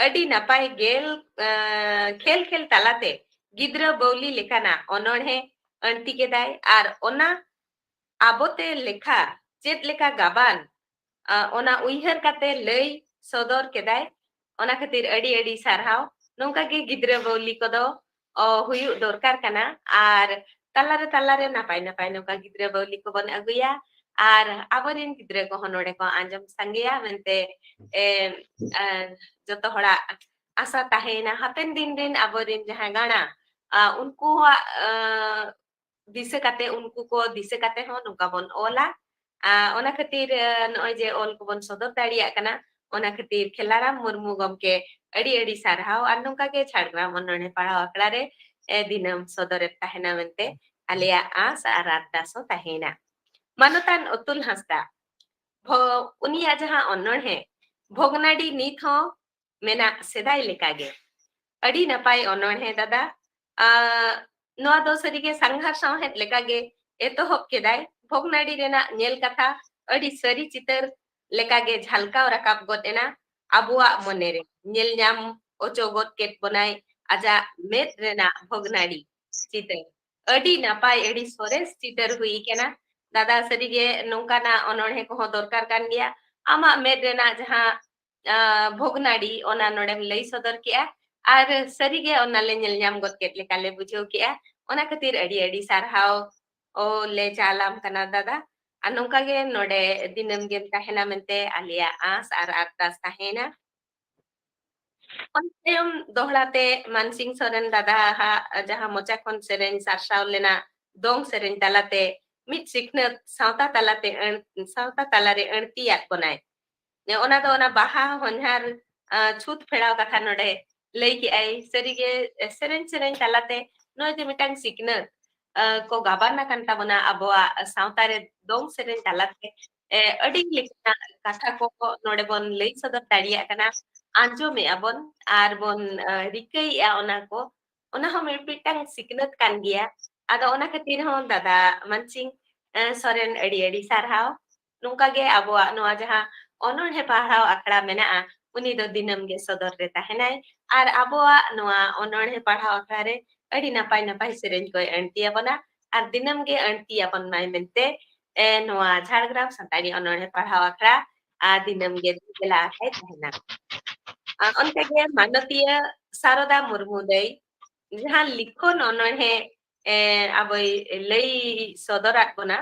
ᱟᱹᱰᱤ ᱱᱟᱯᱟᱭ ᱜᱮᱞ, ᱟᱸ, ᱠᱷᱮᱞ ᱠᱷᱮᱞ ᱛᱟᱞᱟᱛᱮ ᱜᱤᱫᱽᱨᱟᱹ ᱵᱟᱹᱣᱞᱤ ᱞᱮᱠᱟᱱᱟᱜ ᱚᱱᱚᱬᱦᱮ ᱟᱹᱬᱛᱤ ᱠᱮᱫᱟᱭ ᱟᱨ ᱚᱱᱟ ᱟᱵᱚᱛᱮ ᱞᱮᱠᱷᱟ ᱪᱮᱫ ᱞᱮᱠᱟ ᱜᱟᱵᱟᱱ, ᱟᱸ, ᱚᱱᱟ ᱩᱭᱦᱟᱹᱨ ᱠᱟᱛᱮ ᱞᱟᱹᱭ ᱥᱚᱫᱚᱨ ᱠᱮᱫᱟᱭ᱾ ᱚᱱᱟ ᱠᱷᱟᱹᱛᱤᱨ ᱟᱹᱰᱤ ᱟᱹᱰᱤ ᱥᱟᱨᱦᱟᱣ᱾ ᱱᱚᱝᱠᱟ ᱜᱮ ᱜᱤᱫᱽᱨᱟᱹ ᱵᱟᱹᱣᱞᱤ ᱠᱚᱫᱚ, ᱚ, ᱦᱩᱭᱩᱜ ᱫᱚᱨᱠᱟᱨ ᱠᱟᱱᱟ ᱟᱨ ᱛᱟᱞᱟᱨᱮ ᱛᱟᱞᱟᱨᱮ ᱱᱟᱯᱟᱭ ᱱᱟᱯᱟᱭ ᱱᱚᱝᱠᱟ ᱜᱤᱫᱽᱨᱟᱹ ᱵᱟᱹᱣᱞᱤ ᱠᱚᱵᱚᱱ ᱟᱹᱜᱩᱭᱟ ᱟᱨ ᱟᱵᱚᱨᱮᱱ ᱜᱤᱫᱽᱨᱟᱹ ᱠᱚᱦᱚᱸ ᱱᱚᱰᱮ ᱠᱚ ᱟᱸᱡᱚᱢ ᱥᱟᱸᱜᱮᱭᱟ ᱢᱮᱱᱛᱮ, ᱮ, ᱮ, ᱡᱚᱛᱚ ᱦᱚᱲᱟᱜ ᱟᱥᱟ ᱛᱟᱦᱮᱸᱭᱮᱱᱟ᱾ ᱦᱟᱯᱮᱱ ᱫᱤᱱ ᱨᱮᱱ ᱟᱵᱚᱨᱮᱱ ᱡᱟᱦᱟᱸ ᱜᱟᱬᱟ, ᱟ, ᱩᱱᱠᱩᱣᱟᱜ, ᱟ, ᱫᱤᱥᱟᱹ ᱠᱟᱛᱮ, ᱩᱱᱠᱩ ᱠᱚ ᱫᱤᱥᱟᱹ ᱠᱟᱛᱮ ᱦᱚᱸ ᱱᱚᱝᱠᱟ ᱵᱚᱱ ᱚᱞᱟ᱾ ᱟ, ᱚᱱᱟ ᱠᱷᱟᱹᱛᱤᱨ, ᱟ, ᱱᱚᱜᱼᱚᱭ ᱡᱮ ᱚᱞ ᱠᱚᱵᱚᱱ ᱥᱚᱫᱚᱨ ᱫᱟᱲᱮᱭᱟᱜ ᱠᱟᱱᱟ, ᱚᱱᱟ ᱠᱷᱟᱹᱛᱤᱨ ᱠᱷᱮᱞᱟᱨᱟᱢ ᱢᱩᱨᱢᱩ ᱜᱚᱢᱠᱮ ᱟᱹᱰᱤ ᱟᱹᱰᱤ ᱥᱟᱨᱦᱟᱣ᱾ ᱟᱨ ᱱᱚᱝᱠᱟ ᱜᱮ ᱡᱷᱟᱲᱜᱨᱟᱢ ᱚᱱᱚᱬᱦᱮ ᱯᱟᱲᱦᱟᱣ ᱟᱠᱷᱲᱟ ᱨᱮ, ᱮ, ᱫᱤᱱᱟᱹᱢ ᱥᱚᱫᱚᱨᱮᱫ ᱛᱟᱦᱮᱱᱟ ᱢᱮᱱᱛᱮ ᱟᱞᱮᱭᱟᱜ ᱟᱸᱥ ᱟᱨ ᱟᱨᱫᱟᱥ ᱦᱚᱸ ᱛᱟᱦᱮᱸᱭᱮᱱᱟ᱾ ᱢᱟᱱᱚᱛᱟᱱ ᱚᱛᱩᱞ ᱦᱟᱸᱥᱫᱟ, ᱵᱷᱚ-, ᱩᱱᱤᱭᱟᱜ ᱡᱟᱦᱟᱸ ᱚᱱᱚᱬᱦᱮ ᱵᱷᱚᱜᱽᱱᱟᱰᱤ ᱱᱤᱛ ᱦᱚᱸ ᱢᱮᱱᱟᱜ ᱥᱮᱫᱟᱭ ᱞᱮᱠᱟᱜᱮ᱾ ᱟᱹᱰᱤ ᱱᱟᱯᱟᱭ ᱚᱱᱚᱬᱦᱮ ᱫᱟᱫᱟ᱾ ᱟ, ᱱᱚᱣᱟ ᱫᱚ ᱥᱟᱹᱨᱤᱜᱮ ᱥᱟᱸᱜᱷᱟᱨ ᱥᱟᱶᱦᱮᱫ ᱞᱮᱠᱟᱜᱮ ᱮᱛᱚᱦᱚᱵ ᱠᱮᱫᱟᱭ᱾ ᱵᱷᱚᱜᱽᱱᱟᱰᱤ ᱨᱮᱱᱟᱜ ᱧᱮᱞ ᱠᱟᱛᱷᱟ ᱟᱹᱰᱤ ᱥᱟᱹᱨᱤ ᱪᱤᱛᱟᱹᱨ ᱞᱮᱠᱟᱜᱮ ᱡᱷᱟᱞᱠᱟᱣ ᱨᱟᱠᱟᱵ ᱜᱚᱫ ᱮᱱᱟ ᱟᱵᱚᱣᱟᱜ ᱢᱚᱱᱮᱨᱮ᱾ ᱧᱮᱞ ᱧᱟᱢ ᱚᱪᱚ ᱜᱚᱫ ᱠᱮᱫ ᱵᱚᱱᱟᱭ ᱟᱡᱟᱜ ᱢᱮᱫ ᱨᱮᱱᱟᱜ ᱵᱷᱚᱜᱽᱱᱟᱰᱤ ᱪᱤᱛᱟᱹᱨ᱾ ᱟᱹᱰᱤ ᱱᱟᱯᱟᱭ, ᱟᱹᱰᱤ ᱥᱚᱨᱮᱥ ᱪᱤᱛᱟᱹᱨ ᱦᱩᱭ ᱠᱟᱱᱟ᱾ ᱫᱟᱫᱟ, ᱥᱟᱹᱨᱤᱜᱮ ᱱᱚᱝᱠᱟᱱᱟᱜ ᱚᱱᱚᱬᱦᱮ ᱠᱚᱦᱚᱸ ᱫᱚᱨᱠᱟᱨ ᱠᱟᱱ ᱜᱮᱭᱟ᱾ ᱟᱢᱟᱜ ᱢᱮᱫ ᱨᱮᱱᱟᱜ ᱡᱟᱦᱟᱸ, ᱟ, ᱵᱷᱚᱜᱽᱱᱟᱰᱤ, ᱚᱱᱟ ᱱᱚᱰᱮᱢ ᱞᱟᱹᱭ ᱥᱚᱫᱚᱨ ᱠᱮᱜᱼᱟ᱾ ᱟᱨ ᱥᱟᱹᱨᱤᱜᱮ ᱚᱱᱟ ᱞᱮ ᱧᱮᱞ ᱧᱟᱢ ᱜᱚᱫ ᱠᱮᱫ ᱞᱮᱠᱟ ᱞᱮ ᱵᱩᱡᱷᱟᱹᱣ ᱠᱮᱜᱼᱟ᱾ ᱚᱱᱟ ᱠᱷᱟᱹᱛᱤᱨ ᱟᱹᱰᱤ ᱟᱹᱰᱤ ᱥᱟᱨᱦᱟᱣ ᱚ ᱞᱮ ᱪᱟᱞᱟᱢ ᱠᱟᱱᱟ ᱫᱟᱫᱟ᱾ ᱟᱨ ᱱᱚᱝᱠᱟ ᱜᱮ ᱱᱚᱰᱮ ᱫᱤᱱᱟᱹᱢ ᱜᱮᱢ ᱛᱟᱦᱮᱱᱟ ᱢᱮᱱᱛᱮ ᱟᱞᱮᱭᱟᱜ ᱟᱸᱥ ᱟᱨ ᱟᱨᱫᱟᱥ ᱛᱟᱦᱮᱸᱭᱮᱱᱟ᱾ ᱚᱱᱟ ᱛᱟᱭᱚᱢ ᱫᱚᱦᱲᱟ ᱛᱮ ᱢᱟᱱᱥᱤᱝ ᱥᱚᱨᱮᱱ ᱫᱟᱫᱟ ᱦᱟᱜ ᱡᱟᱦᱟᱸ ᱢᱚᱪᱟ ᱠᱷᱚᱱ ᱥᱮᱨᱮᱧ ᱥᱟᱨᱥᱟᱣ ᱞᱮᱱᱟ, ᱫᱚᱝ ᱥᱮᱨᱮᱧ ᱛᱟᱞᱟᱛᱮ ᱢᱤᱫ ᱥᱤᱠᱷᱱᱟᱹᱛ ᱥᱟᱶᱛᱟ ᱛᱟᱞᱟᱛᱮ ᱟᱹᱬ-, ᱥᱟᱶᱛᱟ ᱛᱟᱞᱟᱨᱮ ᱟᱹᱬᱛᱤᱭᱟᱫ ᱵᱚᱱᱟᱭ᱾ ᱚᱱᱟ ᱫᱚ ᱚᱱᱟ ᱵᱟᱦᱟ ᱦᱚᱧᱦᱟᱨ, ᱟ, ᱪᱷᱩᱛ ᱯᱷᱮᱲᱟᱣ ᱠᱟᱛᱷᱟ ᱱᱚᱰᱮ ᱞᱟᱹᱭ ᱠᱮᱜᱼᱟᱭ᱾ ᱥᱟᱹᱨᱤᱜᱮ ᱥᱮᱨᱮᱧ ᱥᱮᱨᱮᱧ ᱛᱟᱞᱟᱛᱮ ᱱᱚᱜᱼᱚᱭ ᱡᱮ ᱢᱤᱫᱴᱟᱝ ᱥᱤᱠᱷᱱᱟᱹᱛ, ᱟ, ᱠᱚ ᱜᱟᱵᱟᱱ ᱟᱠᱟᱱ ᱛᱟᱵᱚᱱᱟ ᱟᱵᱚᱣᱟᱜ ᱥᱟᱶᱛᱟ ᱨᱮ ᱫᱚᱝ ᱥᱮᱨᱮᱧ ᱛᱟᱞᱟᱛᱮ, ᱮ, ᱟᱹᱰᱤ ᱞᱮᱠᱟᱱᱟᱜ ᱠᱟᱛᱷᱟ ᱠᱚ ᱱᱚᱰᱮ ᱵᱚᱱ ᱞᱟᱹᱭ ᱥᱚᱫᱚᱨ ᱫᱟᱲᱮᱭᱟᱜ ᱠᱟᱱᱟ, ᱟᱸᱡᱚᱢᱮᱜᱼᱟ ᱵᱚᱱ ᱟᱨ ᱵᱚᱱ, ᱟ, ᱨᱤᱠᱟᱹᱭᱮᱜᱼᱟ ᱚᱱᱟ ᱠᱚ᱾ ᱚᱱᱟ ᱦᱚᱸ ᱢᱤᱫ-, ᱢᱤᱫᱴᱟᱝ ᱥᱤᱠᱷᱱᱟᱹᱛ ᱠᱟᱱ ᱜᱮᱭᱟ᱾ ᱟᱫᱚ ᱚᱱᱟ ᱠᱷᱟᱹᱛᱤᱨ ᱦᱚᱸ ᱫᱟᱫᱟ ᱢᱟᱱᱥᱤᱝ, ᱮ, ᱥᱚᱨᱮᱱ ᱟᱹᱰᱤ ᱟᱹᱰᱤ ᱥᱟᱨᱦᱟᱣ᱾ ᱱᱚᱝᱠᱟ ᱜᱮ ᱟᱵᱚᱣᱟᱜ ᱱᱚᱣᱟ ᱡᱟᱦᱟᱸ ᱚᱱᱚᱬᱦᱮ ᱯᱟᱲᱦᱟᱣ ᱟᱠᱷᱲᱟ ᱢᱮᱱᱟᱜᱼᱟ, ᱩᱱᱤ ᱫᱚ ᱫᱤᱱᱟᱹᱢ ᱜᱮ ᱥᱚᱫᱚᱨ ᱨᱮ ᱛᱟᱦᱮᱱᱟᱭ᱾ ᱟᱨ ᱟᱵᱚᱣᱟᱜ ᱱᱚᱣᱟ ᱚᱱᱚᱬᱦᱮ ᱯᱟᱲᱦᱟᱣ ᱟᱠᱷᱲᱟ ᱨᱮ ᱟᱹᱰᱤ ᱱᱟᱯᱟᱭ ᱱᱟᱯᱟᱭ ᱥᱮᱨᱮᱧ ᱠᱚᱭ ᱟᱹᱬᱛᱤ ᱟᱵᱚᱱᱟ᱾ ᱟᱨ ᱫᱤᱱᱟᱹᱢ ᱜᱮ ᱟᱹᱬᱛᱤ ᱟᱵᱚᱱ ᱢᱟᱭ ᱢᱮᱱᱛᱮ, ᱮ, ᱱᱚᱣᱟ ᱡᱷᱟᱲᱜᱨᱟᱢ ᱥᱟᱱᱛᱟᱲᱤ ᱚᱱᱚᱬᱦᱮ ᱯᱟᱲᱦᱟᱣ ᱟᱠᱷᱲᱟ, ᱟ, ᱫᱤᱱᱟᱹᱢ ᱜᱮ ᱫᱩᱞᱟᱹᱲ ᱟᱠᱟᱭ ᱛᱟᱦᱮᱱᱟ᱾ ᱟ, ᱚᱱᱠᱟᱜᱮ ᱢᱟᱱᱚᱛᱤᱭᱟᱹ ᱥᱟᱨᱚᱫᱟ ᱢᱩᱨᱢᱩ ᱫᱟᱹᱭ ᱡᱟᱦᱟᱸ ᱞᱤᱠᱷᱚᱱ ᱚᱱᱚᱬᱦᱮ, ᱮ, ᱟᱵᱚᱭ ᱞᱟᱹᱭ ᱥᱚᱫᱚᱨᱟᱫ ᱵᱚᱱᱟ,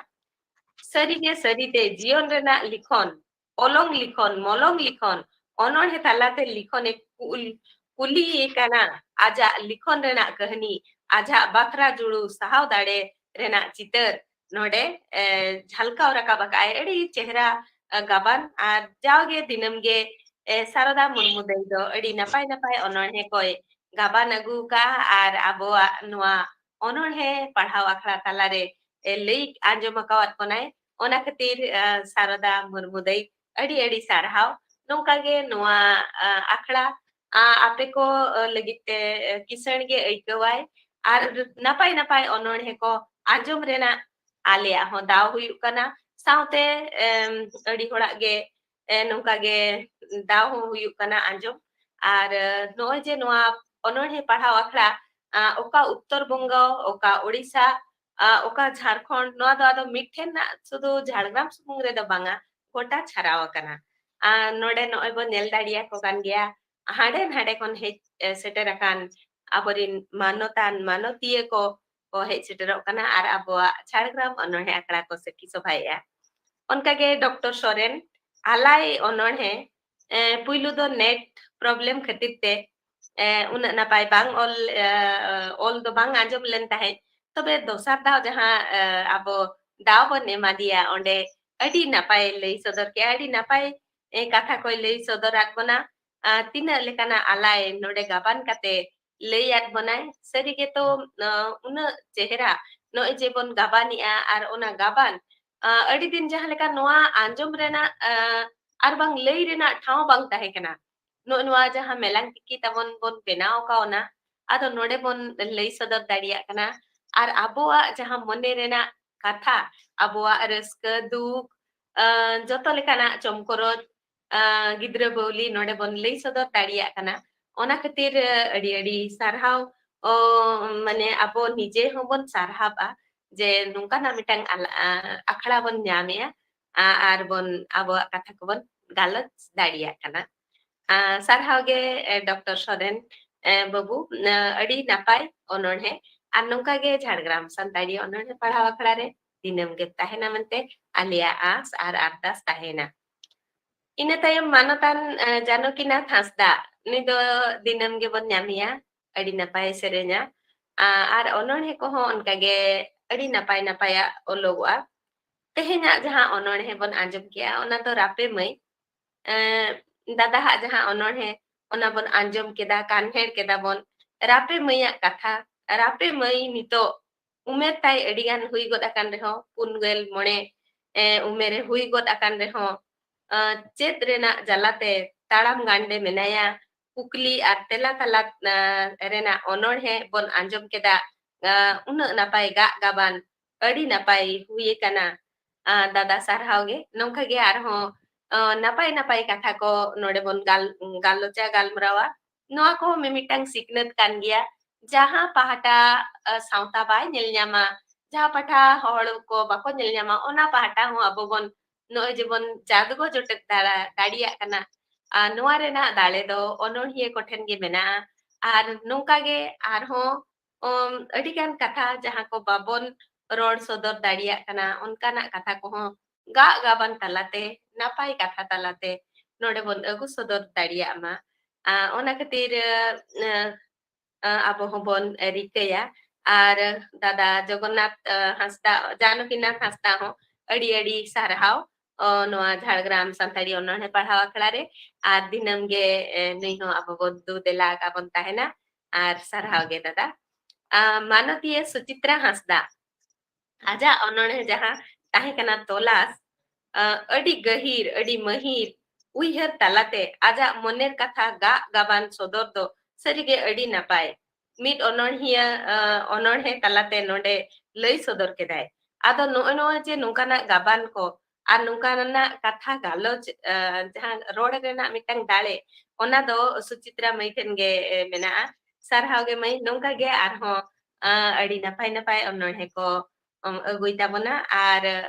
ᱥᱟᱹᱨᱤᱜᱮ ᱥᱟᱹᱨᱤᱛᱮ ᱡᱤᱭᱚᱱ ᱨᱮᱱᱟᱜ ᱞᱤᱠᱷᱚᱱ, ᱚᱞᱚᱝ ᱞᱤᱠᱷᱚᱱ, ᱢᱚᱞᱚᱝ ᱞᱤᱠᱷᱚᱱ, ᱚᱱᱚᱬᱦᱮ ᱛᱟᱞᱟᱛᱮ ᱞᱤᱠᱷᱚᱱᱮ ᱠᱩᱞ-, ᱠᱩᱞᱤᱭᱮ ᱠᱟᱱᱟ᱾ ᱟᱡᱟᱜ ᱞᱤᱠᱷᱚᱱ ᱨᱮᱱᱟᱜ ᱠᱟᱹᱦᱱᱤ, ᱟᱡᱟᱜ ᱵᱟᱛᱨᱟ ᱡᱩᱲᱩ ᱥᱟᱦᱟᱣ ᱫᱟᱲᱮ ᱨᱮᱱᱟᱜ ᱪᱤᱛᱟᱹᱨ ᱱᱚᱰᱮ, ᱮ, ᱡᱷᱟᱞᱠᱟᱣ ᱨᱟᱠᱟᱵ ᱟᱠᱟᱫ ᱟᱭ᱾ ᱟᱹᱰᱤ ᱪᱮᱦᱨᱟ, ᱮ, ᱜᱟᱵᱟᱱ᱾ ᱟᱨ ᱡᱟᱣᱜᱮ ᱫᱤᱱᱟᱹᱢ ᱜᱮ, ᱮ, ᱥᱟᱨᱚᱫᱟ ᱢᱩᱨᱢᱩ ᱫᱟᱹᱭ ᱫᱚ ᱟᱹᱰᱤ ᱱᱟᱯᱟᱭ ᱱᱟᱯᱟᱭ ᱚᱱᱚᱬᱦᱮ ᱠᱚᱭ ᱜᱟᱵᱟᱱ ᱟᱹᱜᱩ ᱟᱠᱟᱫᱼᱟ᱾ ᱟᱨ ᱟᱵᱚᱣᱟᱜ ᱱᱚᱣᱟ ᱚᱱᱚᱬᱦᱮ ᱯᱟᱲᱦᱟᱣ ᱟᱠᱷᱲᱟ ᱛᱟᱞᱟᱨᱮ, ᱮ, ᱞᱟᱹᱭ ᱟᱸᱡᱚᱢ ᱟᱠᱟᱣᱟᱫ ᱵᱚᱱᱟᱭ᱾ ᱚᱱᱟ ᱠᱷᱟᱹᱛᱤᱨ, ᱮ, ᱥᱟᱨᱚᱫᱟ ᱢᱩᱨᱢᱩ ᱫᱟᱹᱭ, ᱟᱹᱰᱤ ᱟᱹᱰᱤ ᱥᱟᱨᱦᱟᱣ᱾ ᱱᱚᱝᱠᱟ ᱜᱮ ᱱᱚᱣᱟ, ᱮ, ᱟᱠᱷᱲᱟ, ᱟ, ᱟᱯᱮ ᱠᱚ, ᱮ, ᱞᱟᱹᱜᱤᱫ ᱛᱮ, ᱮ, ᱠᱤᱥᱟᱹᱬ ᱜᱮ ᱟᱹᱭᱠᱟᱹᱣᱟᱭ᱾ ᱟᱨ ᱱᱟᱯᱟᱭ ᱱᱟᱯᱟᱭ ᱚᱱᱚᱬᱦᱮ ᱠᱚ ᱟᱸᱡᱚᱢ ᱨᱮᱱᱟᱜ ᱟᱞᱮᱭᱟᱜ ᱦᱚᱸ ᱫᱟᱣ ᱦᱩᱭᱩᱜ ᱠᱟᱱᱟ᱾ ᱥᱟᱶᱛᱮ, ᱮᱢ, ᱟᱹᱰᱤ ᱦᱚᱲᱟᱜ ᱜᱮ, ᱮ, ᱱᱚᱝᱠᱟ ᱜᱮ ᱫᱟᱣ ᱦᱚᱸ ᱦᱩᱭᱩᱜ ᱠᱟᱱᱟ ᱟᱸᱡᱚᱢ᱾ ᱟᱨ, ᱮ, ᱱᱚᱜᱼᱚᱭ ᱡᱮ ᱱᱚᱣᱟ ᱚᱱᱚᱬᱦᱮ ᱯᱟᱲᱦᱟᱣ ᱟᱠᱷᱲᱟ, ᱟ, ᱚᱠᱟ ᱩᱛᱛᱚᱨ ᱵᱚᱝᱜᱚ, ᱚᱠᱟ ᱳᱰᱤᱥᱟ, ᱟ, ᱚᱠᱟ ᱡᱷᱟᱲᱠᱷᱚᱸᱰ, ᱱᱚᱣᱟ ᱫᱚ ᱟᱫᱚ ᱢᱤᱫᱴᱷᱮᱱ ᱱᱟᱜ ᱥᱩᱫᱷᱩ ᱡᱷᱟᱲᱜᱨᱟᱢ ᱥᱩᱢᱩᱝ ᱨᱮᱫᱚ ᱵᱟᱝᱟ, ᱜᱚᱴᱟ ᱪᱷᱟᱨᱟᱣ ᱟᱠᱟᱱᱟ᱾ ᱟᱨ ᱱᱚᱰᱮ ᱱᱚᱜᱼᱚᱭ ᱵᱚᱱ ᱧᱮᱞ ᱫᱟᱲᱮᱭᱟᱠᱚ ᱠᱟᱱ ᱜᱮᱭᱟ, ᱦᱟᱸᱰᱮ ᱱᱟᱰᱮ ᱠᱷᱚᱱ ᱦᱮᱡ, ᱮ, ᱥᱮᱴᱮᱨ ᱟᱠᱟᱱ ᱟᱵᱚᱨᱮᱱ ᱢᱟᱱᱚᱛᱟᱱ ᱢᱟᱱᱚᱛᱤᱭᱟᱹ ᱠᱚ, ᱠᱚ ᱦᱮᱡ ᱥᱮᱴᱮᱨᱚᱜ ᱠᱟᱱᱟ ᱟᱨ ᱟᱵᱚᱣᱟᱜ ᱡᱷᱟᱲᱜᱨᱟᱢ ᱚᱱᱚᱬᱦᱮ ᱟᱠᱷᱲᱟ ᱠᱚ ᱥᱟᱹᱠᱷᱤ ᱥᱚᱵᱷᱟᱭᱮᱫᱼᱟ᱾ ᱚᱱᱠᱟᱜᱮ ᱰᱚᱠᱴᱚᱨ ᱥᱚᱨᱮᱱ ᱟᱞᱟᱭ ᱚᱱᱚᱬᱦᱮ, ᱮ, ᱯᱩᱭᱞᱩ ᱫᱚ ᱱᱮᱴ ᱯᱨᱚᱵᱞᱮᱢ ᱠᱷᱟᱹᱛᱤᱨ ᱛᱮ, ᱮ, ᱩᱱᱟᱹᱜ ᱱᱟᱯᱟᱭ ᱵᱟᱝ ᱚᱞ, ᱮ, ᱚᱞ ᱫᱚ ᱵᱟᱝ ᱟᱸᱡᱚᱢ ᱞᱮᱱ ᱛᱟᱦᱮᱸᱫ᱾ ᱛᱚᱵᱮ ᱫᱚᱥᱟᱨ ᱫᱷᱟᱣ ᱡᱟᱦᱟᱸ, ᱮ, ᱟᱵᱚ ᱫᱟᱣ ᱵᱚᱱ ᱮᱢᱟ ᱫᱮᱭᱟ, ᱚᱸᱰᱮ ᱟᱹᱰᱤ ᱱᱟᱯᱟᱭ ᱞᱟᱹᱭ ᱥᱚᱫᱚᱨ ᱠᱮᱜᱼᱟ, ᱟᱹᱰᱤ ᱱᱟᱯᱟᱭ, ᱮ, ᱠᱟᱛᱷᱟ ᱠᱚᱭ ᱞᱟᱹᱭ ᱥᱚᱫᱚᱨᱟᱫ ᱵᱚᱱᱟ᱾ ᱟ, ᱛᱤᱱᱟᱹᱜ ᱞᱮᱠᱟᱱᱟᱜ ᱟᱞᱟᱭ ᱱᱚᱰᱮ ᱜᱟᱵᱟᱱ ᱠᱟᱛᱮ ᱞᱟᱹᱭᱟᱫ ᱵᱚᱱᱟᱭ᱾ ᱥᱟᱹᱨᱤ ᱜᱮᱛᱚ, ᱟ, ᱩᱱᱟᱹᱜ ᱪᱮᱦᱨᱟ ᱱᱚᱜᱼᱚᱭ ᱡᱮ ᱵᱚᱱ ᱜᱟᱵᱟᱱᱮᱜᱼᱟ, ᱟᱨ ᱚᱱᱟ ᱜᱟᱵᱟᱱ, ᱟ, ᱟᱹᱰᱤ ᱫᱤᱱ ᱡᱟᱦᱟᱸ ᱞᱮᱠᱟ ᱱᱚᱣᱟ ᱟᱸᱡᱚᱢ ᱨᱮᱱᱟᱜ, ᱟ, ᱟᱨ ᱵᱟᱝ ᱞᱟᱹᱭ ᱨᱮᱱᱟᱜ ᱴᱷᱟᱶ ᱵᱟᱝ ᱛᱟᱦᱮᱸ ᱠᱟᱱᱟ᱾ ᱱᱚᱜᱼᱚ ᱱᱚᱣᱟ ᱡᱟᱦᱟᱸ ᱢᱮᱞᱟᱝ ᱛᱤᱠᱤ ᱛᱟᱵᱚᱱ ᱵᱚᱱ ᱵᱮᱱᱟᱣ ᱠᱟᱣᱱᱟ, ᱟᱫᱚ ᱱᱚᱰᱮ ᱵᱚᱱ ᱞᱟᱹᱭ ᱥᱚᱫᱚᱨ ᱫᱟᱲᱮᱭᱟᱜ ᱠᱟᱱᱟ᱾ ᱟᱨ ᱟᱵᱚᱣᱟᱜ ᱡᱟᱦᱟᱸ ᱢᱚᱱᱮ ᱨᱮᱱᱟᱜ ᱠᱟᱛᱷᱟ, ᱟᱵᱚᱣᱟᱜ ᱨᱟᱹᱥᱠᱟᱹ, ᱫᱩᱠ, ᱟᱸ, ᱡᱚᱛᱚ ᱞᱮᱠᱟᱱᱟᱜ ᱪᱚᱢᱠᱚᱨᱚᱡ, ᱟᱸ, ᱜᱤᱫᱽᱨᱟᱹ ᱵᱟᱹᱣᱞᱤ ᱱᱚᱰᱮ ᱵᱚᱱ ᱞᱟᱹᱭ ᱥᱚᱫᱚᱨ ᱫᱟᱲᱮᱭᱟᱜ ᱠᱟᱱᱟ᱾ ᱚᱱᱟ ᱠᱷᱟᱹᱛᱤᱨ, ᱟᱹᱰᱤ ᱟᱹᱰᱤ ᱥᱟᱨᱦᱟᱣ᱾ ᱚ, ᱢᱟᱱᱮ, ᱟᱵᱚ ᱱᱤᱡᱮ ᱦᱚᱸᱵᱚᱱ ᱥᱟᱨᱦᱟᱣᱜᱼᱟ ᱡᱮ ᱱᱚᱝᱠᱟᱱᱟᱜ ᱢᱤᱫᱴᱟᱝ ᱟᱞ-, ᱟ, ᱟᱠᱷᱲᱟ ᱵᱚᱱ ᱧᱟᱢᱮᱜᱼᱟ, ᱟ-, ᱟᱨ ᱵᱚᱱ ᱟᱵᱚᱣᱟᱜ ᱠᱟᱛᱷᱟ ᱠᱚᱵᱚᱱ ᱜᱟᱞᱚᱪ ᱫᱟᱲᱮᱭᱟᱜ ᱠᱟᱱᱟ᱾ ᱟ, ᱥᱟᱨᱦᱟᱣ ᱜᱮ, ᱮ, ᱰᱚᱠᱴᱚᱨ ᱥᱚᱨᱮᱱ, ᱮ, ᱵᱟᱹᱵᱩ, ᱮ, ᱟᱹᱰᱤ ᱱᱟᱯᱟᱭ ᱚᱱᱚᱬᱦᱮ᱾ ᱟᱨ ᱱᱚᱝᱠᱟ ᱜᱮ ᱡᱷᱟᱲᱜᱨᱟᱢ ᱥᱟᱱᱛᱟᱲᱤ ᱚᱱᱚᱬᱦᱮ ᱯᱟᱲᱦᱟᱣ ᱟᱠᱷᱲᱟ ᱨᱮ ᱫᱤᱱᱟᱹᱢ ᱜᱮ ᱛᱟᱦᱮᱱᱟ ᱢᱮᱱᱛᱮ ᱟᱞᱮᱭᱟᱜ ᱟᱸᱥ ᱟᱨ ᱟᱨᱫᱟᱥ ᱛᱟᱦᱮᱱᱟ᱾ ᱤᱱᱟᱹ ᱛᱟᱭᱚᱢ ᱢᱟᱱᱚᱛᱟᱱ, ᱮ, ᱡᱟᱱᱚᱠᱤᱱᱟᱛᱷ ᱦᱟᱸᱥᱫᱟ, ᱩᱱᱤ ᱫᱚ ᱫᱤᱱᱟᱹᱢ ᱜᱮᱵᱚᱱ ᱧᱟᱢᱮᱭᱟ, ᱟᱹᱰᱤ ᱱᱟᱯᱟᱭᱮ ᱥᱮᱨᱮᱧᱟ᱾ ᱟ-, ᱟᱨ ᱚᱱᱚᱬᱦᱮ ᱠᱚᱦᱚᱸ ᱚᱱᱠᱟᱜᱮ ᱟᱹᱰᱤ ᱱᱟᱯᱟᱭ ᱱᱟᱯᱟᱭᱟᱜ ᱚᱞᱚᱜᱚᱜᱼᱟ᱾ ᱛᱮᱦᱮᱧᱟᱜ ᱡᱟᱦᱟᱸ ᱚᱱᱚᱬᱦᱮ ᱵᱚᱱ ᱟᱸᱡᱚᱢ ᱠᱮᱜᱼᱟ, ᱚᱱᱟ ᱫᱚ ᱨᱟᱯᱮ ᱢᱟᱹᱭ᱾ ᱮᱸ, ᱫᱟᱫᱟᱦᱟᱜ ᱡᱟᱦᱟᱸ ᱚᱱᱚᱬᱦᱮ, ᱚᱱᱟ ᱵᱚᱱ ᱟᱸᱡᱚᱢ ᱠᱮᱫᱟ, ᱠᱟᱱᱦᱮᱲ ᱠᱮᱫᱟ ᱵᱚᱱ᱾ ᱨᱟᱯᱮ ᱢᱟᱹᱭᱟᱜ ᱠᱟᱛᱷᱟ, ᱨᱟᱯᱮ ᱢᱟᱹᱭ ᱱᱤᱛᱚᱜ ᱩᱢᱮᱨ ᱛᱟᱭ ᱟᱹᱰᱤ ᱜᱟᱱ ᱦᱩᱭ ᱜᱚᱫ ᱟᱠᱟᱱ ᱨᱮᱦᱚᱸ, ᱯᱩᱱ ᱜᱮᱞ ᱢᱚᱬᱮ, ᱮ, ᱩᱢᱮᱨᱮ ᱦᱩᱭ ᱜᱚᱫ ᱟᱠᱟᱱ ᱨᱮᱦᱚᱸ, ᱟ, ᱪᱮᱫ ᱨᱮᱱᱟᱜ ᱡᱟᱞᱟᱛᱮ ᱛᱟᱲᱟᱢ ᱜᱟᱱᱰᱮ ᱢᱮᱱᱟᱭᱟ? ᱠᱩᱠᱞᱤ ᱟᱨ ᱛᱮᱞᱟ ᱛᱟᱞᱟ, ᱟ, ᱨᱮᱱᱟᱜ ᱚᱱᱚᱬᱦᱮ ᱵᱚᱱ ᱟᱸᱡᱚᱢ ᱠᱮᱫᱟ᱾ ᱟ, ᱩᱱᱟᱹᱜ ᱱᱟᱯᱟᱭ ᱜᱟᱜ ᱜᱟᱵᱟᱱ, ᱟᱹᱰᱤ ᱱᱟᱯᱟᱭ ᱦᱩᱭ ᱟᱠᱟᱱᱟ᱾ ᱟ, ᱫᱟᱫᱟ, ᱥᱟᱨᱦᱟᱣ ᱜᱮ᱾ ᱱᱚᱝᱠᱟ ᱜᱮ ᱟᱨᱦᱚᱸ, ᱟ, ᱱᱟᱯᱟᱭ ᱱᱟᱯᱟᱭ ᱠᱟᱛᱷᱟ ᱠᱚ ᱱᱚᱰᱮ ᱵᱚᱱ ᱜᱟᱞ-, ᱜᱟᱞᱚᱪᱟ, ᱜᱟᱞᱢᱟᱨᱟᱣᱟ᱾ ᱱᱚᱣᱟ ᱠᱚᱦᱚᱸ ᱢᱤᱢᱤᱫᱴᱟᱝ ᱥᱤᱠᱷᱱᱟᱹᱛ ᱠᱟᱱ ᱜᱮᱭᱟ᱾ ᱡᱟᱦᱟᱸ ᱯᱟᱦᱴᱟ, ᱟ, ᱥᱟᱶᱛᱟ ᱵᱟᱭ ᱧᱮᱞ ᱧᱟᱢᱟ, ᱡᱟᱦᱟᱸ ᱯᱟᱦᱴᱟ ᱦᱚᱲ ᱠᱚ ᱵᱟᱠᱚ ᱧᱮᱞ ᱧᱟᱢᱟ, ᱚᱱᱟ ᱯᱟᱦᱴᱟ ᱦᱚᱸ ᱟᱵᱚ ᱵᱚᱱ ᱱᱚᱜᱼᱚᱭ ᱡᱮᱵᱚᱱ ᱡᱟᱫᱜᱚ ᱡᱚᱴᱮᱫ ᱫᱟᱲᱟ-, ᱫᱟᱲᱮᱭᱟᱜ ᱠᱟᱱᱟ᱾ ᱟᱨ ᱱᱚᱣᱟ ᱨᱮᱱᱟᱜ ᱫᱟᱲᱮ ᱫᱚ ᱚᱱᱚᱬᱦᱤᱭᱟᱹ ᱠᱚᱴᱷᱮᱱ ᱜᱮ ᱢᱮᱱᱟᱜᱼᱟ᱾ ᱟᱨ ᱱᱚᱝᱠᱟ ᱜᱮ ᱟᱨᱦᱚᱸ, ᱩᱢ, ᱟᱹᱰᱤ ᱜᱟᱱ ᱠᱟᱛᱷᱟ ᱡᱟᱦᱟᱸ ᱠᱚ ᱵᱟᱵᱚᱱ ᱨᱚᱲ ᱥᱚᱫᱚᱨ ᱫᱟᱲᱮᱭᱟᱜ ᱠᱟᱱᱟ, ᱚᱱᱠᱟᱱᱟᱜ ᱠᱟᱛᱷᱟ ᱠᱚᱦᱚᱸ ᱜᱟᱜ ᱜᱟᱵᱟᱱ ᱛᱟᱞᱟᱛᱮ, ᱱᱟᱯᱟᱭ ᱠᱟᱛᱷᱟ ᱛᱟᱞᱟᱛᱮ ᱱᱚᱰᱮ ᱵᱚᱱ ᱟᱹᱜᱩ ᱥᱚᱫᱚᱨ ᱫᱟᱲᱮᱭᱟᱜ ᱢᱟ᱾ ᱟ, ᱚᱱᱟ ᱠᱷᱟᱹᱛᱤᱨ, ᱟ, ᱟ, ᱟᱵᱚ ᱦᱚᱸᱵᱚᱱ ᱨᱤᱠᱟᱹᱭᱟ᱾ ᱟᱨ ᱫᱟᱫᱟ ᱡᱚᱜᱚᱱᱱᱟᱛᱷ, ᱟ, ᱦᱟᱸᱥᱫᱟ, ᱡᱟᱱᱚᱠᱤᱱᱟᱛᱷ ᱦᱟᱸᱥᱫᱟ ᱦᱚᱸ ᱟᱹᱰᱤ ᱟᱹᱰᱤ ᱥᱟᱨᱦᱟᱣ, ᱚ, ᱱᱚᱣᱟ ᱡᱷᱟᱲᱜᱨᱟᱢ ᱥᱟᱱᱛᱟᱲᱤ ᱚᱱᱚᱬᱦᱮ ᱯᱟᱲᱦᱟᱣ ᱟᱠᱷᱲᱟ ᱨᱮ᱾ ᱟᱨ ᱫᱤᱱᱟᱹᱢ ᱜᱮ, ᱮ, ᱱᱩᱭ ᱦᱚᱸ ᱟᱵᱚ ᱵᱚᱱ ᱫᱩ ᱫᱮᱞᱟ ᱟᱠᱟ ᱵᱚᱱ ᱛᱟᱦᱮᱱᱟ᱾ ᱟᱨ ᱥᱟᱨᱦᱟᱣ ᱜᱮ ᱫᱟᱫᱟ᱾ ᱟ, ᱢᱟᱱᱚᱛᱤᱭᱟᱹ ᱥᱩᱪᱤᱛᱨᱟ ᱦᱟᱸᱥᱫᱟ, ᱟᱡᱟᱜ ᱚᱱᱚᱬᱦᱮ ᱡᱟᱦᱟᱸ ᱛᱟᱦᱮᱸ ᱠᱟᱱᱟ ᱛᱚᱞᱟᱥ, ᱟ, ᱟᱹᱰᱤ ᱜᱟᱹᱦᱤᱨ, ᱟᱹᱰᱤ ᱢᱟᱹᱦᱤᱨ ᱩᱭᱦᱟᱹᱨ ᱛᱟᱞᱟᱛᱮ ᱟᱡᱟᱜ ᱢᱚᱱᱮᱨ ᱠᱟᱛᱷᱟ ᱜᱟᱜ ᱜᱟᱵᱟᱱ ᱥᱚᱫᱚᱨ ᱫᱚ ᱥᱟᱹᱨᱤᱜᱮ ᱟᱹᱰᱤ ᱱᱟᱯᱟᱭ᱾ ᱢᱤᱫ ᱚᱱᱚᱬᱦᱤᱭᱟᱹ, ᱟ, ᱚᱱᱚᱬᱦᱮ ᱛᱟᱞᱟᱛᱮ ᱱᱚᱰᱮ ᱞᱟᱹᱭ ᱥᱚᱫᱚᱨ ᱠᱮᱫᱟᱭ᱾ ᱟᱫᱚ ᱱᱚᱜᱼᱚᱭ ᱱᱚᱣᱟ ᱡᱮ ᱱᱚᱝᱠᱟᱱᱟᱜ ᱜᱟᱵᱟᱱ ᱠᱚ ᱟᱨ ᱱᱚᱝᱠᱟᱱᱟᱜ ᱠᱟᱛᱷᱟ ᱜᱟᱞᱚᱪ, ᱮ, ᱡᱟᱦᱟᱸ ᱨᱚᱲ ᱨᱮᱱᱟᱜ ᱢᱤᱫᱴᱟᱝ ᱫᱟᱲᱮ, ᱚᱱᱟ ᱫᱚ ᱥᱩᱪᱤᱛᱨᱟ ᱢᱟᱹᱭ ᱴᱷᱮᱱ ᱜᱮ, ᱮ, ᱢᱮᱱᱟᱜᱼᱟ᱾ ᱥᱟᱨᱦᱟᱣ ᱜᱮ ᱢᱟᱹᱭ, ᱱᱚᱝᱠᱟ ᱜᱮ ᱟᱨᱦᱚᱸ, ᱟ, ᱟᱹᱰᱤ ᱱᱟᱯᱟᱭ ᱱᱟᱯᱟᱭ ᱚᱱᱚᱬᱦᱮ ᱠᱚ, ᱚᱢ, ᱟᱹᱜᱩᱭ ᱛᱟᱵᱚᱱᱟ᱾ ᱟᱨ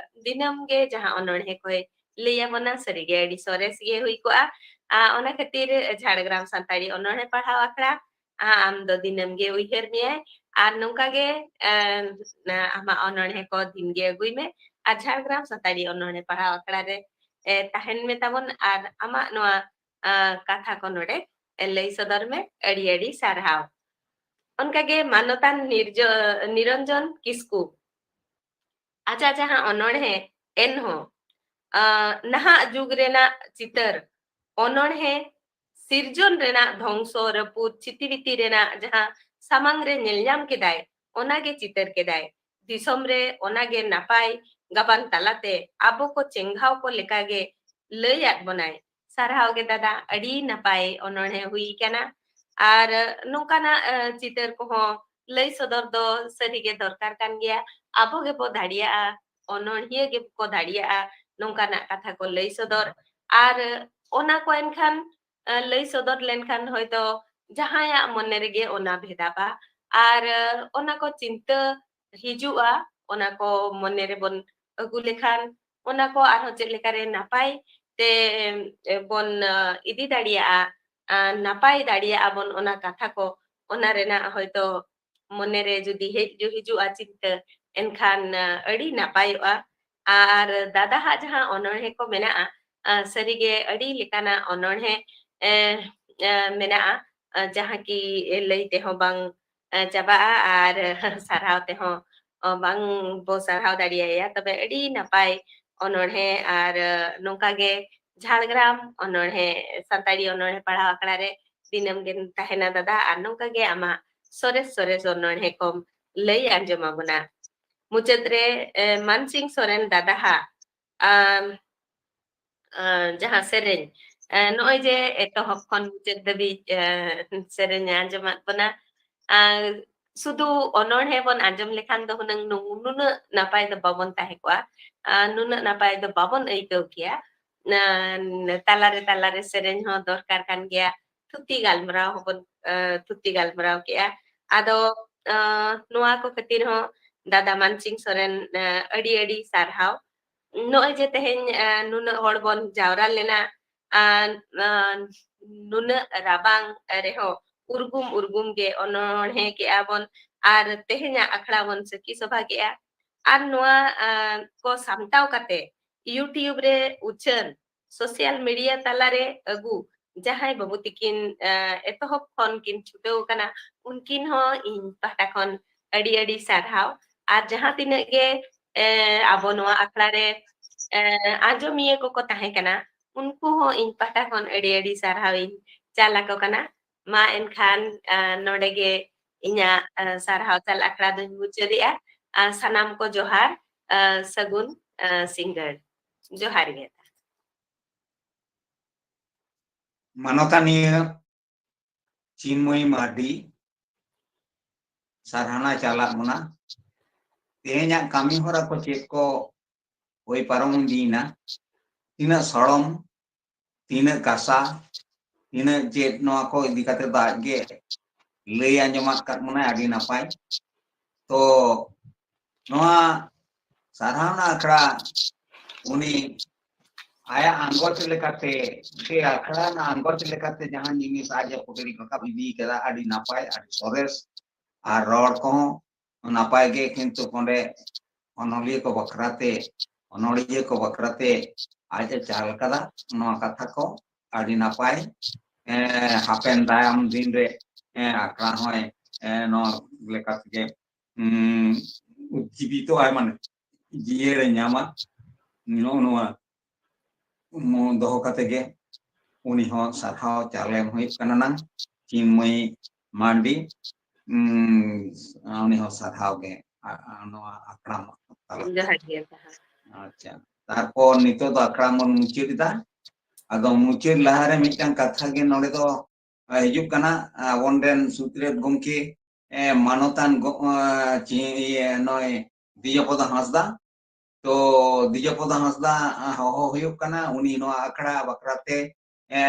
ᱫᱤᱱᱟᱹᱢ ᱜᱮ ᱡᱟᱦᱟᱸ ᱚᱱᱚᱬᱦᱮ ᱠᱚᱭ ᱞᱟᱹᱭ ᱟᱵᱚᱱᱟ, ᱥᱟᱹᱨᱤᱜᱮ ᱟᱹᱰᱤ ᱥᱚᱨᱮᱥ ᱜᱮ ᱦᱩᱭ ᱠᱚᱜᱼᱟ᱾ ᱟ, ᱚᱱᱟ ᱠᱷᱟᱹᱛᱤᱨ ᱡᱷᱟᱲᱜᱨᱟᱢ ᱥᱟᱱᱛᱟᱲᱤ ᱚᱱᱚᱬᱦᱮ ᱯᱟᱲᱦᱟᱣ ᱟᱠᱷᱲᱟ, ᱟ, ᱟᱢ ᱫᱚ ᱫᱤᱱᱟᱹᱢ ᱜᱮ ᱩᱭᱦᱟᱹᱨ ᱢᱮᱭᱟᱭ᱾ ᱟᱨ ᱱᱚᱝᱠᱟ ᱜᱮ, ᱮ, ᱟᱢᱟᱜ ᱚᱱᱚᱬᱦᱮ ᱠᱚ ᱫᱤᱱ ᱜᱮ ᱟᱹᱜᱩᱭ ᱢᱮ᱾ ᱟᱨ ᱡᱷᱟᱲᱜᱨᱟᱢ ᱥᱟᱱᱛᱟᱲᱤ ᱚᱱᱚᱬᱦᱮ ᱯᱟᱲᱦᱟᱣ ᱟᱠᱷᱲᱟ ᱨᱮ, ᱮ, ᱛᱟᱦᱮᱱ ᱢᱮ ᱛᱟᱵᱚᱱ ᱟᱨ ᱟᱢᱟᱜ ᱱᱚᱣᱟ, ᱟ, ᱠᱟᱛᱷᱟ ᱠᱚ ᱱᱚᱰᱮ, ᱮ, ᱞᱟᱹᱭ ᱥᱚᱫᱚᱨ ᱢᱮ᱾ ᱟᱹᱰᱤ ᱟᱹᱰᱤ ᱥᱟᱨᱦᱟᱣ᱾ ᱚᱱᱠᱟᱜᱮ ᱢᱟᱱᱚᱛᱟᱱ ᱱᱤᱨᱡᱚ-, ᱱᱤᱨᱚᱧᱡᱚᱱ ᱠᱤᱥᱠᱩ᱾ ᱟᱡᱟᱜ ᱡᱟᱦᱟᱸ ᱚᱱᱚᱬᱦᱮ ᱮᱱᱦᱚᱸ, ᱟ, ᱱᱟᱦᱟᱜ ᱡᱩᱜᱽ ᱨᱮᱱᱟᱜ ᱪᱤᱛᱟᱹᱨ ᱚᱱᱚᱬᱦᱮ ᱥᱤᱨᱡᱚᱱ ᱨᱮᱱᱟᱜ ᱫᱷᱚᱝᱥᱚ, ᱨᱟᱹᱯᱩᱫ, ᱪᱷᱤᱛᱤᱵᱤᱛᱤ ᱨᱮᱱᱟᱜ ᱡᱟᱦᱟᱸ ᱥᱟᱢᱟᱝ ᱨᱮ ᱧᱮᱞ ᱧᱟᱢ ᱠᱮᱫᱟᱭ, ᱚᱱᱟᱜᱮ ᱪᱤᱛᱟᱹᱨ ᱠᱮᱫᱟᱭ᱾ ᱫᱤᱥᱚᱢ ᱨᱮ ᱚᱱᱟᱜᱮ ᱱᱟᱯᱟᱭ ᱜᱟᱵᱟᱱ ᱛᱟᱞᱟᱛᱮ ᱟᱵᱚ ᱠᱚ ᱪᱮᱸᱜᱷᱟᱣ ᱠᱚ ᱞᱮᱠᱟᱜᱮ ᱞᱟᱹᱭᱟᱫ ᱵᱚᱱᱟᱭ᱾ ᱥᱟᱨᱦᱟᱣ ᱜᱮ ᱫᱟᱫᱟ, ᱟᱹᱰᱤ ᱱᱟᱯᱟᱭ ᱚᱱᱚᱬᱦᱮ ᱦᱩᱭ ᱠᱟᱱᱟ᱾ ᱟᱨ ᱱᱚᱝᱠᱟᱱᱟᱜ, ᱮ, ᱪᱤᱛᱟᱹᱨ ᱠᱚᱦᱚᱸ ᱞᱟᱹᱭ ᱥᱚᱫᱚᱨ ᱫᱚ ᱥᱟᱹᱨᱤᱜᱮ ᱫᱚᱨᱠᱟᱨ ᱠᱟᱱ ᱜᱮᱭᱟ᱾ ᱟᱵᱚ ᱜᱮᱵᱚ ᱫᱟᱲᱮᱭᱟᱜᱼᱟ, ᱚᱱᱚᱬᱦᱤᱭᱟᱹ ᱜᱮᱠᱚ ᱫᱟᱲᱮᱭᱟᱜᱼᱟ ᱱᱚᱝᱠᱟᱱᱟᱜ ᱠᱟᱛᱷᱟ ᱠᱚ ᱞᱟᱹᱭ ᱥᱚᱫᱚᱨ᱾ ᱟᱨ ᱚᱱᱟ ᱠᱚ ᱮᱱᱠᱷᱟᱱ, ᱮ, ᱞᱟᱹᱭ ᱥᱚᱫᱚᱨ ᱞᱮᱱᱠᱷᱟᱱ ᱦᱚᱭᱛᱚ ᱡᱟᱦᱟᱸᱭᱟᱜ ᱢᱚᱱᱮ ᱨᱮᱜᱮ ᱚᱱᱟ ᱵᱷᱮᱫᱟᱵᱟ᱾ ᱟᱨ, ᱮ, ᱚᱱᱟ ᱠᱚ ᱪᱤᱱᱛᱟᱹ ᱦᱤᱡᱩᱜᱼᱟ, ᱚᱱᱟ ᱠᱚ ᱢᱚᱱᱮ ᱨᱮᱵᱚᱱ ᱟᱹᱜᱩ ᱞᱮᱠᱷᱟᱱ ᱚᱱᱟ ᱠᱚ ᱟᱨᱦᱚᱸ ᱪᱮᱫ ᱞᱮᱠᱟᱨᱮ ᱱᱟᱯᱟᱭ ᱛᱮ, ᱮ, ᱵᱚᱱ, ᱮ, ᱤᱫᱤ ᱫᱟᱲᱮᱭᱟᱜᱼᱟ, ᱟ, ᱱᱟᱯᱟᱭ ᱫᱟᱲᱮᱭᱟᱜᱼᱟ ᱵᱚᱱ ᱚᱱᱟ ᱠᱟᱛᱷᱟ ᱠᱚ, ᱚᱱᱟ ᱨᱮᱱᱟᱜ ᱦᱚᱭᱛᱚ ᱢᱚᱱᱮᱨᱮ ᱡᱩᱫᱤ ᱦᱮᱡ ᱦᱤᱡᱩᱜᱼᱟ ᱪᱤᱱᱛᱟᱹ, ᱮᱱᱠᱷᱟᱱ, ᱟ, ᱟᱹᱰᱤ ᱱᱟᱯᱟᱭᱚᱜᱼᱟ᱾ ᱟᱨ ᱫᱟᱫᱟ ᱦᱟᱜ ᱡᱟᱦᱟᱸ ᱚᱱᱚᱬᱦᱮ ᱠᱚ ᱢᱮᱱᱟᱜᱼᱟ, ᱟ, ᱥᱟᱹᱨᱤᱜᱮ ᱟᱹᱰᱤ ᱞᱮᱠᱟᱱᱟᱜ ᱚᱱᱚᱬᱦᱮ, ᱮ, ᱮ, ᱢᱮᱱᱟᱜᱼᱟ, ᱟ, ᱡᱟᱦᱟᱸ ᱠᱤ ᱞᱟᱹᱭ ᱛᱮᱦᱚᱸ ᱵᱟᱝ, ᱟ, ᱪᱟᱵᱟᱜᱼᱟ ᱟᱨ ᱥᱟᱨᱦᱟᱣ ᱛᱮᱦᱚᱸ, ᱚ, ᱵᱟᱝ ᱵᱚ ᱥᱟᱨᱦᱟᱣ ᱫᱟᱲᱮᱭᱟᱭᱟ᱾ ᱛᱚᱵᱮ ᱟᱹᱰᱤ ᱱᱟᱯᱟᱭ ᱚᱱᱚᱬᱦᱮ ᱟᱨ, ᱟ, ᱱᱚᱝᱠᱟ ᱜᱮ ᱡᱷᱟᱲᱜᱨᱟᱢ ᱚᱱᱚᱬᱦᱮ, ᱥᱟᱱᱛᱟᱲᱤ ᱚᱱᱚᱬᱦᱮ ᱯᱟᱲᱦᱟᱣ ᱟᱠᱷᱲᱟ ᱨᱮ ᱫᱤᱱᱟᱹᱢ ᱜᱮᱢ ᱛᱟᱦᱮᱱᱟ ᱫᱟᱫᱟ, ᱟᱨ ᱱᱚᱝᱠᱟ ᱜᱮ ᱟᱢᱟᱜ ᱥᱚᱨᱮᱥ ᱥᱚᱨᱮᱥ ᱚᱱᱚᱬᱦᱮ ᱠᱚᱢ ᱞᱟᱹᱭ ᱟᱸᱡᱚᱢ ᱟᱵᱚᱱᱟ᱾ ᱢᱩᱪᱟᱹᱫ ᱨᱮ, ᱮ, ᱢᱟᱱᱥᱤᱝ ᱥᱚᱨᱮᱱ ᱫᱟᱫᱟ ᱦᱟᱜ, ᱟᱢ, ᱟ, ᱡᱟᱦᱟᱸ ᱥᱮᱨᱮᱧ, ᱮ, ᱱᱚᱜᱼᱚᱭ ᱡᱮ ᱮᱛᱚᱦᱚᱵ ᱠᱷᱚᱱ ᱢᱩᱪᱟᱹᱫ ᱫᱷᱟᱹᱵᱤᱡ, ᱮ, ᱥᱮᱨᱮᱧ ᱮ ᱟᱸᱡᱚᱢᱟᱫ ᱵᱚᱱᱟ, ᱟᱨ ᱥᱩᱫᱷᱩ ᱚᱱᱚᱬᱦᱮ ᱵᱚᱱ ᱟᱸᱡᱚᱢ ᱞᱮᱠᱷᱟᱱ ᱫᱚ ᱦᱩᱱᱟᱹᱝ ᱱᱩ-, ᱱᱩᱱᱟᱹᱜ ᱱᱟᱯᱟᱭ ᱫᱚ ᱵᱟᱵᱚᱱ ᱛᱟᱦᱮᱸ ᱠᱚᱜᱼᱟ, ᱟᱨ ᱱᱩᱱᱟᱹᱜ ᱱᱟᱯᱟᱭ ᱫᱚ ᱵᱟᱵᱚᱱ ᱟᱹᱭᱠᱟᱹᱣ ᱠᱮᱭᱟ᱾ ᱟᱨ ᱛᱟᱞᱟᱨᱮ ᱛᱟᱞᱟᱨᱮ ᱥᱮᱨᱮᱧ ᱦᱚᱸ ᱫᱚᱨᱠᱟᱨ ᱠᱟᱱ ᱜᱮᱭᱟ, ᱛᱷᱩᱛᱤ ᱜᱟᱞᱢᱟᱨᱟᱣ ᱦᱚᱸᱵᱚᱱ, ᱟᱸ, ᱛᱷᱩᱛᱤ ᱜᱟᱞᱢᱟᱨᱟᱣ ᱠᱮᱜᱼᱟ᱾ ᱟᱫᱚ, ᱟᱸ, ᱱᱚᱣᱟ ᱠᱚ ᱠᱷᱟᱹᱛᱤᱨ ᱦᱚᱸ ᱫᱟᱫᱟ ᱢᱟᱱᱥᱤᱝ ᱥᱚᱨᱮᱱ, ᱟᱸ, ᱟᱹᱰᱤ ᱟᱹᱰᱤ ᱥᱟᱨᱦᱟᱣ᱾ ᱱᱚᱜᱼᱚᱭ ᱡᱮ ᱛᱮᱦᱮᱧ, ᱟᱸ, ᱱᱩᱱᱟᱹᱜ ᱦᱚᱲ ᱵᱚᱱ ᱡᱟᱣᱨᱟ ᱞᱮᱱᱟ, ᱟᱨ, ᱟᱨ ᱱᱩᱱᱟᱹᱜ ᱨᱟᱵᱟᱝ ᱨᱮᱦᱚᱸ ᱩᱨᱜᱩᱢ ᱩᱨᱜᱩᱢ ᱜᱮ ᱚᱱᱚᱬᱦᱮ ᱠᱮᱜᱼᱟ ᱵᱚᱱ ᱟᱨ ᱛᱮᱦᱮᱧᱟᱜ ᱟᱠᱷᱲᱟ ᱵᱚᱱ ᱥᱟᱹᱠᱷᱤ ᱥᱚᱵᱷᱟ ᱠᱮᱜᱼᱟ᱾ ᱟᱨ ᱱᱚᱣᱟ, ᱟᱸ, ᱠᱚ ᱥᱟᱢᱴᱟᱣ ᱠᱟᱛᱮ YouTube ᱨᱮ ᱩᱪᱷᱟᱹᱱ, social media ᱛᱟᱞᱟᱨᱮ ᱟᱹᱜᱩ, ᱡᱟᱦᱟᱸᱭ ᱵᱟᱹᱵᱩ ᱛᱤᱠᱤᱱ, ᱟᱸ, ᱮᱛᱚᱦᱚᱵ ᱠᱷᱚᱱ ᱠᱤᱱ ᱪᱷᱩᱴᱟᱹᱣ ᱠᱟᱱᱟ, ᱩᱱᱠᱤᱱ ᱦᱚᱸ ᱤᱧ ᱯᱟᱦᱴᱟ ᱠᱷᱚᱱ ᱟᱹᱰᱤ ᱟᱹᱰᱤ ᱥᱟᱨᱦᱟᱣ᱾ ᱟᱨ ᱡᱟᱦᱟᱸ ᱛᱤᱱᱟᱹᱜ ᱜᱮ, ᱮᱸ, ᱟᱵᱚ ᱱᱚᱣᱟ ᱟᱠᱷᱲᱟ ᱨᱮ, ᱮᱸ, ᱟᱸᱡᱚᱢᱤᱭᱟᱹ ᱠᱚᱠᱚ ᱛᱟᱦᱮᱸ ᱠᱟᱱᱟ, ᱩᱱᱠᱩ ᱦᱚᱸ ᱤᱧ ᱯᱟᱦᱴᱟ ᱠᱷᱚᱱ ᱟᱹᱰᱤ ᱟᱹᱰᱤ ᱥᱟᱨᱦᱟᱣ ᱤᱧ ᱪᱟᱞ ᱟᱠᱚ ᱠᱟᱱᱟ᱾ ᱢᱟ ᱮᱱᱠᱷᱟᱱ, ᱟᱸ, ᱱᱚᱰᱮ ᱜᱮ ᱤᱧᱟᱹᱜ, ᱟᱸ, ᱥᱟᱨᱦᱟᱣ ᱪᱟᱞ ᱟᱠᱷᱲᱟ ᱫᱚᱧ ᱢᱩᱪᱟᱹᱫᱮᱜᱼᱟ᱾ ᱟᱨ ᱥᱟᱱᱟᱢ ᱠᱚ ᱡᱚᱦᱟᱨ, ᱟᱸ, ᱥᱟᱹᱜᱩᱱ, ᱟᱸ, ᱥᱤᱸᱜᱟᱹᱲ᱾ ᱡᱚᱦᱟᱨ ᱜᱮ᱾ ᱢᱟᱱᱚᱛᱟᱱᱤᱭᱟᱹ ᱪᱤᱱᱢᱚᱭ ᱢᱟᱨᱰᱤ, ᱥᱟᱨᱦᱟᱣ ᱪᱟᱞᱟᱜ ᱵᱚᱱᱟ᱾ ᱛᱮᱦᱮᱧᱟᱜ ᱠᱟᱹᱢᱤ ᱦᱚᱨᱟ ᱠᱚ ᱪᱮᱫ ᱠᱚ ᱦᱩᱭ ᱯᱟᱨᱚᱢ ᱤᱫᱤᱭᱮᱱᱟ, ᱛᱤᱱᱟᱹᱜ ᱥᱚᱲᱚᱢ, ᱛᱤᱱᱟᱹᱜ ᱠᱟᱥᱟ, ᱛᱤᱱᱟᱹᱜ ᱪᱮᱫ, ᱱᱚᱣᱟ ᱠᱚ ᱤᱫᱤ ᱠᱟᱛᱮ ᱫᱚ ᱟᱡ ᱜᱮ ᱞᱟᱹᱭ ᱟᱸᱡᱚᱢᱟᱫ ᱠᱟᱫ ᱵᱚᱱᱟᱭ, ᱟᱹᱰᱤ ᱱᱟᱯᱟᱭ᱾ ᱛᱚ ᱱᱚᱣᱟ ᱥᱟᱨᱦᱟᱣᱱᱟ ᱟᱠᱷᱲᱟ ᱩᱱᱤ ᱟᱭᱟᱜ ᱟᱸᱜᱚᱪ ᱞᱮᱠᱟᱛᱮ, ᱥᱮ ᱟᱠᱷᱲᱟ ᱨᱮᱱᱟᱜ ᱟᱸᱜᱚᱪ ᱞᱮᱠᱟᱛᱮ ᱡᱟᱦᱟᱸ ᱡᱤᱱᱤᱥ ᱟᱡ ᱮ ᱯᱷᱩᱴᱮᱞ ᱨᱟᱠᱟᱵ ᱤᱫᱤ ᱠᱟᱫᱟ, ᱟᱹᱰᱤ ᱱᱟᱯᱟᱭ, ᱟᱹᱰᱤ ᱥᱚᱨᱮᱥ, ᱟᱨ ᱨᱚᱲ ᱠᱚᱦᱚᱸ ᱱᱟᱯᱟᱭ ᱜᱮ, ᱠᱤᱱᱛᱩ ᱚᱸᱰᱮ ᱚᱱᱚᱞᱤᱭᱟᱹ ᱠᱚ ᱵᱟᱠᱷᱨᱟᱛᱮ, ᱚᱱᱚᱲᱦᱤᱭᱟᱹ ᱠᱚ ᱵᱟᱠᱷᱨᱟᱛᱮ ᱟᱡ ᱮ ᱪᱟᱞ ᱠᱟᱫᱟ ᱱᱚᱣᱟ ᱠᱟᱛᱷᱟ ᱠᱚ, ᱟᱹᱰᱤ ᱱᱟᱯᱟᱭ᱾ ᱮᱸ, ᱦᱟᱯᱮᱱ ᱫᱟᱨᱟᱢ ᱫᱤᱱ ᱨᱮ, ᱮᱸ, ᱟᱠᱷᱲᱟ ᱦᱚᱸᱭ, ᱮᱸ, ᱱᱚᱣᱟ ᱞᱮᱠᱟ ᱛᱮᱜᱮ, ᱩᱸ, ᱩᱡᱽᱡᱤᱵᱤᱛᱚᱜᱼᱟᱭ, ᱢᱟᱱᱮ ᱡᱤᱭᱟᱹᱲᱮ ᱧᱟᱢᱟ᱾ ᱱᱚᱜᱼᱚ ᱱᱚᱣᱟ ᱢᱚ-, ᱫᱚᱦᱚ ᱠᱟᱛᱮ ᱜᱮ ᱩᱱᱤ ᱦᱚᱸ ᱥᱟᱨᱦᱟᱣ ᱪᱟᱞ ᱮᱢ ᱦᱩᱭᱩᱜ ᱠᱟᱱᱟ ᱱᱟᱝ, ᱪᱤᱱᱢᱚᱭᱤ ᱢᱟᱱᱰᱤ, ᱩᱸ, ᱩᱱᱤ ᱦᱚᱸ ᱥᱟᱨᱦᱟᱣ ᱜᱮ, ᱟ-, ᱟ-, ᱱᱚᱣᱟ ᱟᱠᱷᱲᱟ ᱢᱟ ᱛᱟᱞᱟ᱾ ᱡᱚᱦᱟᱨ ᱜᱮ, ᱡᱚᱦᱟᱨ᱾ ᱟᱪᱪᱷᱟ, ᱛᱟᱨᱯᱚᱨ ᱱᱤᱛᱚᱜ ᱫᱚ ᱟᱠᱷᱲᱟ ᱵᱚᱱ ᱢᱩᱪᱟᱹᱫ ᱮᱫᱟ᱾ ᱟᱫᱚ ᱢᱩᱪᱟᱹᱫ ᱞᱟᱦᱟᱨᱮ ᱢᱤᱫᱴᱟᱝ ᱠᱟᱛᱷᱟ ᱜᱮ ᱱᱚᱰᱮ ᱫᱚ, ᱟ, ᱦᱤᱡᱩᱜ ᱠᱟᱱᱟ, ᱟ, ᱟᱵᱚᱨᱮᱱ ᱥᱩᱛᱨᱮᱛ ᱜᱚᱢᱠᱮ, ᱮ, ᱢᱟᱱᱚᱛᱟᱱ ᱜᱚ-, ᱮ, ᱪᱤ-, ᱤᱭᱟᱹ, ᱱᱚᱜᱼᱚᱭ ᱫᱤᱡᱚᱯᱚᱫᱚ ᱦᱟᱸᱥᱫᱟ᱾ ᱛᱚ ᱫᱤᱡᱚᱯᱚᱫᱚ ᱦᱟᱸᱥᱫᱟ ᱦᱚᱦᱚ ᱦᱩᱭᱩᱜ ᱠᱟᱱᱟ, ᱩᱱᱤ ᱱᱚᱣᱟ ᱟᱠᱷᱲᱟ ᱵᱟᱠᱷᱨᱟ ᱛᱮ, ᱮ,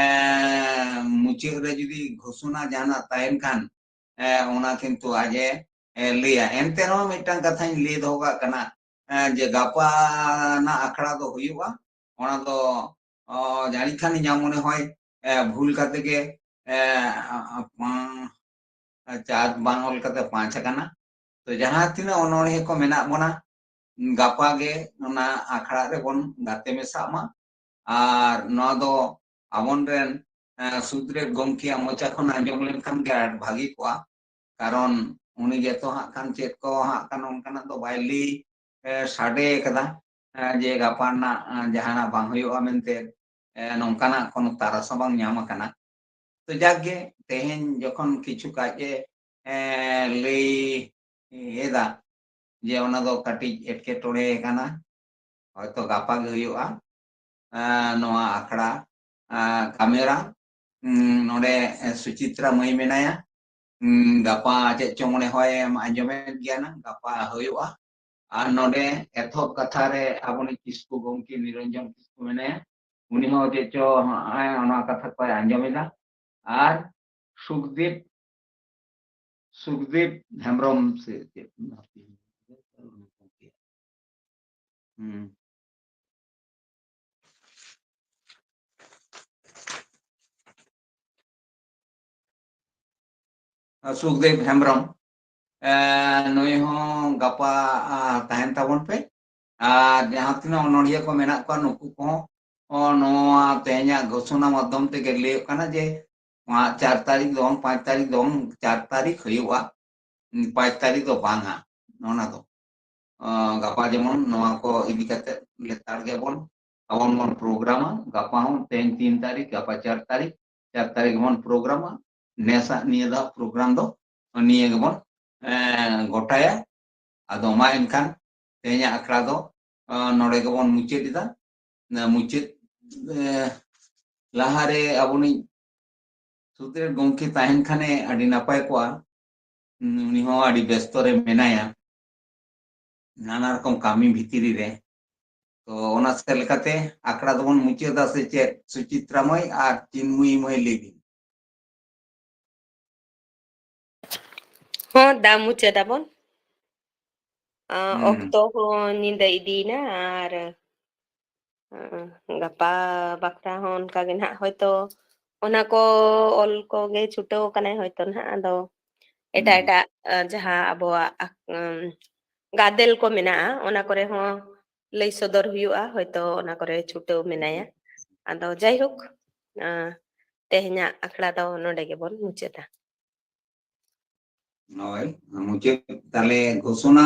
ᱢᱩᱪᱟᱹᱫ ᱨᱮ ᱡᱩᱫᱤ ᱜᱷᱳᱥᱚᱱᱟ ᱡᱟᱦᱟᱱᱟᱜ ᱛᱟᱦᱮᱱ ᱠᱷᱟᱱ, ᱮ, ᱚᱱᱟ ᱠᱤᱱᱛᱩ ᱟᱡ ᱮ, ᱮ, ᱞᱟᱹᱭᱟ᱾ ᱮᱱᱛᱮ ᱨᱮᱦᱚᱸ ᱢᱤᱫᱴᱟᱝ ᱠᱟᱛᱷᱟᱧ ᱞᱟᱹᱭ ᱫᱚᱦᱚ ᱠᱟᱜ ᱠᱟᱱᱟ, ᱮ, ᱡᱮ ᱜᱟᱯᱟ ᱨᱮᱱᱟᱜ ᱟᱠᱷᱲᱟ ᱫᱚ ᱦᱩᱭᱩᱜᱼᱟ, ᱚᱱᱟ ᱫᱚ, ᱚ, ᱡᱟᱹᱱᱤᱡ ᱠᱷᱟᱱ ᱤᱧᱟᱹᱜ ᱢᱚᱱᱮ ᱦᱚᱭ, ᱮ, ᱵᱷᱩᱞ ᱠᱟᱛᱮ ᱜᱮ, ᱮ, ᱟ, ᱟ, ᱯᱟᱸ-, ᱪᱟᱨ ᱵᱟᱝ ᱚᱞ ᱠᱟᱛᱮ ᱯᱟᱸᱪ ᱟᱠᱟᱱᱟ᱾ ᱛᱚ ᱡᱟᱦᱟᱸ ᱛᱤᱱᱟᱹᱜ ᱚᱱᱚᱬᱦᱤᱭᱟᱹ ᱠᱚ ᱢᱮᱱᱟᱜ ᱵᱚᱱᱟ, ᱜᱟᱯᱟ ᱜᱮ ᱚᱱᱟ ᱟᱠᱷᱲᱟ ᱨᱮᱵᱚᱱ ᱜᱟᱛᱮ ᱢᱮᱥᱟᱜ ᱢᱟ᱾ ᱟᱨ ᱱᱚᱣᱟ ᱫᱚ ᱟᱵᱚᱱ ᱨᱮᱱ, ᱮ, ᱥᱩᱫᱽᱨᱮᱴ ᱜᱚᱢᱠᱮᱭᱟᱜ ᱢᱚᱪᱟ ᱠᱷᱚᱱ ᱟᱸᱡᱚᱢ ᱞᱮᱱᱠᱷᱟᱱ ᱜᱮ ᱟᱹᱰᱤ ᱵᱷᱟᱹᱜᱤ ᱠᱚᱜᱼᱟ᱾ ᱠᱟᱨᱚᱱ ᱩᱱᱤ ᱜᱮᱛᱚ ᱦᱟᱸᱜ ᱠᱷᱟᱱ ᱪᱮᱫ ᱠᱚ ᱦᱟᱸᱜ ᱠᱷᱟᱱ ᱚᱱᱠᱟᱱᱟᱜ ᱫᱚ ᱵᱟᱭ ᱞᱟᱹᱭ, ᱮ, ᱥᱟᱰᱮ ᱠᱟᱫᱟ, ᱮ, ᱡᱮ ᱜᱟᱯᱟ ᱨᱮᱱᱟᱜ, ᱮ, ᱡᱟᱦᱟᱱᱟᱜ ᱵᱟᱝ ᱦᱩᱭᱩᱜᱼᱟ ᱢᱮᱱᱛᱮ, ᱮ, ᱱᱚᱝᱠᱟᱱᱟᱜ ᱠᱳᱱᱳ ᱛᱟᱨᱟᱥ ᱦᱚᱸ ᱵᱟᱝ ᱧᱟᱢ ᱟᱠᱟᱱᱟ᱾ ᱛᱚ ᱡᱟᱠ ᱜᱮ, ᱛᱮᱦᱮᱧ ᱡᱚᱠᱷᱚᱱ ᱠᱤᱪᱷᱩ ᱠᱟᱡ ᱮ, ᱮ, ᱞᱟᱹᱭ ᱮᱫᱟ, ᱡᱮ ᱚᱱᱟ ᱫᱚ ᱠᱟᱹᱴᱤᱡ ᱮᱴᱠᱮᱴᱚᱬᱮ ᱠᱟᱱᱟ, ᱦᱚᱭᱛᱚ ᱜᱟᱯᱟ ᱜᱮ ᱦᱩᱭᱩᱜᱼᱟ, ᱮ, ᱱᱚᱣᱟ ᱟᱠᱷᱲᱟ, ᱮ, ᱠᱟᱢᱮᱨᱟ᱾ ᱩᱸ, ᱱᱚᱰᱮ, ᱮ, ᱥᱩᱪᱤᱛᱨᱟ ᱢᱟᱹᱭ ᱢᱮᱱᱟᱭᱟ᱾ ᱩᱸ, ᱜᱟᱯᱟ ᱪᱮᱫ ᱪᱚᱝ ᱢᱚᱱᱮ ᱦᱚᱭ ᱮᱢ ᱟᱸᱡᱚᱢᱮᱫ ᱜᱮᱭᱟ ᱱᱟᱝ, ᱜᱟᱯᱟ ᱦᱩᱭᱩᱜᱼᱟ᱾ ᱟᱨ ᱱᱚᱰᱮ ᱮᱛᱚᱦᱚᱵ ᱠᱟᱛᱷᱟ ᱨᱮ ᱟᱵᱚᱱᱤᱡ ᱠᱤᱥᱠᱩ ᱜᱚᱢᱠᱮ ᱱᱤᱨᱚᱧᱡᱚᱱ ᱠᱤᱥᱠᱩ ᱢᱮᱱᱟᱭᱟ, ᱩᱱᱤ ᱦᱚᱸ ᱪᱮᱫ ᱪᱚ ᱦᱟᱸᱜ ᱚᱱᱟ ᱠᱟᱛᱷᱟ ᱠᱚᱭ ᱟᱸᱡᱚᱢᱮᱫᱟ᱾ ᱟᱨ ᱥᱩᱠᱫᱮᱵ, ᱥᱩᱠᱫᱮᱵ ᱦᱮᱢᱵᱨᱚᱢ ᱥᱮ ᱪᱮᱫ? ᱦᱩᱸ᱾ ᱥᱩᱠᱫᱮᱵ ᱦᱮᱢᱵᱨᱚᱢ, ᱮ, ᱱᱩᱭ ᱦᱚᱸ ᱜᱟᱯᱟ, ᱟ, ᱛᱟᱦᱮᱱ ᱛᱟᱵᱚᱱ ᱯᱮ᱾ ᱟᱨ ᱡᱟᱦᱟᱸ ᱛᱤᱱᱟᱹᱜ ᱚᱱᱚᱬᱦᱤᱭᱟᱹ ᱠᱚ ᱢᱮᱱᱟᱜ ᱠᱚᱣᱟ, ᱱᱩᱠᱩ ᱠᱚᱦᱚᱸ, ᱚ, ᱱᱚᱣᱟ ᱛᱮᱦᱮᱧᱟᱜ ᱜᱷᱳᱥᱚᱱᱟ ᱢᱟᱫᱽᱫᱷᱚᱢ ᱛᱮᱜᱮ ᱞᱟᱹᱭᱚᱜ ᱠᱟᱱᱟ ᱡᱮ, ᱱᱚᱣᱟ ᱪᱟᱨ ᱛᱟᱹᱨᱤᱠᱷ ᱫᱚ ᱵᱟᱝ, ᱯᱟᱸᱪ ᱛᱟᱹᱨᱤᱠᱷ ᱫᱚ ᱵᱟᱝ, ᱪᱟᱨ ᱛᱟᱹᱨᱤᱠᱷ ᱦᱩᱭᱩᱜᱼᱟ, ᱯᱟᱸᱪ ᱛᱟᱹᱨᱤᱠᱷ ᱫᱚ ᱵᱟᱝᱟ᱾ ᱚᱱᱟ ᱫᱚ, ᱚ, ᱜᱟᱯᱟ ᱡᱮᱢᱚᱱ ᱱᱚᱣᱟ ᱠᱚ ᱤᱫᱤ ᱠᱟᱛᱮ ᱞᱮᱛᱟᱲ ᱜᱮᱵᱚᱱ, ᱟᱵᱚᱱ ᱵᱚᱱ ᱯᱨᱳᱜᱨᱟᱢᱟ᱾ ᱜᱟᱯᱟ ᱦᱚᱸ, ᱛᱮᱦᱮᱧ ᱛᱤᱱ ᱛᱟᱹᱨᱤᱠᱷ, ᱜᱟᱯᱟ ᱪᱟᱨ ᱛᱟᱹᱨᱤᱠᱷ, ᱪᱟᱨ ᱛᱟᱹᱨᱤᱠᱷ ᱵᱚᱱ ᱯᱨᱳᱜᱨᱟᱢᱟ᱾ ᱱᱮᱥᱟᱜ ᱱᱤᱭᱟᱹ ᱫᱷᱟᱣ ᱯᱨᱳᱜᱨᱟᱢ ᱫᱚ ᱱᱤᱭᱟᱹ ᱜᱮᱵᱚᱱ, ᱮ, ᱜᱚᱴᱟᱭᱟ᱾ ᱟᱫᱚ ᱢᱟ ᱮᱱᱠᱷᱟᱱ ᱛᱮᱦᱮᱧᱟᱜ ᱟᱠᱷᱲᱟ ᱫᱚ, ᱮ, ᱱᱚᱰᱮ ᱜᱮᱵᱚᱱ ᱢᱩᱪᱟᱹᱫ ᱮᱫᱟ᱾ ᱮ, ᱢᱩᱪᱟᱹᱫ, ᱮ, ᱞᱟᱦᱟᱨᱮ ᱟᱵᱚᱱᱤᱡ ᱥᱩᱫᱽᱨᱮᱴ ᱜᱚᱢᱠᱮ ᱛᱟᱦᱮᱱ ᱠᱷᱟᱱᱮ ᱟᱹᱰᱤ ᱱᱟᱯᱟᱭ ᱠᱚᱜᱼᱟ᱾ ᱩᱱᱤ ᱦᱚᱸ ᱟᱹᱰᱤ ᱵᱮᱥᱛᱚ ᱨᱮ ᱢᱮᱱᱟᱭᱟ ᱱᱟᱱᱟ ᱨᱚᱠᱚᱢ ᱠᱟᱹᱢᱤ ᱵᱷᱤᱛᱨᱤ ᱨᱮ᱾ ᱛᱚ ᱚᱱᱟ ᱥᱮᱫ ᱞᱮᱠᱟᱛᱮ ᱟᱠᱷᱲᱟ ᱫᱚᱵᱚᱱ ᱢᱩᱪᱟᱹᱫᱟ ᱥᱮ ᱪᱮᱫ? ᱥᱩᱪᱤᱛᱨᱟ ᱢᱟᱹᱭ ᱟᱨ ᱪᱤᱱᱢᱩᱭ ᱢᱟᱹᱭ, ᱞᱟᱹᱭ ᱵᱤᱱ᱾ ᱦᱚᱸ, ᱫᱟ ᱢᱩᱪᱟᱹᱫ ᱟᱵᱚᱱ᱾ ᱟ, ᱦᱩᱸ᱾ ᱚᱠᱛᱚ ᱦᱚᱸ ᱧᱤᱫᱟᱹ ᱤᱫᱤᱭᱮᱱᱟ ᱟᱨ, ᱟ, ᱜᱟᱯᱟ ᱵᱟᱠᱷᱨᱟ ᱦᱚᱸ ᱚᱱᱠᱟ ᱜᱮ ᱱᱟᱦᱟᱜ ᱦᱚᱭᱛᱚ ᱚᱱᱟ ᱠᱚ ᱚᱞ ᱠᱚᱜᱮ ᱪᱷᱩᱴᱟᱹᱣ ᱠᱟᱱᱟᱭ ᱦᱚᱭᱛᱚ ᱱᱟᱦᱟᱜ, ᱟᱫᱚ ᱮᱴᱟᱜ ᱦᱩᱸ᱾ ᱮᱴᱟᱜ, ᱟ, ᱡᱟᱦᱟᱸ ᱟᱵᱚᱣᱟᱜ, ᱟ, ᱩᱢ, ᱜᱟᱫᱮᱞ ᱠᱚ ᱢᱮᱱᱟᱜᱼᱟ, ᱚᱱᱟ ᱠᱚᱨᱮ ᱦᱚᱸ ᱞᱟᱹᱭ ᱥᱚᱫᱚᱨ ᱦᱩᱭᱩᱜᱼᱟ, ᱦᱚᱭᱛᱚ ᱚᱱᱟ ᱠᱚᱨᱮ ᱪᱷᱩᱴᱟᱹᱣ ᱢᱮᱱᱟᱭᱟ᱾ ᱟᱫᱚ ᱡᱟᱭᱦᱳᱠ, ᱟ, ᱛᱮᱦᱮᱧᱟᱜ ᱟᱠᱷᱲᱟ ᱫᱚ ᱱᱚᱰᱮ ᱜᱮᱵᱚᱱ ᱢᱩᱪᱟᱹᱫᱟ᱾ ᱦᱳᱭ, ᱢᱩᱪᱟᱹᱫ ᱛᱟᱦᱞᱮ ᱜᱷᱳᱥᱚᱱᱟ